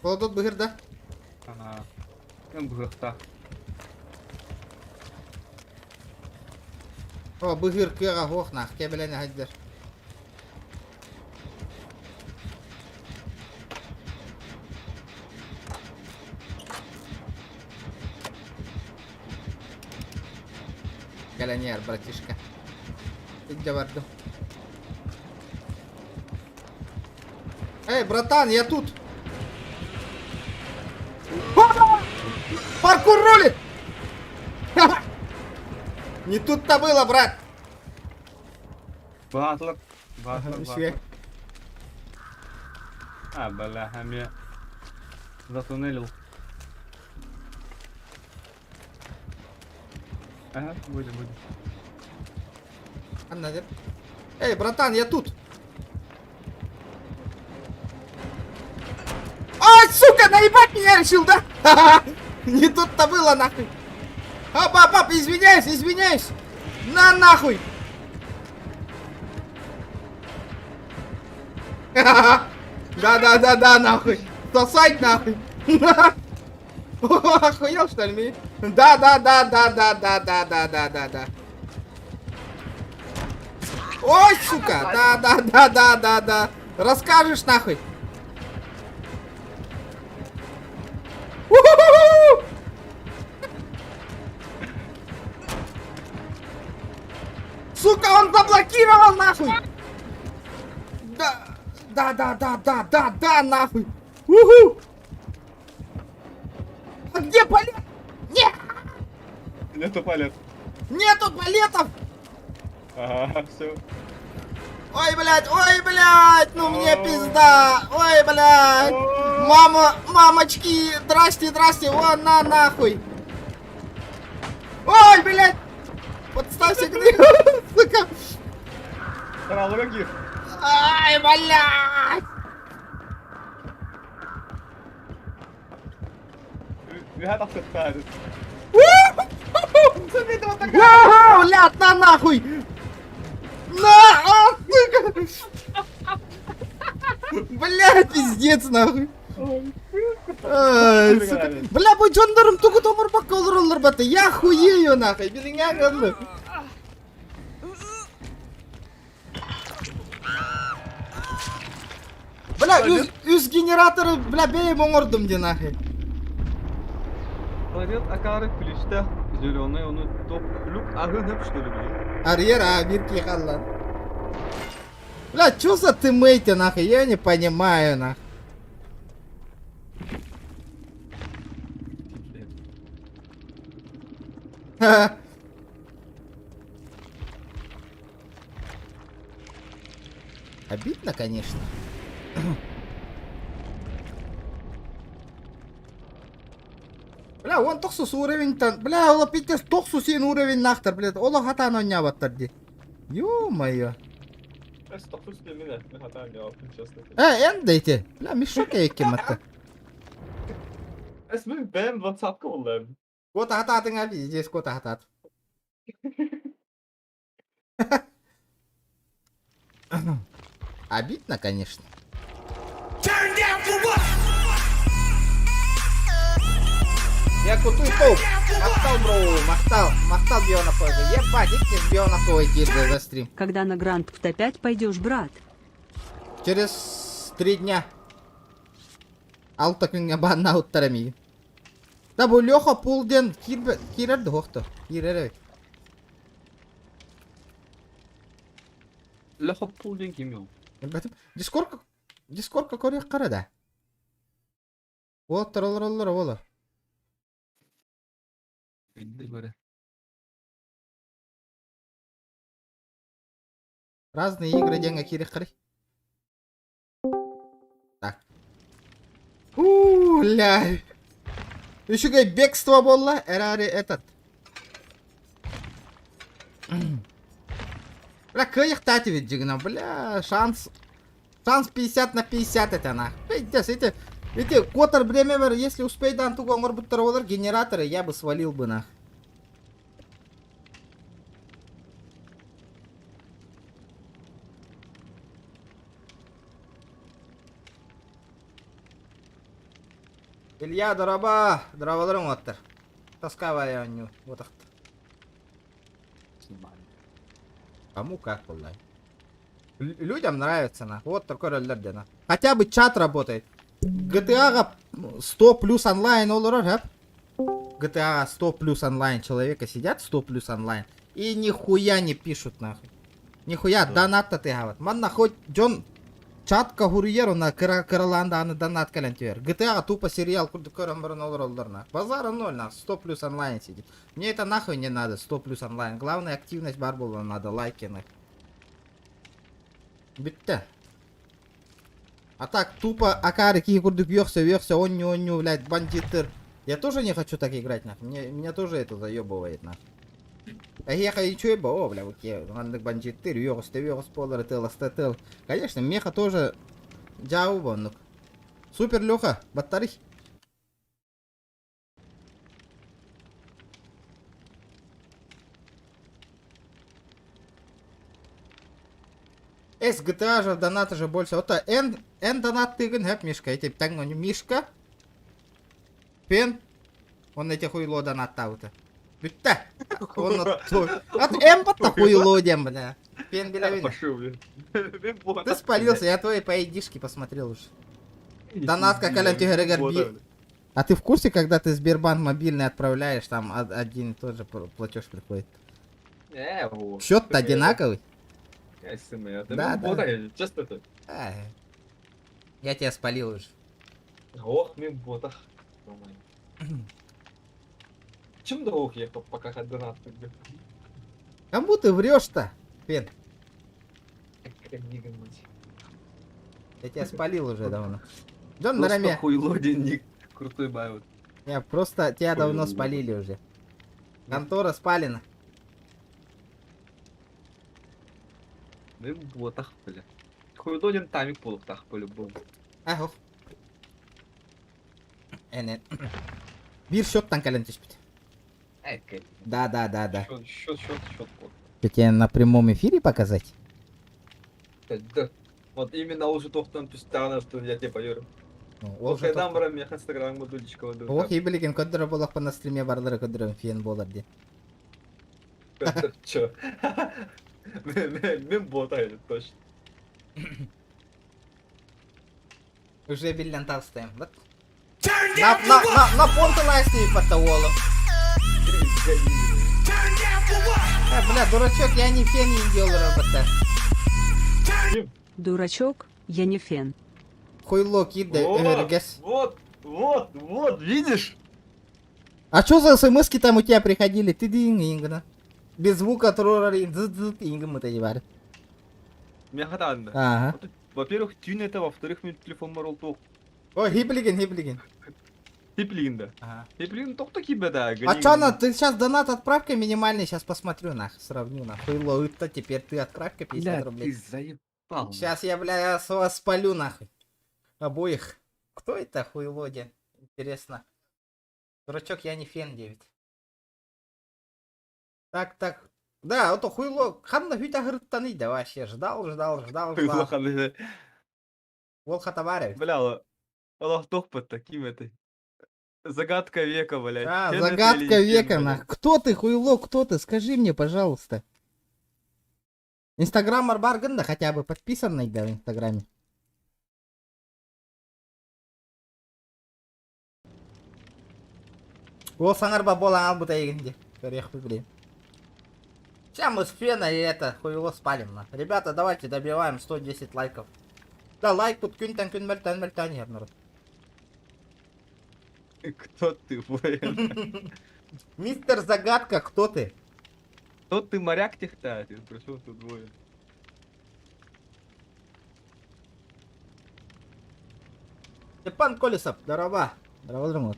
Кладот быһыр да? Ага. Кем быһыахтаах? О, быһыр кыаҕа суох наах, кэбилэнэ сылдьар. Кэлэн иһэр братишка. Илдьэ бардым. Эй, братан, я тут! Не тут-то было, брат! Баатылар. Баатылар. Үчүгэй. А, бля, меня затуннелил. Ага, будем, будем. Анна, деп. Эй, братан, я тут. Ай, сука, наебать меня решил, да? Не тут-то было, нахуй. Оп, оп, оп, извиняюсь, извиняюсь. На нахуй. Да, да, да, да, нахуй. Сосать нахуй. Охуел, что ли? Да, да, да, да, да, да, да, да, да, да, да. Ой, сука! Да, да, да, да, да, да. Расскажешь нахуй. У-ху-ху-ху! Сука, он заблокировал нахуй! Да, да, да, да, да, да, да, нахуй! Уху! А где палет? Нет! Нету палет. Нету палетов! Ага, все. Ой, блядь, ой, блядь, ну мне пизда! Ой, блядь! Мама, мамочки, здрасте, здрасте, вон на нахуй! Ой, блядь! Подставься к сука! Ай, блядь! Ага, блядь, на нахуй! На, а, сука! Блядь, пиздец, нахуй! Ай, сука. Бля, бу дьоннорум тугу да оҥорбокко олороллор бата. Я хуею нахуй, билиҥҥэ дылы. Бля, үс, үс генераторы, бля, бэйэм оҥордум дии нахуй. Планет Акары ключта зеленый, он топ люк агынып что ли, блин? Арьер, а, бирки халлан. Бля, чё за тиммейты, нахуй? Я не понимаю, нахуй. Обидно, конечно. Бля, он тохсус уровень-тан. Бля, ол пиздец тохсус сен уровень нахтар, блядь. Олох хатаан оонньообаттар дии. Ё-моё. Э, эн да ити. Бля, мешок кематта. Бэм двадцатка болла. Кота хатаатыҥ а пиздец, кота хатаат. Обидно, конечно. Я кутуй топ. Махтал, бро, махтал, махтал Бионаковый. Ебать, икки Бионаковый кирде за стрим. Когда на Гранд в Т5 пойдешь, брат? Через 3 дня. Алта күҥҥэ бааннаабыттара миигин. Да бу Леха пул диэн киирэр да суох Киирэр эбит. Леха пул диэн ким ол? Дискорка Дискорка көрүөххэ да. Уолаттар олороллор оҕолор. Разные игры диэҥҥэ киириэххэрий. Так. У, ля. Үчүгэй бегство буолла, эрээри этот. Бля, кыайыахтаах этибит дьиҥинэн, бля, шанс шанс 50 на 50 это нах. Пиздец, эти эти куотар бириэмэбэр, если успейдаан тугу оҥорбуттара буоллар генераторы, я бы свалил бы нах. Илья, дорообо, дорооболоруҥ уолаттар. Тоскавая оонньуу, буотахт. Кому как, буоллай. Людям нравится, на. Вот такой роллер на. Хотя бы чат работает. GTA 100 плюс онлайн олорор, ха? GTA 100 плюс онлайн человека сидят 100 плюс онлайн и нихуя не пишут нахуй. Нихуя, донат ты говорит. Манна хоть дьон. Чатка хуруйар уонна кыра кыралаан даҕаны донат кэлэн түһэр. GTA-ҕа тупо сериал курдук көрөн баран олороллор на. Базара ноль на 100 плюс онлайн сидит. Мне это нахуй не надо, 100 плюс онлайн. Главное активность бар буолла надо, лайки на. Бүттэ. А так тупо акары киһи курдук үөхсэ үөхсэ онньу онньу блядь бандиттыр. Я тоже не хочу так играть нахуй. Мне, меня тоже это заебывает нахуй. Эһиэхэ үчүгэй бо, о, бля, маннык бандьыыттыыр, үөҕүстэ үөҕүс буолар, ытыаласта ытыал. Конечно, меха тоже дьаабы бо оннук. Супер Леха, баттарый. С GTA же донат же больше. Вот Н, Н донат тыгын хэп Мишка. Эти таң Мишка. Пен. Он эти хуйло донаттаабыта. Бүттэ. Он От М батта хуйло диэн, бля. Пен билэбин. Пошел, блин. Ты спалился, я твои по айдишке посмотрел уже. Донатка кэлэн түһэригэр би... А ты в курсе, когда ты Сбербанк мобильный отправляешь, там один и тот же платеж приходит? Счет-то одинаковый. Да, да. Честно это. Я тебя спалил уже. Ох, мен ботах. Чем да ох, я пока донат. Кому ты врешь-то, Пен? Я тебя спалил уже давно. Джон Просто хуйло денег. Крутой бай. Я просто тебя давно спалили уже. Контора спалена. Мен ботах, бля. Хуйло ден тамик буолуохтаах по-любому. Ах, Эне. Биир счеттан кэлэн түспүт. Да, да, да, да. Счет, счет, счет, счет. Тебе на прямом эфире показать? Да. Вот именно уже тохтан түстэҕинэ, что я тебе поверю. Ол Ол хайдан баран миэхэ инстаграмҥа дудичка Ох, ибилигин көддөрө буолахпын на стриме бардары көддөрөм фен буолар диэн. Чё? Мен ботайын, точно. Уже биллэн таҕыстайым. Вот. На, на, на, на понты лайстый подтауолу. Э, бля, дурачок, я не фен не делаю работа. Дурачок, я не фен. Хуйло кида, РГС. Вот, вот, вот, видишь? А что за смски там у тебя приходили? Ты динг ингна. Без звука тророри ингм это не Мягатанна. Ага. Во-первых, тюн это, во-вторых, мне телефон морол туох. Ой, хиплигин, хиплигин. Хиплигин да. Ага. Хиплигин тохто кибе да. А чё она, ты сейчас донат отправка минимальный, сейчас посмотрю нах, сравню нах. Хуйло, это теперь ты отправка 50 Бля, рублей. ты заебал. Сейчас я, бля, с вас спалю нахуй. Обоих. Кто это хуйлоди? Интересно. Дурачок, я не фен 9. Так, так. Да, это хуйло. Ханна хүтә хырыттаны да вообще. Ждал, ждал, ждал, Хуйло ждал. ханна. Ол хатабарев. Бля, Аллах тохпат ким это? Загадка века, блядь. А, Фен это загадка или не фен, века, блядь? нах. Кто ты, хуйло, кто ты? Скажи мне, пожалуйста. Инстаграм Арбарган, да хотя бы подписанный, да, в Инстаграме. Ол саңарба бола албыта егенде. Көрек блин. Сейчас мы с фена и это хуйло спалим. На. Ребята, давайте добиваем 110 лайков. Да, лайк тут күнтэн күн мөлтөн мөлтөн иһэр народ. Кто ты, воин? Мистер Загадка, кто ты? Кто ты, моряк техта? Ты пришел тут воин. Степан Колесов, здорово. Здорово, здорово.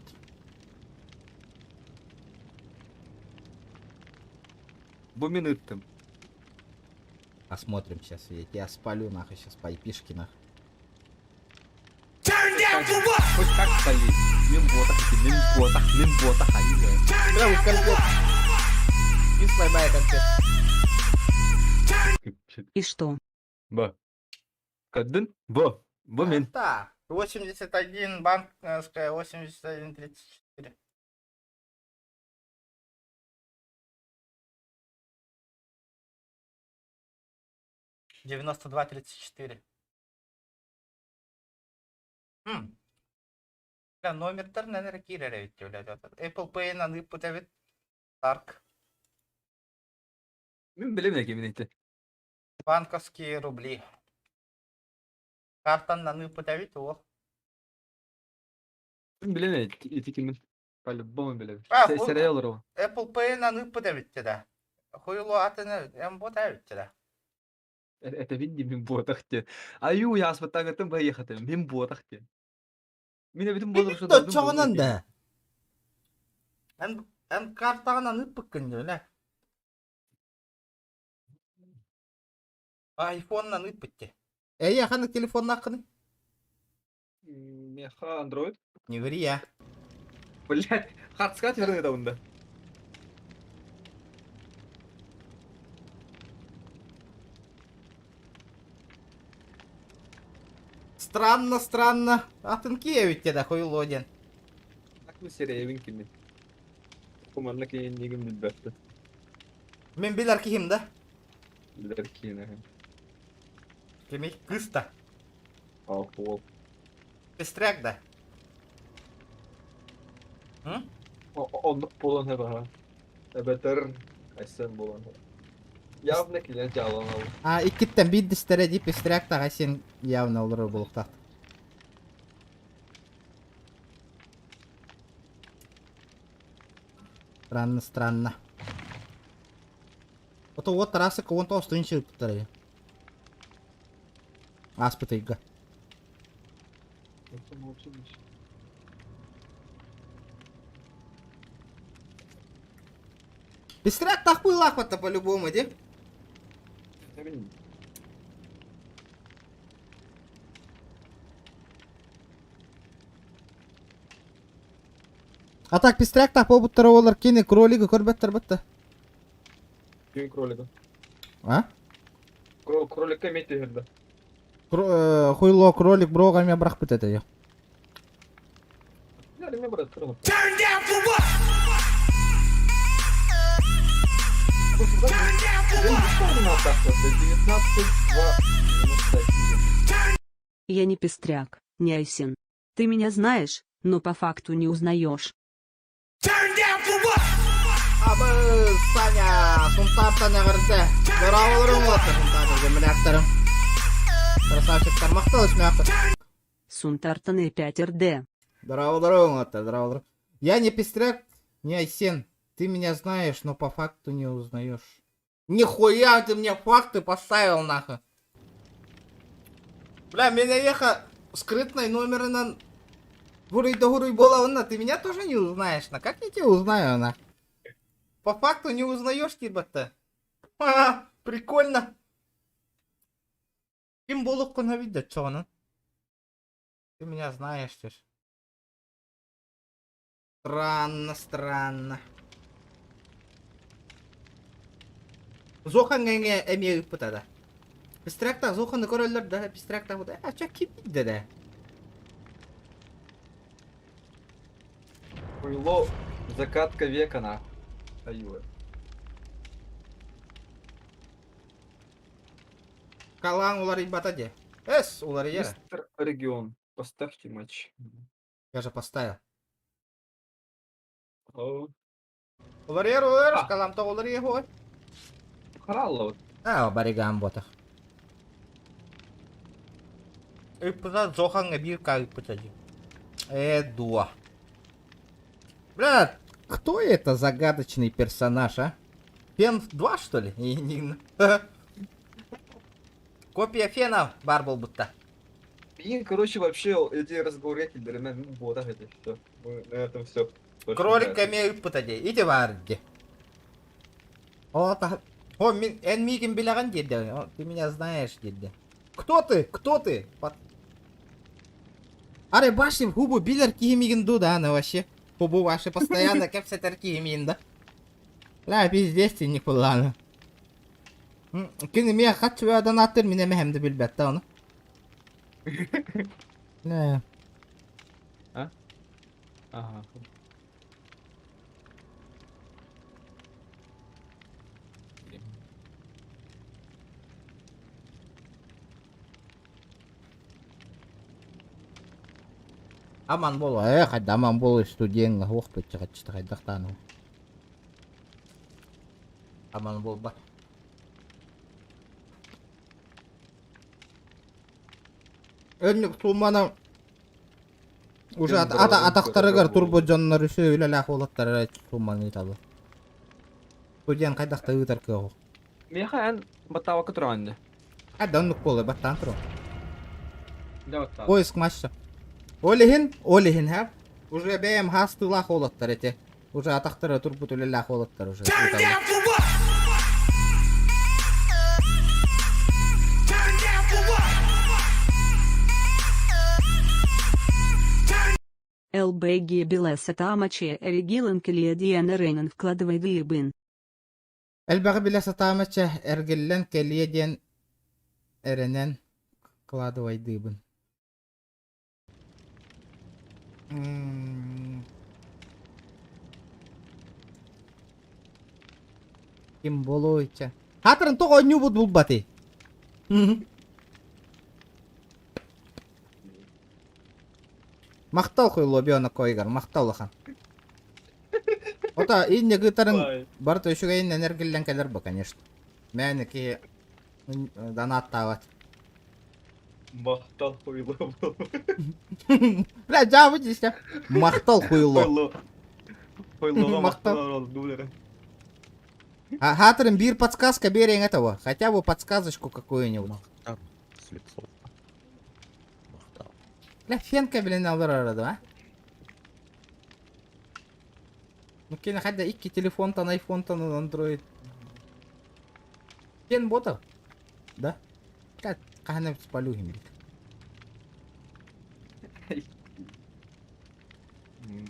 Бу мин ыыттым. Посмотрим сейчас, я тебя спалю нахуй сейчас по айпишке нахуй. Хоть как спали. Мин буотах, мин буотах, мин буотах, а Бля, конфет. Кислая бая конфет. И что? Б. Кадын? Б. Бу мин. Да, 81 банковская, 81.34. 92.34. М. Бля, номердар, наверное, киирэр эбит, блядь. Apple Pay на ыыппыт эбит. Тарк. Мин билэбин кимин эти. Банковские рубли. Картаннан ыыппыт эбит уол. Билэн ити кимин. По-любому билэбин. А, бу Сэрэй олору. Apple Pay-нан ыыппыт эбит да. Хуйлу атын эм бот эбит да. Этэбин дии мин буотах диэн. Аю яаспаттааҥҥыттан быһайыахатым. Мин буотах диэн. Мин эбитим буолар шударбын Оччоҕунан да. Эн эн картаҕынан ыыппыккын дьэ Айфоннан ыыппыт дии. Эйэ ханнык телефоннааххыный? Меха Android. Не ври я. Блять, хардска түһэрин ыытабын да. Странно, странно. Атын киевитте да хуйло диэн. Так мы сереевин кини. Куманна кииннигин билбэттэ. Мин билэр киһим да. Билэр киинэ. Кимий? Кыыс да. Алкоголь. Пестряк да. М? Оннук буолан эбэһэ. Эбэтэр Айсен буолан. Явно кинилэр дьааланаллар. А иккиттэн биирдэстэрэ дии Пестряк таҕай сен явно олорор буолуохтаах. Странно, странно. Ото уот Тарасык 19 тыһыынча ыыппыттар Ааспыт ыйга. Пестряк так быылаахпатта по-любому, ди. А так пестряк так буолбуттара буоллар кини кролигы көрбөттөр бытта. Ким кролика? А? Кроликка эмиэ түһэрдэ. Хуйло кролик броға эмиэ бырахпыт этэ. Turn down for what? Turn down for what? Я не пестряк, не Айсен. Ты меня знаешь, но по факту не узнаешь. Turn down for what? Абы Саня, Сунтартан эҕэрдэ. Дорооболоруҥ уолаттар Сунтаар земляктарым. Красавчиктар махтал үсмээхтэр. Сунтартан и 5 РД. Дорооболоруҥ уолаттар, дорооболоруҥ. Я не пестряк, не Айсен. Ты меня знаешь, но по факту не узнаешь. Нихуя ты мне факты поставил нахуй. Бля, меня ехо скрытный номерынан Гуруй да гуруй буолабына, ты меня тоже не узнаешь, на как я тебя узнаю, на? По факту не узнаешь тебя-то. А, прикольно. Ким буолуоххун видят, чё ну? Ты меня знаешь, ты ж. Странно, странно. Зохан ҥэҥэ эмиэ ыыппыта да. Пестряктаах Зоханы көрөллөр да, Пестряктаах да, а чё ким да? Хуйло закатка века нахуй. Аюэ. Калаан уларыйбата дии. Эс, уларыйар. Мистер Регион, поставьте матч. Я же поставил. О, Уларыйар, уларыйар, А. каламта уларыйар ой. Харалла вот. А, баригам ботах. Ыппыта Зохаҥҥа биир ка ыыппыта дии. Э, дуо. Бля, кто это загадочный персонаж, а? Фен 2, что ли? Копия Фена баар буолбутта. Блин, короче, вообще, эти разговоры киллермен, вот это все. Мы на этом все. Кролик эмиэ ыыппыта дии. Ити баар дии. О, та... О, мин, эн миигин билэҕин диирдэ. О, ты меня знаешь диирдэ. Кто ты? Кто ты? Пат... Арай башним хубу билэр киһи миигин дуу да, аны вообще. Хубу ваши постоянно кэпсэтэр киһи миигин да. Ла пиздец ты не куллааны. Кини миэ хат чуядан аттыр мин эмэһэм да билбэт да ону. Не. А? Ага. Аман бол, э, хайда аман бол студеҥҥа суох быччыгаччыта хайдахтаан Аман буолбат. Өннүк туумана уже атахтарыгар турбут дьоннор үсү үлэлээх уолаттар тууманы ыыталлар. Студент хайдах да ыытар кыаҕа. Миэхэ эн баттаабакка тураҕын дии. А да оннук буолуо баттаан туруом. Поиск матча. Ол иһин, ол иһин ха. Уже бэйэм хаастыылаах уолаттар эти. Уже атахтара турбут үлэлээх уолаттар уже. ЛБГ Белеса Тамаче Эригилан Килиадиана Ренан вкладывай дыйбын. Элбэҕи билэ сатаамачча эргиллэн кэлиэ диэн эрэнэн кладовайдыыбын. Ким буолуой чэ. Хаатырын тоҕо оонньуубут булбатый? Махтал хуйлобиона койгар, махтал улахан. Ота инне гытарын барыта үчүгэйинэн эргиллэн кэлэр бу, конечно. Мээнэ киһи донаттаабат. Махтал хуйло. Бля, жабы десе. Махтал хуйло. Хуйлоға махтал олду Хаатырын биир подсказка берең этого. Хотя бы подсказочку какую-нибудь. Махтал. Слепцов. Махтал. Бля, фенка билен алар арада, а? Ну, кene хайда икки телефонтан, айфонтан, андроид. Фен ботов? Да? Бля, хаһан спалю химбит.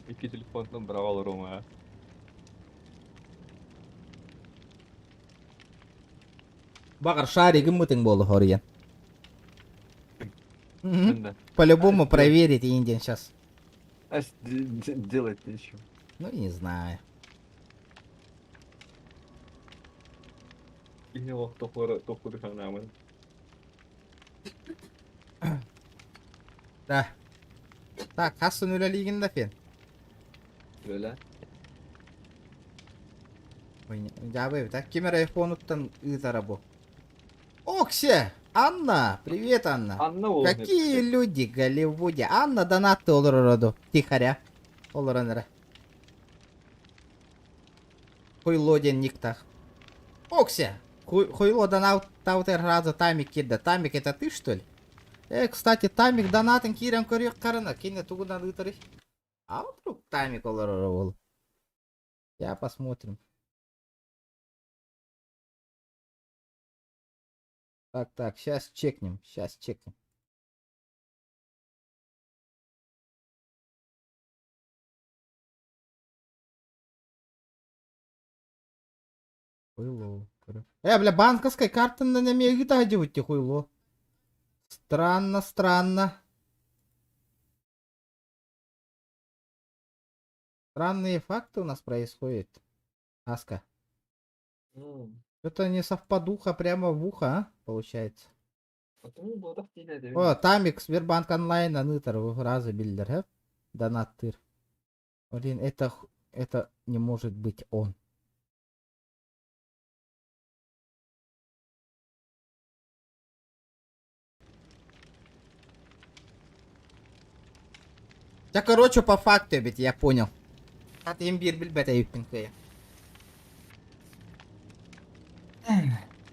Икки телефонтан браво олорума. Баҕар шаригым мытыҥ буолу хоруйан. По-любому проверить Индиан сейчас. А делать нечего. Ну, не знаю. Кини олох тохлору тохлору Да. Так, хас үлэлиигин да фен? Үлэ. Дьаабы эбит, а? Ким эрэ айфонуттан ыытара бу? Оксе! Анна! Привет, Анна! Анна ол. Какие люди в Голливуде? Анна донатты олорор Тихаря. Олорон эрэ. Хуйло диэн никтах. Оксе! Хуйло донаттаабыт раза Тамик киирдэ. Тамик, это ты, что ли? Кстати, Тамик донатын киирэн көрүөх харана. Кини тугунан ыытарый? А вдруг Тамик олорор ол? Я посмотрим. Так, так, сейчас чекнем, сейчас чекнем. Хуйло. Бля, банковской карты на эмиэ ыытаһдьыбыт хуйло. Странно, странно. Странные факты у нас происходят. Аска. Это не совпадуха прямо в ухо, а? Получается. О, Тамик, Сбербанк онлайн, анытар, разы биллер, э? Донаттыр. Блин, это не может быть он. Да, короче, по факту, ведь я понял. А ты имбирь билбэт эбиппин кыайа.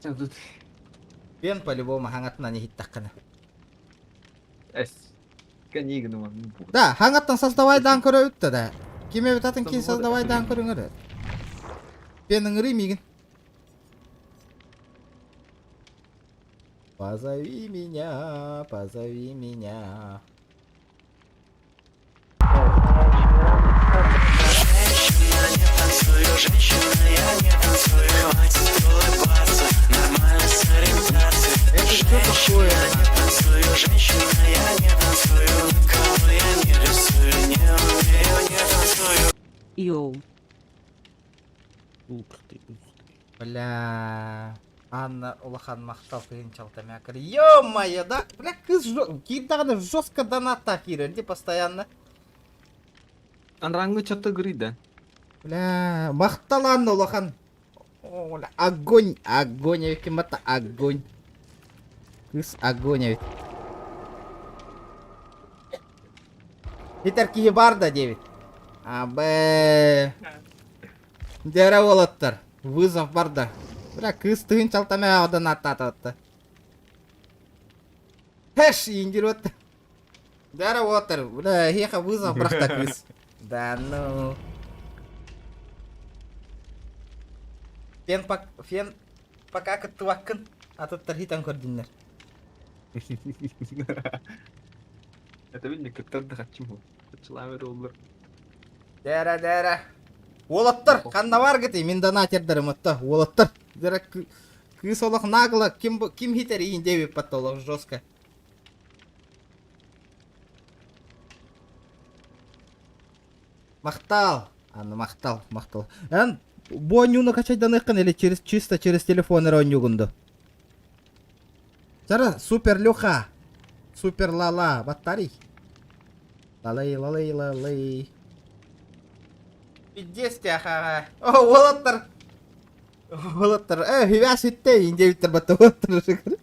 Тут Пен по-любому хаҥатынан иһиттэххинэ. Эс. Книгну. Да, хаҥаттан создавайдаан көрөбүт да. Ким эбит атын кин создавайдаан көрүҥөр. Пен ыҥырый миигин. Позови меня, позови меня. Это что такое? Йоу. Ух ты, ух ты. Бля. Анна улахан махтал тыһыынчалта мэкэр. Ё-моё, да? Бля, кыыс киирдэҕинэ жестко донаттаах киирэр дии постоянно. Анраңы что-то да. Бля, махтал Анна улахан. О, бля, огонь, огонь, эбиккин батта огонь. Кыыс огонь эбит. Хитер киһи бар да диэбит. Абэ. Дэрэ уолаттар. Вызов бар да. Бля, кыыс тыһын чалтамэ одан аттаатаатта. Хэш, индир отта. Дэрэ уолаттар, бля, эһиэхэ вызов бырахта кыыс. Да ну. Фен, пак, фен пока кыттыбаккын. Атыттар хитэн көрдүннэр. Это видно, кыттар да хаччым. Хаччылаам эрэ оллар. Дэрэ, дэрэ. Уолаттар, ханна баргытый? Мин донатердарым отто. Уолаттар. Дэрэ кыыс олох нагло ким ким хитер иин диэбит батта олох жестко. Махтал. Анна, махтал, махтал. Эн бу оонньууну качайданыаххын или через чисто через телефон эрэ оонньуугун дуо? Чара, супер Люха. Супер Лала, баттарий. Лалай, лалай, лалай. Пиздец тяха. О, уолаттар. Уолаттар. Э, хивя сүттэ, индиэбиттер батта уолаттар шыкыр.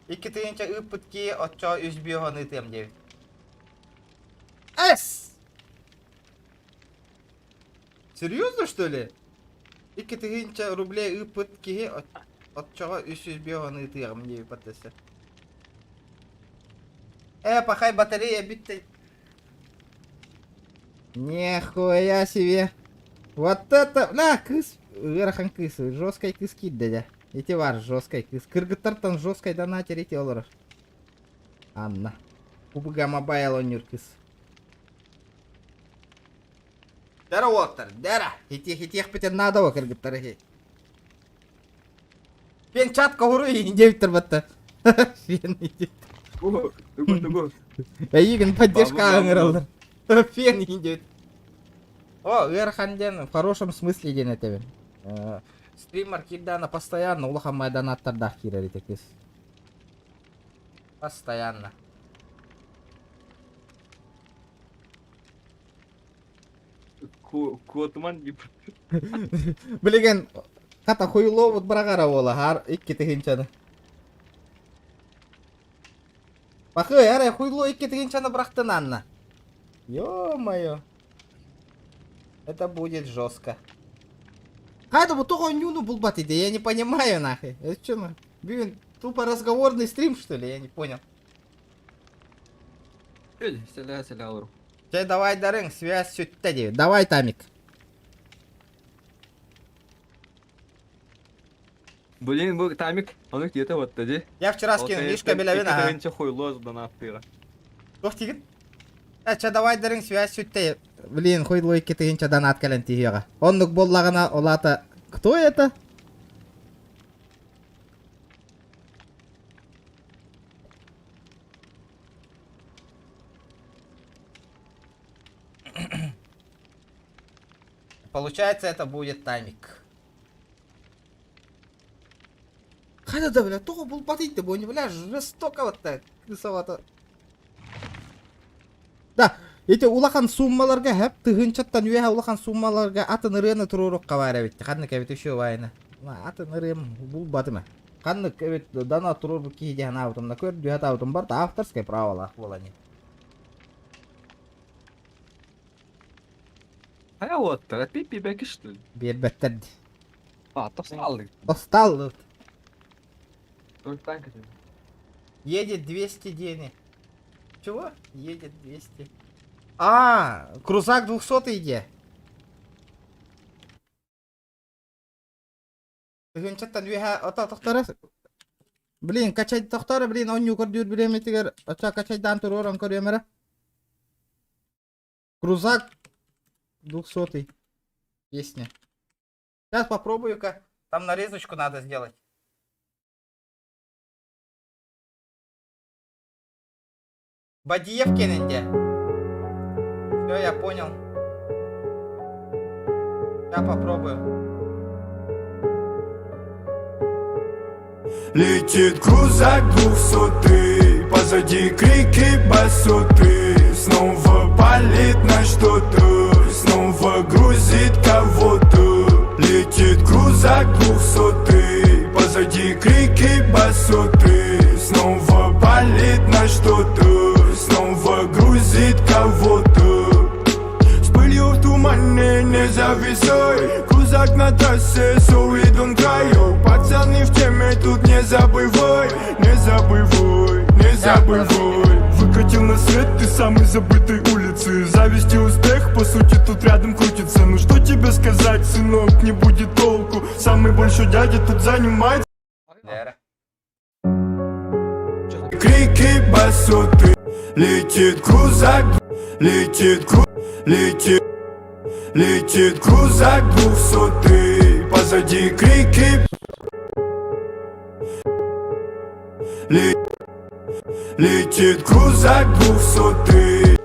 Икки тыһыынча ыыппыт кии оччо үс биоһон ыытыам диэбит. Эс! Серьезно, что ли? 2000 рублей ыыппыт киһи оччоҕо 305 ыытыаҕым диэбит баттаса. Э, пахай батарея бүттэ. Нихуя себе. Вот это, бля, кыс, ыарахан кыс, жесткай кыс киирдэ дьэ. Ити бар жесткай кыс. Кыргыттартан жесткай донатер ити олорор. Анна. PUBG Mobile оонньуур кыс. Дара уолаттар, дара! Хитиэхпитин наада во кыргыттар хи. Фен чат кохуру диэбиттэр батта. Фен Тугу, тугу, тугу. Эйигин поддержка ыҥыраллар. Фен диэбит. О, ыарахан диэн в хорошем смысле диэн этэбин. Стример кирдаана постоянно улахан майданаттардаах киирэр ити кыс. Постоянно. Куотуман дип. Билигин хата хуйлообут быраҕара буола хаар икки тыһыынчаны. Бахы, арай хуйло икки тыһыынчаны бырахтын Анна. Ё-моё. Это будет жестко. Хайда бу тоҕо оонньууну булбат иде, я не понимаю нахуй. Это что, ну, бүгүн тупо разговорный стрим, что ли? Я не понял. Сэлээ сэлээ олору. Чэ, давай дарыҥ, связь сүттэ дии. Давай, Тамик. Блин, бу Тамик, ону киэтэ батта дии. Я вчера скинул, Мишка билэбин аха. Икки хуйло донаттыыра. Туох тигин? Э, чэ, давай дарыҥ, связь сүттэ. Блин, хуйло икки тыһыынча донат кэлэн тиһиэҕэ. Оннук буоллаҕына, ол аата... Кто это? Получается, это будет таймик. Хайда да, бля, тоҕо булбат ийтте, бу бля, жестоко вот так, крысовато. Да, эти улахан суммаларга хэп тыһыынчаттан үөһэ улахан суммаларга атын ырыаны туруорукка баар эбит. Ханнык эбит еще вайна. Атын ырыам булбатым. Ханнык эбит дана туруорбут киһи диэн аабытым да көрдү хатаабытым барта авторское праволаах буолан. Хайа уоттара пипи бэки что ли? Биэрбэттэр дии. А, тосталлы. Тосталлы. Только танк Едет 200 денег. Чего? Едет 200. А, крузак 200 иде. Тыһыынчаттан үөһэ ото тохторо. Блин, качай тохторо, блин, оонньуу көрдүүр бириэмэтигэр оччо качайдаан туруоран көрүөм эрэ. Крузак 200 Песня. Сейчас попробую-ка. Там нарезочку надо сделать. Бадиев кененде. Все, я понял. Я попробую. Летит крузак двухсотый, позади крики басоты. Снова палит на что-то, снова грузит кого-то. Летит крузак двухсотый, позади крики басоты. Снова палит на что-то. не, не зависай. Крузак на трассе, so we don't cry, yo. Пацаны в теме, тут не забывай. Не забывай, не забывай. Выкатил на свет ты самой забытой улицы. Зависть и успех, по сути, тут рядом крутится. Ну что тебе сказать, сынок, не будет толку. Самый большой дядя тут занимает. Дээрэ. Крики басоты. Летит крузак, летит кру, летит. Летит крузак 200-й. Позади крики. Летит крузак 200-й.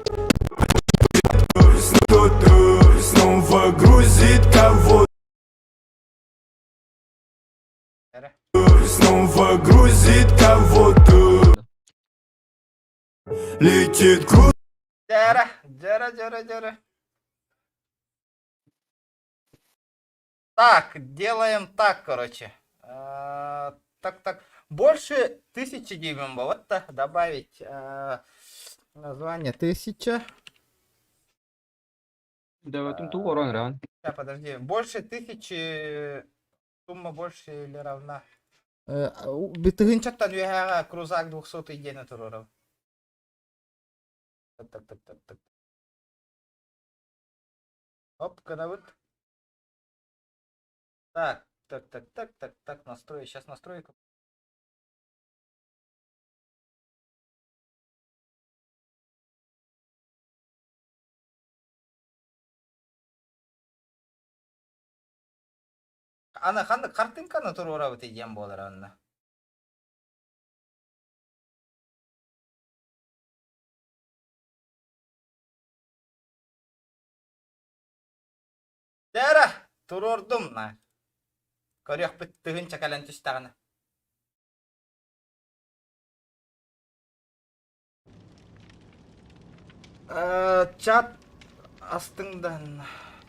Кто-то снова грузит кого. Снова грузит кого-то. Летит круз. Дээрэ, дьэрэ, дьэрэ, дьэрэ. Так, делаем так, короче. Так, так. Больше 1000 дюймов. Вот так добавить название 1000. Да, в ту урон ран. Сейчас, подожди. Больше 1000. Сумма больше или равна. Тыһыынчаттан үөһэ крузак 200 диэни туруорабын. Так, так, так, так, так. Оп, вот. Так, так, так, так, так, так, настрой. Сейчас настройка. Аны ханнык картинканы туруорабыт диэн буолар онно. Дээрэ, туруордум на. Көрүөхпүт тыһыынча кэлэн түстэҕинэ. Чат астыңдан.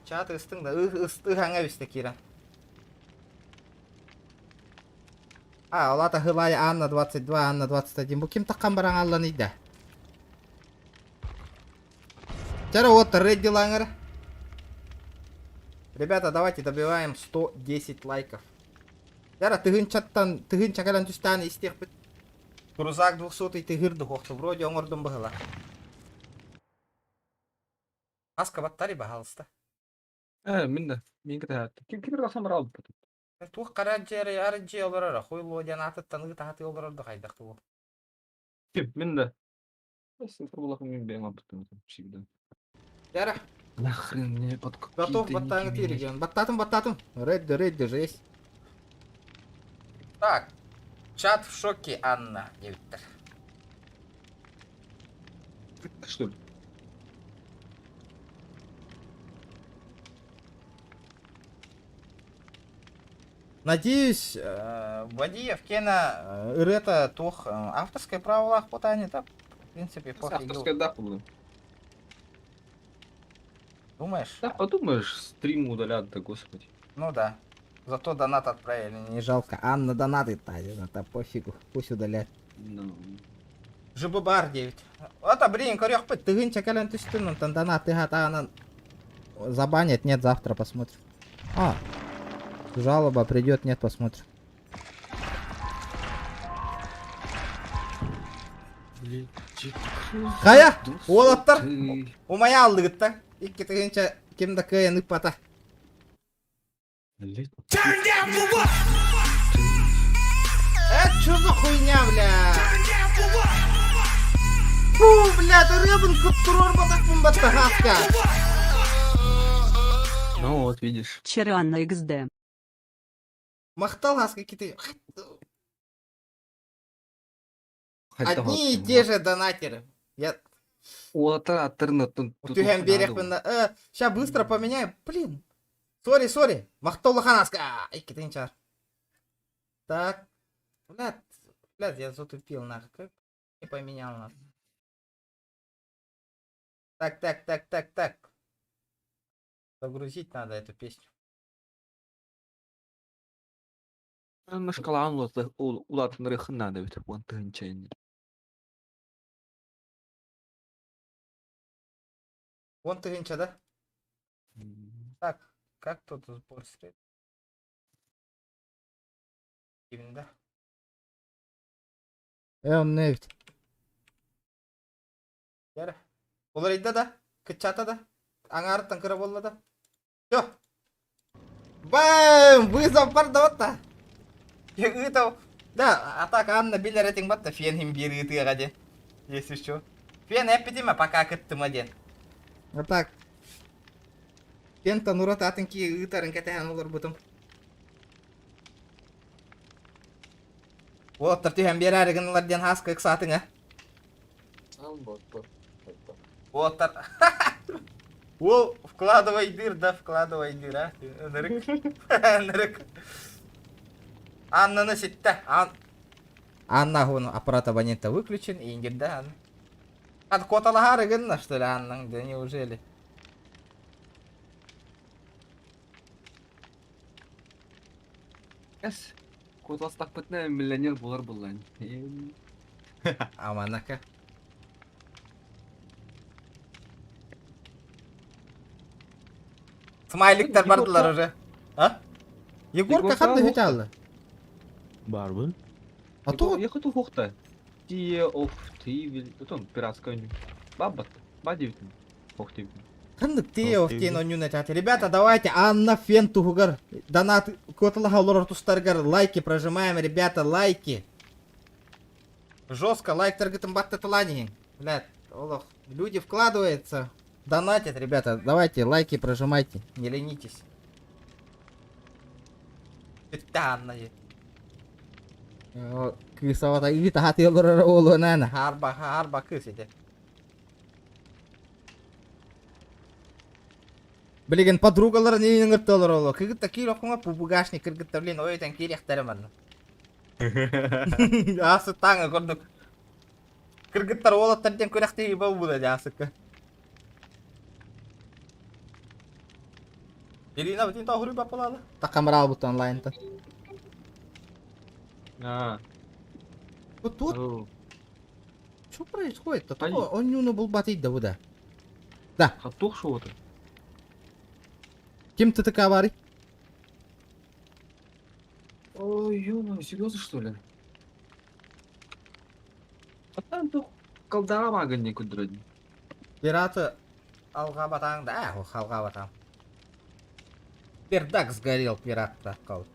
Чат ыстың да. Ыһаҥа бистэ киирэн. А, олата хылай Анна 22, Анна 21. Бу ким таххан баран аллан ийдэ? Чара вот ready лаҥыр. Ребята, давайте добиваем 110 лайков. Яра тыһыынчаттан тыһыынча кэлэн түстэҕинэ истиэхпит. Крузак 200 тыһыыр духохту вроде оҥордум быһыылаах. Аска баттари, пожалуйста. Мин да. Мин кытаат. Ким ким тахсан барал. Туох хара дьиэ ар дьиэ олорор, хуйлуо диэн аатыттан ыытаһаты олорор да хайдах тугу. Ким мин да. Ссылка мин бэйэм аппытым всегда. Яра, Нахрен мне под готов какие-то баттааҥы ники менять. тиэрген. Баттаатым, баттаатым. Ready, ready же есть. Так, чат в шоке, Анна диэбиттэр. Что ли? Надеюсь, Вадиев киэнэ ырыата туох авторское праволаах потани да, в принципе, пофигу. Авторская да, по-моему. Думаешь? Да, подумаешь, стрим удалят, да господи. Ну да. Зато донат отправили, не жалко. Анна донатит, а это пофигу, пусть удаляет. Ну. ЖБ бар 9. Это, блин, көрүөхпүт, тыһыынча кэлэн түстүн, онтон донат тыһатаанан забанят, нет, завтра посмотрим. А, жалоба придет, нет, посмотрим. Летит Хайа, уолаттар, Ты. умайа алдыгытта. 2 тыһыынча ким да кыайан ыппата. Летит. Чё за хуйня, бля? Фу, бля, ты рыбын туруорбатахпын батта хаска. Ну вот, видишь. Чаранна XD. Махтал хаска какие-то. Хотя Одни и вот, те же донатеры. Я Уолаттар аттарын түһэн биэриэхпин. Сейчас быстро поменяем. Блин. Сори, сори. Махтал ханаска. 2 тыһыынча. Так. Блядь, блядь, я затупил нахуй. Как не поменял нас. Так, так, так, так, так. Загрузить надо эту песню. Шкалан улаатыннарыаххын наада эбит 10 тыһыынча ини. 10 тыһыынча, да? Так, как тут сбор средств? Да. Э, онно эбит. Яра. Уларыйда да, кыччата да, аҥаарыттан кыра буолла да. Все. Бам! Вызов барда батта. Ыытау. Да, а так Анна билэр этиҥ батта фен хим биир ыытыаҕа диэн. Если что. Фен эппитиме пока кыттыма диэн. А так. Фентан урат атын ки ыытарын кэтэһэн олорбутум. Уолаттар түһэн биэрээри гыннылар диэн хааска ыксаатыҥ а? Уолаттар Уол вкладывайдыыр да вкладывайдыыр а ынырык ынырык Аннаны ситтэ Ан Анна вон аппарат абонента выключен ингирдэ Анна От куоталаһаары гынна что ли Аннаҥ да неужели Эс, куоталастахпытына миллионер буолар буоллаҕын. Аманака. Смайликтар бардылар уже. А? Егорка ханна хүтаалла? Барбын. А то Я хочу хохта. Тие of Тивил, потом пиратская. Бабат, бадивитин. Хохтивитин. Ханнык тие of тиэн онньуун этэ. Ребята, давайте Анна Фен туһугар донат куоталаһа олорор тустаргар лайки прожимаем, ребята, лайки. Жестко лайктаргытын баттатылаан иһиҥ. Блядь, олох. Люди вкладываются, донатят, ребята. Давайте лайки прожимайте, не ленитесь. Бүттэ Анна Кыыс аҕата ыыт аһатыы олорор уолунаан хаарба хаарба кыыс ити. Билигин подругаларын иин ыҥырта олороллор. Кыргытта киир окуҥа пубугашник кыргытта блин ой өтөн киириэхтэрэ манна. Аасыттааҥы курдук. Кыргыттар уолаттар диэн күрэхтэһии буолбута дии аасыкка. Ирина бүтүн тоһуруй баппалаалы. Такамыраал бут онлайнтан. А. Вот тут Что происходит-то? Онньууну булбатый да бу да. Да. Хаттух шоута. Ким ТТК баарый? Ой, ё серьезно что ли? А там тух колдара маган кудрын. Пираты алҕаабатаҥ да, ох, алҕаабатаҥ. Пердак сгорел, пират такал.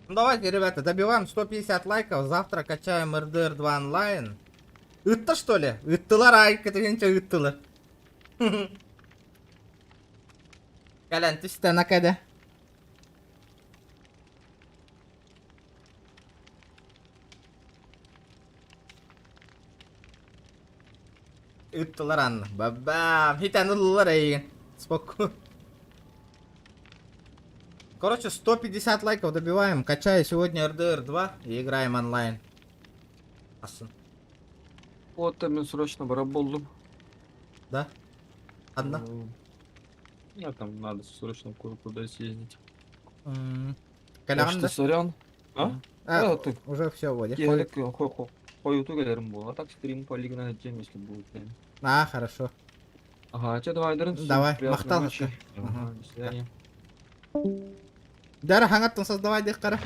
Ну давайте, ребята, добиваем 150 лайков. Завтра качаем RDR 2 онлайн. Ыытта что ли? Ыыттылар ай, кэтигинчэ ыыттылар. Кэлэн түстэ накада. Ыыттылар Анна. Бабам. Хитэн ыллылар эйигин. Спокойно. Короче, 150 лайков добиваем. Качаю сегодня RDR 2 и играем онлайн. Асын. Вот мен срочно барар буоллум. Да? Одна? Я там надо срочно кое-куда съездить. Кэлэҕин да? Сорян. А? А, уже все, вот. Хойутуу кэлэрим буолла. Так стрим полигона тем, если будет время. А, хорошо. Ага, что давай, Дарын? Давай, махтал. Ага, до свидания. Дара хаҥаттан создавай дехкара.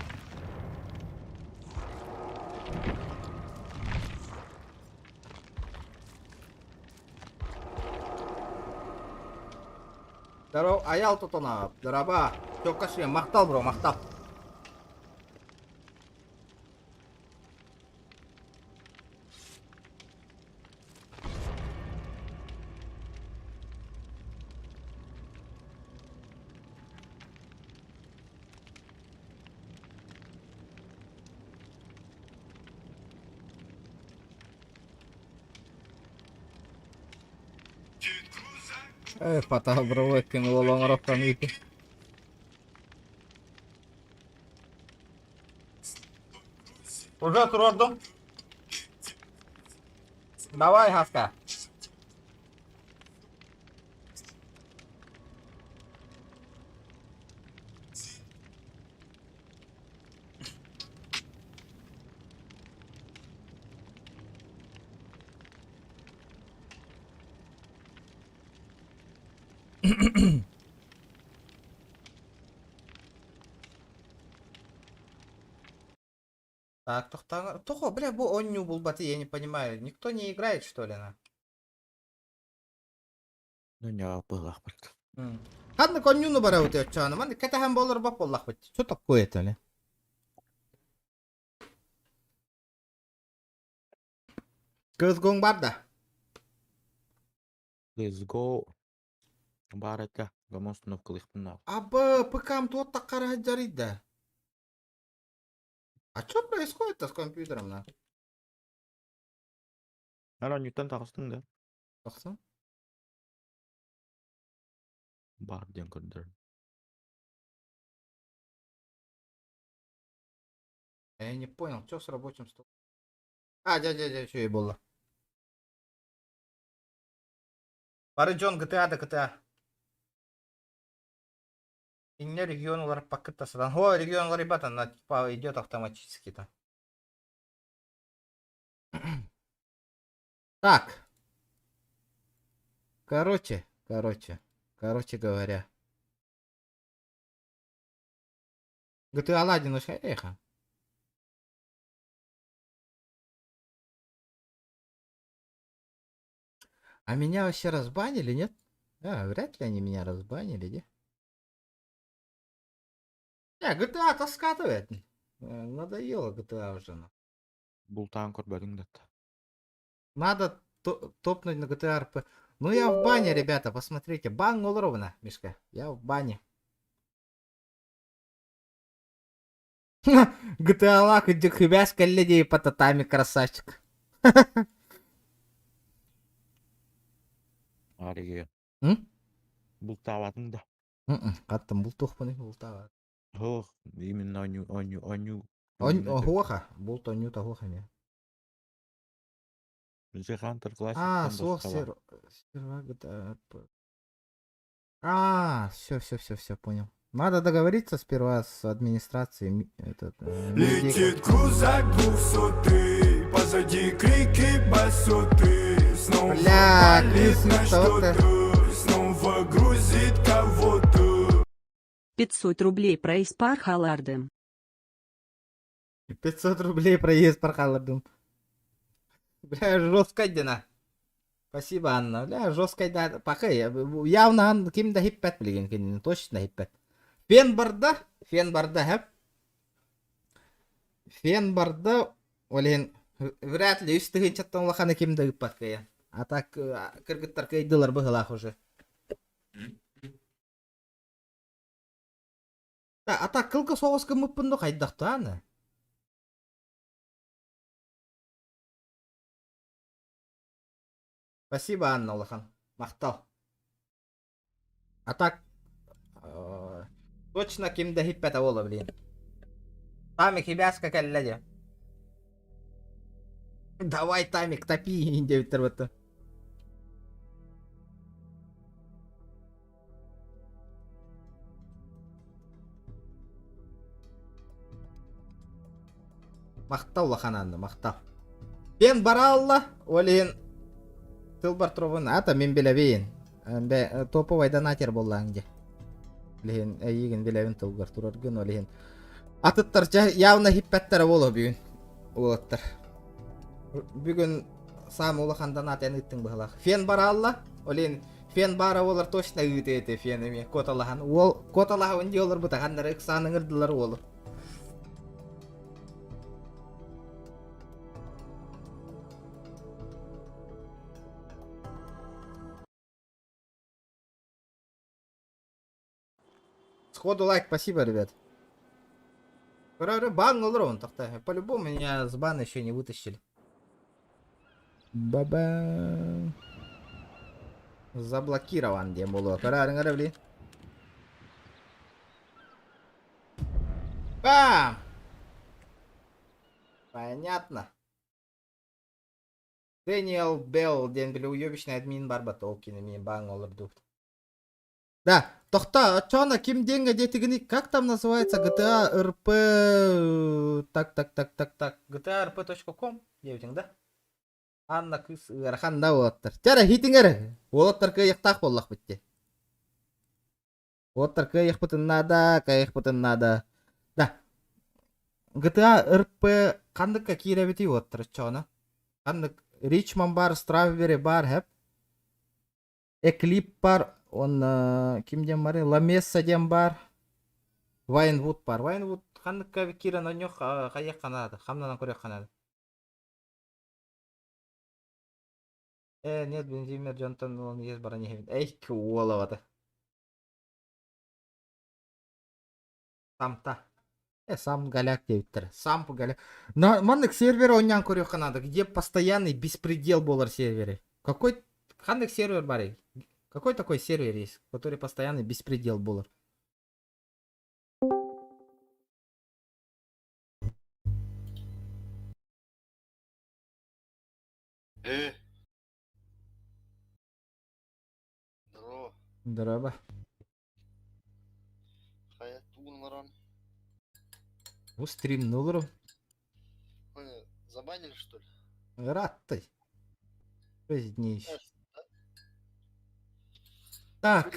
Здорово, аял тутана. Дораба. Тёкка махтал, бро, махтал. Э, фотообработкин уол оҥорохтон ыыты. Уже туруордум. Давай, Хаска. Так, тохтаа. Тохо, бля, бу оонньуу булбаты, я не понимаю. Никто не играет, что ли, на? Ну, не быһыылаахпыт. Ханнык оонньууну барабыт оччоҕуна? Маннык кэтэһэн буолар бап буоллахпыт. Что такое это, бля? Кызгоҥ бар да? Let's go. Баар этэ. Гомон установкалыахпын наада. Аба, ПК-м туох хара дьарыйда. А что происходит-то с компьютером, на? Эн оонньууттан таҕыстыҥ да? Тахсан? Баар диэн көрдөрөр. Я не понял, что с рабочим столом? А, дядя, дядя, что и было. Бары дьон GTA да GTA. Инне регион уларыппаккыт сатан. О, регион уларыйбат, она типа идет автоматически там. Так. Короче, короче, короче говоря. GTA Аладдин эхо. А меня вообще разбанили, нет? А, вряд ли они меня разбанили, де? Не, GTA-то скатывает. Надоело GTA уже. ну. Бултаан көрбөтүҥ да. Надо топнуть на GTA RP. Ну я в бане, ребята, посмотрите. Бан ровно, Мишка. Я в бане. GTA лак, иди хыбяшка людей по татами, красавчик. Арыгы. М? Бултаабатыҥ да. Хаттан бултуохпун бултаабат. Ох, именно оонньуу оонньуу оонньуу Оһуоха. Булт оонньуута оһуох эмиэ. The Hunter А, Classic суох сер... Серва GTA RP. А, все, все, все, все, понял. Надо договориться сперва с администрацией. Этот, Летит крузак двухсотый, позади крики басоты. Снова Бля, палит Крис, на что-то. что-то, снова грузит кого-то. 500 рублей проезд халардым. 500 рублей проезд пархалардым. Бля, жестко дена. Спасибо, Анна. Бля, жестко да. Пока явно Анна ким да хиппет билген кинини точно хиппет. Фен барда, фен барда хэп. Фен барда, олен вряд ли үс тыһыынчаттан улаханы ким да ыппат кыйан. А так кыргыттар кыйдылар быһылаах уже. Да, а так кылгас соҕус гыммыппын да хайдахтааны. Спасибо, Анна улахан. Махтал. А так точно ким да хиппэтэ буолуо блин. Тамик хибяска кэллэ дии. Давай, Тамик, топи диэбиттэр бытта. Махтал улахан Анна, махтал. Пен баралла, ол иһин тылбар турабын, ата мин билэбин. Топовай донатер буоллаҕыҥ дии. Билиһин эйиигин билэбин тылгар тураргын, ол иһин. Атыттар явно хиппэттэрэ буолуо бүгүн. Уолаттар. Бүгүн саамай улахан донат эн ыыттыҥ быһалаах. Фен бараалла, ол иһин фен баара буолар точно ыытыа этэ фен эмиэ куоталаһан. Уол куоталаһабын дии олорбута ханнары ыксаан ыҥырдылар уолу. Сходу лайк, спасибо, ребят. Бан олорон тохта. По-любому меня с бана еще не вытащили. Баба. Заблокирован диэн буолуо. Көрөөрүҥ блин. Бам! Понятно. Дэниел Белл диэн били уебищный админ барбат ол кини мин баҥ олордубут. Да, тохта, оччоно ким деньги диэтигини, как там называется GTA RP, так, так, так, так, так, GTA RP.com диэбитиҥ да? Анна кыыс ыарахан да уолаттар. Чара хитиҥ эрэ, уолаттар кыайыахтаах буоллахпыт дии. Уоттар кыайыахпытын наада, кыайыахпытын наада. Да. GTA РП ханныкка киирэбитий уоттар оччоҕуна? Ханнык Ричман бар, Стравбери бар хэп. Эклип бар, уонна ким диэн барый? Ламесса диэн бар. Вайнвуд бар. Вайнвуд ханныкка киирэн онньох хайыахха наада, хамнанан көрүөххэ наада. Э, нет, бензинмер дьонтон ылан иэс баран иһэбин. Эй, уолабата. Самта. Э, сам голяк диэбиттэр. Сам голяк. На, маннык сервер оонньоон көрүөххэ наада, где постоянный беспредел буолар сервери. Какой ханнык сервер барый? Какой такой сервер есть, который постоянный беспредел буолар? Э. Здорово. Здорово. Хайа тугун олорон. Бу стримнулар. Ой, Забанили что ли? Ырааттай. Днищ. Так.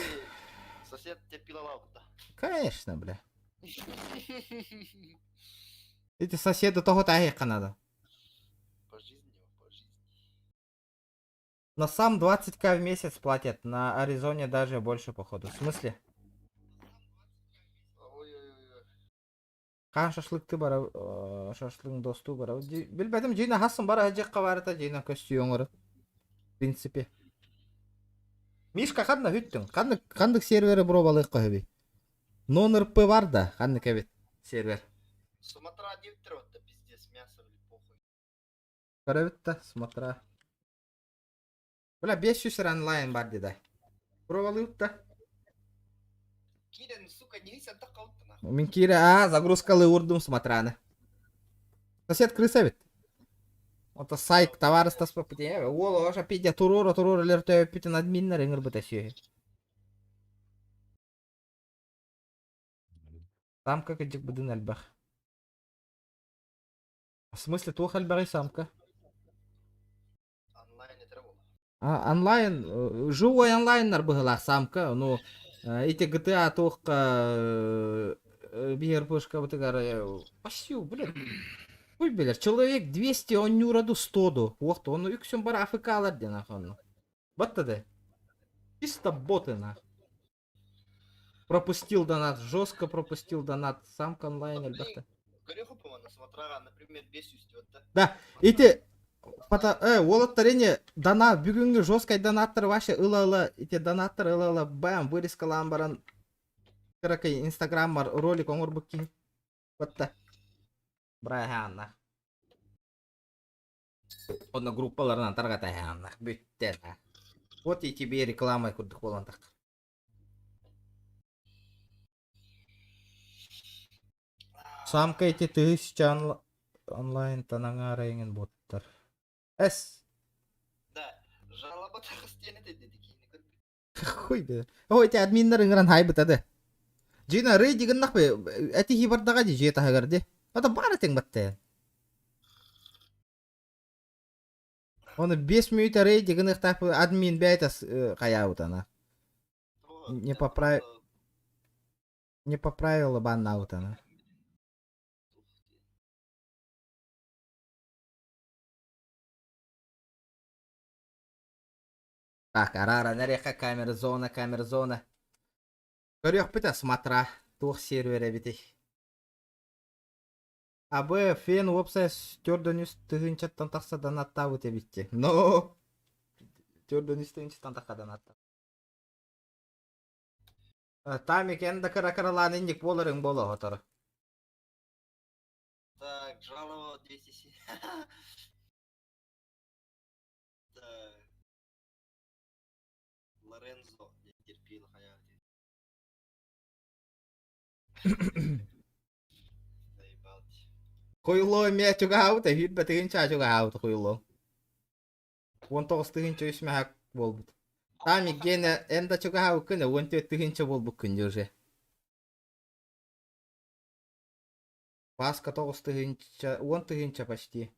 Сосед тебе пиловал куда? Конечно, бля. Эти соседы того таһыахха надо. По жизни, по жизни. На сам 20к в месяц платят, на Аризоне даже больше, походу. В смысле? Ой-ой-ой. Хаан шашлыкты бара, шашлыгын достуу бара. Билбэтим, дьиҥэ хасын бара дьиэххэ барыта дьиҥэ көстүү оҥоро. В принципе. Мишка ханна бүттүҥ? Ханнык, ханнык сервери боруобалыахха сөбүй? Нон РП бар да, ханнык эбит сервер? Смотра диэбиттэр вот пиздец, мясо или похуй. Көрөбүт да, смотра. Бля, 500 онлайн бар дии да. Боруобалыыбыт да. Кирен, сука, не лезь, отдохнул-то нахуй. Мин киирэ, аа, загрузкалы уурдум смотраны. Сосед крыса эбит. Ото сайт табаарыстаспаппыт ээ. Уол оҕо пидя туруора туруора өлөртөөбүппүтүн админнар ыҥырбыта сүөһү. Самка кыдьык быдын элбэх. В смысле туох элбэҕий самка? Онлайн это работа. А, онлайн, живой онлайннар быһыылаах самка, ну, ити GTA туохха биһиэр пушкабытыгар почти, блин, хуй билэр, человек 200 оонньуура ду 100 ду, уохта, ону үксүн бары АФК-лар диэн онно. Батта да. Чисто боты нах. Пропустил донат, жестко пропустил донат, самка онлайн элбэхтэ. Көрүөхү по-моему, смотрага, например, 500 вот да. Да, ити Пата, уолаттар ини донат, бүгүҥҥү жесткай донаттар вообще ыла-ыла, ити донаттар ыла-ыла, бам, вырезкалаан баран кыракый инстаграммар ролик оҥорбут киһи. Батта. Браһааннах. Онно группаларынан тарҕатаһааннах бүттэ. Вот и тебе реклама курдук буолан таххар. Самка ити тыһыынча онлайн танаҥаара эҥин буоттар. Эс! Да, жалоба тахыс диэн этэ диэти киһини көрбүт. Хуй бе. Ой, ити админнар ыҥыран хаайбыта да. Дьиҥэ рейди гыннах бе, этиһии бардаҕа дии дьиэ таһыгар дии. Ата баар этиҥ баттайан. Оны 5 мүнүүтэ рейди гыныахтаах админ бэйэтэ хайаабытана. Не поправ... Не по правилу баннаабытана. Так, арааран эриэхэ камера зона, камера зона. Көрүөхпүт смотра, туох сервер эбитий. АБ фен уопсай төрдөн үс тыһыынчаттан тахса донаттаабыт эбитти. Но 403 тыһыынчаттан тахса донаттаабыт. Тамик эн да кыра кыралаан инник буоларыҥ буолуо сотору. Так, жалоба 207. Так. Лорензо, я терпил, хайа. Заебал. Хуйло эмиэ чугаһаабыт, эһиил тыһыынча чугаһаабыт хуйло. 19 тыһыынча үс мэһэк буолбут. Тамик гиэнэ эн да чугаһаабыккын, 14 тыһыынча буолбуккун дии уже. Паска 9 тыһыынча, 10 тыһыынча почти.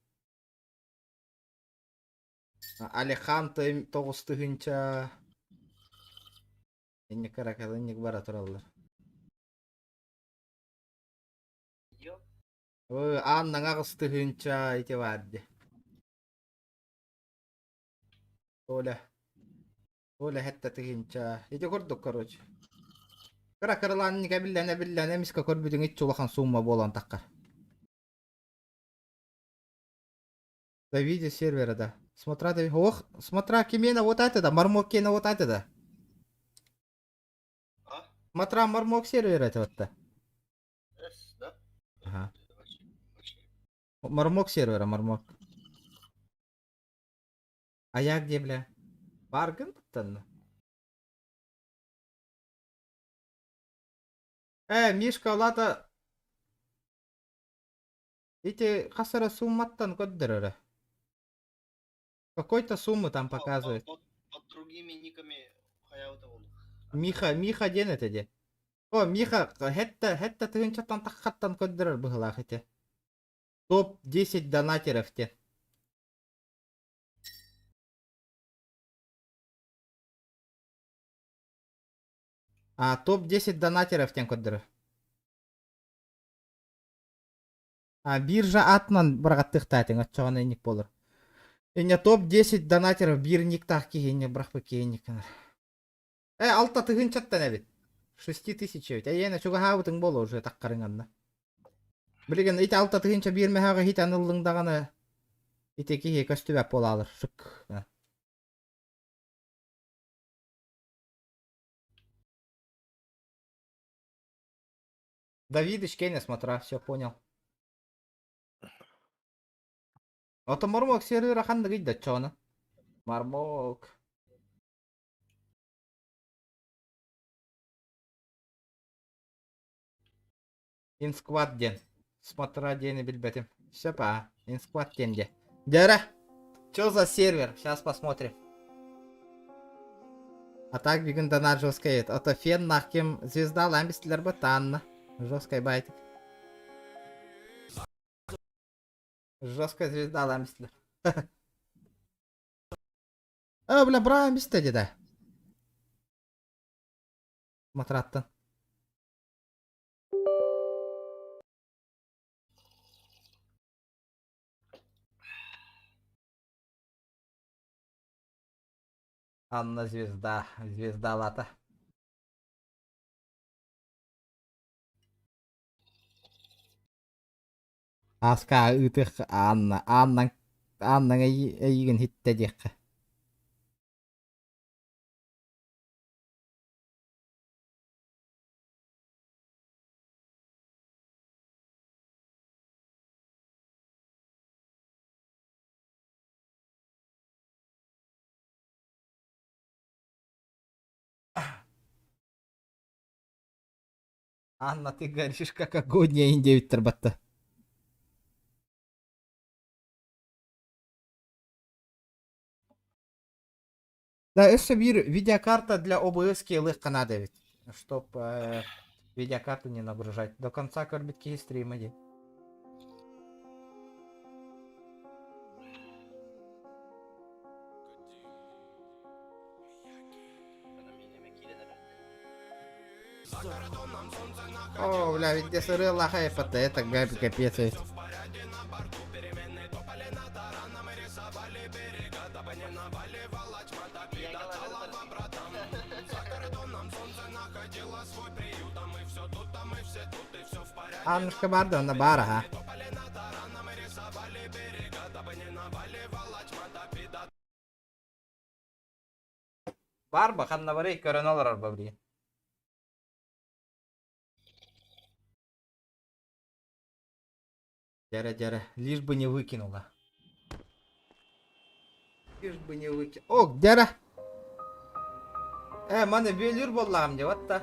Алеханто 9 тыһыынча. Инник каракал инник бара тураллар. Ой, аан наҥаҕыс тыһыынча ити баар дии. Оля. Оля хэттэ тыһыынча. Ити курдук, короче. Кыра кыралаан эбиллэн эбиллэн эмискэ көрбүтүҥ иччи улахан сумма буолан таххар. Давиде сервера да. Смотра да. Ох, смотра кимена вот это да, мармок кена вот это да. А? Смотра мармок сервера это вот да. С, да? Ага. Мармок сервера, мармок. А я где, бля? Баргын туттанна? Э, Мишка, лата... Эти хасара сумматтан көрдөрөрө. Какой-то сумму там показывает. Под другими никами хаяута ол. Миха, Миха диэн этэ дии. О, Миха, хэтта, хэтта тыһыынчаттан таххаттан көрдөрөр быһылаах ити. Топ-10 донатеров те. А, топ-10 донатеров тен көрдөрөр. А, биржа атынан бырагаттыхтаатыҥ, оччоҕуна инник буолар. Инне топ-10 донатеров биир никтаах киһи инне бырахпыт киһи инник гынар. Э, алта тыһыынчаттан эбит. 6000 эбит. Эйиэнэ чугаһаабытыҥ буолуо уже таххарыҥ анна. Билигин ити алта тыһыынча биир мэһэҕэ хитэн ыллыҥ даҕаны ити киһи көстүбэт буолаалар. Шык. Давидыч Кеня смотра, все понял. Ото Мармок сервера ханныгый да чоно. Мармок. Инсквад ден. Смотра дени билбетим. Все па. Инсквад ден де. Дера. Чё за сервер? Сейчас посмотрим. А так бүгүн донат жесткая. Ото фен нахкем звезда ламбистилер батанна. Жесткая байтик. Жесткая звезда ламбистилер. А, бля, бра, бистеди да. Матраттан. Анна звезда, звезда лата. Аска ыытых Анна, Анна, Анна эйигин хиттэ диэххэ. Анна, ты горишь как огонь, я индейттер батта. Да, өссө биир видеокарта для OBS ылыахха наада эбит. Чтоб видеокарту не нагружать. До конца көрбүт киһи стрима дии. О, бля, ведь где сыры лаха и это капец ведь. Аннушка барды, на бара, а. Бар ханна барый көрөн олорор бабри. Дяря, дяря, лишь бы не выкинула. Лишь бы не выкинула. О, дяря! Э, маны бөлүр боллаҕым дьэ, вот та.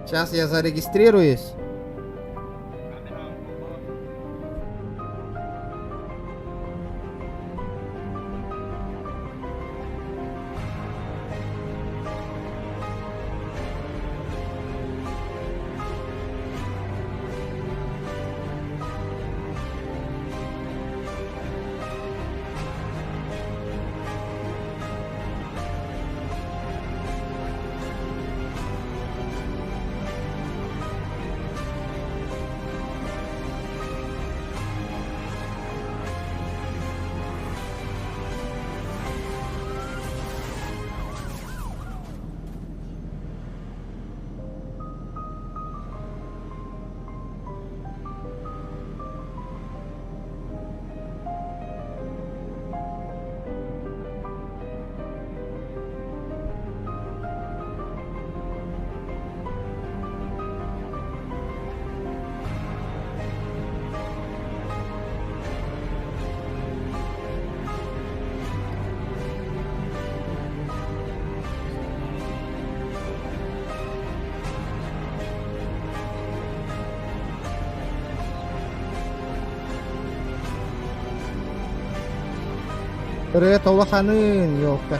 Сейчас я зарегистрируюсь. Ырыа улаханын, елка.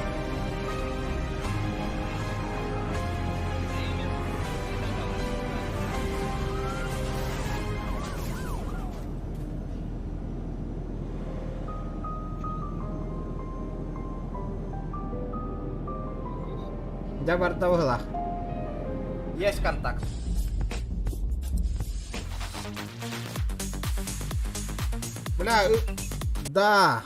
Дьэ барда быһылаах. Есть контакт. Бля, да.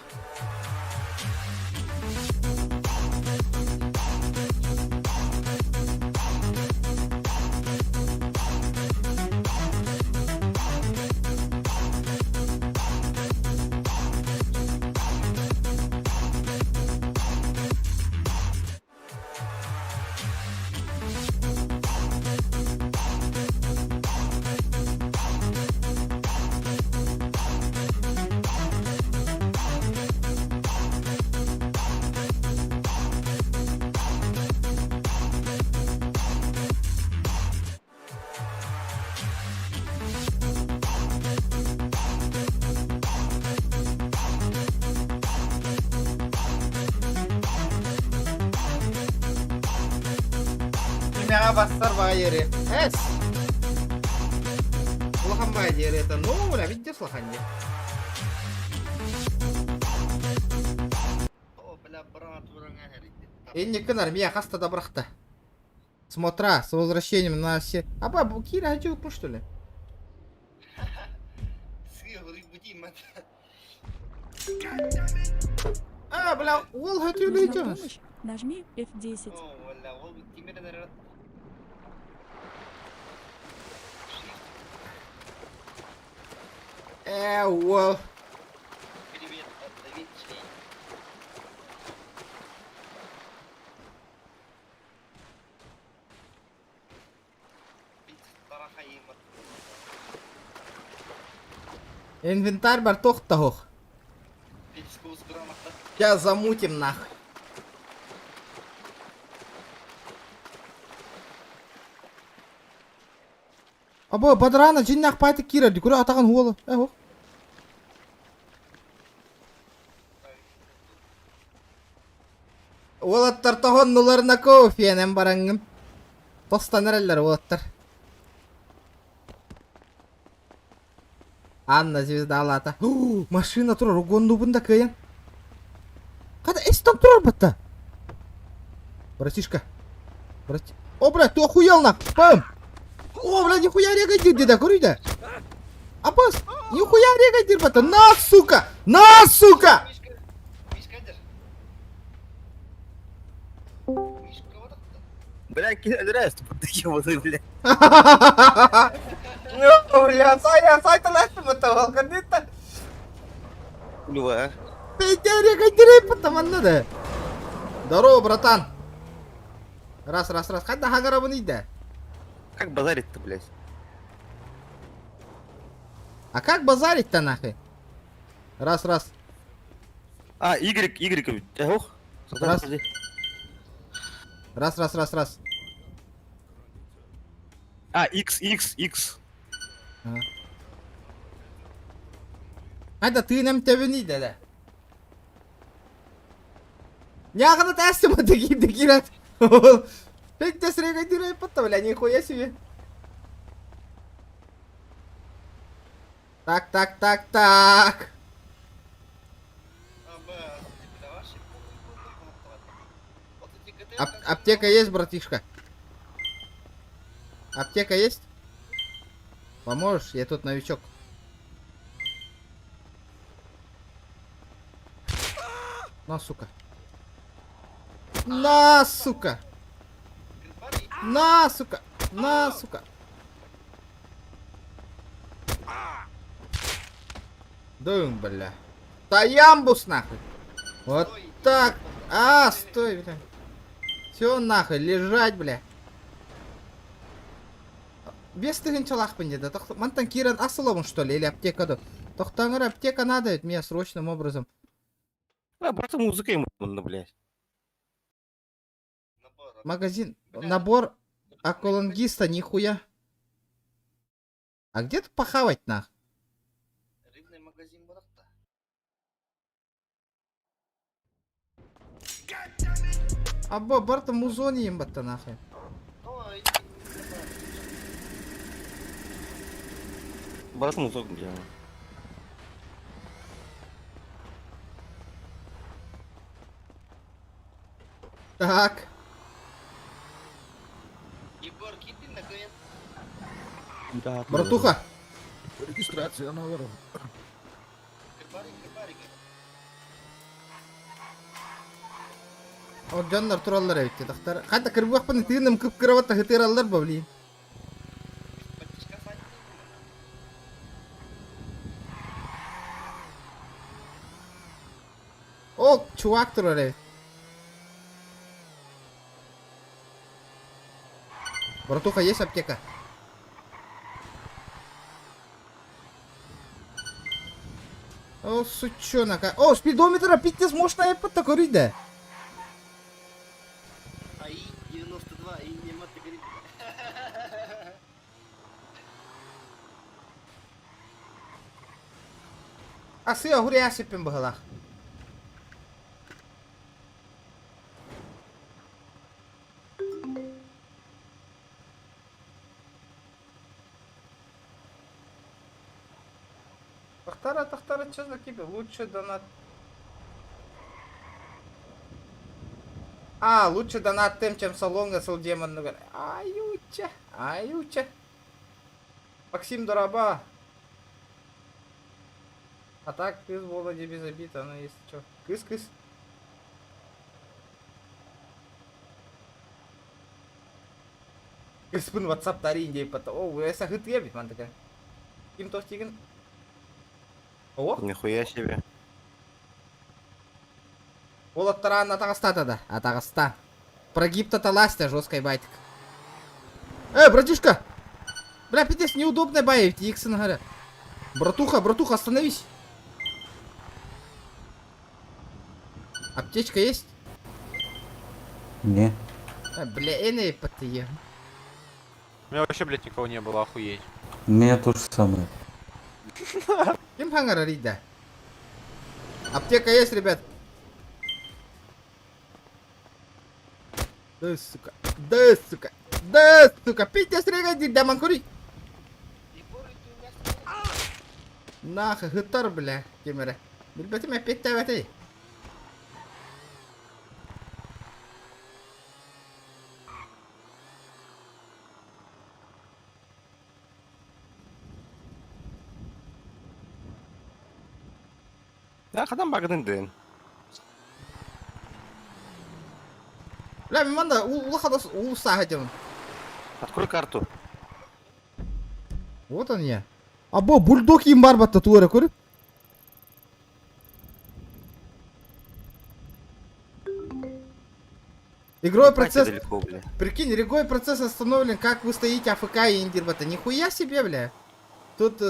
Кимэҕэ барсар баҕайы Эс! Улахан баҕайы диэри это ну, бля, видишь, улахан дии. Инникин армия хаста да бырахта. Смотра, с возвращением на все... Аба, Кира, хочу что ли? А, бля, ол Нужна хотел помощь? Нажми F10. Э, уол. Инвентарь бар тохтоһух. Сейчас замутим нахуй. Або бадрана дьиннэх паайта киирэр дии, көрө атаҕын уола. Э, Уолаттар тоһоннуларына кофенэн бараҥҥын. Тостон эрэллэр уолаттар. Анна звездалаата. Машина турар, угоннубун да кыайан. Хата эстон турар батта. Братишка. Брат... О, блядь, ты охуел нах! Пам! О, блядь, нихуя регай деда, көрүй Апас, нихуя регай батта. На, сука! На, сука! Бля, кидай, ты бля. Ну, бля, Саня, сайталастым это волкодыта. Люва. Манна Здорово, братан. Раз, раз, раз. Хайда хагарабын иде. Как базарить-то, блядь? А как базарить-то нахуй? Раз, раз. А, Y, Y. Ох. Раз. Раз, раз, раз, раз. А, X, X, X. Хайда ты нам тебени да. Нягана тәсім дегин дегират. Петя срегай потом, бля, нихуя себе. Так, так, так, так. Ап аптека есть, братишка? Аптека есть? Поможешь? Я тут новичок. На, сука. На, сука. На, сука. На, сука. Дым, бля. Таямбус, нахуй. Вот так. А, стой, бля. Все нахуй, лежать, бля. Без тыгынчалахпын деді. Мантан кирен асылабын, что ли, или аптека да. Тоқтаңыр аптека надо ведь мне срочным образом. А, просто музыка ему, блядь. Магазин. Набор аквалангиста, нихуя. А где тут похавать нах? Абба барта музон ием батта нахуй. Баратын музон бля. Так. Егор, киди наконец. Братуха. Регистрация номера. Ол дьоннор тураллар эбит тахтар. Хата кырбыахпын тыыным кып-кырабат таһытыыраллар ба блин. О, чувак турар эбит. Братуха, есть аптека? О, сучонок. О, спидометр пиздец, можно я под такой да? АИ 92 и не мат говорит. Асыя хуря сиппин быһылаах. Тахтара, тахтара, что за кибер? Лучше донат. А, лучше донат тем, чем салонга с демон. Аютя, аютя. Максим Дораба. А так, кыз Володе без обид, она если что. Кыс-кыс. Кыспын WhatsApp тарин деп бата. О, эса хытыя бит мантыка. Ким тостигин? О? Нихуя себе. Ол аттаран атағыста да, атағыста. Прогиб таталаста, жесткой байтик. Э, братишка! Бля, пиздец, неудобно баить, иксы на горе. Братуха, братуха, остановись. Аптечка есть? Не. А, бля, эне ПТЕ. У меня вообще, блядь, никого не было, охуеть. У меня то же самое. Ким хангара да? Аптека есть, ребят? Да, сука. Да, сука. Да, сука. Пиздец, регайди, да, манкури. Нахуй, хытар, бля, кемере. Билбетим опять таватай. Да, хадан багадын дын. Бля, манда улахадас улуса хотел. Открой карту. Вот он я. Або бульдог им бар батта туара көрүп. Игровой процесс... далеко, бля. Прикинь, игровой процесс остановлен, как вы стоите АФК и индирбата. Нихуя себе, бля. Тут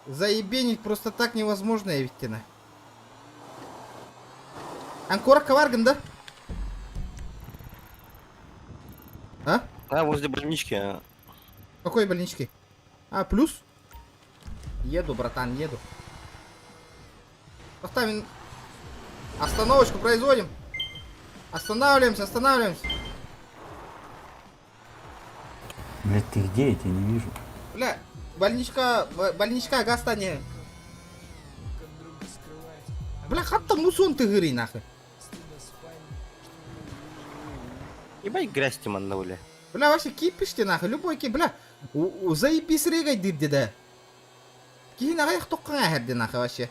заебенить просто так невозможно, Евтина. Анкора Каварган, да? А? А, возле больнички. а. Какой больнички? А, плюс? Еду, братан, еду. Поставим. Остановочку производим. Останавливаемся, останавливаемся. Блять, ты где? Я тебя не вижу. Бля, больничка, больничка гастане. Бля, хатта мусон ты гыри нахуй. Ебать грязь ты манна, бля. Бля, вообще кипиш ты нахуй, любой кип, бля. Заебись регай дирди да. Кихин ағаяқ тоққан әхерді нахуй вообще.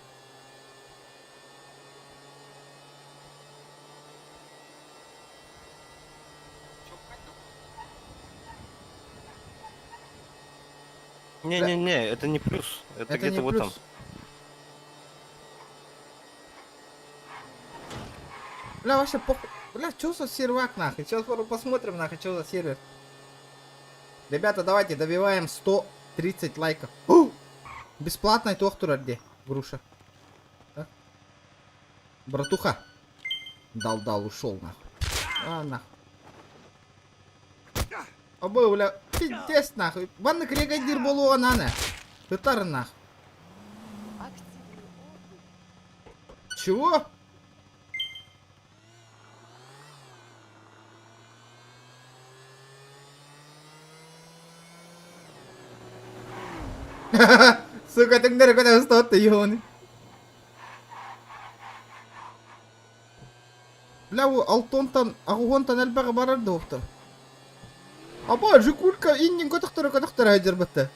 Не-не-не, это не плюс. Это, Это где-то не вот там. плюс. Бля, вообще похуй. Бля, что за сервак нахуй? Сейчас посмотрим нахуй, что за сервер. Ребята, давайте добиваем 130 лайков. У! Бесплатный тохтур где? Груша. Так. Братуха. Дал-дал, ушел нахуй. А, нахуй. Абы, бля, пиздец нахуй. Ванна крегадир болуға наны. Тытар нахуй. Чего? Сука, түҥнэри көтө устуот ёбаный. Бля, у алтонтан, агуонтан элбэҕи барар дуохтар. Аба, Жигулька иннин көтөхтөрө көтөхтөрө сылдьарбытта.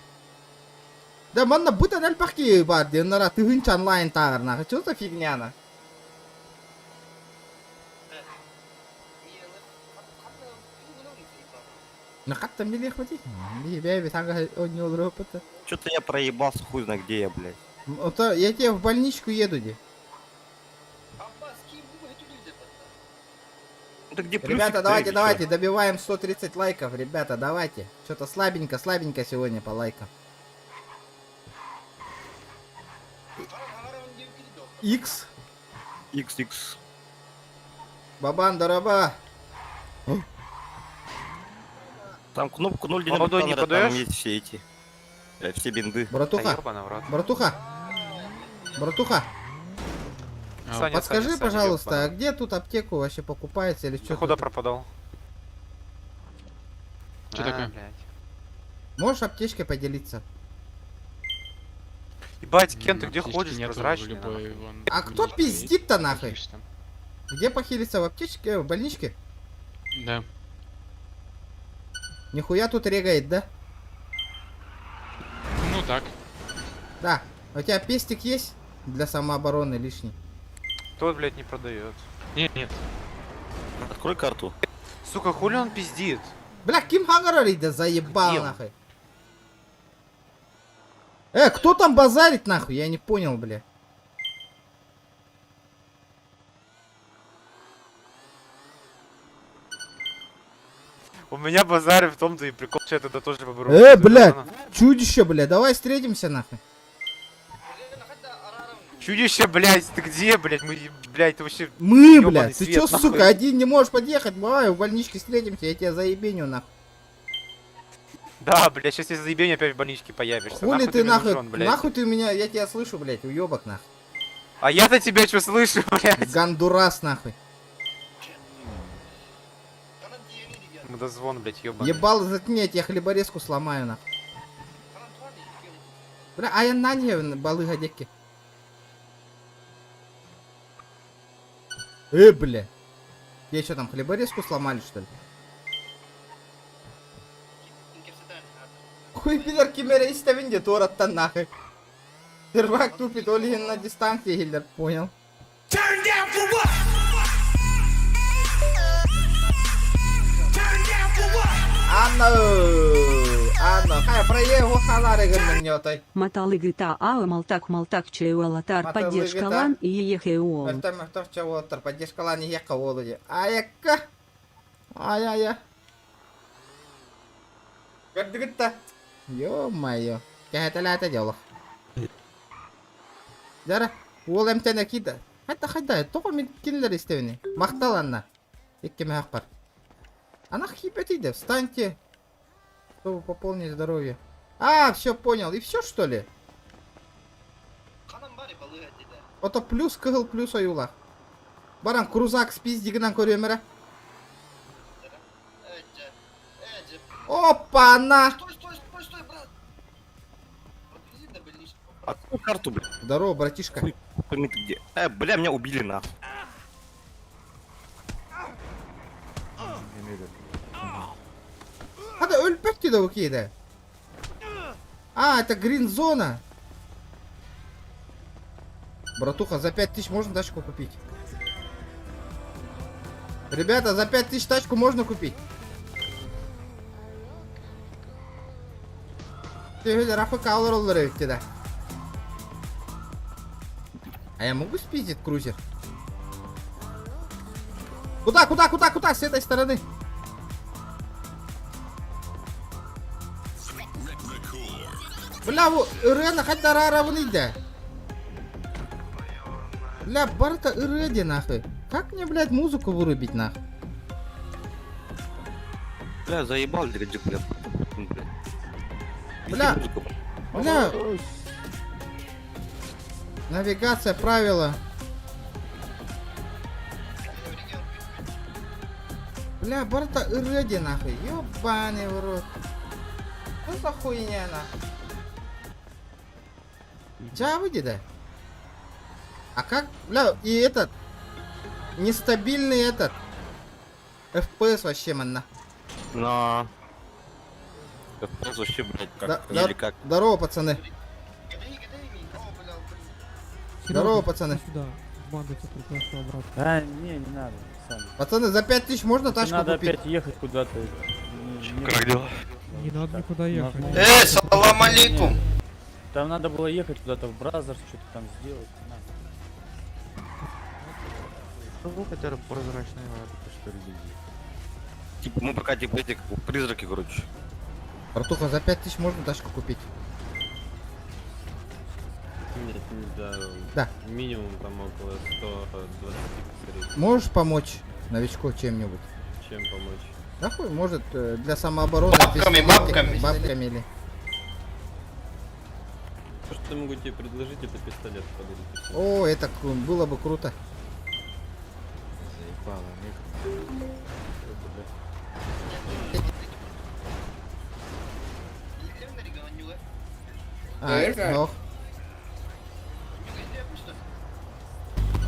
Да манна бытан элбэх киһи баар диэн нара тыһыынча онлайн тааҕар нахуй. Что за фигня на? Хаттан билиэх бити. Биһи бэйэбит аҥа оонньуулуруохпут. Что-то я проебался, хуй знает где я, блядь. Это я тебе в больничку еду, де. Ну ты где Ребята, плюсик-то давайте, или давайте, чё? добиваем 130 лайков, ребята, давайте. Что-то слабенько, слабенько сегодня по лайкам. X. X, X. Бабан, дороба. Там кнопку 0 Молодой не там подаешь? есть все эти. Бля, все бинды. Братуха, Да ёбана в рот. братуха, братуха, Саня, подскажи, Саня, Саня, пожалуйста, а ёбана. где тут аптеку вообще покупается или Ты что? куда пропадал? Чё А, такое? блядь. Можешь аптечкой поделиться? Ебать, Кен, ты где Аптечки ходишь, нету, в прозрачный? любой нахуй? вон А кто больничке пиздит-то есть, нахуй? похилишься там. Где похилиться? В аптечке, в больничке? Да. Нихуя тут регает, да? Ну так. Да. У тебя пестик есть для самообороны лишний? Тот, блядь, не продает. Нет, нет. Открой карту. Сука, хули он пиздит? Бля, ким саҥарарый, да заебал Где он? нахуй. Кто там базарит нахуй? Я не понял, бля. У меня базары в том-то и прикол, что я тогда тоже поберу. Блядь, чудище, бля, давай встретимся нахуй. Чудище, блядь, ты где, блядь? Мы, блядь, ты вообще... Мы, ёбаный блядь, ты свет, чё, нахуй. сука, один не можешь подъехать? Давай в больничке встретимся, я тебя заебеню нахуй. Да, блядь, сейчас я заебеню опять в больничке появишься. Хули Нахуй ты мне нахуй, нужен, блядь? нахуй ты меня, я тебя слышу, блядь, уёбок нахуй. А я-то тебя что слышу, блядь? Гондурас нахуй. Мудозвон, блядь, ёбаный. Ебал заткни, я тебе хлеборезку сломаю нахуй. Бля, а я на ней балыга деки. Бля. Тебе что там, хлеборезку сломали, что ли? Хуй пидор кимере истебин де туораттан нахуй. Первак тупит, ол иһин на дистанции хиллер, понял. Turn down for what? Turn down for what? Анна, Анна, хай проехал халары гынның отой. Маталы GTA а малтак малтак чеуалатар Маталы поддержка GTA. лан и ехеол. Мөлтөр мөлтөр чауалаттар поддержкалан ехка болу де. Аякка. Ай-ай-ай. Көрдүгүт Ё-моё. Кәһәтәләтә дьолох. Жара, уол эмтәнә кида. Хәтта хайда, тоҕо мин кинилэр истэбини. Махтал Анна. Икки мөһөх бар. Она хипетиде, встаньте, чтобы пополнить здоровье. А, все понял. И все что ли? Ото плюс кыһыл плюс ойуулаах. Баран крузак спиздигинан көрүөм Опа-на! Открой карту, блядь. Здорово, братишка. Хуй пойми ты где. Бля, меня убили нахуй. Hadi өлбөт да окей А, это грин зона. Братуха, за 5000 можно тачку купить? Ребята, за 5000 тачку можно купить? Ты Рафа Каулер да. А я могу спиздить крузер? Куда, куда, куда, куда? С этой стороны. Бля, ырыаны хайдарарабын да. Бля, барта ырыа нахуй. Как мне, блядь, музыку вырубить нахуй? Бля, заебал, блядь, бля. Бля, бля. Навигация, правила. Бля, барта ырыа нахуй. Ёбаный в рот. Что за хуйня нахуй? Аччаабыт да. А как, бля, и этот, нестабильный этот, FPS вообще манна. Но... FPS вообще, блядь, как, Да- да- или как. Здорово, пацаны. Здорово, пацаны. Сюда, в банду тебя приглашу обратно. А, не, не надо, сами. Пацаны, за 5000 можно тачку Надо купить? опять ехать куда-то. Как дела? Не надо никуда ехать. Салам алейкум. Там надо было ехать куда-то в Brazzers, что-то там сделать. Не надо. Хотя прозрачная что ли, Типа, мы пока, типа, эти, как призраки, короче. Братуха, за 5000 можно тачку купить? Нет, не знаю. Да. Минимум там около 120 косарей. Можешь помочь новичку чем-нибудь? Чем помочь? Да хуй, может, для самообороны. Бабками, пистолетик, бабками. Бабками или... То, что могу тебе предложить, это пистолет подарить. и всё. О, это было бы круто. Заебало, А, ох.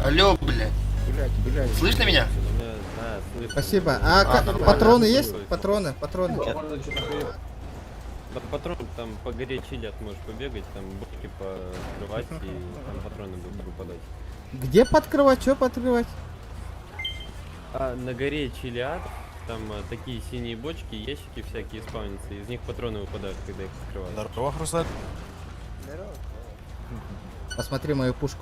Алло, блядь. Блять, блять. Слышно меня? Да, слышно. Спасибо. А, нормально. патроны есть? Патроны, патроны. Да, патрон там по горе Чилят можешь побегать, там бочки пооткрывать и там патроны будут выпадать. Где подкрывать? Что подкрывать? А на горе Чилиад там такие синие бочки, ящики всякие спавнятся, из них патроны выпадают, когда их открывают. Здорово, Хрусталь. Посмотри мою пушку.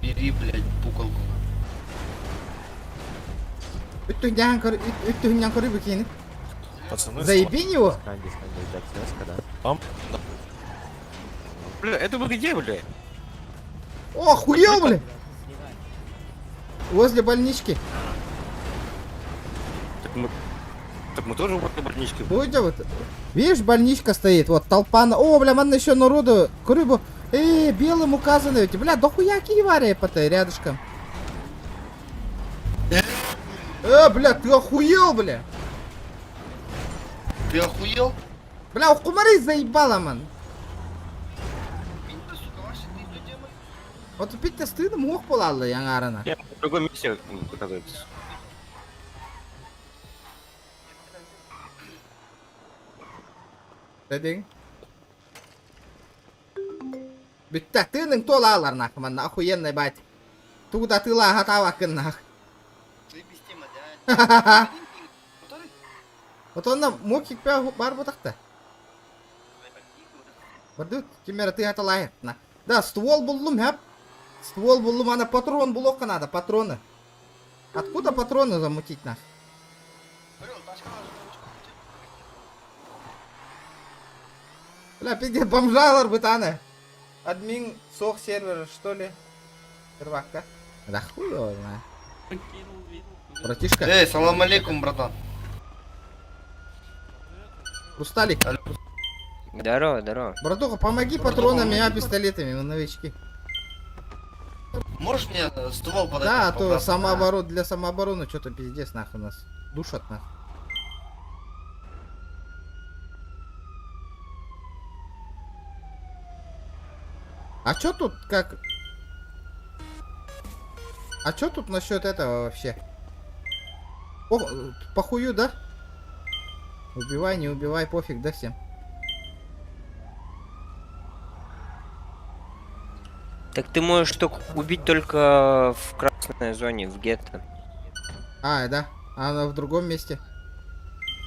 Бери, блядь, пукалку. Пацаны, Заебень его? Там? Бля, это вы где, бля? О, охуел, бля! Возле больнички. Так мы тоже возле больнички. Будете вот. Видишь, больничка стоит, вот толпа. О, бля, манна еще народу. Курыбу. Белым указано ведь. Бля, дохуя киевария потай рядышком. Бля, ты охуел, бля? Ты охуел? Бля, кумары заебала, ман. Вот пить-то стыдно, мох полала, яңарына. Я в другом месте, оказывается. Дедиң. Бүтті, тының тола алар нах, ман, охуенный бать. Туда тыла хатава нах. Вот он нам мокик пя бар бутакта. Барды, кемера ты хаталай. На. Да, ствол буллум, хап. Ствол буллум, ана патрон булока надо, патроны. Откуда патроны замутить нах? Бля, пиздец, бомжалар бытаны. Админ сох сервера, что ли? Первакка. Да хуй его знает. Братишка. Эй, салам алейкум, братан. Хрусталик. Здорово, здорово. Братуха, помоги патронами, а пистолетами, мы новички. Можешь мне ствол подать? Да, а то самооборот для самообороны что-то пиздец нахуй нас. Душат нахуй. А чё тут как... А чё тут насчет этого вообще? О, похую, да? Убивай, не убивай, пофиг, да всем? Так ты можешь только убить только в красной зоне, в гетто. А, да. А она в другом месте.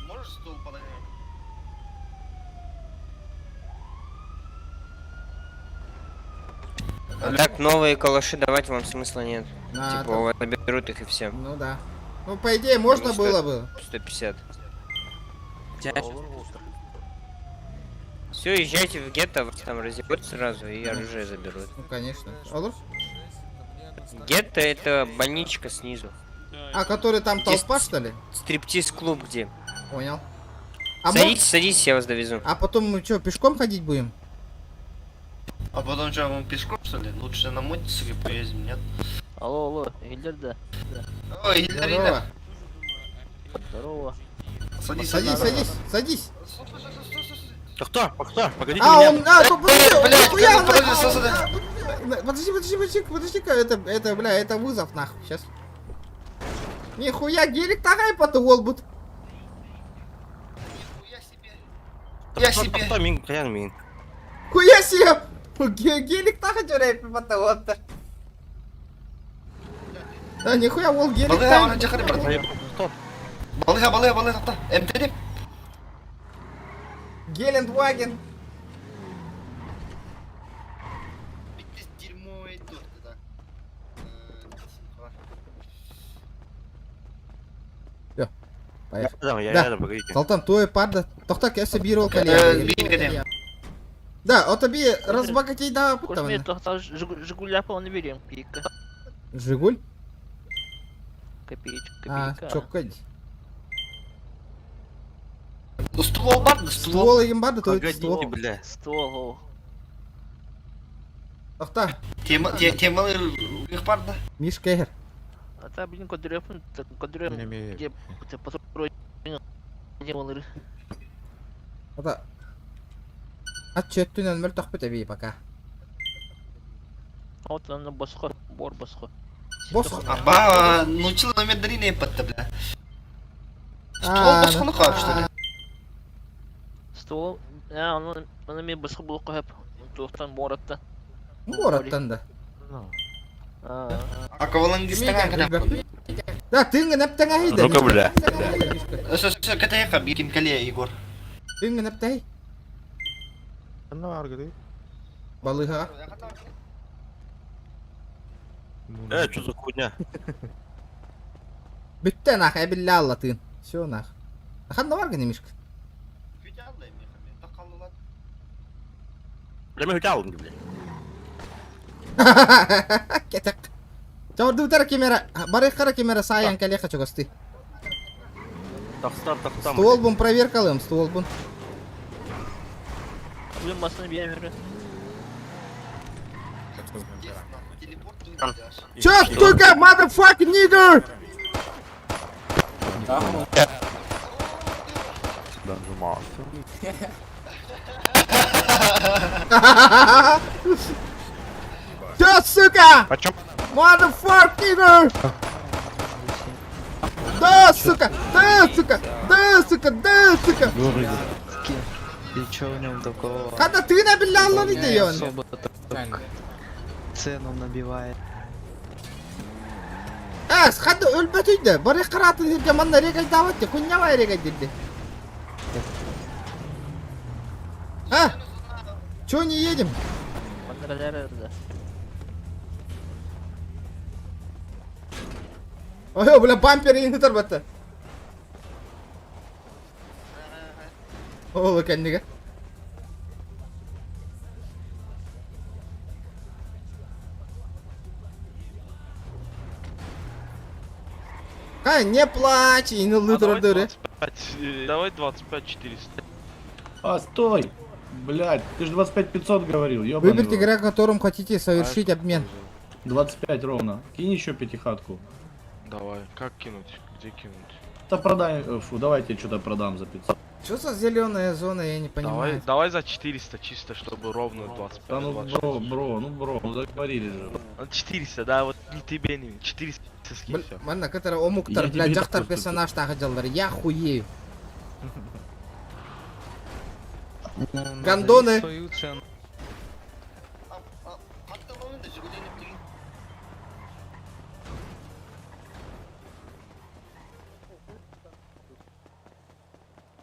Можешь стул подать? А так новые калаши давать вам смысла нет. А, типа там- у вас заберут их и все. Ну да. Ну, по идее, можно Они было стоят бы. 150. Все, езжайте в гетто, вас там разъебут сразу и оружие заберут. Ну, конечно. Алло? Гетто это больничка снизу. А, который там Где толпа, что ли? Стриптиз-клуб где? Понял. А садитесь, садитесь, я вас довезу. А потом мы что, пешком ходить будем? А потом что, мы пешком, что ли? Лучше на мотицикле поездим, нет? Алло, алло, Гильдер, да? Ой, Гильдер, Гильдер. Здорово. Садись, Садись, садись, садись. Кто? Кто? Погодите А, меня. он, а, то, подожди, Блядь, нихуя он, подожди, а, стой, стой. а, Подожди, подожди, подожди, подожди-ка, это, это, бля, это вызов, нахуй, сейчас. Нихуя, гелик тагай потуол бут. Я себе. Кто мин, хаян мин. Хуя себе! Гелик тагай дөрәй потуол-то. Да, нихуя, ол гелик Балыга аны тагай. чакырып брат. Балыга, балыга, балыга токто. МТД. Гелендваген. Дерьмо идет, да. Все, поехали. Рядом, я Да. рядом, погодите. Салтан, твой парда. Тохта кәсе бир ол Бир кәлем. Да, о тебе разбогатей да Кошмет, путтаван. тохта Жигуля не берем, копейка. Жигуль? Копеечка, А, копейка. чокка. Ствол бар да, ствол. Ствол егин бар да, той Погодите, ствол. бля. Ствол. Тохта, Тема, тема их бар да. Мишка эгер. А та, блин, кадрём, кадрём, где патрон делал. Ата. Ат чөттүнөн мөл тохпут эби пока. Вот он босхо, бор босхо. Босхо. Аба, научил номер дрine патта, бля. Ствол босхо ну как, что ли? Ствол, а, он, он мне босхо был кахап. Тухтан боратта. Бораттан да. А кавалангистан Да, тыңгы нәптәң әйді. Ну-ка, бля. Все, все, катаеха, биким кале, Егор. Тыңгы нәптәй. Балыға. Что за хуйня? Бүтті нах, әбіллә алла тыын. Все нах. Ханна бар гыне Мишка. Бля, мен хотел, бля. Кетек. Чавырды кемера, барых кара кемера саян калеха чогосты. Тахстар, тахтам. Ствол бун проверкалым, ствол бун. Блин, басны бьем, Чё, сука, motherfucking nigger! Чё, сука? Почем? Motherfuck nigger! Да, сука! Да, сука! Да, сука! Да, сука! И чё в нем такого? Когда ты на билялла не даён? Особо так цену набивает. Эс, хады өлбөтүйді. Бары қаратын жерге манна регай даватты. Хуйнявай регай деді. А? Чё не едем? Ой, бля, бампер енді тарбатты. О, кәндігі. Кай, не плачь, и ну А Давай 25 400. А, стой! Блядь, ты же 25 500 говорил, ёбаный Выберите в рот. игрока, которым хотите совершить обмен. 25 ровно. Кинь еще пятихатку. Давай, как кинуть? Где кинуть? Да продай, фу, давайте что-то продам за 500. Что за зеленая зона, я не Давай, понимаю. давай за 400 чисто, чтобы ровно 25. Да ну 26. бро, бро, ну бро, ну договорились же. Ну, 400, да, вот не тебе, не мне. 400 скинь, всё. Манна, который омуктар, Я бля, тебе жактар просто- персонаж тағы жалдар. Я хуею. Гондоны. Свою цену.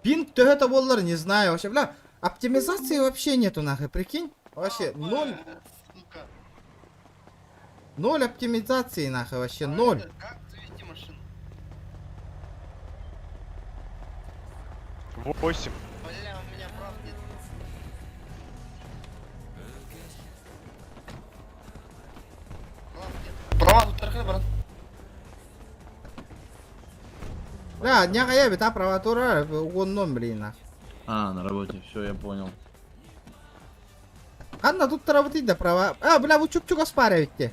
Пинг то это боллар, не знаю. Вообще, бля, оптимизации вообще нету нахуй, прикинь? Вообще, ноль. Ноль оптимизации нахуй, вообще ноль. 8. Права тут тархай, брат. Бля, не я бит, а праватура, угонном, блин, нахуй. А, на работе, все, я понял. Анна тут работает, да, права. А, бля, вы чук-чук оспариваете.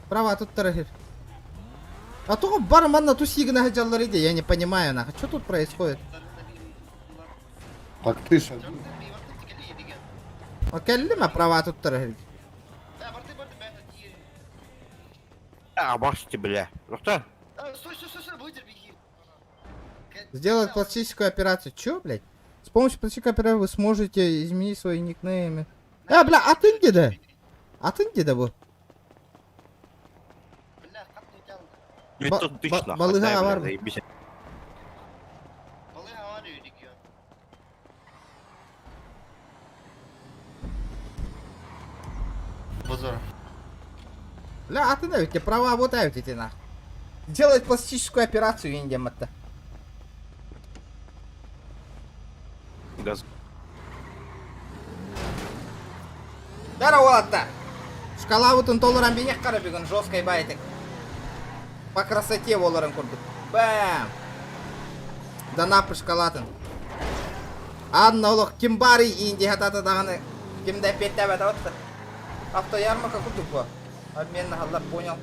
Права тут тарахир. А то бар манна ту сигна жаллар иди, я не понимаю, нахуй. Что тут происходит? Так ты ж один. О кэллим а права туттара иһирги. Абашьте, бля. Рухта. Сделать пластическую операцию. Чё, блядь? С помощью пластической операции вы сможете изменить свои никнеймы. А, бля, а ты где да? А ты где да был? 900 тысяч, нахуй. Балыга дай, бля, авар. заебись. Базар. Бля, а ты да, ведь права вот эти нах. Делать пластическую операцию индиям это. Газ. Здорово, атта. Шкала вот он толоран бенех кара бүгін жесткой байтик. По красоте оларын курдук. Бэм. Дана шкалатын. Анна олох ким бары инди хатата даганы кимде петтебет отты. Автоярмарка курдук бу. Обмен на понял.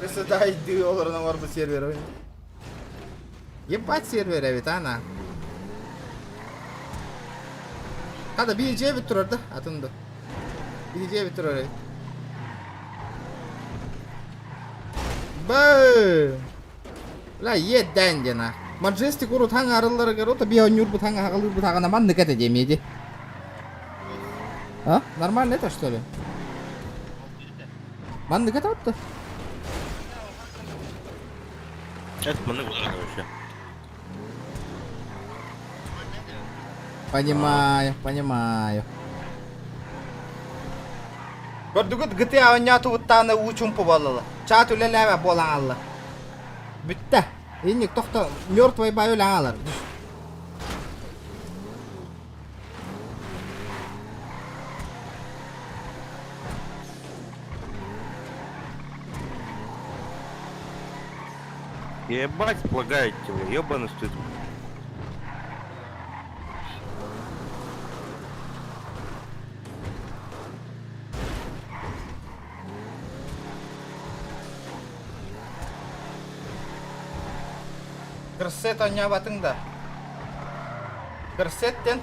Красота иди оларын бар бу сервер. Ебать сервер ведь ана. Хада BJ бит турар да атынды. BJ бит турар. Бэ. Ла едден дена. Маджестик урут хаң арыллары рота би онюр бут хаң агалыр бут хагана ман ныката демеди. А? Нормально это что ли? Ман ныката отты. Это мы вообще. Понимаю, понимаю. Көрдүгүт GTA ойнату буттааны уучумпу боллала. Чат үлелээбэ буолан алла. Бүттэ. Инник тохто мертвый бай үлэ алар. Ебать, лагаете вы, ебаный стыд. Кырсет ойнабатың да. Кырсеттен.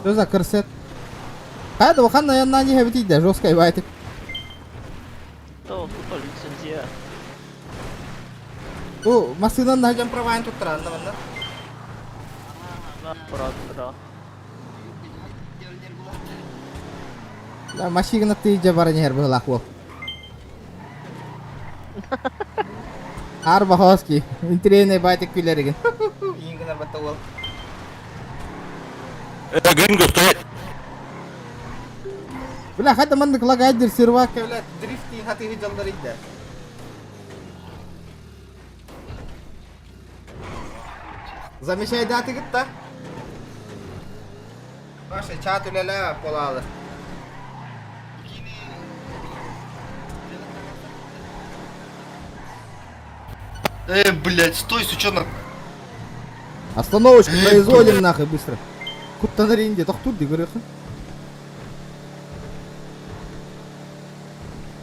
Что за корсет? Хайда, вахан на не хабитить да, жесткая байтик. То, тут лицензия. Бу машинан хажам правайн туттаранна манна. Брат, Да, машина ты же барани хер быһылаах буол. Арба хоски, интрине байтик күлеригин. Ингнер батта уол. Это гринго стоять! Бля, хата маннык лагайдер сервак, бля, дрифти хаты жалдар идде. Замешай даты гытта. Баша чат үлеле болалы. Блядь, стой, сучонок. Остановочку производим нахуй быстро. Куттан ринде тохтур ди көрөкүн.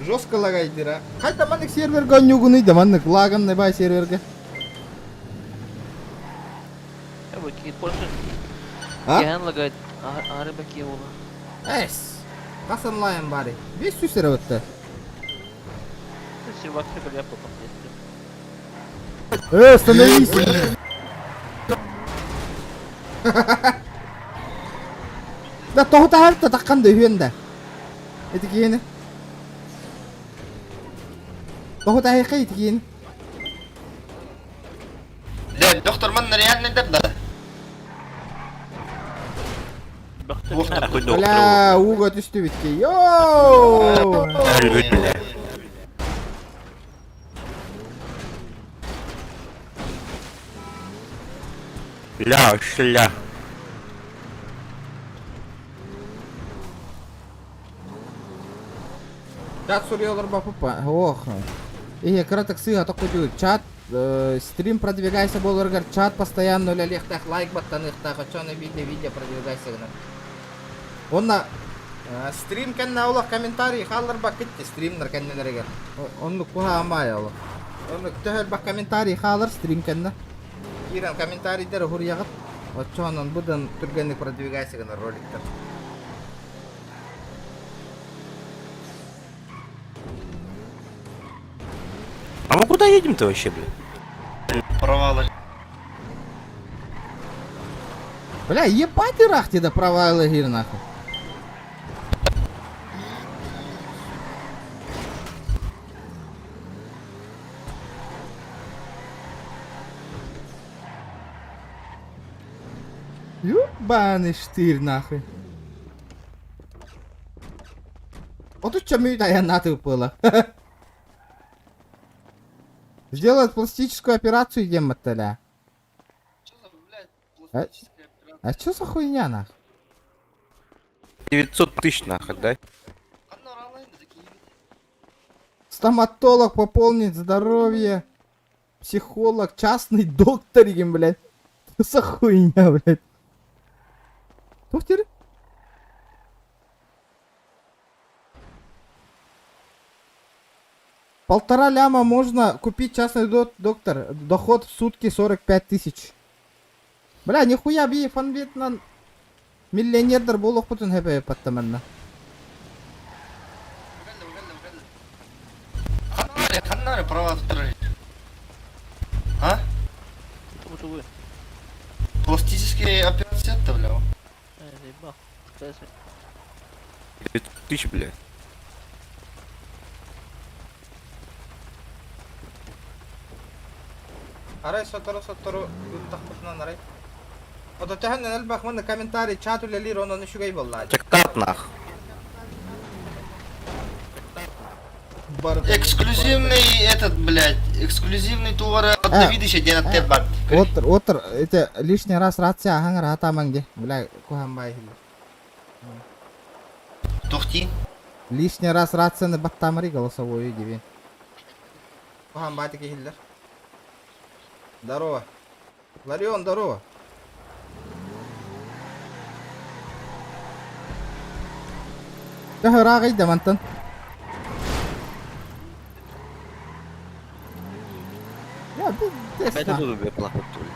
Жестко лагайдыр а. Кайда маннык серверге ойнугун да маннык лаганный бай серверге. А? Ген лагает, а рыбаки ола. Эс. Кас онлайн бары. 500 сервер өттө. Сервак бля потом Остановись! Да тоһута харта таккан да үһүөн да. Эти киһини. Тоһута хайка ити киһини. Бля, доктор, ман реально да? Бля, ууга түстү битки. Йоу! Бля. Ля, шля. Чат суруйалар бапыпа. Ох. Э, кыратык сыга токку чат стрим продвигайся боларгар чат постоянно үлэлиэхтээх лайк баттаныахтаах очону видео видео продвигайся гына. Онна стрим кэннэ олох комментарий хааллар баккытты стримнер кэннелеригер. Онну куһаамай олох. Оннук төһө элбэх комментарий хаалар стрим кэннэ. Киирэн комментарийдары уһуруйаҕыт. Оччоҕунан быдан түргэнник продвигайся гынар роликтар. А мы куда едем-то вообще, блин? Провалы. Бля, ебать ирахти да провалы гир нахуй. Ёбаный штырь нахуй. Отучча мүт айаннааты ыппыла. Сделать пластическую операцию диэн баттала. А, а чё за хуйня нахуй? 900 тысяч нахуй, да? Стоматолог пополнит здоровье. Психолог, частный доктор, им, блядь. Что за хуйня, блядь? Доктор? Полтора ляма можно купить частный доктор. Доход в сутки 45 тысяч. Бля, нихуя би фанбетнан миллионердер буолуохпутун сөп паттаманна. Ханнары права туттарар. А? Пластические операция бля. 900 тысяч, бля. Арай сотору-сотору ыыттахпытынан арай. Ото төһөннөн элбэх манна комментарий чат үлэлиир онон үчүгэй буолла. Чактат нах. Эксклюзивный этот, блядь, эксклюзивный товар от Давидыча ден аттер бар. Отыр, отыр, это лишний раз рация аһаҥар хатаамаҥ дии. Бля, куһаан баай Тухти. Лишний раз рацияны баттаамарый голосовую диби. Куһаан баай киһиллэр. Здорово. Ларион, здорово. Төһө ырааҕый да мантан? Я Опять оттуда, бля, плохой, что ли?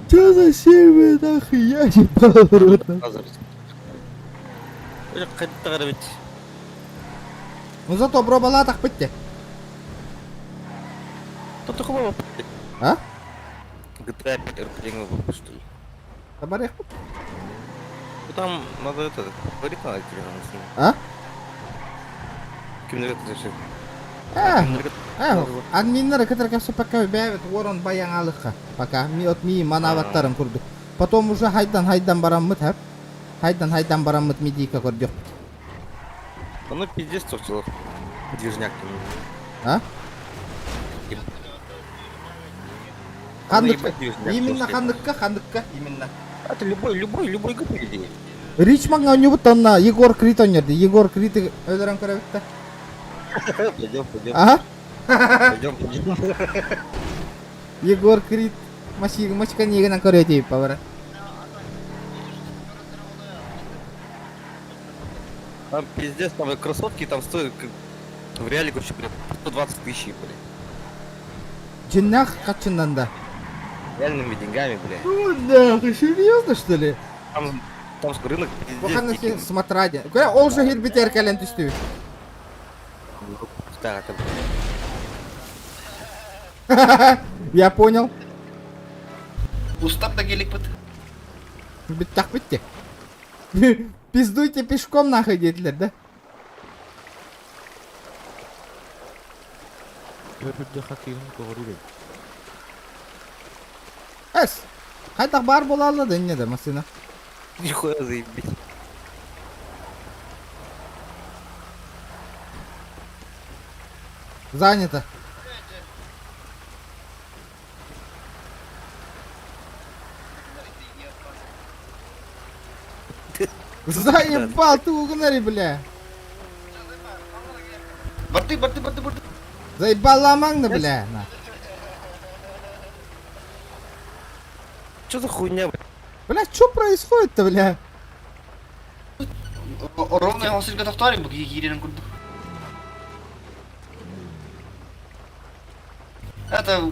Чё за сервер нахуй? Я ебал рот. нахуй. Хайдах эбит. Ну зато бробалаатах битте. А? GTA 5 RP что ли? Табарыахпыт. Ну там надо это, говорить надо телефон с ним. А? Кимнер это все. Э, э, админнары кытары кэпсэппэккэ бэйэбит уоран байан аалыхха. Пока ми от ми манаабаттарын курдук. Потом уже хайдан хайдан бараммыт хэп. Хайдан хайдан бараммыт мидийка көрдүөхпүт. Ну пиздец тохтело. Движняк А? Ханнык. Именно ханныкка, ханныкка, именно. Это любой, любой, любой ГП Ричмаҥҥа оонньуубут онно Егор Крид оонньуур дии. Егор Криты өлөрөн көрөбүт да. Пойдем, пойдем. Ага. Пойдем, пойдем. Егор Крид мачка нигынан көрүө диэбит бара. Там пиздец, там кроссовки там стоят как в реале, короче, блядь, 120 тысяч, блядь. Дьиҥнээх харчынан да. Реальными деньгами, блядь. Ну нахуй, серьезно что ли? Там, там рынок пиздец. Буханна дикий. смотради. Ол же хирбитер кэлэн түстүбүт. Да, это... Я понял. Устап да гелик Бүттэх бүттэ. Пиздуйте пешком нахуй диэтилэр да? Эс! Хайдах баар буолаалла да инньэ да массыына. Нихуя заебись. Занято. Заебал ты угнари, бля. Барды, барды, барды, барды. Заебала маңна, бля. На. Что за хуйня, бля? Бля, что происходит-то, бля? Ровно он сиргэ тохтоор бу киирэн курдук. Это...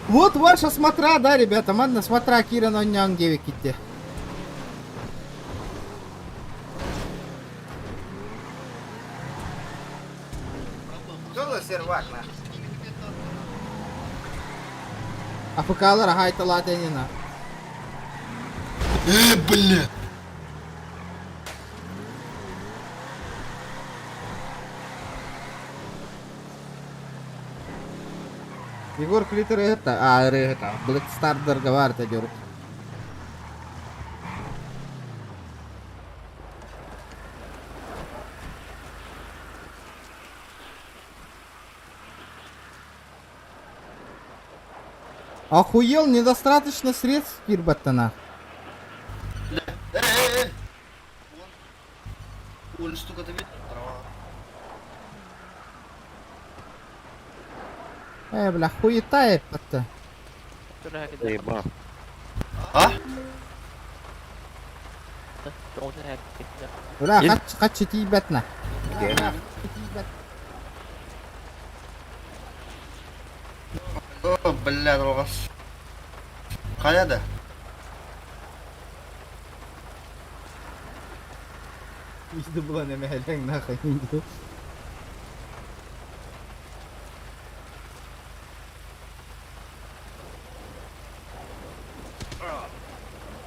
Вот ваша смотра, да, ребята, манна смотра киирэн оонньооҥ диэбиккит Сервак, на. АФК-лар аһайталаатенина. Э, бля! Егор Крид ырыаһыта, а ырыаһыта, Black Star-дарга баар этэ диорут. Охуел, недостаточно средств киирбэттэнэ. Э-э-э! Вон штука-то видно, трава. Э, бля, хуета это. А? Бля, хаччы тиийбэт на. О, бля, дорогас. Хайа да? Иди була немеһэлэҥ нахуй.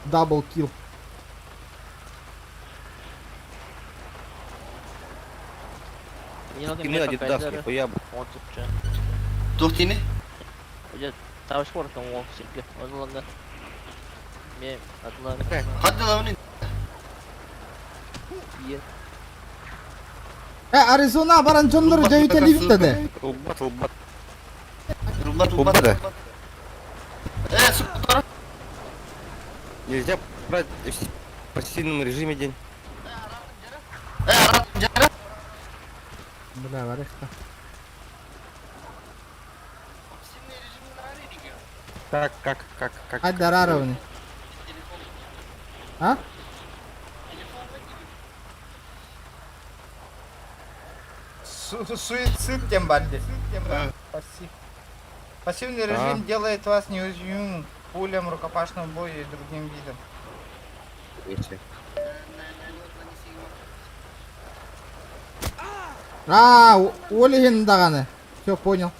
Дабл килл. Скины Адидас, нихуя, б***ь. Туох тини? Хадда лавны. Э, Аризона баран дьоннору дьөйтэлиибит Ылбат, ылбат. Рубат, Ылбат, да. Э, сука, Нельзя брать в пассивном режиме день. Бля, варехта. Так, как, как, как? Хайда раровни. А? Суицид тем барде. Пассив. Пассивный режим делает вас неуязвимым к пулям, рукопашному бою и другим видам. А, Олегин даҕаны. Все, понял.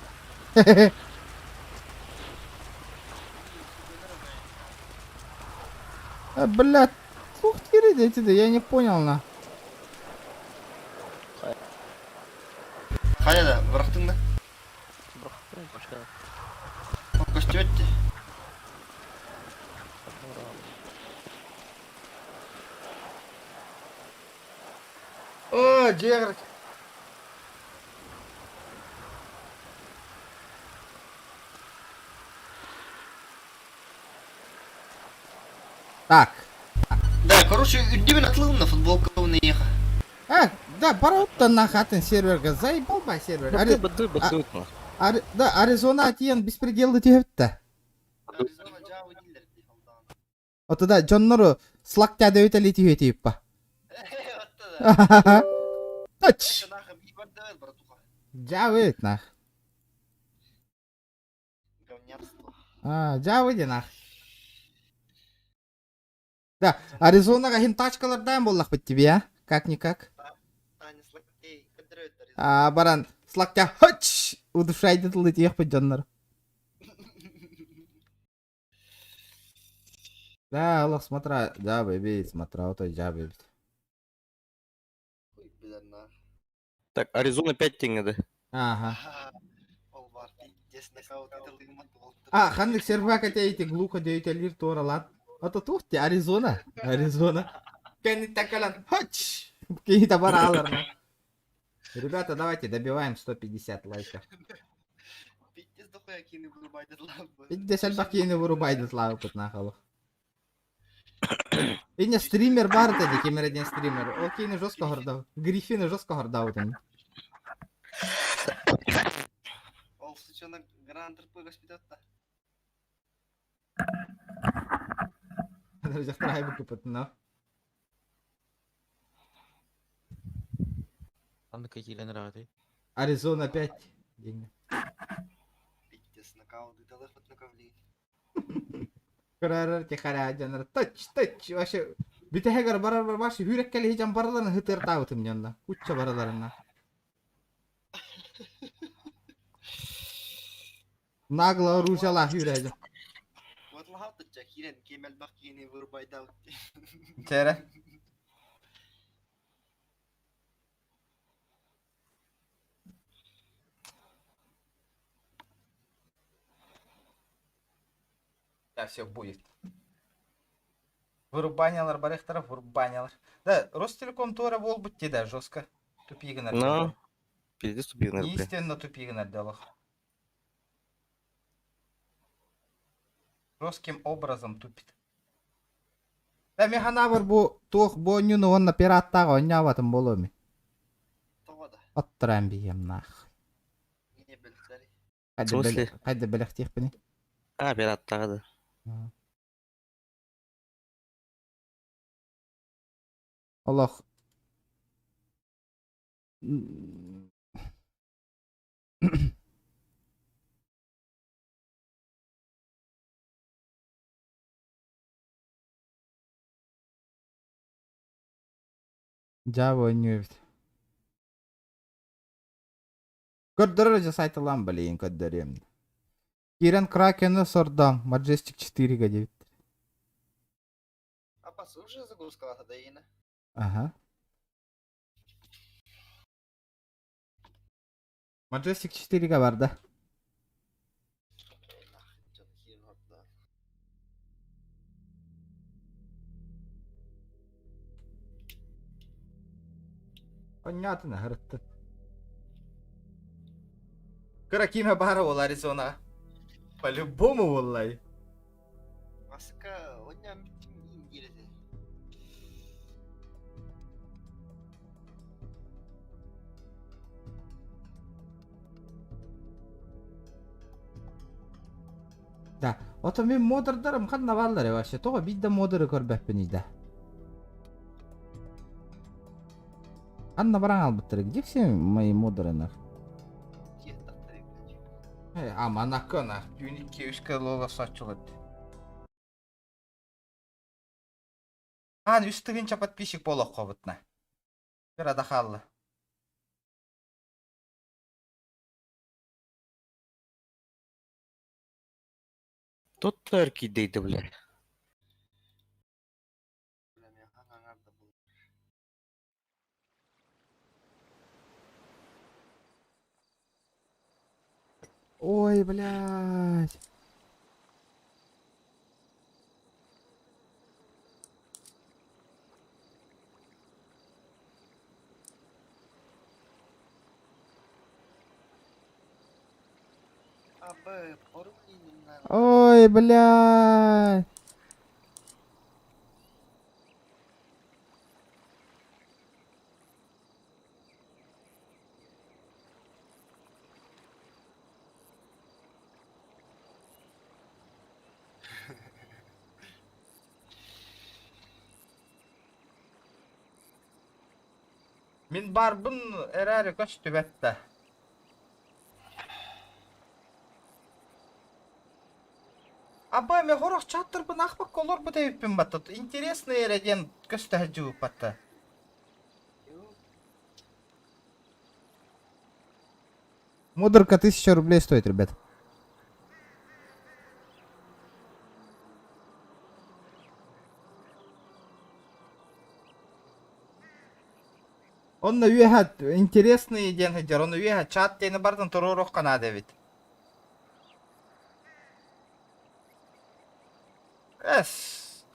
А, блядь, ух ты, эти, я не понял, на. Хайа да, бырахтың да? Көстүбэт дии. О, дьиэгэр. Так. Да, короче, үрдүбүн атылыгым да футболка ехал. А, да, бароттан нахатын серверга заебал ба сервер. Быды, быды, Да, Аризона тиийэн беспределы түһэптэ. Отуда дьоннору слактя дөйтели түһэтииппа. Тач. Жавыт нах. А, жавыди нах. Да, Аризонаға хин тачкалардан боллах бит тебе, а? Как-никак. А, баран, слактя, хоч! Удушайды тылы тиех бит дьоннор. Да, Аллах, смотра, да, бэби, смотра, вот жа бэби. Так, Аризона 5 тенге, да? Ага. А, ханнык сервак эти глухо дөйтелир туоралан. Ото тухте, Аризона, Аризона. Кенни такалан, хоч! Какие-то баралар. Ребята, давайте добиваем 150 лайков. 50 бакини вырубайдет лавы нахалых. Ине стример бар деді, кемереден стример. Ол кейini жестко гордау. Гриффины жестко гордау там. Ол сучонок грант РП госпиталь-то. Жақтыр айбы но. Аны кәтилен рады. Аризона 5. Диэҥҥэ. Пиздец, нокаут ыыталыахпыт накавли. Көрөрөр тихаря дьоннор тач тач вообще бүтэһигэр барар барбаш үүрэккэлиһи дьон барыларын хытыартаабытым дьонно кучча барыларына нагло оружиялаах үүрээдьэ Уотлаһаатычча киирэн ким элбэх киһини вырубайдаабыт. Чээрэ Да, все будет. Вырубаниялар барыахтара, вырубаниялар. Да, Ростелеком туора буолбут дии да, жестко. Тупигын Ну, пиздец тупигын бля. Истинно тупигын олох. Жестким образом тупит. Да, мен ханабар бу туох бу оонньууну уонна пираттаах оонньообатым буолуо ми. Оттораан биһиэм наах. В смысле? Хайда бэлэхтиэхпиний? А, пираттааҕы да. Олох. Дьаабы оонньуу эбит. Көрдөрөр дьэ сайталаан блин көрдөрүөм. Киирэн Кракены сордоон Majestic 4-га диэбиттэр. Апас уже загрузкалата да иина. Ага. Majestic 4-га барда. Онньоотун аһарыттын. Кыра киимэ баара уол Аризона. По-любому уоллай. Маска онньоон бүттүм диир этэ. Да, ото мин модердарым ханна бааллар вообще тоҕо биир да модеры көрбөппүнүй да. Ханна баран албыттар, где все мои модеры нах? Э, аманакка нах, түүн 2-3 лола соччулар. Аан үс тыһыынча подписчик буолуоххобутна. Бір ада хаалла. Тут оркидейді, бля. Ой, блядь. Ой, блядь. Мин барбын эрээри көстүбэт да. Аба мен хорох чаттарбын ахпакка олорбут эбиппин батта. Интересный эрэ диэн көстө сылдьыбыппатта. Мудрка 1000 рублей стоит, ребят. Онно үөһэ интересный диэн сылдьар, ону үөһэ чат диэни барытын туруоруохха наада эбит. Эс.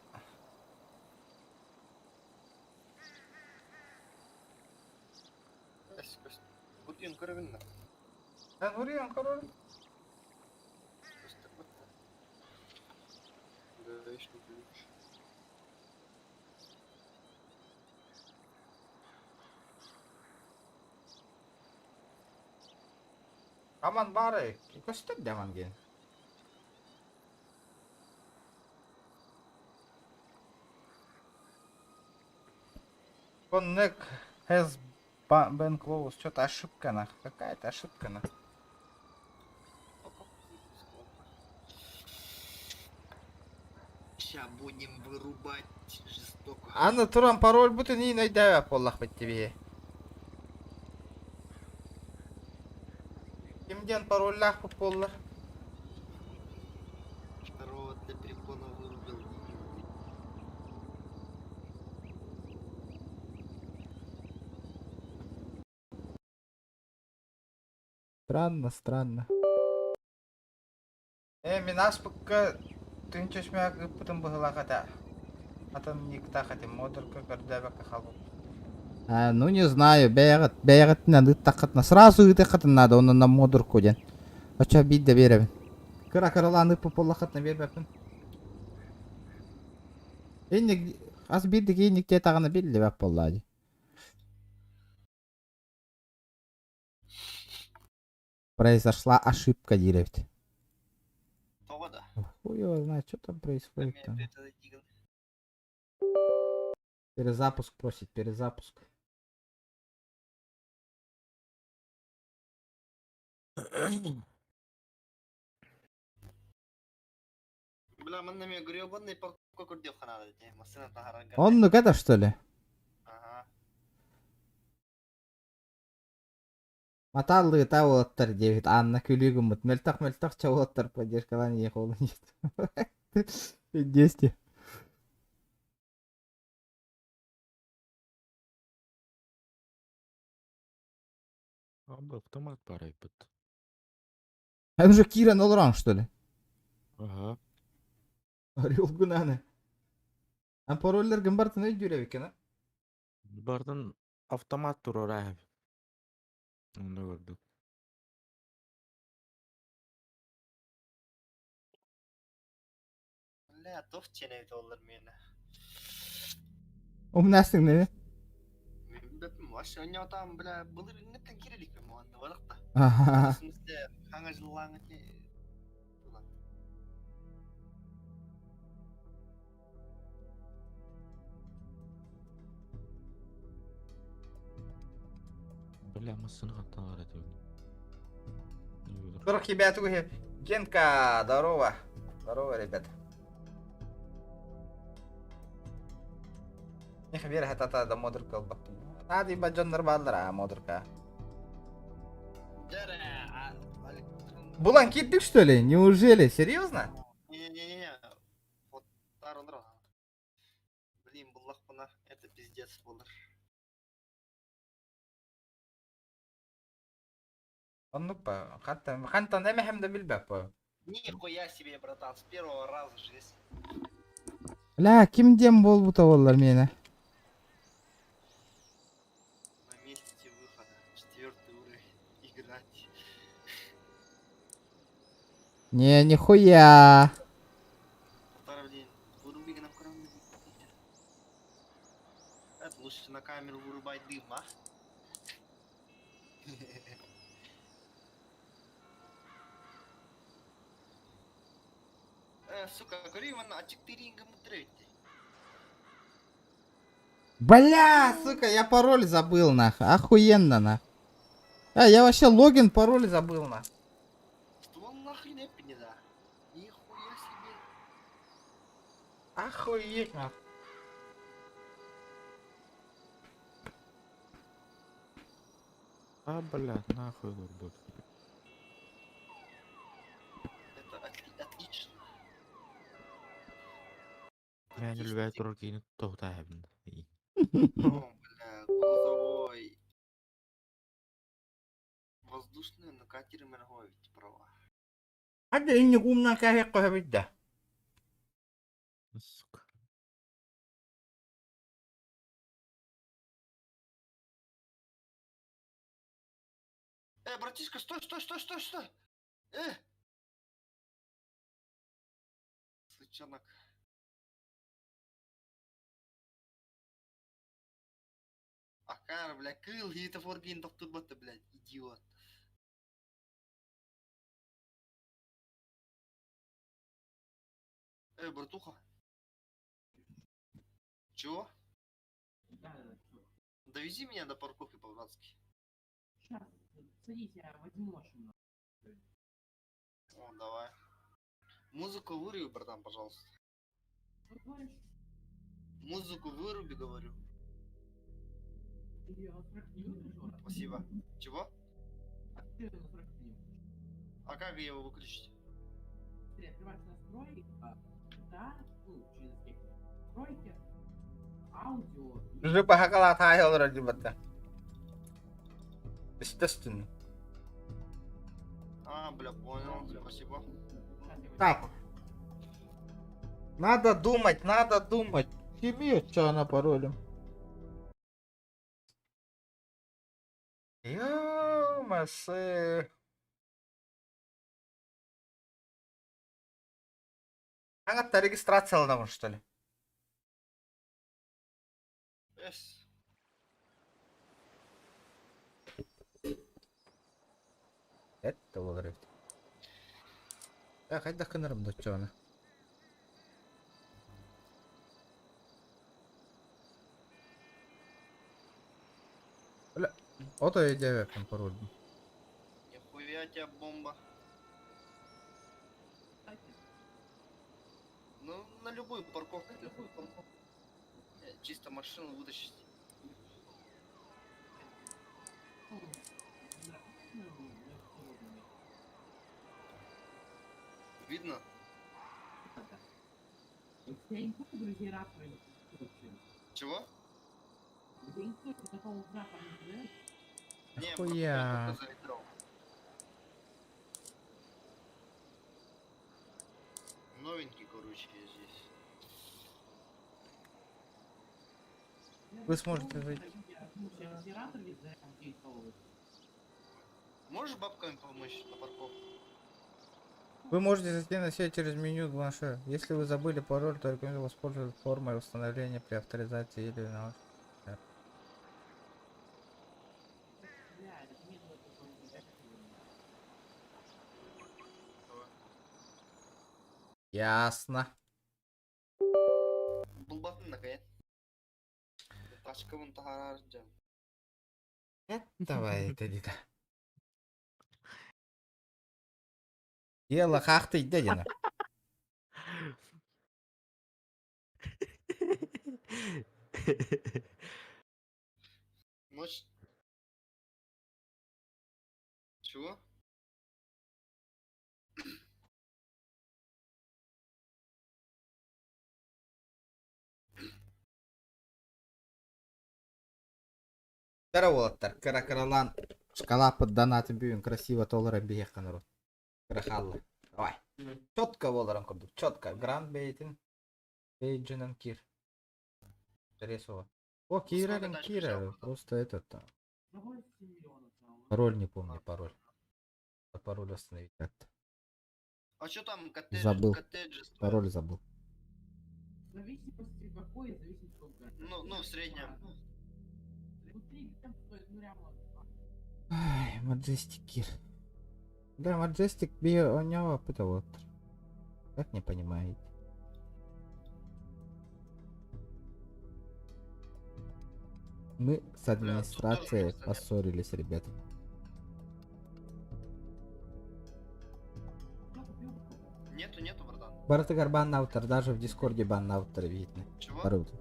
Бурьян көрөбүн да. Эн бурьян көрөрүн. Гаишный ключ. Аман бары көстөр дэман диэн. Connect has been closed. Что-то ошибка нах. Какая-то ошибка нах. Ща будем вырубать жестоко. Аны туран пароль бутун иин өйдөөбөт буоллахпыт дии. Ким диэн парольлаахпыт буоллар? Второго для прикона вырубил, дебил. Странно, странно. Э, мин ааспыкка тыһыынча үс ыыппытым быһыылаах этэ. Атын никтаах этим, модерка көрдөөбөккө хаалбыппын. А, ну не знаю, бэйэҕит, бэйэҕитинэн ыыттаххытына сразу ыытыаххытын наада, онон на модерку диэн. Оччо биирдэ биэрэбин. Кыра кыралаан ыыппыт буоллаххытына биэрбэппин. Инник, хас биирдик инник диэтэҕинэ биллибэт буоллаа дии. Произошла ошибка диир эбит. Тоҕо да? Хуй его знает, что там происходит там. Перезапуск просит, перезапуск. Бля, манна мен гребаный парковка көрдүөххэ наада дии. Массыына таһаарарга. Оннук это что ли? Ага. Маталлыыта уолаттар диэбит Анна күлүү гыммыт. Мөлтөх-мөлтөх ча уолаттар поддержкалаан ийэх уолун Десять. Абы автомат барайбыт. А уже Кира Нолран, что ли? Ага. Орел гунаны. А парольлер гымбартын өйдүүрэ а? Бардын автомат турар Онно көрдүк. Бля, тоф ченебит оллар мені. Умнасың неме? Мен беппин вообще ойнотам, бля, былыр неттен кирелик мен муанны баракта. Аха. В смысле, хаңа жыллаңы те. Бля, массыны катталар этебин. Здорово, ребята, Генка, здорово. Здорово, ребят. Не хабер хатата да модерка албак. Надо ебать дьоннор бааллар а модерка. Булан киттик что ли? Неужели? Серьезно? Не-не-не, вот тар. Блин, буллах это пиздец болар. Оннук па. Хантан хантан эмэхэм да билбэп па. Нихуя себе, братан, с первого раза жесть. Ля, ким дем болбута боллар мені? На месте выхода, четвертый уровень, играть. Не, нихуя. Полтора в день. Выруби нам кроме. Это лучше на камеру вырубать дым, а? Сука, говори, а четыре Бля, сука, я пароль забыл, нах. Охуенно, нах. А, я вообще логин, пароль забыл, нах. Что он нахрен эпини, да? Нихуя себе. Охуеть, нах. А, бля, нахуй лорбот. Это отлично. Мен үлбәй турар кийин тоқтайбын. О, бля, грузовой. Воздушный на катере Мергович права. А да не умна кахе да. Сука. Братишка, стой, стой, стой, стой, стой! Сучонок. Акар, бля, кыл, это форгин доктор бота, блядь, идиот. Братуха. Чего? Довези меня до парковки по-братски. Сейчас, садись, я возьму машину. О, давай. Музыку выруби, братан, пожалуйста. Музыку выруби, говорю. Спасибо. Чего? А как его выключить? Уже пахакала тайыл ради бата. Естественно. А, бля, понял, спасибо. Так. Надо думать, надо думать. Химия, что она паролем. Ё-масе. Аңатта регистрацияланамын, что ли? Yes. Это болар эбит. Так, хайдах гынарым доччоҕуна. Бля, ото өйдөөбөппүн парольбун. Нихуя тебя бомба. Ну, на любую парковку. Чисто машину вытащить. Видно? Чего? Не, просто я Нахуя? только заиграл. Новенький, короче, я здесь. Вы сможете зайти. Можешь бабками помочь на парковку? Вы можете зайти на сайт через меню планшета. Если вы забыли пароль, то рекомендую воспользоваться формой восстановления при авторизации или на. Ясно. Булбатын наконец. Тачкабын таһаарар дьон. Давай, это дида. Дело хахты дедина. Ночь. Чего? Здорово, Кара-каралан. Шкала под донатом бьем. Красиво толлара биеха народ. Крахалла. Давай. Четко воларом курдук. Четко. Гранд бейтин. Бейджинен кир. Рисова. О, Кира, Кира. Просто этот. Пароль не помню, пароль. Надо пароль восстановить как-то. А что там коттедж, Забыл. коттеджи стоят? Пароль забыл. Ну, в среднем. Ай, Маджестик Кир. Да, Маджестик би у него вот. Как не понимаете? Мы с администрацией поссорились, ребята. Нету, нету, братан. Бартыгар бан автор, даже в Дискорде бан автор видно. Чего? Барут.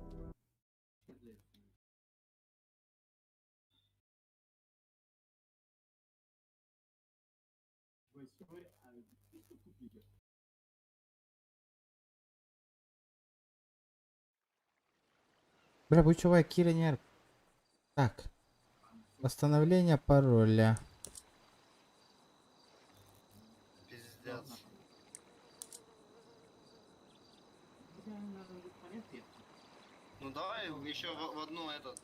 Бля, бу чувак, Кира не. Так. Восстановление пароля. Пиздец. Ну давай еще в одну этот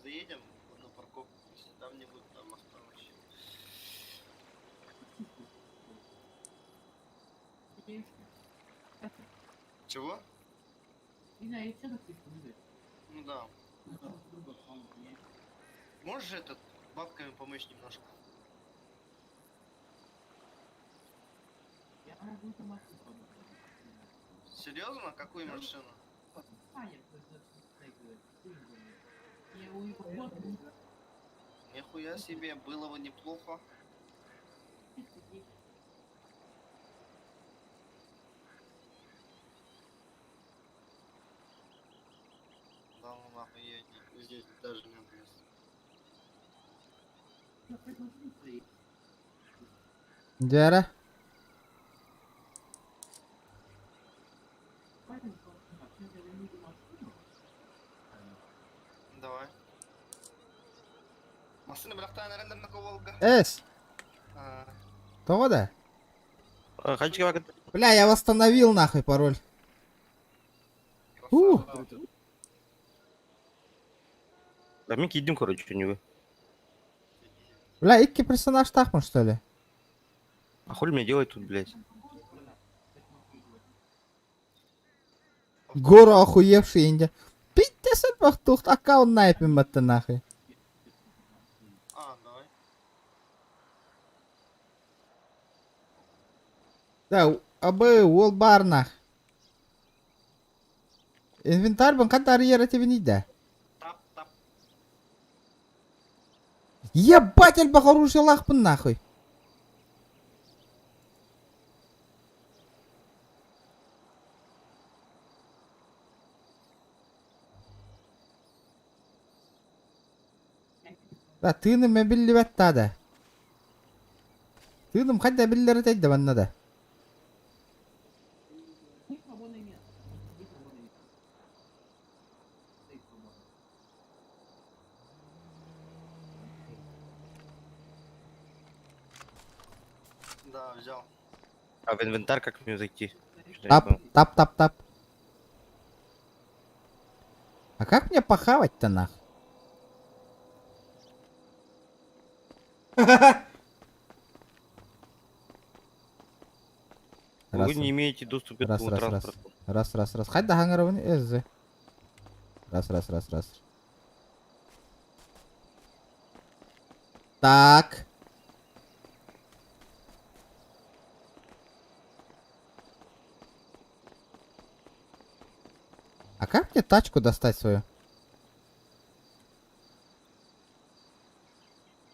заедем в одну парковку, если там не будет, там останусь. Чего? Ну да. Можешь этот бабками помочь немножко? Серьезно? Какую машину? Нихуя себе, было бы неплохо. нахуй едете? Здесь даже нет места. Дьэ Давай. Массыына бырахтаан эрэллэр Волга. Эс! Тоҕо да? Ханчик Бля, я восстановил нахуй пароль. Ух. Да мин киирдим, короче, у него. Бля, икки персонаж тахмын, что ли? А хули мне делать тут, блядь? Гору охуевший инде. Пиздец, бахтухт аккаунт найпим батта нахуй. А, давай. Да, абы уол бар нах. Инвентарь бын катар ера тебе да. Ебать, эльбах оружие лахпын нахуй. Да, тыыным мобиллибэт да. Тыыным хайда биллери тейді банна да. Да, взял. А в инвентарь как мне зайти? Что-то не Тап, понял. тап, тап, тап. А как мне похавать-то нах? Вы не имеете доступа к Раз, этому раз, раз. транспорту. Раз, раз, раз. Хайда хаңарабын эзі. Раз, раз, раз, раз. Так. А как мне тачку достать свою?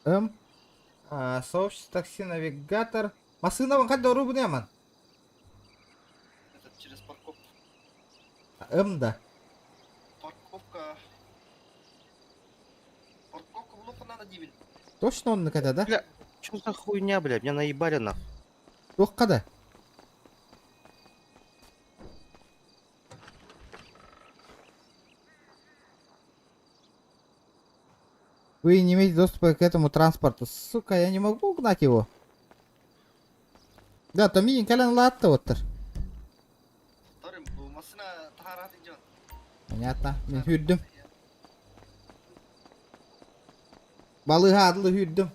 М. А, сообщество такси навигатор. Масына хайда рубын яман. Это через парковку. М да. Парковка. Парковка много надо, Дивель. Точно он когда, да? Бля, что за хуйня, блядь? Меня наебали нахуй. Ох, когда? Вы не имеете доступа к этому транспорту. Сука, я не могу угнать его. Да, то мини кэлэн латта оттар. Вторым, массына тахарат идет. Понятно. Мин хүрдүм. Балыга адлы хүрдүм.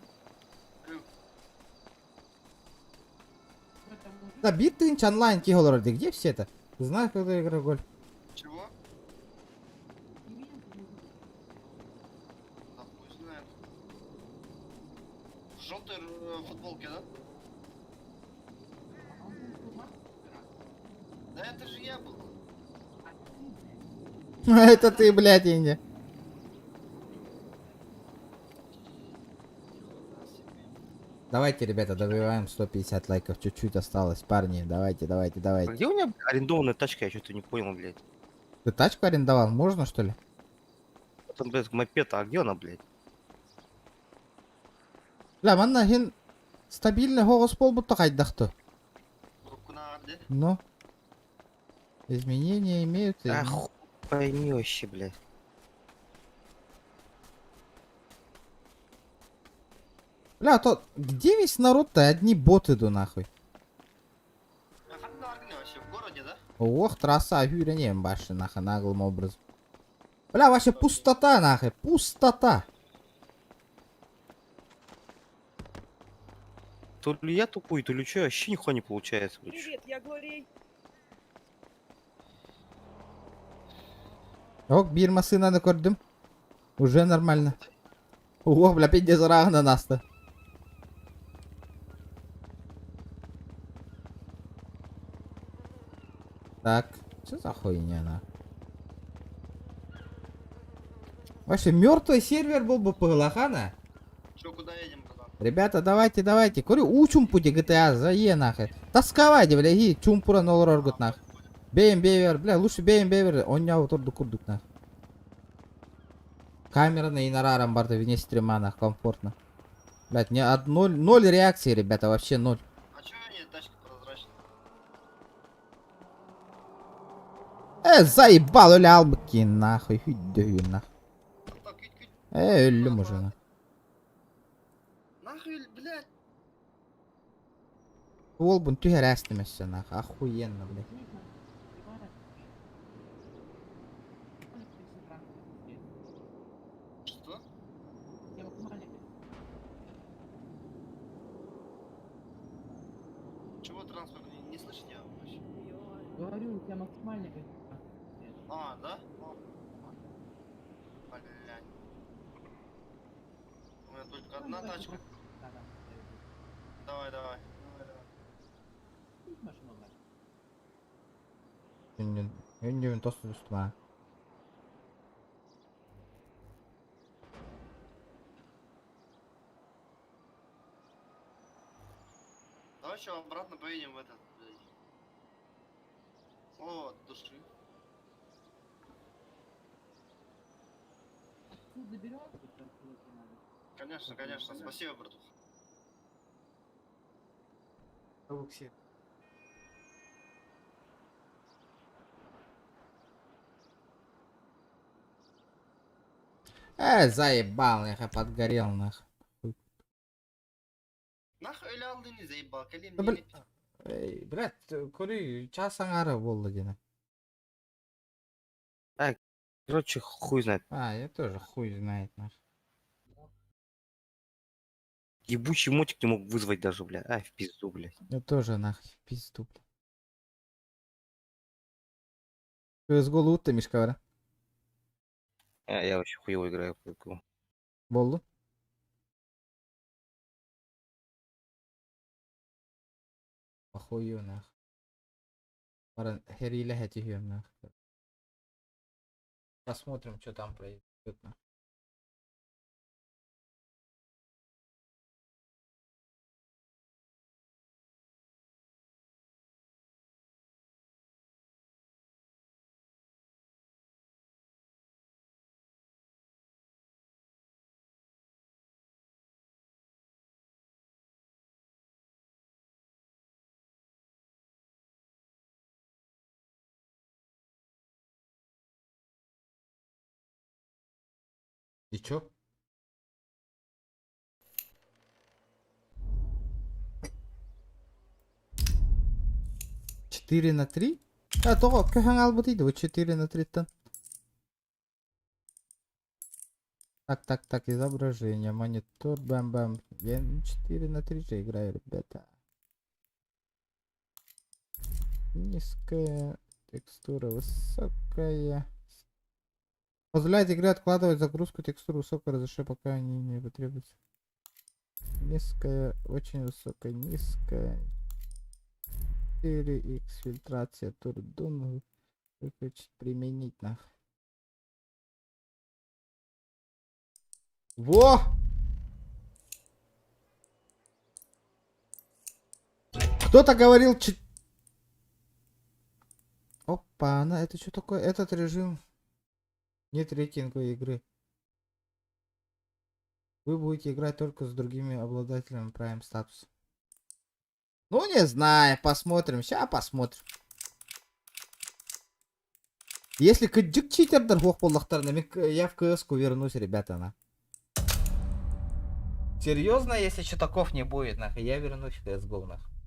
Да, бит тынч онлайн кихолор Где все это? Знаешь, когда игра гольф? Чего? Да хуй знает. В желтой футболке, да? Да это же я был. Это ты, блядь, Инди. Давайте, ребята, добиваем 150 лайков. Чуть-чуть осталось, парни. Давайте, давайте, А давайте. где у меня арендованная тачка? Я что-то не понял, блядь. Ты тачку арендовал? Можно, что ли? Там, блядь, мопед, а где она, блядь? Бля, манна хин стабильный голос пол будто хайдахту. Ну. Изменения имеются. А хуй пойми вообще, блядь. Бля, а то где весь народ-то? Одни боты иду нахуй. Ох, трасса ахюренем баши нахуй наглым образом. Бля, вообще пустота нахуй, пустота. То ли я тупой, то ли что, вообще нихуя не получается, блядь. Привет, я Глория. Ок, бир машина көрдүм. Уже нормально. О, бля, пиздец на нас-то. Так, что за хуйня, на? Вообще, мертвый сервер был бы пылахана. Чё, куда едем, братан? Ребята, давайте, давайте. Көрү учум пути GTA за е нахуй. Тосковать, бля, и чумпура нолор нахуй. Бейм бейвер, бля, лучше бейм бейвер. Он не вот курдук нахуй. Камераны и нарарам барда вне стрима, нах, комфортно. Блять, не од ноль, ноль реакции, ребята, вообще ноль. А чё у нее тачка прозрачная? Заебал, öyle албыки, нахуй, хуй нах. Өллүм уже, нах. Нахуй, блядь. Уолбун түһэрээстим өссө, нах, охуенно, блядь. Что? Чего транспорт? Не, не слышите я вообще? Говорю, у тебя максимальная А, да? О. Блядь. У меня только одна тачка. Давай, давай. Үннүн, үннүн тосту үстүмэ. Давай еще обратно поедем в этот, блядь. О, от души. Конечно, конечно, спасибо, братуха. Заебал, я подгорел, нах. Нахуй или алды не заебал, калим Да, не бл- Эй, блядь, көрүй, час аңары болды дені. А, короче, хуй знает. А, я тоже хуй знает, нах. Ебучий мотик не мог вызвать даже, бля. Ай, в пизду, блядь. Я тоже, нах, в пизду, блядь. CSGO лутта, Мишка, бара. А, я вообще хуево играю в CSGO. Болду. Похую, нах. Баран, хериле хэтихием, нах. Посмотрим, что там произойдет, нах. И чё? 4 на 3? А, тоҕо көһөҥ албыт иди, 4 на 3 тан. Так, изображение, монитор, бам-бам. Я 4 на 3 же играю, ребята. Низкая текстура, высокая. Позволяет игре откладывать загрузку текстур высокого разрешения, пока они не потребуются. Низкая, очень высокая, низкая. 4х фильтрация турдун. Выключить, применить нах. Во! Кто-то говорил. Опа, она, это что такое? Этот режим нет рейтинговой игры. Вы будете играть только с другими обладателями Prime статуса. Ну, не знаю, посмотрим. Сейчас посмотрим. Если кыдьык читердер суох буоллахтарына, я в КС-ку вернусь, ребята, на. Серьезно, если читаков не будет, нахуй, я вернусь в CSGO, нахуй.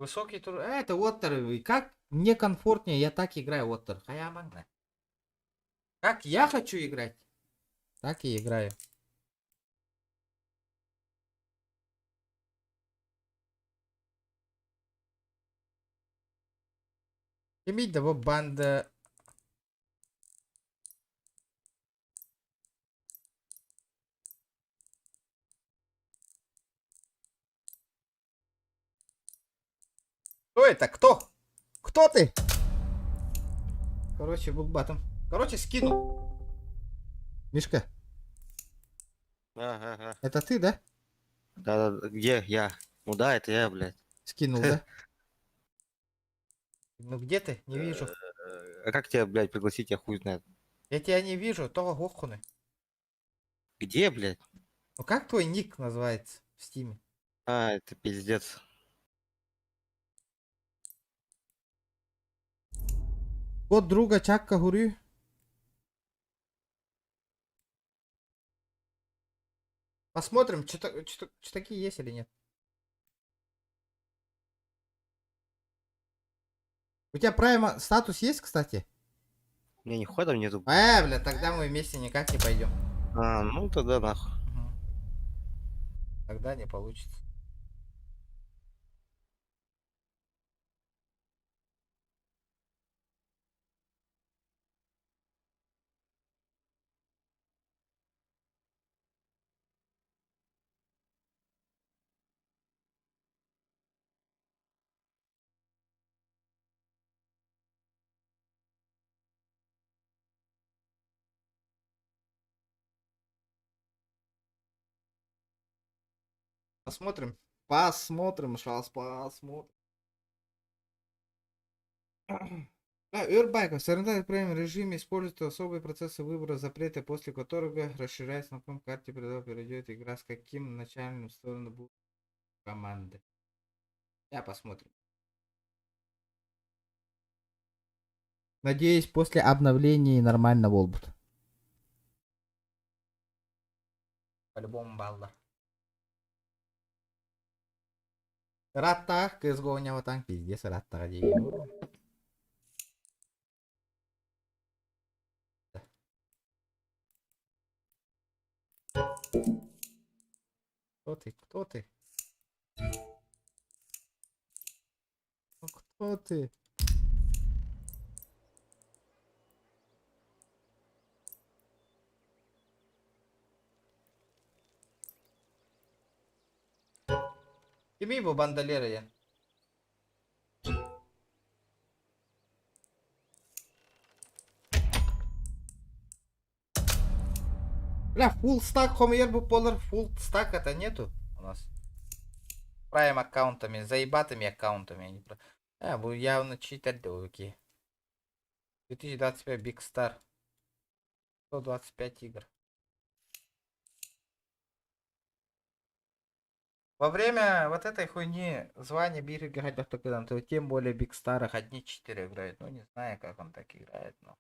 Высокий тур... Это Оттер. Как мне комфортнее, я так играю Оттер. Хаяманна. Как я хочу играть, так и играю. Иметь того банда. Кто это? Кто? Кто ты? Короче, был батом. Короче, скинул. Мишка. Ага. Это ты, да? Да, да, где я? Ну да, это я, блядь. Скинул, да? Ну где ты? Не вижу. А как тебя, блядь, пригласить, я хуй знает. Я тебя не вижу, того хохуны. Где, блядь? Ну как твой ник называется в стиме? А, это пиздец. Код друга Чакка Гурю. Посмотрим, что такие есть или нет. У тебя прайма статус есть, кстати? У меня нихуя там нету. Бля, тогда мы вместе никак не пойдем. А, ну тогда нахуй. Тогда не получится. Посмотрим. Посмотрим, сейчас посмотрим. Да, Urбайк в соревнованиях в премиум режиме используют особые процессы выбора запрета, после которого расширяется на каком карте перейдет игра с каким начальным сторону будут команды. Я посмотрим. Надеюсь, после обновления нормально будут. По-любому балла. Раттах, CSGO у танк, пиздец, раттах дии. Кто ты? Кто ты? Ну кто ты? Кими бу бандалера я? Бля, full stack хомер бу полар full stack это нету у нас. Прайм аккаунтами, заебатыми аккаунтами. Они про... А, бу явно читать окей. 2025 Big Star. 125 игр. Во время вот этой хуйни звание бир играть только то тем более Big Star одни 4 играют. Ну не знаю, как он так играет, но.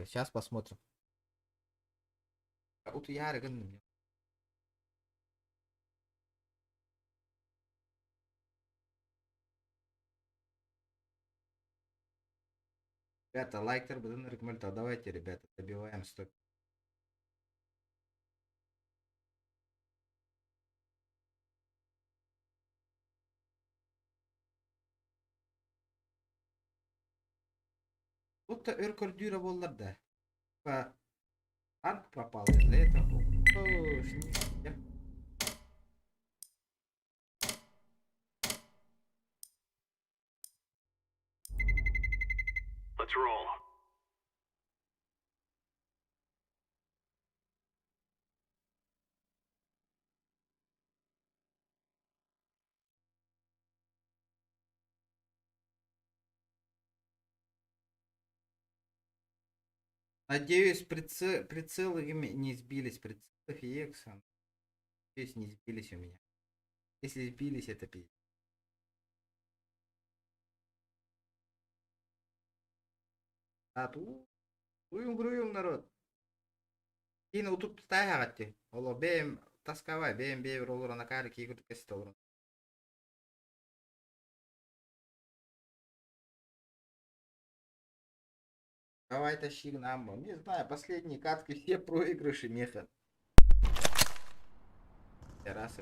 Сейчас посмотрим. Утуйаары гынным. Ребята, лайктер буду рекомендовать. Давайте, ребята, добиваем 100. Будто өркөрдүүрэ буоллар да. Типа, Танк пропал, из-за этого. О, нихуя. Let's roll. Надеюсь, прицелы не сбились. Прицелы Фиекса. Надеюсь, не сбились у меня. Если сбились, это пиздец. А ту... Уюм груюм, народ. Кин утуп тайхагатти. Оло бэм тасковай, бэм бэм роллера на каре кигр кесит. Давай тащи нам. Не знаю, последние катки все проигрыши, меха. Раз и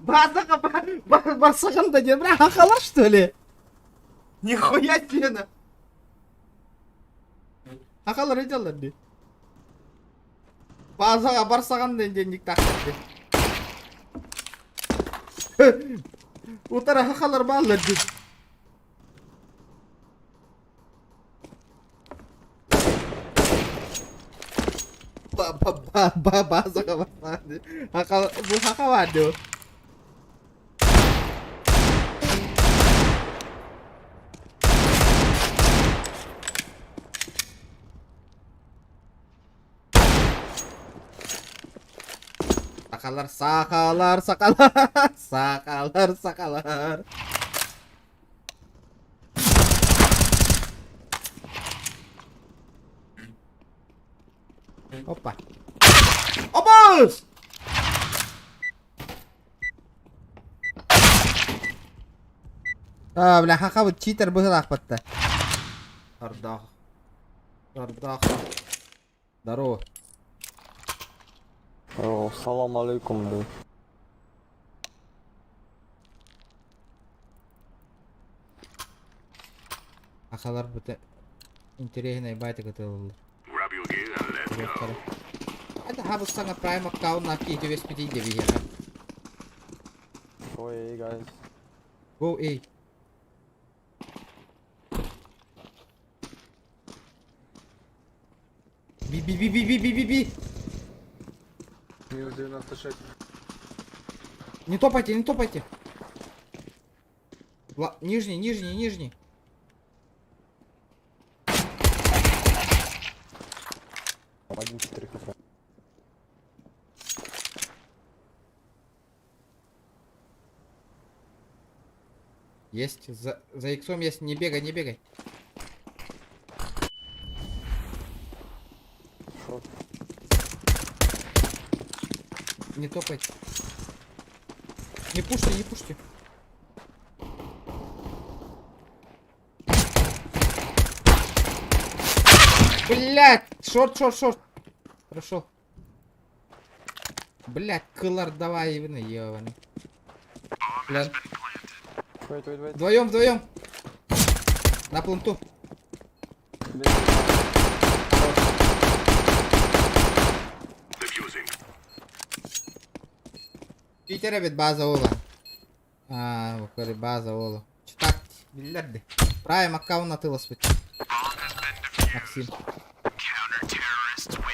Базаҕа барсаҕын да диэн, бля, хахалар что ли? Нихуя себе на. Хахалар өйдөллөр дии. Базаҕа барсаҕын да диэн диктахтар дии. Утара хахалар бааллар дии. Базаҕа барсаҕын дии. Бу хаха баар дии. Сахалар, сахалар, сахалар, сахалар, сахалар. Опа. Опа! А, бля, хахабыт читер быһылаахпатта. Ардаах. Ардаах. Здорово. О, салам алейкум, да. Сахалар быта интэриэһинэй баайтык ытыллар. Это хабыс саҥа прайм аккауннаах киһи түбэспитий дии биһиэхэ. Go A, guys. Go A. Би би би би би би би би. Минус 96. Не топайте, не топайте. Ла нижний, нижний, нижний. Один 4 хп. Есть. За иксом есть. Не бегай, не бегай. Шот. Не топайте. Не пушьте, не пушьте. Блять! Шорт, шорт, шорт. Хорошо. Блять, кылар давай, ебаный. Бля. Wait, wait, wait. Вдвоем, вдвоем. На планту. Питер эбит база ола. А, көрі база ола. Читак, биллерди. Прайм аккаунт атыласпыт. Максим.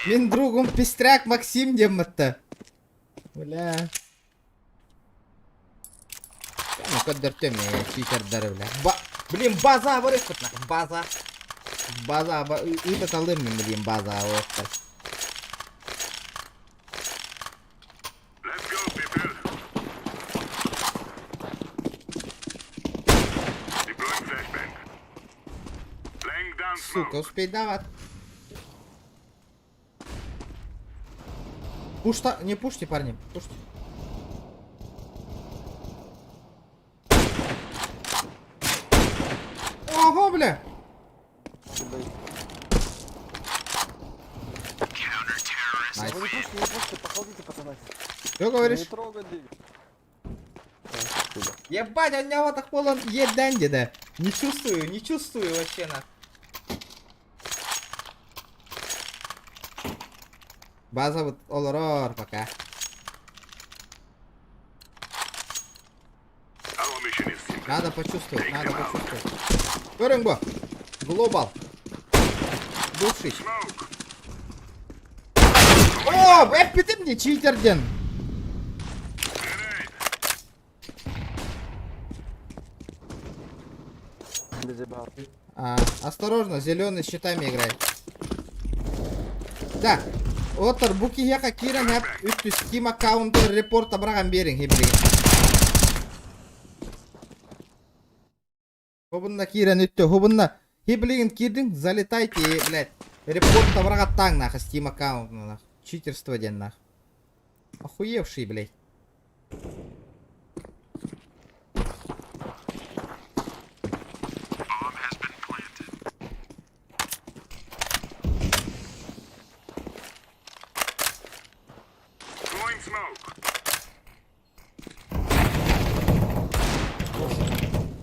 Мин другум пестряк Максим диэммэтэ. Бля. Ну көрдөртөм читердары, бля. Ба Блин, база бар нахуй, база. База, ыта талым мен, блин, база вот. Сука, успей давать. Пушта, не пушьте, парни, пушьте. Ого, бля! Nice. Вы не пушьте, не пушьте, походите, пацаны. Что говоришь? Не трогай. Ебать, у него так полон еданди, да. Не чувствую, не чувствую вообще на. База вот олорор пока. Надо почувствовать, надо почувствовать. Көрүҥ Глобал. Бывший. О, эппитим не читерден. А, осторожно, зеленый щитами играет. Да. Отор бу киһиэхэ киирэн эп үттү Steam аккаунту репорт абраган биэриҥ хибилигин. Хобунна киирэн үттү, хобунна хибилигин киирдиҥ, залетайте, блядь. Репорт абрагаттааҥ нах Steam аккаунт нах. Читерство диэн нах. Охуевший, блядь.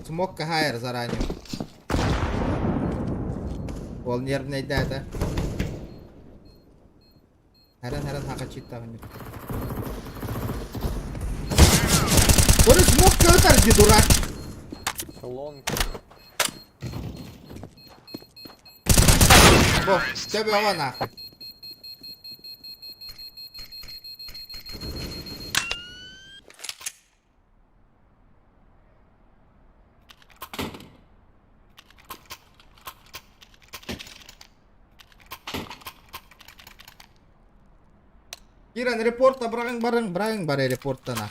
Смог кахайр заранее. Ол нервнэйдээтэ. Харан-харан хакачиттаҕын. Оны смог кылытар ди дурак. Лонг. Бо, төбөҕө нахуй. Киран, репорт абыраҕыҥ барыҥ, быраҕыҥ бары репорттана.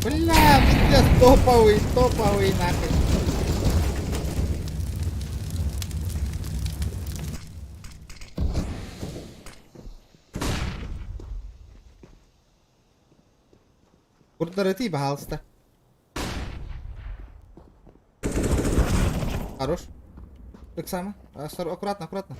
Бля, пиздец, топовый, топовый нахуй. Курдарытый, пожалуйста. Хорош. Так само. Аккуратно, аккуратно.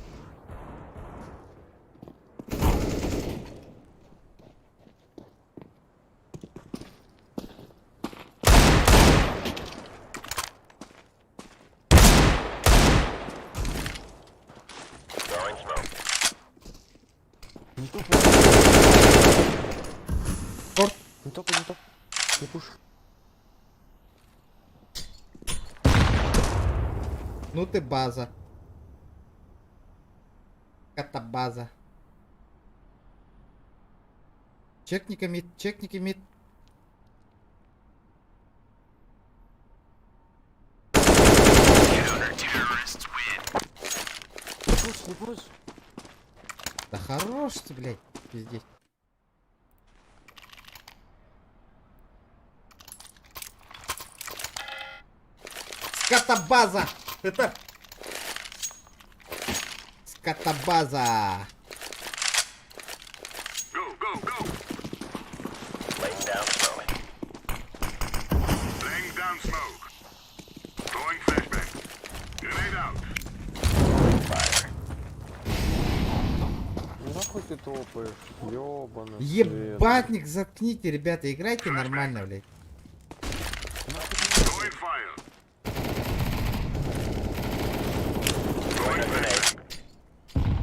Торт. Не топай, не топ. Не пуш. Ну ты база. Это база. Чекника мид, чекники мид. Не пуш, не пуш. Да хорош ты, блядь, пиздец. Скотобаза! Это... Скотобаза! Ну нахуй ты топаешь, ёбаный. Ебатник, заткните, ребята, играйте нормально, блядь.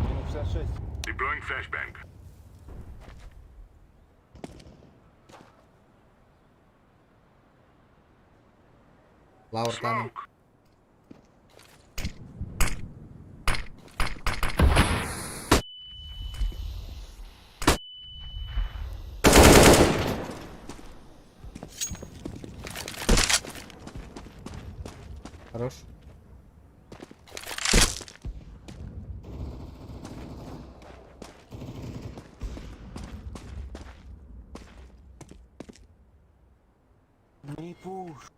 Минус 56. Лаур там. Хорош. Не пуш.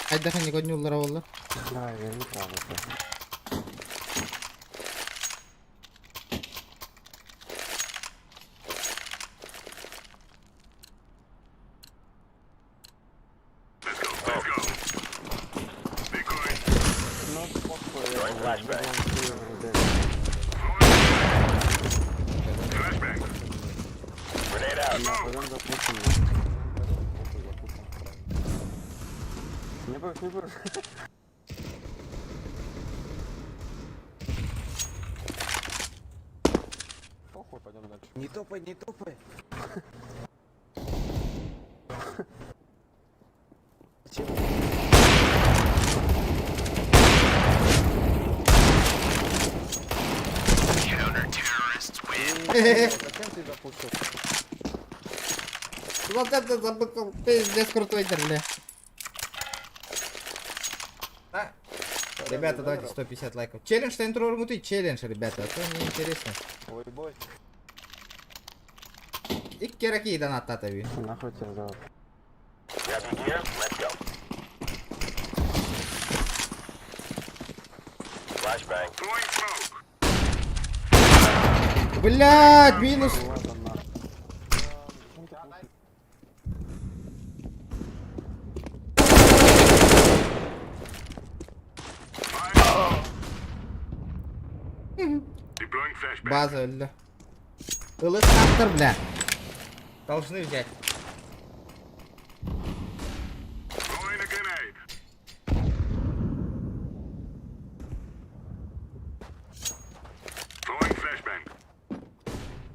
Хайдах не олла. Да, я не прав это. Ну, похуй, я Пойдем запушим. Похуй, запушим. Не пуш, не пуш. Похуй, пойдем дальше. Не топай, не топай. Зачем ты запушил? Вот это забыл, пиздец крутой бля. А, Ребята, давайте 150 лайков. Челлендж на интро рмуты, челлендж, ребята, а то мне интересно. Ой, бой. И кераки донат татави. Нахуй тебя зовут. Блядь, минус. База өллө. Ылыктаахтар, бля. Должны взять.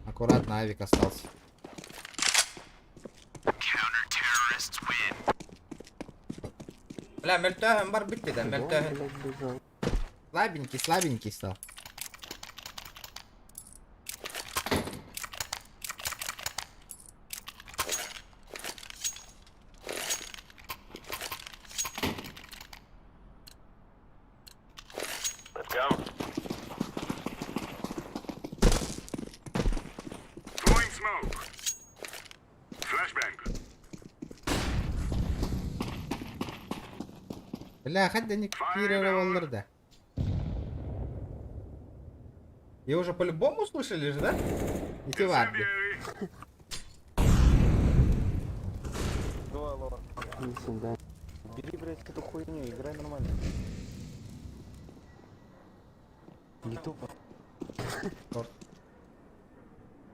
Аккуратно, авик остался. Бля, мөлтөһөн бар битти да, мөлтөһөн. Слабенький, слабенький стал. Бля, хотя не кирироваллар да. Я уже по-любому услышали же, да? Не варди. Бери, блядь, эту хуйню, играй нормально. Не тупо. Шорт.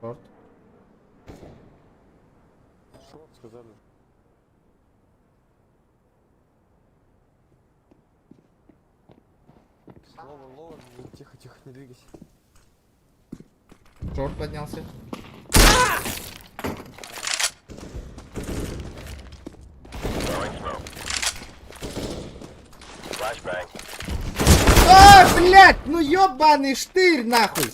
Шорт. Шорт сказали. Лова, лова, тихо, тихо, не двигайся. Шорт поднялся. А, блядь, ну ёбаный штырь нахуй.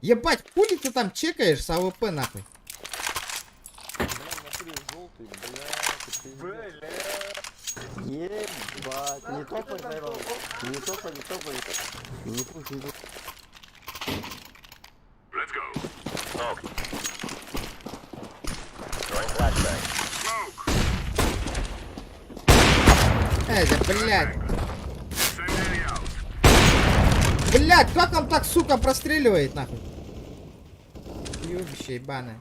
Ебать, хули ты там чекаешь с АВП нахуй? Бля, в натуре желтый, бля, ты пиздец. Ебать, не топай, заебал. Не топай, не топай. Не пусть, не пусть. Эй, да, блядь. Блядь, как он так, сука, простреливает, нахуй? Ёбище ебаное.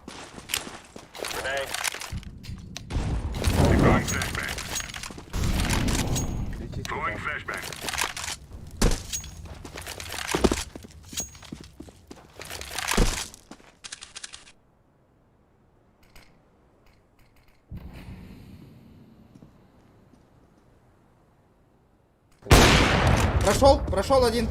Прошел, прошел один.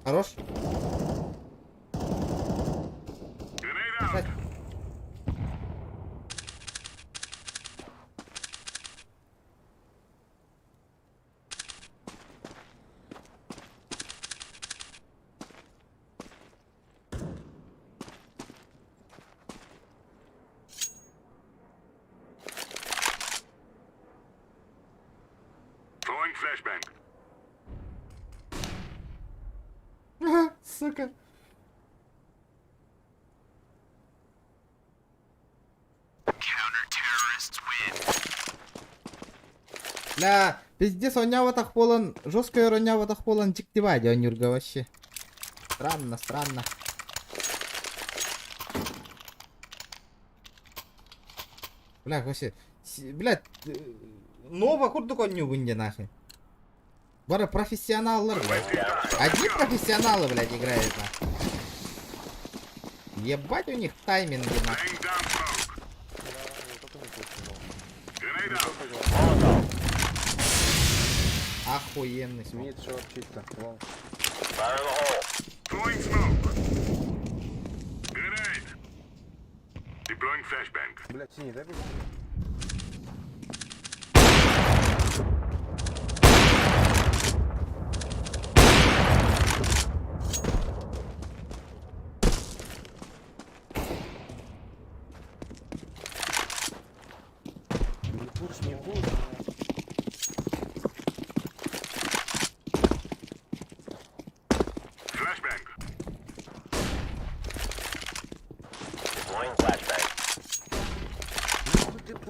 Хорош. Блядь. Ага, сука. Бля, пиздец, оонньооботох буолан, жестко оонньооботох буолан дьикти оонньуурга вообще. Странно, странно. Бля, вообще, блядь, Нова курдук оонньуубун дии нахуй. Бары профессионаллар, блядь. Одни профессионалы, блядь, играют, нахуй. Ебать у них тайминги, нахуй. Охуенный смок. Мид, шорт, чисто. Лонг. Блядь, синий, дай бегу.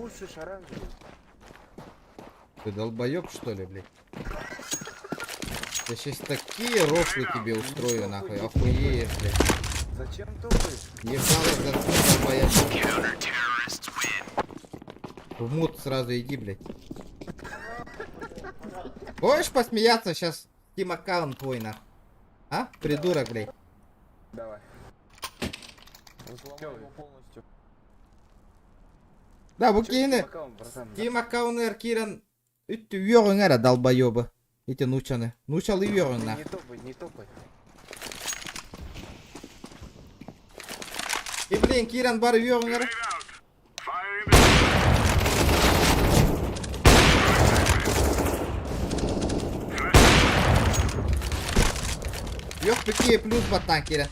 пушишь оранжевый? Ты долбоеб, что ли, блядь? Я сейчас такие рофлы тебе устрою, нахуй, охуеешь, блядь. Зачем топаешь? Ебало, заткни, долбоеб. В мут сразу иди, блядь. Хочешь посмеяться сейчас? Steam аккаунт твой, нахуй. А? Придурок, блядь. Давай. Взломай его полностью. Да, бу Чё киһини Steam аккаунт, братан? Steam аккаунтыгар киирэн үттү үөҕүҥ эрэ долбоебы. Ити нуучаны. Нуучалыы үөҕүҥ нах. Не топай, не топай. И блин, киирэн бары үөҕүҥ эрэ. Yok peki плюс баттан киирэн.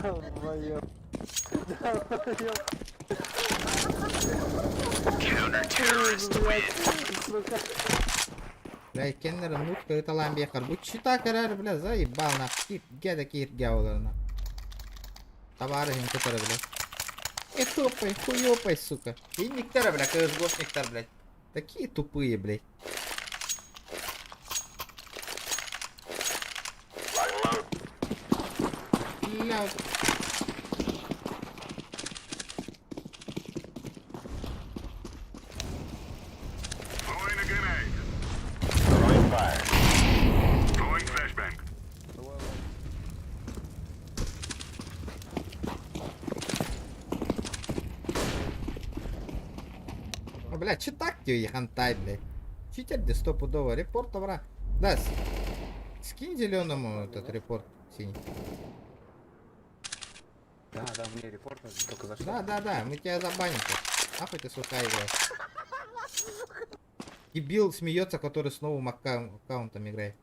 Долбоёб. Долбоёб. Сука. Бля, иккиэннэрин мут кырыталаан биэхэр. Бу чита кэрэр, бля, заебал нах. Кииргэ да кииргэ олорно. Товарищ кытары, бля. Э, топай, хуёпай, сука. И никтара, бля, КСГОшниктар, блядь. Такие тупые, блядь. Бля. Ну, бля, читак тебе хантай, блядь. Читер где стопудово. Репорт враг. Да, скинь зеленому этот репорт синий. Да, да, мне репорт нужен, только за что. Да, да, да, мы тебя забаним. сейчас. Нахуй ты сука играешь. Дебил смеется, который с новым аккаунтом играет.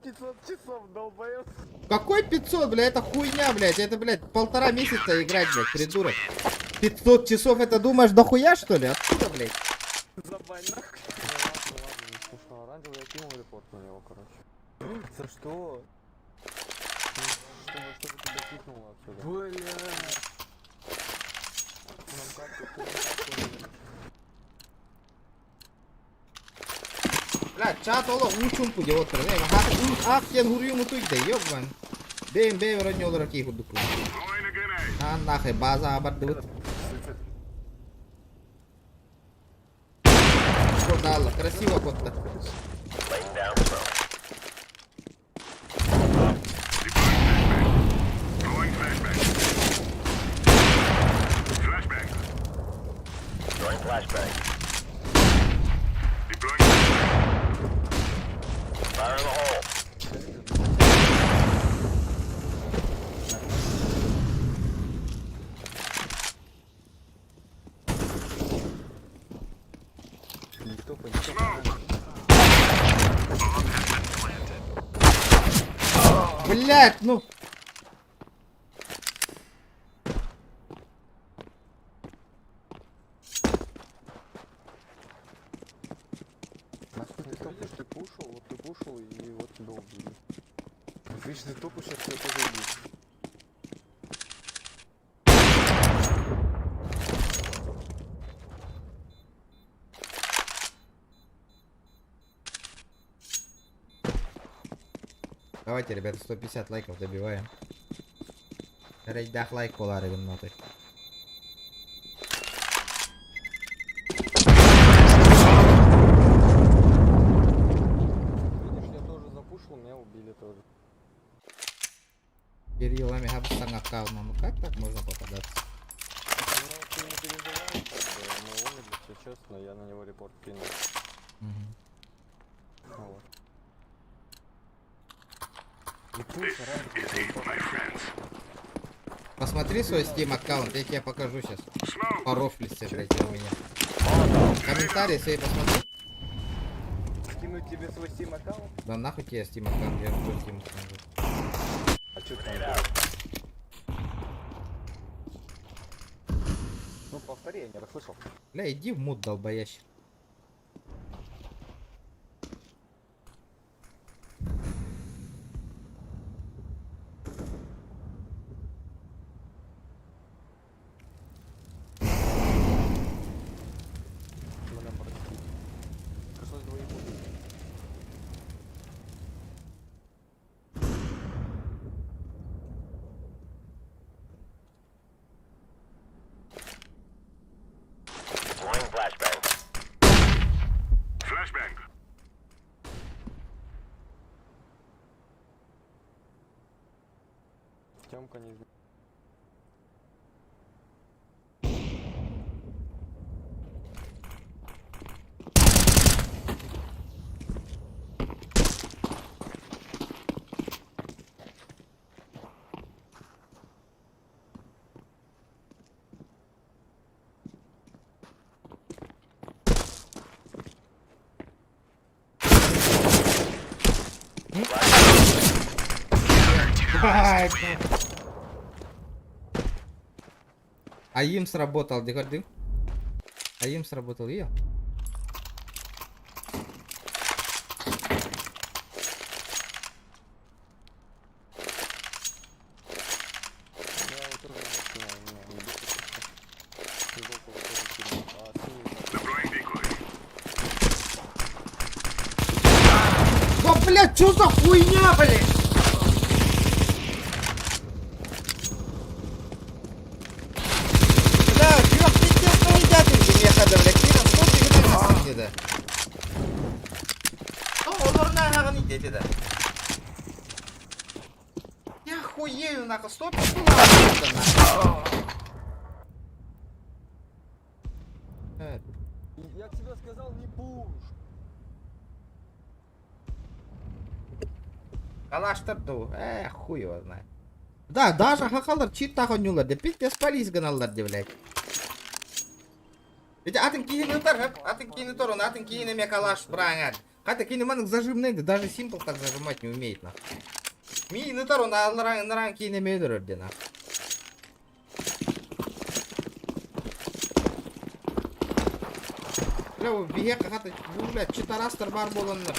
500 часов, долбоёб. Какой 500, бля, это хуйня, блядь, это, блядь, полтора месяца играть, блядь, придурок. 500 часов это думаешь дохуя, что ли? Откуда, блядь? Забань нахуй. Ну ладно, ладно, не смешно. Оранжевый, я кинул репорт на него, короче. За что? Чтобы, чтобы тебя кикнуло отсюда. Бля. Нам карту, ты нам карту выдали. Бля, чат олох уучумпу деп отыр. Эй, ах, сен хуруйум утуйда, ёбан. Бэйм, бэйм, вроде олар кей курдук. А нахуй, база абардыбыт. Кодалла, красиво котта. Не топай, не топай. Блять, ну. Нахуй ты топаешь, ты пушил, вот ты пушил и вот тебя убили. Вот видишь, ты топаешь, сейчас тебя тоже убьют. Давайте, ребята, 150 лайков добиваем. Рейдах лайк болары ноты. Видишь, я тоже запушил, меня убили тоже. Кирилл, ну как так можно попадаться? Ну, ты не переживай, как бы, мы умерли, все честно, я на него репорт кинул. Мгм. Вот. Не пусть, оранжевый, Посмотри свой Steam аккаунт, я тебе покажу сейчас. Порофлишься, блядь, у меня. Комментарии свои посмотри. Скинуть тебе свой Steam аккаунт? Да нахуй тебе Steam аккаунт, я свой Steam аккаунт. А чё Что там было? Ну, повтори, я не расслышал. Бля, иди в мут, долбоящер. Меня простить. Пришлось двоих убить. Тёмка не А им сработал, декордым. А им сработал ее. Я вот тоже не понимаю, меня не бесит просто. Желтого тоже кинул. А синий Да, блядь, что за хуйня, блядь? Бля, ёх, пиздец, ну едят им меха, да, блядь, киран, что ты гнал, да? Ну, олорна ағын идети, да. Я хуею, нахуй, стоп, нахуй. Я тебе сказал, не пуш! Калаштар ду, хуй его знает. Да, даже хахалар чит тахонюлар, да пиздец полис гыналлар, де, блядь. Ведь атын киһини ытар, хөп, атын киһини тор, он атын киһини ме калаш браҥар. Хата кини маннык зажимный, да даже симпл так зажимать не умеет, нах. Миин ытар, он алларан ыныран киһини ме өлөрөр, де, нах. Бля, бу биһиэхэ хата, бу, бля, читарастар бар буоланнар.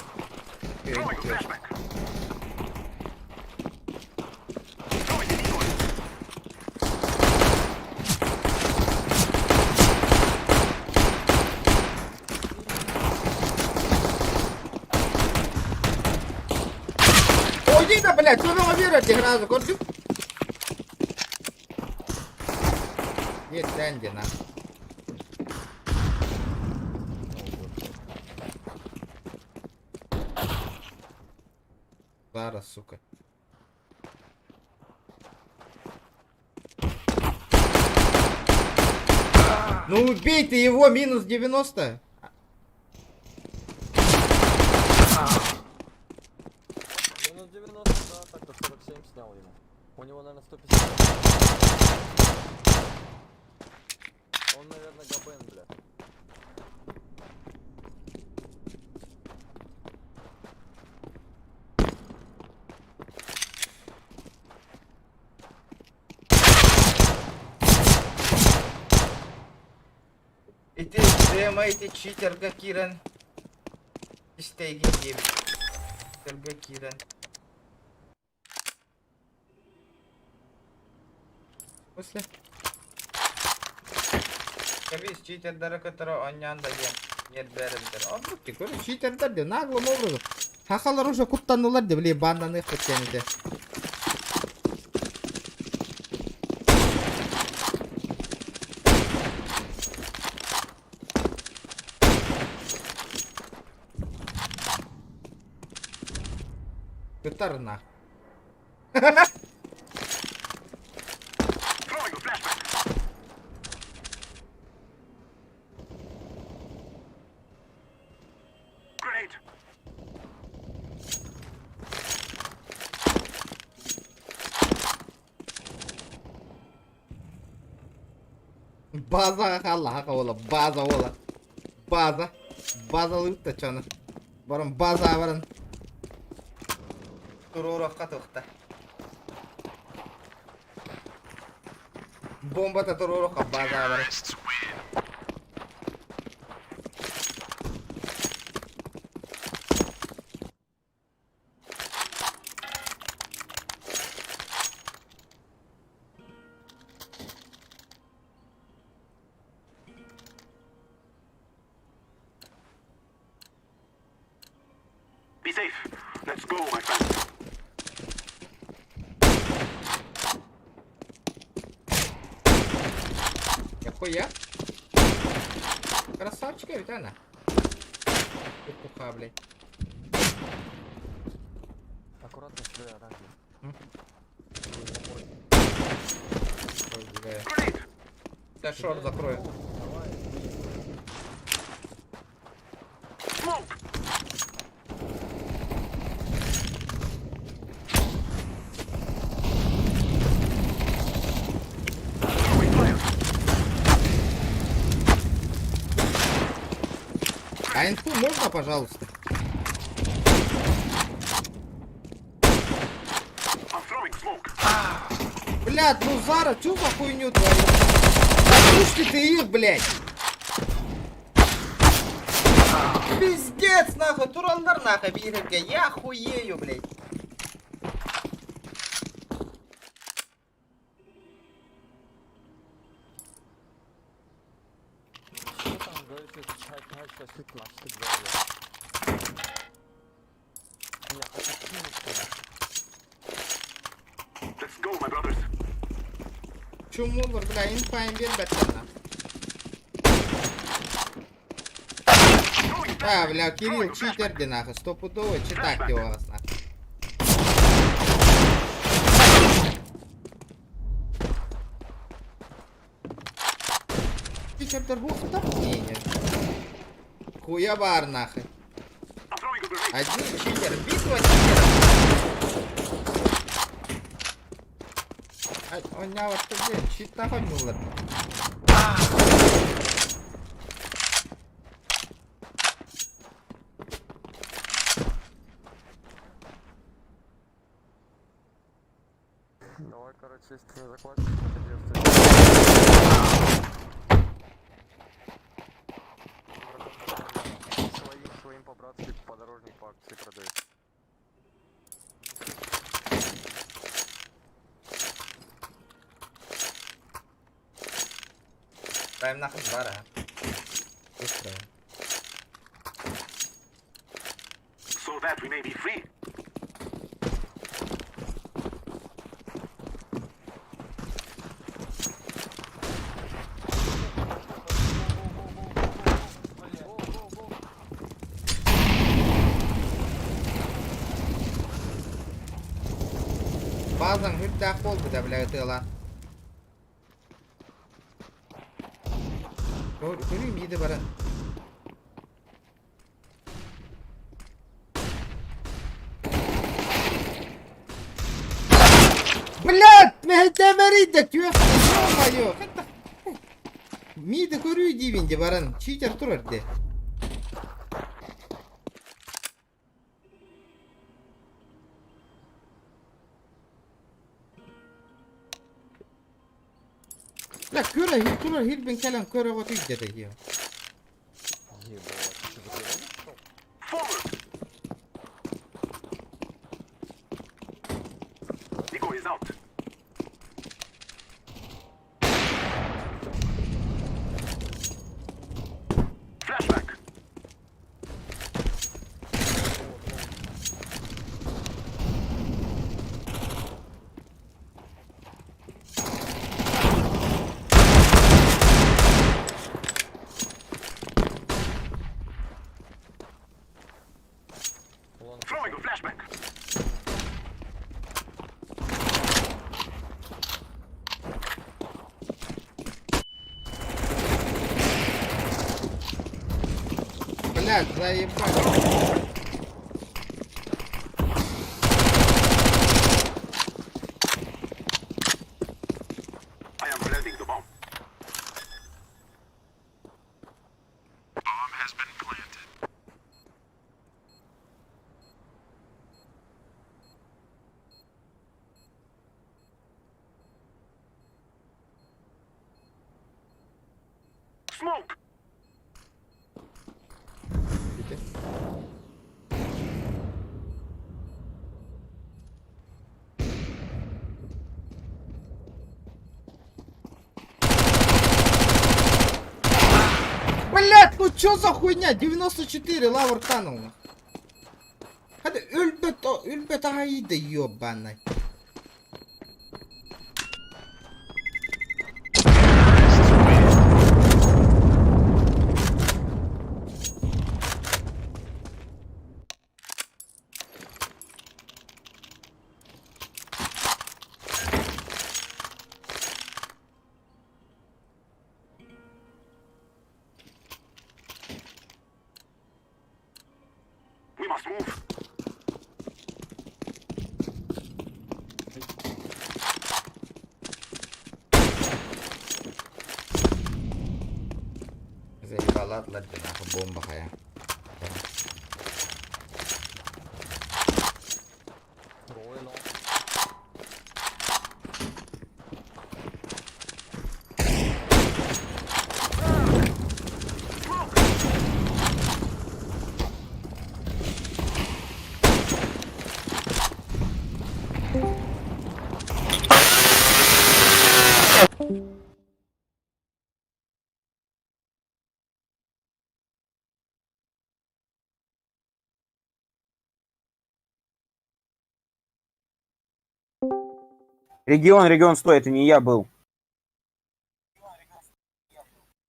Ой, да, блядь, что вы верите сразу, көрдүк? Нет, Дэнди, на. Зара, сука. Ну убей ты его, минус 90. Минус 90, да, так-то 47 снял ему. У него, наверное, 150. Он, наверное, Габен, бля. Ити дема ити читерга кирен. Истеги диэбит. Читерга кирен. После. Кэбис читердары кытары оонньоон да диэн ньиэрбэлэр эбитэр. Оннук дии, көрө читердэр диэн наглым образом. Сахалар уже куттаннылар дии, били баннаныахпыт диэн этэ. Кытарна. Базаҕа хаалла хаха уола, база уола. База. Базалыыр да чаны. Баран базаҕа баран. Туруорукка туохта. Бомбата туруору хаббаатаабары. Be safe. Let's go, my friend. Нихуя. Красавчик, ведь она. Петуха, блядь. Аккуратно сюда, оранжевый. Ой, бля. Да шорт закрою. А инфу можно, пожалуйста? Блядь, ну Зара, чё за хуйню твою? Слушай ты их, блядь! Пиздец, нахуй, тураллар нахуй, бииргэ, я хуею, блядь. Что там, говорите, чай, чай, чай, чай, чай, Я хочу кинуть, что ли? Let's go, my brothers. Чумулар, бля, инфа им бербеттер А, бля, Кирилл, читер де нахуй, стопудово читак его вас нахуй. Читер бухта? Не, не. Хуя бар нахуй. Один читер, битва читеров. Ай, он не вот блин, чит нахуй мулар. Давай, короче, если ты не закладываешь, то тебе Своим, своим по-братски подорожник по акции продают. Прям нахуй Зара. Быстро. So that we may be free. Базан хүрдээх буолбута бля ытыала. Көрүү миди баран. Блядь, мэхэдэмэрийдэ түөх ё-моё. Миди көрүү диибин баран. Читер турар де. Бля, көрө турар хилбин кэлэн көрө гот үйдэ хио. Ебать, ты что, закрывал? Forward. Nico is out. Flashback. Throwing a flashbang. Блядь, заебали. I am planting the bomb. Bomb has been planted. Ити. Блять, ну чё за хуйня? 94 лавр канул. Hadi өлбөт, өлбөт аайда ёбаный. Заебала нахуй бомба хая. Регион, регион, стой, это не я был.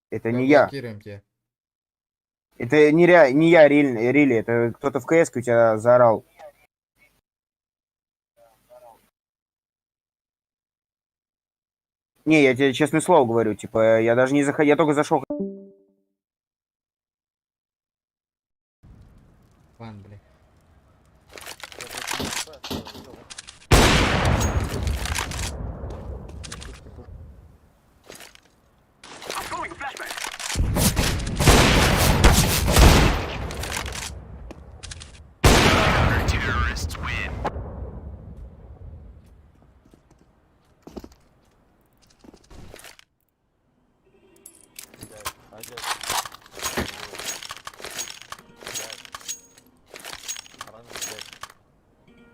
Это не я. Блокируем тебя. Это не, не я, реально, рили, это кто-то в КС у тебя заорал. Не, я тебе честное слово говорю, типа, я даже не заходил, я только зашел. Ван, бля.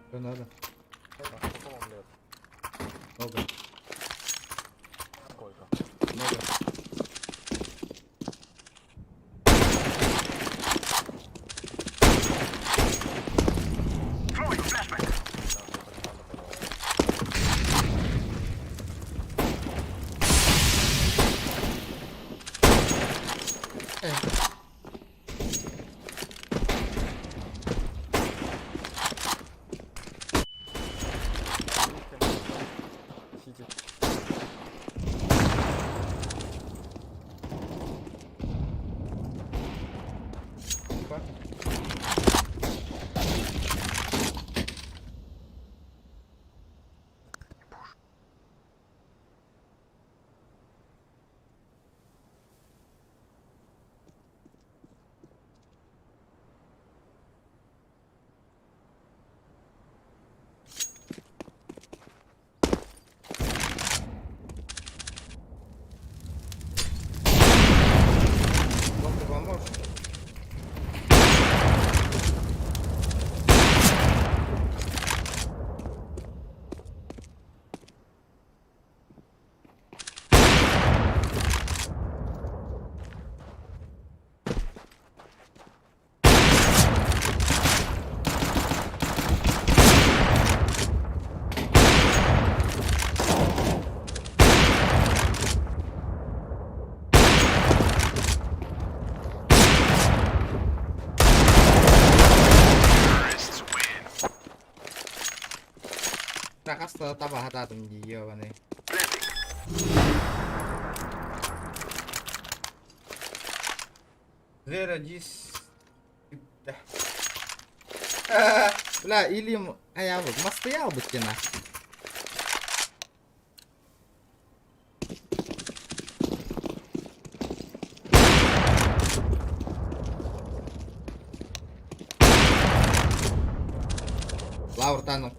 Что надо? Много. Сколько? Много. Сити. Типа. Бомба поможет. Тагаста табахататым ебаный. Вера дис... Бля, или... А я вот, мастоял бы стена. Лаур тану.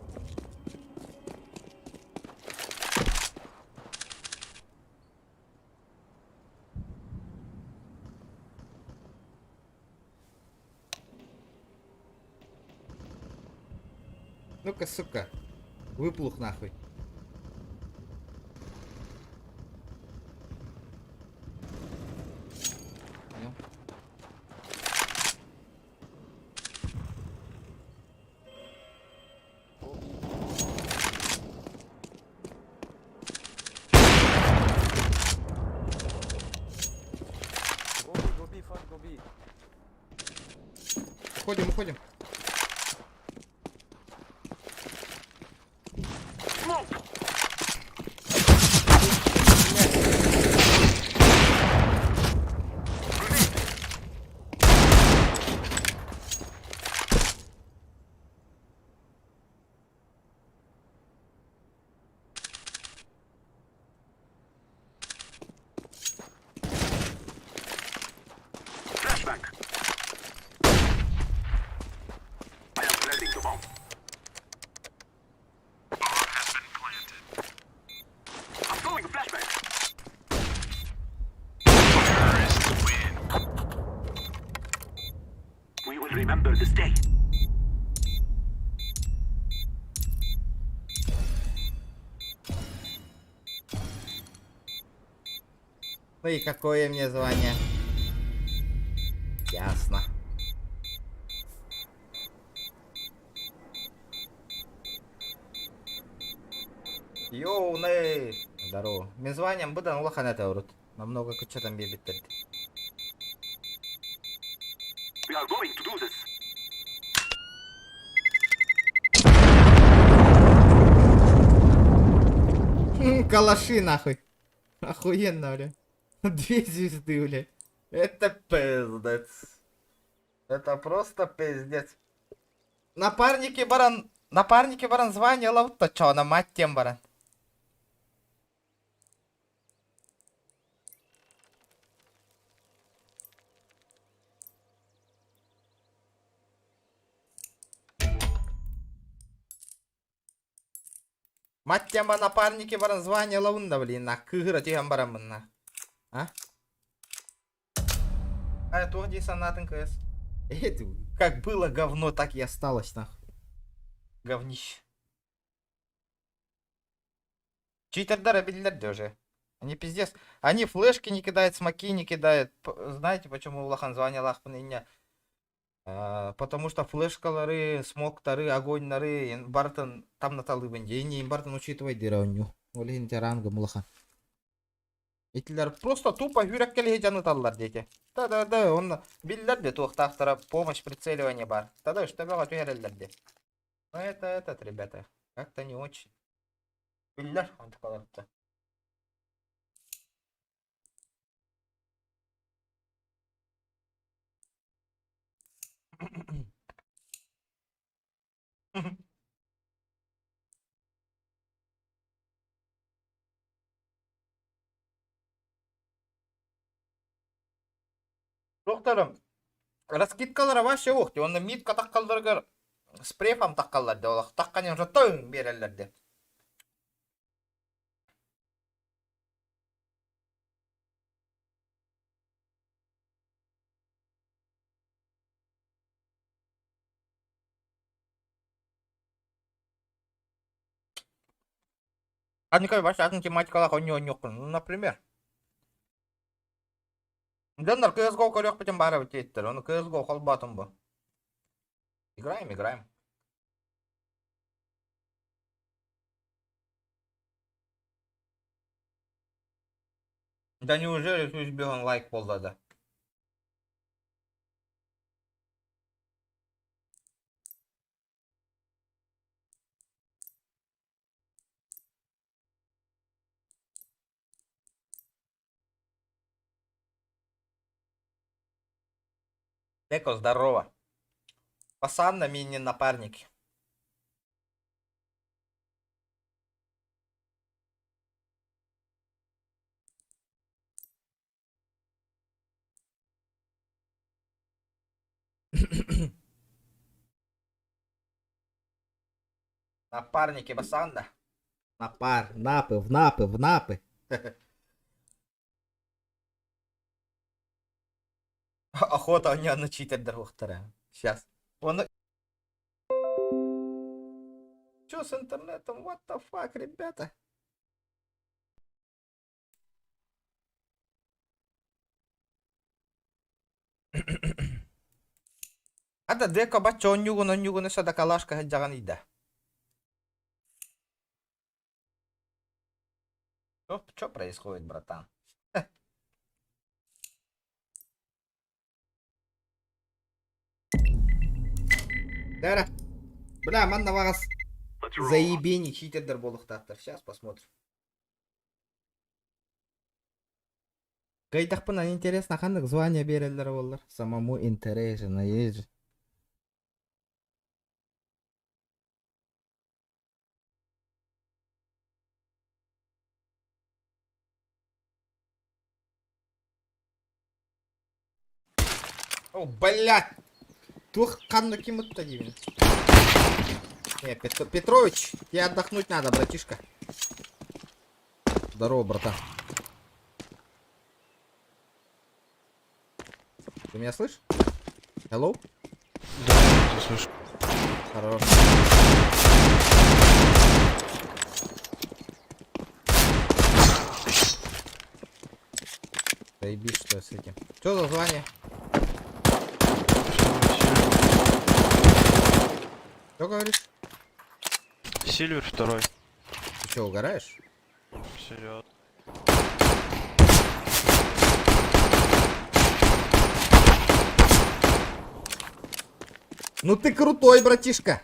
Ну-ка, сука. Выплух нахуй. Понял? Уходим, уходим. Ну и какое мне звание? Ясно. Йоу, ней! Здорово. Мин званием быдан улахан этэ урут. Намного кыччатан биэрбиттэр. Калаши нахуй. Охуенно, бля. Две звезды, бля. Это пиздец. Это просто пиздец. Напарники баран... Напарники баран звание лавта чё, на мать тем баран. Мать тем напарники баран звание лавында, блин, на кыгыра тиһэн бараммын на. А? А туох дии санаатын КС? Это, как было говно, так и осталось, нахуй. Говнище. Читердары биллэр дии уже. Они пиздец. Они флешки не кидают, смоки не кидают. Знаете, почему улахан званиелаахпын инньэ? Потому что флешкалары, смоктары, огоньнары барытын тамнаталыыбын дии. Инньэ барытын учитывай диир оонньуу. Ол иһин ранга улахан. Итилэр просто тупо сүүрэккэлиһи дьаныталлар диэти. Да-да-да, он биллэр дии туохтаахтара помощь прицеливание баар. Тогда штабаҕа түһэрэллэр дии. Но это этот, ребята, как-то не очень. Биллэр онтукаларда. Туохтарым раскидкалара вообще уох дии. Онно мид катаххалларыгар спрефам таххаллар дии. Олох тахханьан уже тың биэрэллэр дии. Аника вообще атын тематикалаах оонньуоххун. Ну, например. Дьоннор CSGO көрүөхпүтүн баарабыт диэттэр. Ону CSGO холбоотум бу. Играем, играем. Да неужели 105 лайк буолла да? Деко, здорово. Пасан на мини-напарники. Напарники Басанда. Напар, напы, в напы, в напы. Охота у нее на читердер Сейчас. Он... Чё с интернетом? What the fuck, ребята? Ата дека бачча онньугун онньугун өссө да калашка сылдьаҕын ыйда. Что происходит, братан? Дара. Бля, манна баҕас заебени читердер буолуохтаахтар. Сейчас посмотрим. Кыайдахпына интересно, ханнык звание биэрэллэрэ буоллар. Самому интересно, есть же. О, блядь! Туох ханна ким ытта диибин. Не, Петрович, тебе отдохнуть надо, братишка. Здорово, братан. Ты меня слышишь? Hello? Да, я слышу. Хорош. Заебись, что я с этим. Что за звание? Что говоришь? Сильвер второй. Ты что, угораешь? Серьезно. Ну ты крутой, братишка.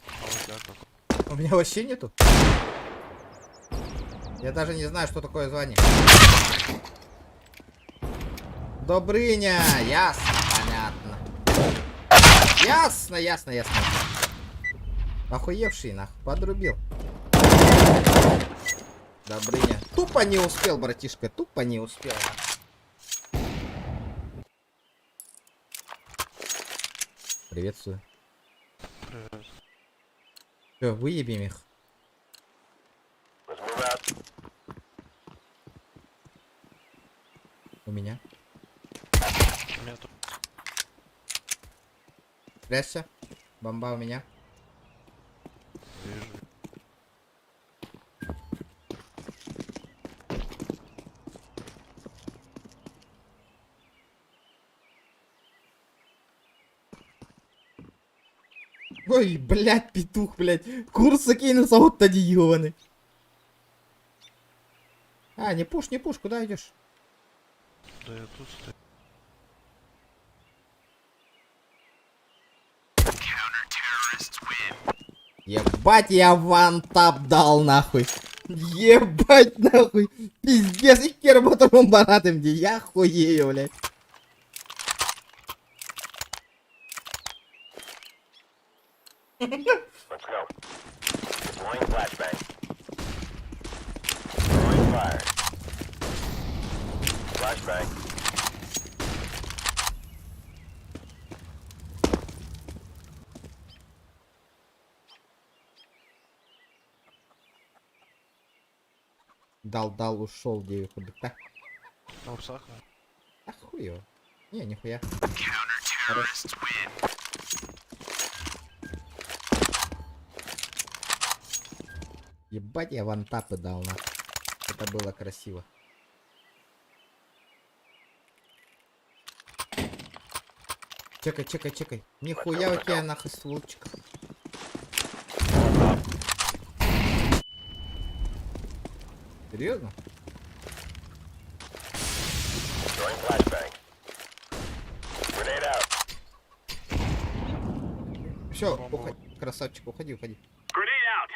А у тебя какой? У меня вообще нету. Я даже не знаю, что такое звание. Добрыня, ясно, понятно. Ясно, ясно, ясно. Охуевший, нах, подрубил. Добрыня. Тупо не успел, братишка, тупо не успел. Приветствую. Привет. Все, выебем их. У меня. У меня тут. Прячься. Бомба у меня. Вижу. Ой, блядь, петух, блядь. Курс закинулся, вот тоді ёбаный. А, не пуш, не пуш, куда идешь? Да я тут стою. Ебать, я one tap дал нахуй. Ебать нахуй. Пиздец, и хер баратым, где я хуею, блядь. Let's go. Deploying flashbang. Throwing fire. Flashbang. Дал, дал, ушел, девиху, да? На упсах, А хуй его. Не, нихуя. Хорош. Ебать, я вантапы дал, на. Это было красиво. Чекай, чекай, чекай. Нихуя у тебя нахуй стволчик. Серьезно? Throwing flashbang. Grenade out. Все, уходи, красавчик, уходи, уходи. Grenade out.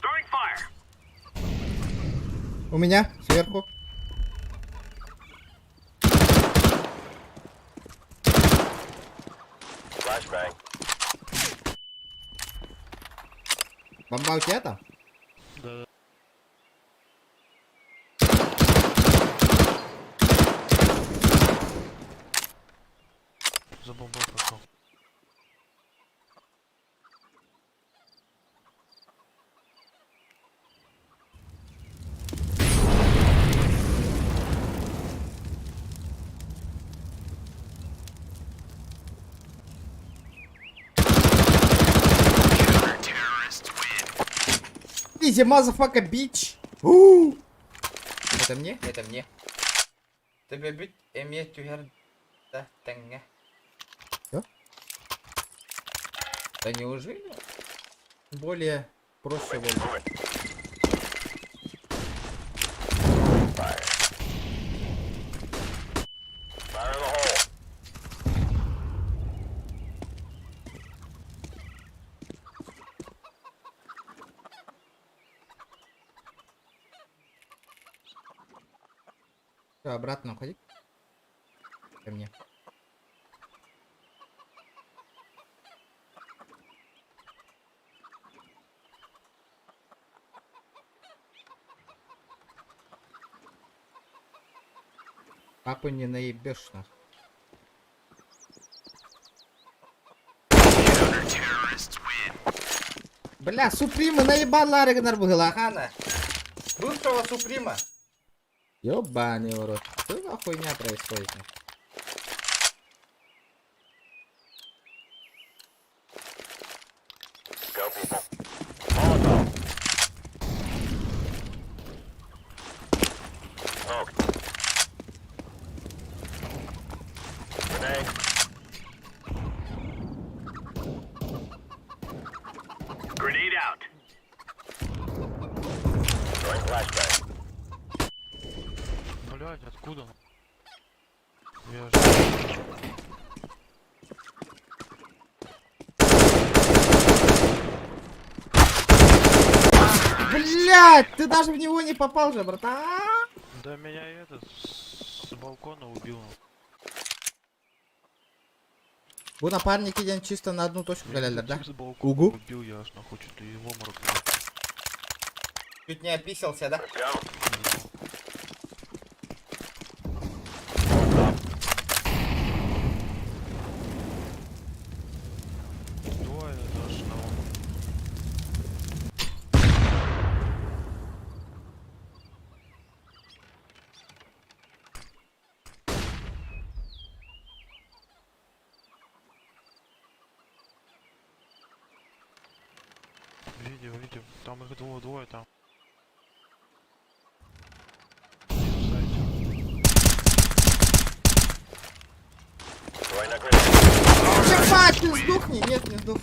Throwing fire. У меня сверху. Flashbang. Бомба у тебя там? Да. За бомбой пошел. Easy, motherfucker, bitch! У! Это мне? Это мне. Төбөбүт эмиэ түһэр да тэҥҥэ. Всё? Да неужели? Более проще было. Всё, обратно уходи. Ко мне. Папу не наебешь нах. Бля, Суприма наебала гынар быһыылаах. Бывшего Суприма. Ёбаный в рот. Что за хуйня происходит? Go, people. Molotov. Smoke. Grenade. Grenade out. Throwing flashbang. Блять, откуда? Я же... Блять, ты даже в него не попал же, братан. Да меня этот с балкона убил. Бу напарники диэн чисто на одну точку кэлэллэр, да? С балкона Угу. убил, я аж нахуй чуть ли в обморок. Чуть не описался, да? Let's go. Двое даже на обморок. Видел, видел. Там их двое, двое там. В сайте. Throwing a grenade. Ебать, ты сдохни! Нет, не сдох.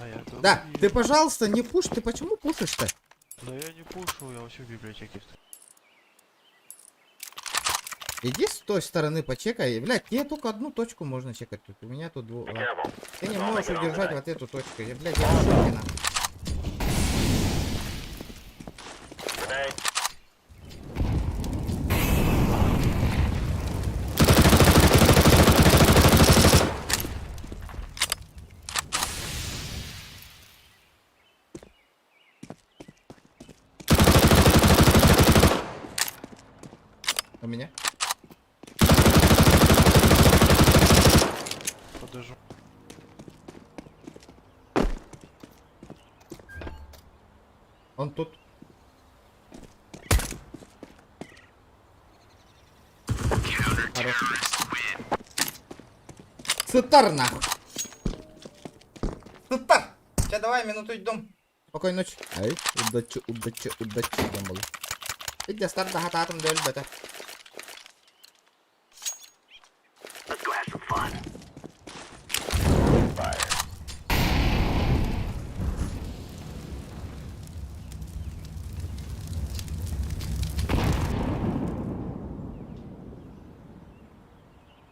А я тут Да, ты, пожалуйста, не пуш. Ты почему пушишь-то? Да я не пушу, я вообще в библиотеке стою. Иди с той стороны почекай. Блядь, тебе только одну точку можно чекать тут. У меня тут двух. Be careful. Ты не можешь удержать вот эту точку. Я, блядь, я в шоке, нахуй. Grenade. У меня? Подожду. Он тут. Хорош. Сытар нахуй. Сытар. Сейчас давай минуту идем. Спокойной ночи. Ай, удачи, удачи, удачи, гамбалы. Иди, старт хататым дөл бета. Let's go have some fun. Fire.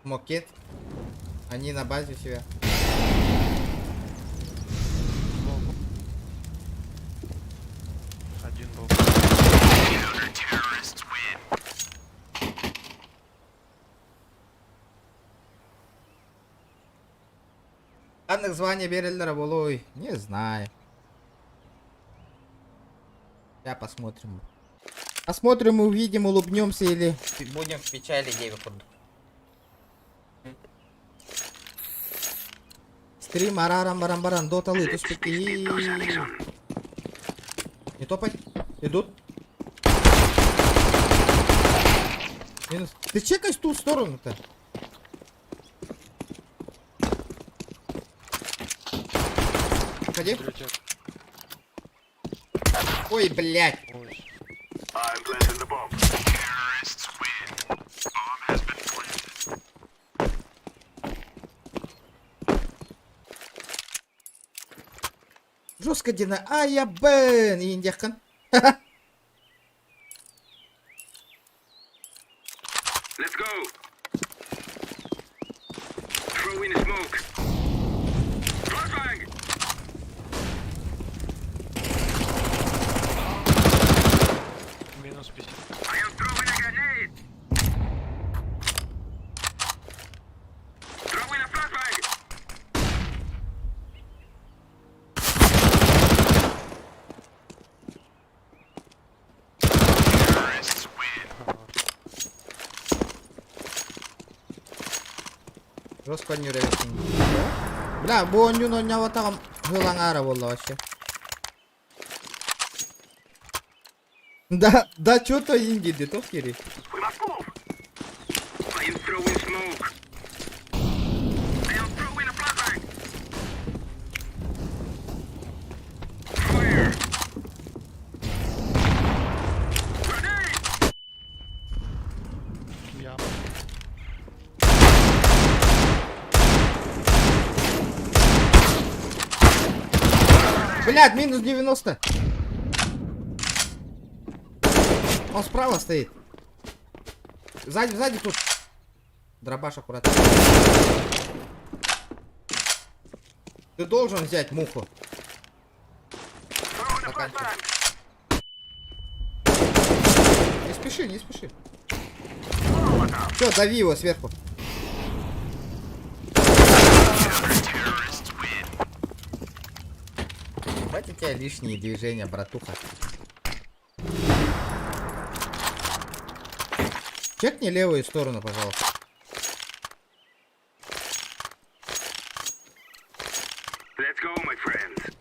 Мокет. Они на базе у себя. Один был. Terrorists win. Ханнык звание биэрэллэрэ буолуой. Не знаю. Сейчас посмотрим. Посмотрим, увидим, улыбнемся или будем в печали деве Стрим арарам барам баран доталы туспеки. Не топай. Идут. Минус. Ты чекаешь ту сторону-то? Ходи. Ой, блядь. Жестко дина. А я бен. Индияхын. Let's go. Throw in the smoke. Flashbang. Минус 50. I am throwing a grenade. Throw in a flashbang. Жестко не Бля, бу онньун онньоботоҕум һылаҥаара буолла вообще. Да, да, чё-то инди, тоқ кери. We must move. I am throwing smoke. I am throwing a flashbang. Fire. Grenade. Я. Блядь, минус 90. Он справа стоит. Сзади, сзади тут. Дробаш аккуратно. Ты должен взять муху. Заканчивай. Не спеши, не спеши. Все, дави его сверху. Хватит тебя лишние движения, братуха. Чекни левую сторону, пожалуйста. Let's go, my friends.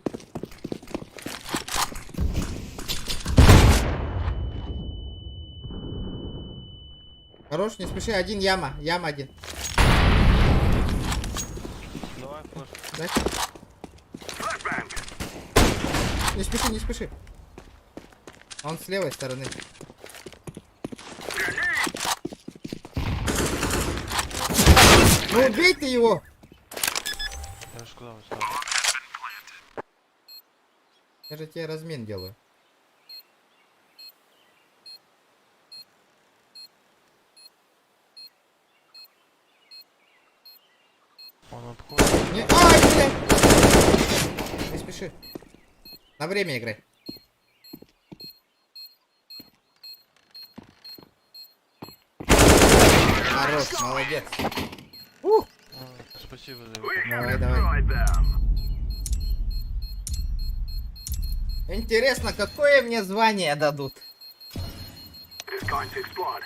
Хорош, не спеши. Один яма. Яма один. Давай флеш. Дай. Не спеши, не спеши. Он с левой стороны. Ну убей ты его! Я же сказал, что. Я же тебе размен делаю. Он обходит. Не... Ай, бля! Не спеши. На время играй. Хорош, молодец. Ух! Спасибо за его. Давай, давай. Интересно, какое мне звание дадут? It's going to explode.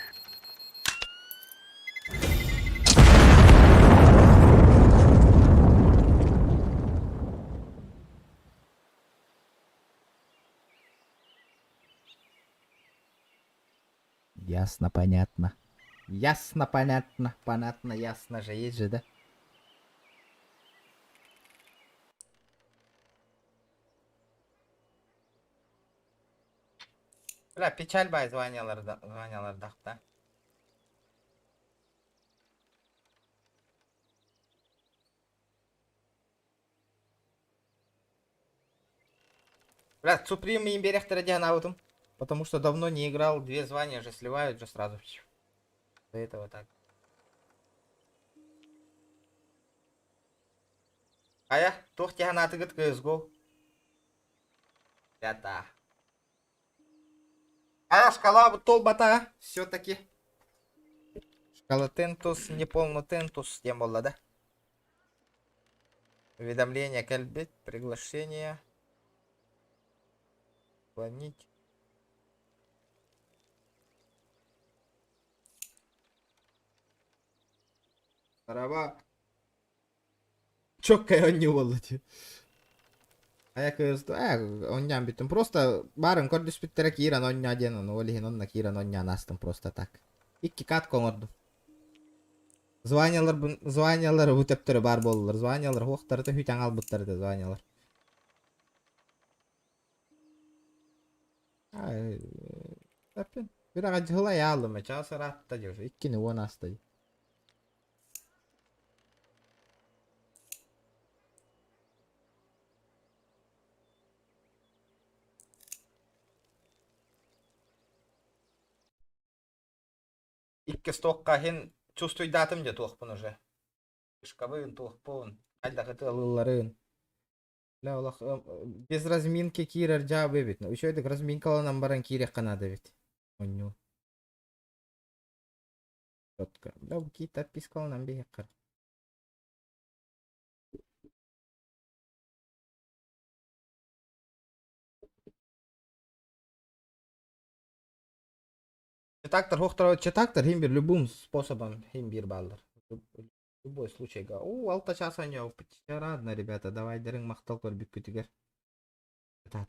Ясно, понятно. Ясно, понятно. Понятно, ясно же, есть же, да? Бля, печаль бай звонялар, звонялар да. Бля, Суприм и Имберехтера Дианаутум. Потому что давно не играл, две звания же сливают же сразу. До этого так. А я тух тяханатыгыт CSGO. Ребята. А шкала толбата все-таки. Шкала тентус, не полно тентус, тем было, да? Уведомление кальбит, приглашение. Отклонить. Арава. Чоккай онньуу дии. Айа кыыс, аа, онньоон бүттүм. Просто баарын көрдөспүттэрэ киирэн онньоо диэн, ону ол иһин онно киирэн онньоон астым просто так. Икки катка оҥордум. Званиялар, званиялар бу төптөрү баар буоллулар. Званиялар хуохтарыта хүтэн албыттар этэ званиялар. Таппин. Bir аҕа айаалым, чаас ыраатта дьэ, 2:10 ааста. Икки стокка иһин чувствуйдаатым дьэ туохпун уже. Фишкабын, туохпун, хайдах ытыалыылларын. Бля, олох без разминки киирэр дьаабы эбит. Үчүгэйдик разминкаланан баран киириэххэ наада эбит. Онньуу. Четко. Бля, бу киит отпискаланан биһиэххэ. Читактор хуохтара читактор хим бир любым способом хим бир бааллар. Любой случайга. О, алта час оонньообуппут. Рано, ребята, давай дырыҥ махтал көрбүккүтүгэр. Кытаатыҥ.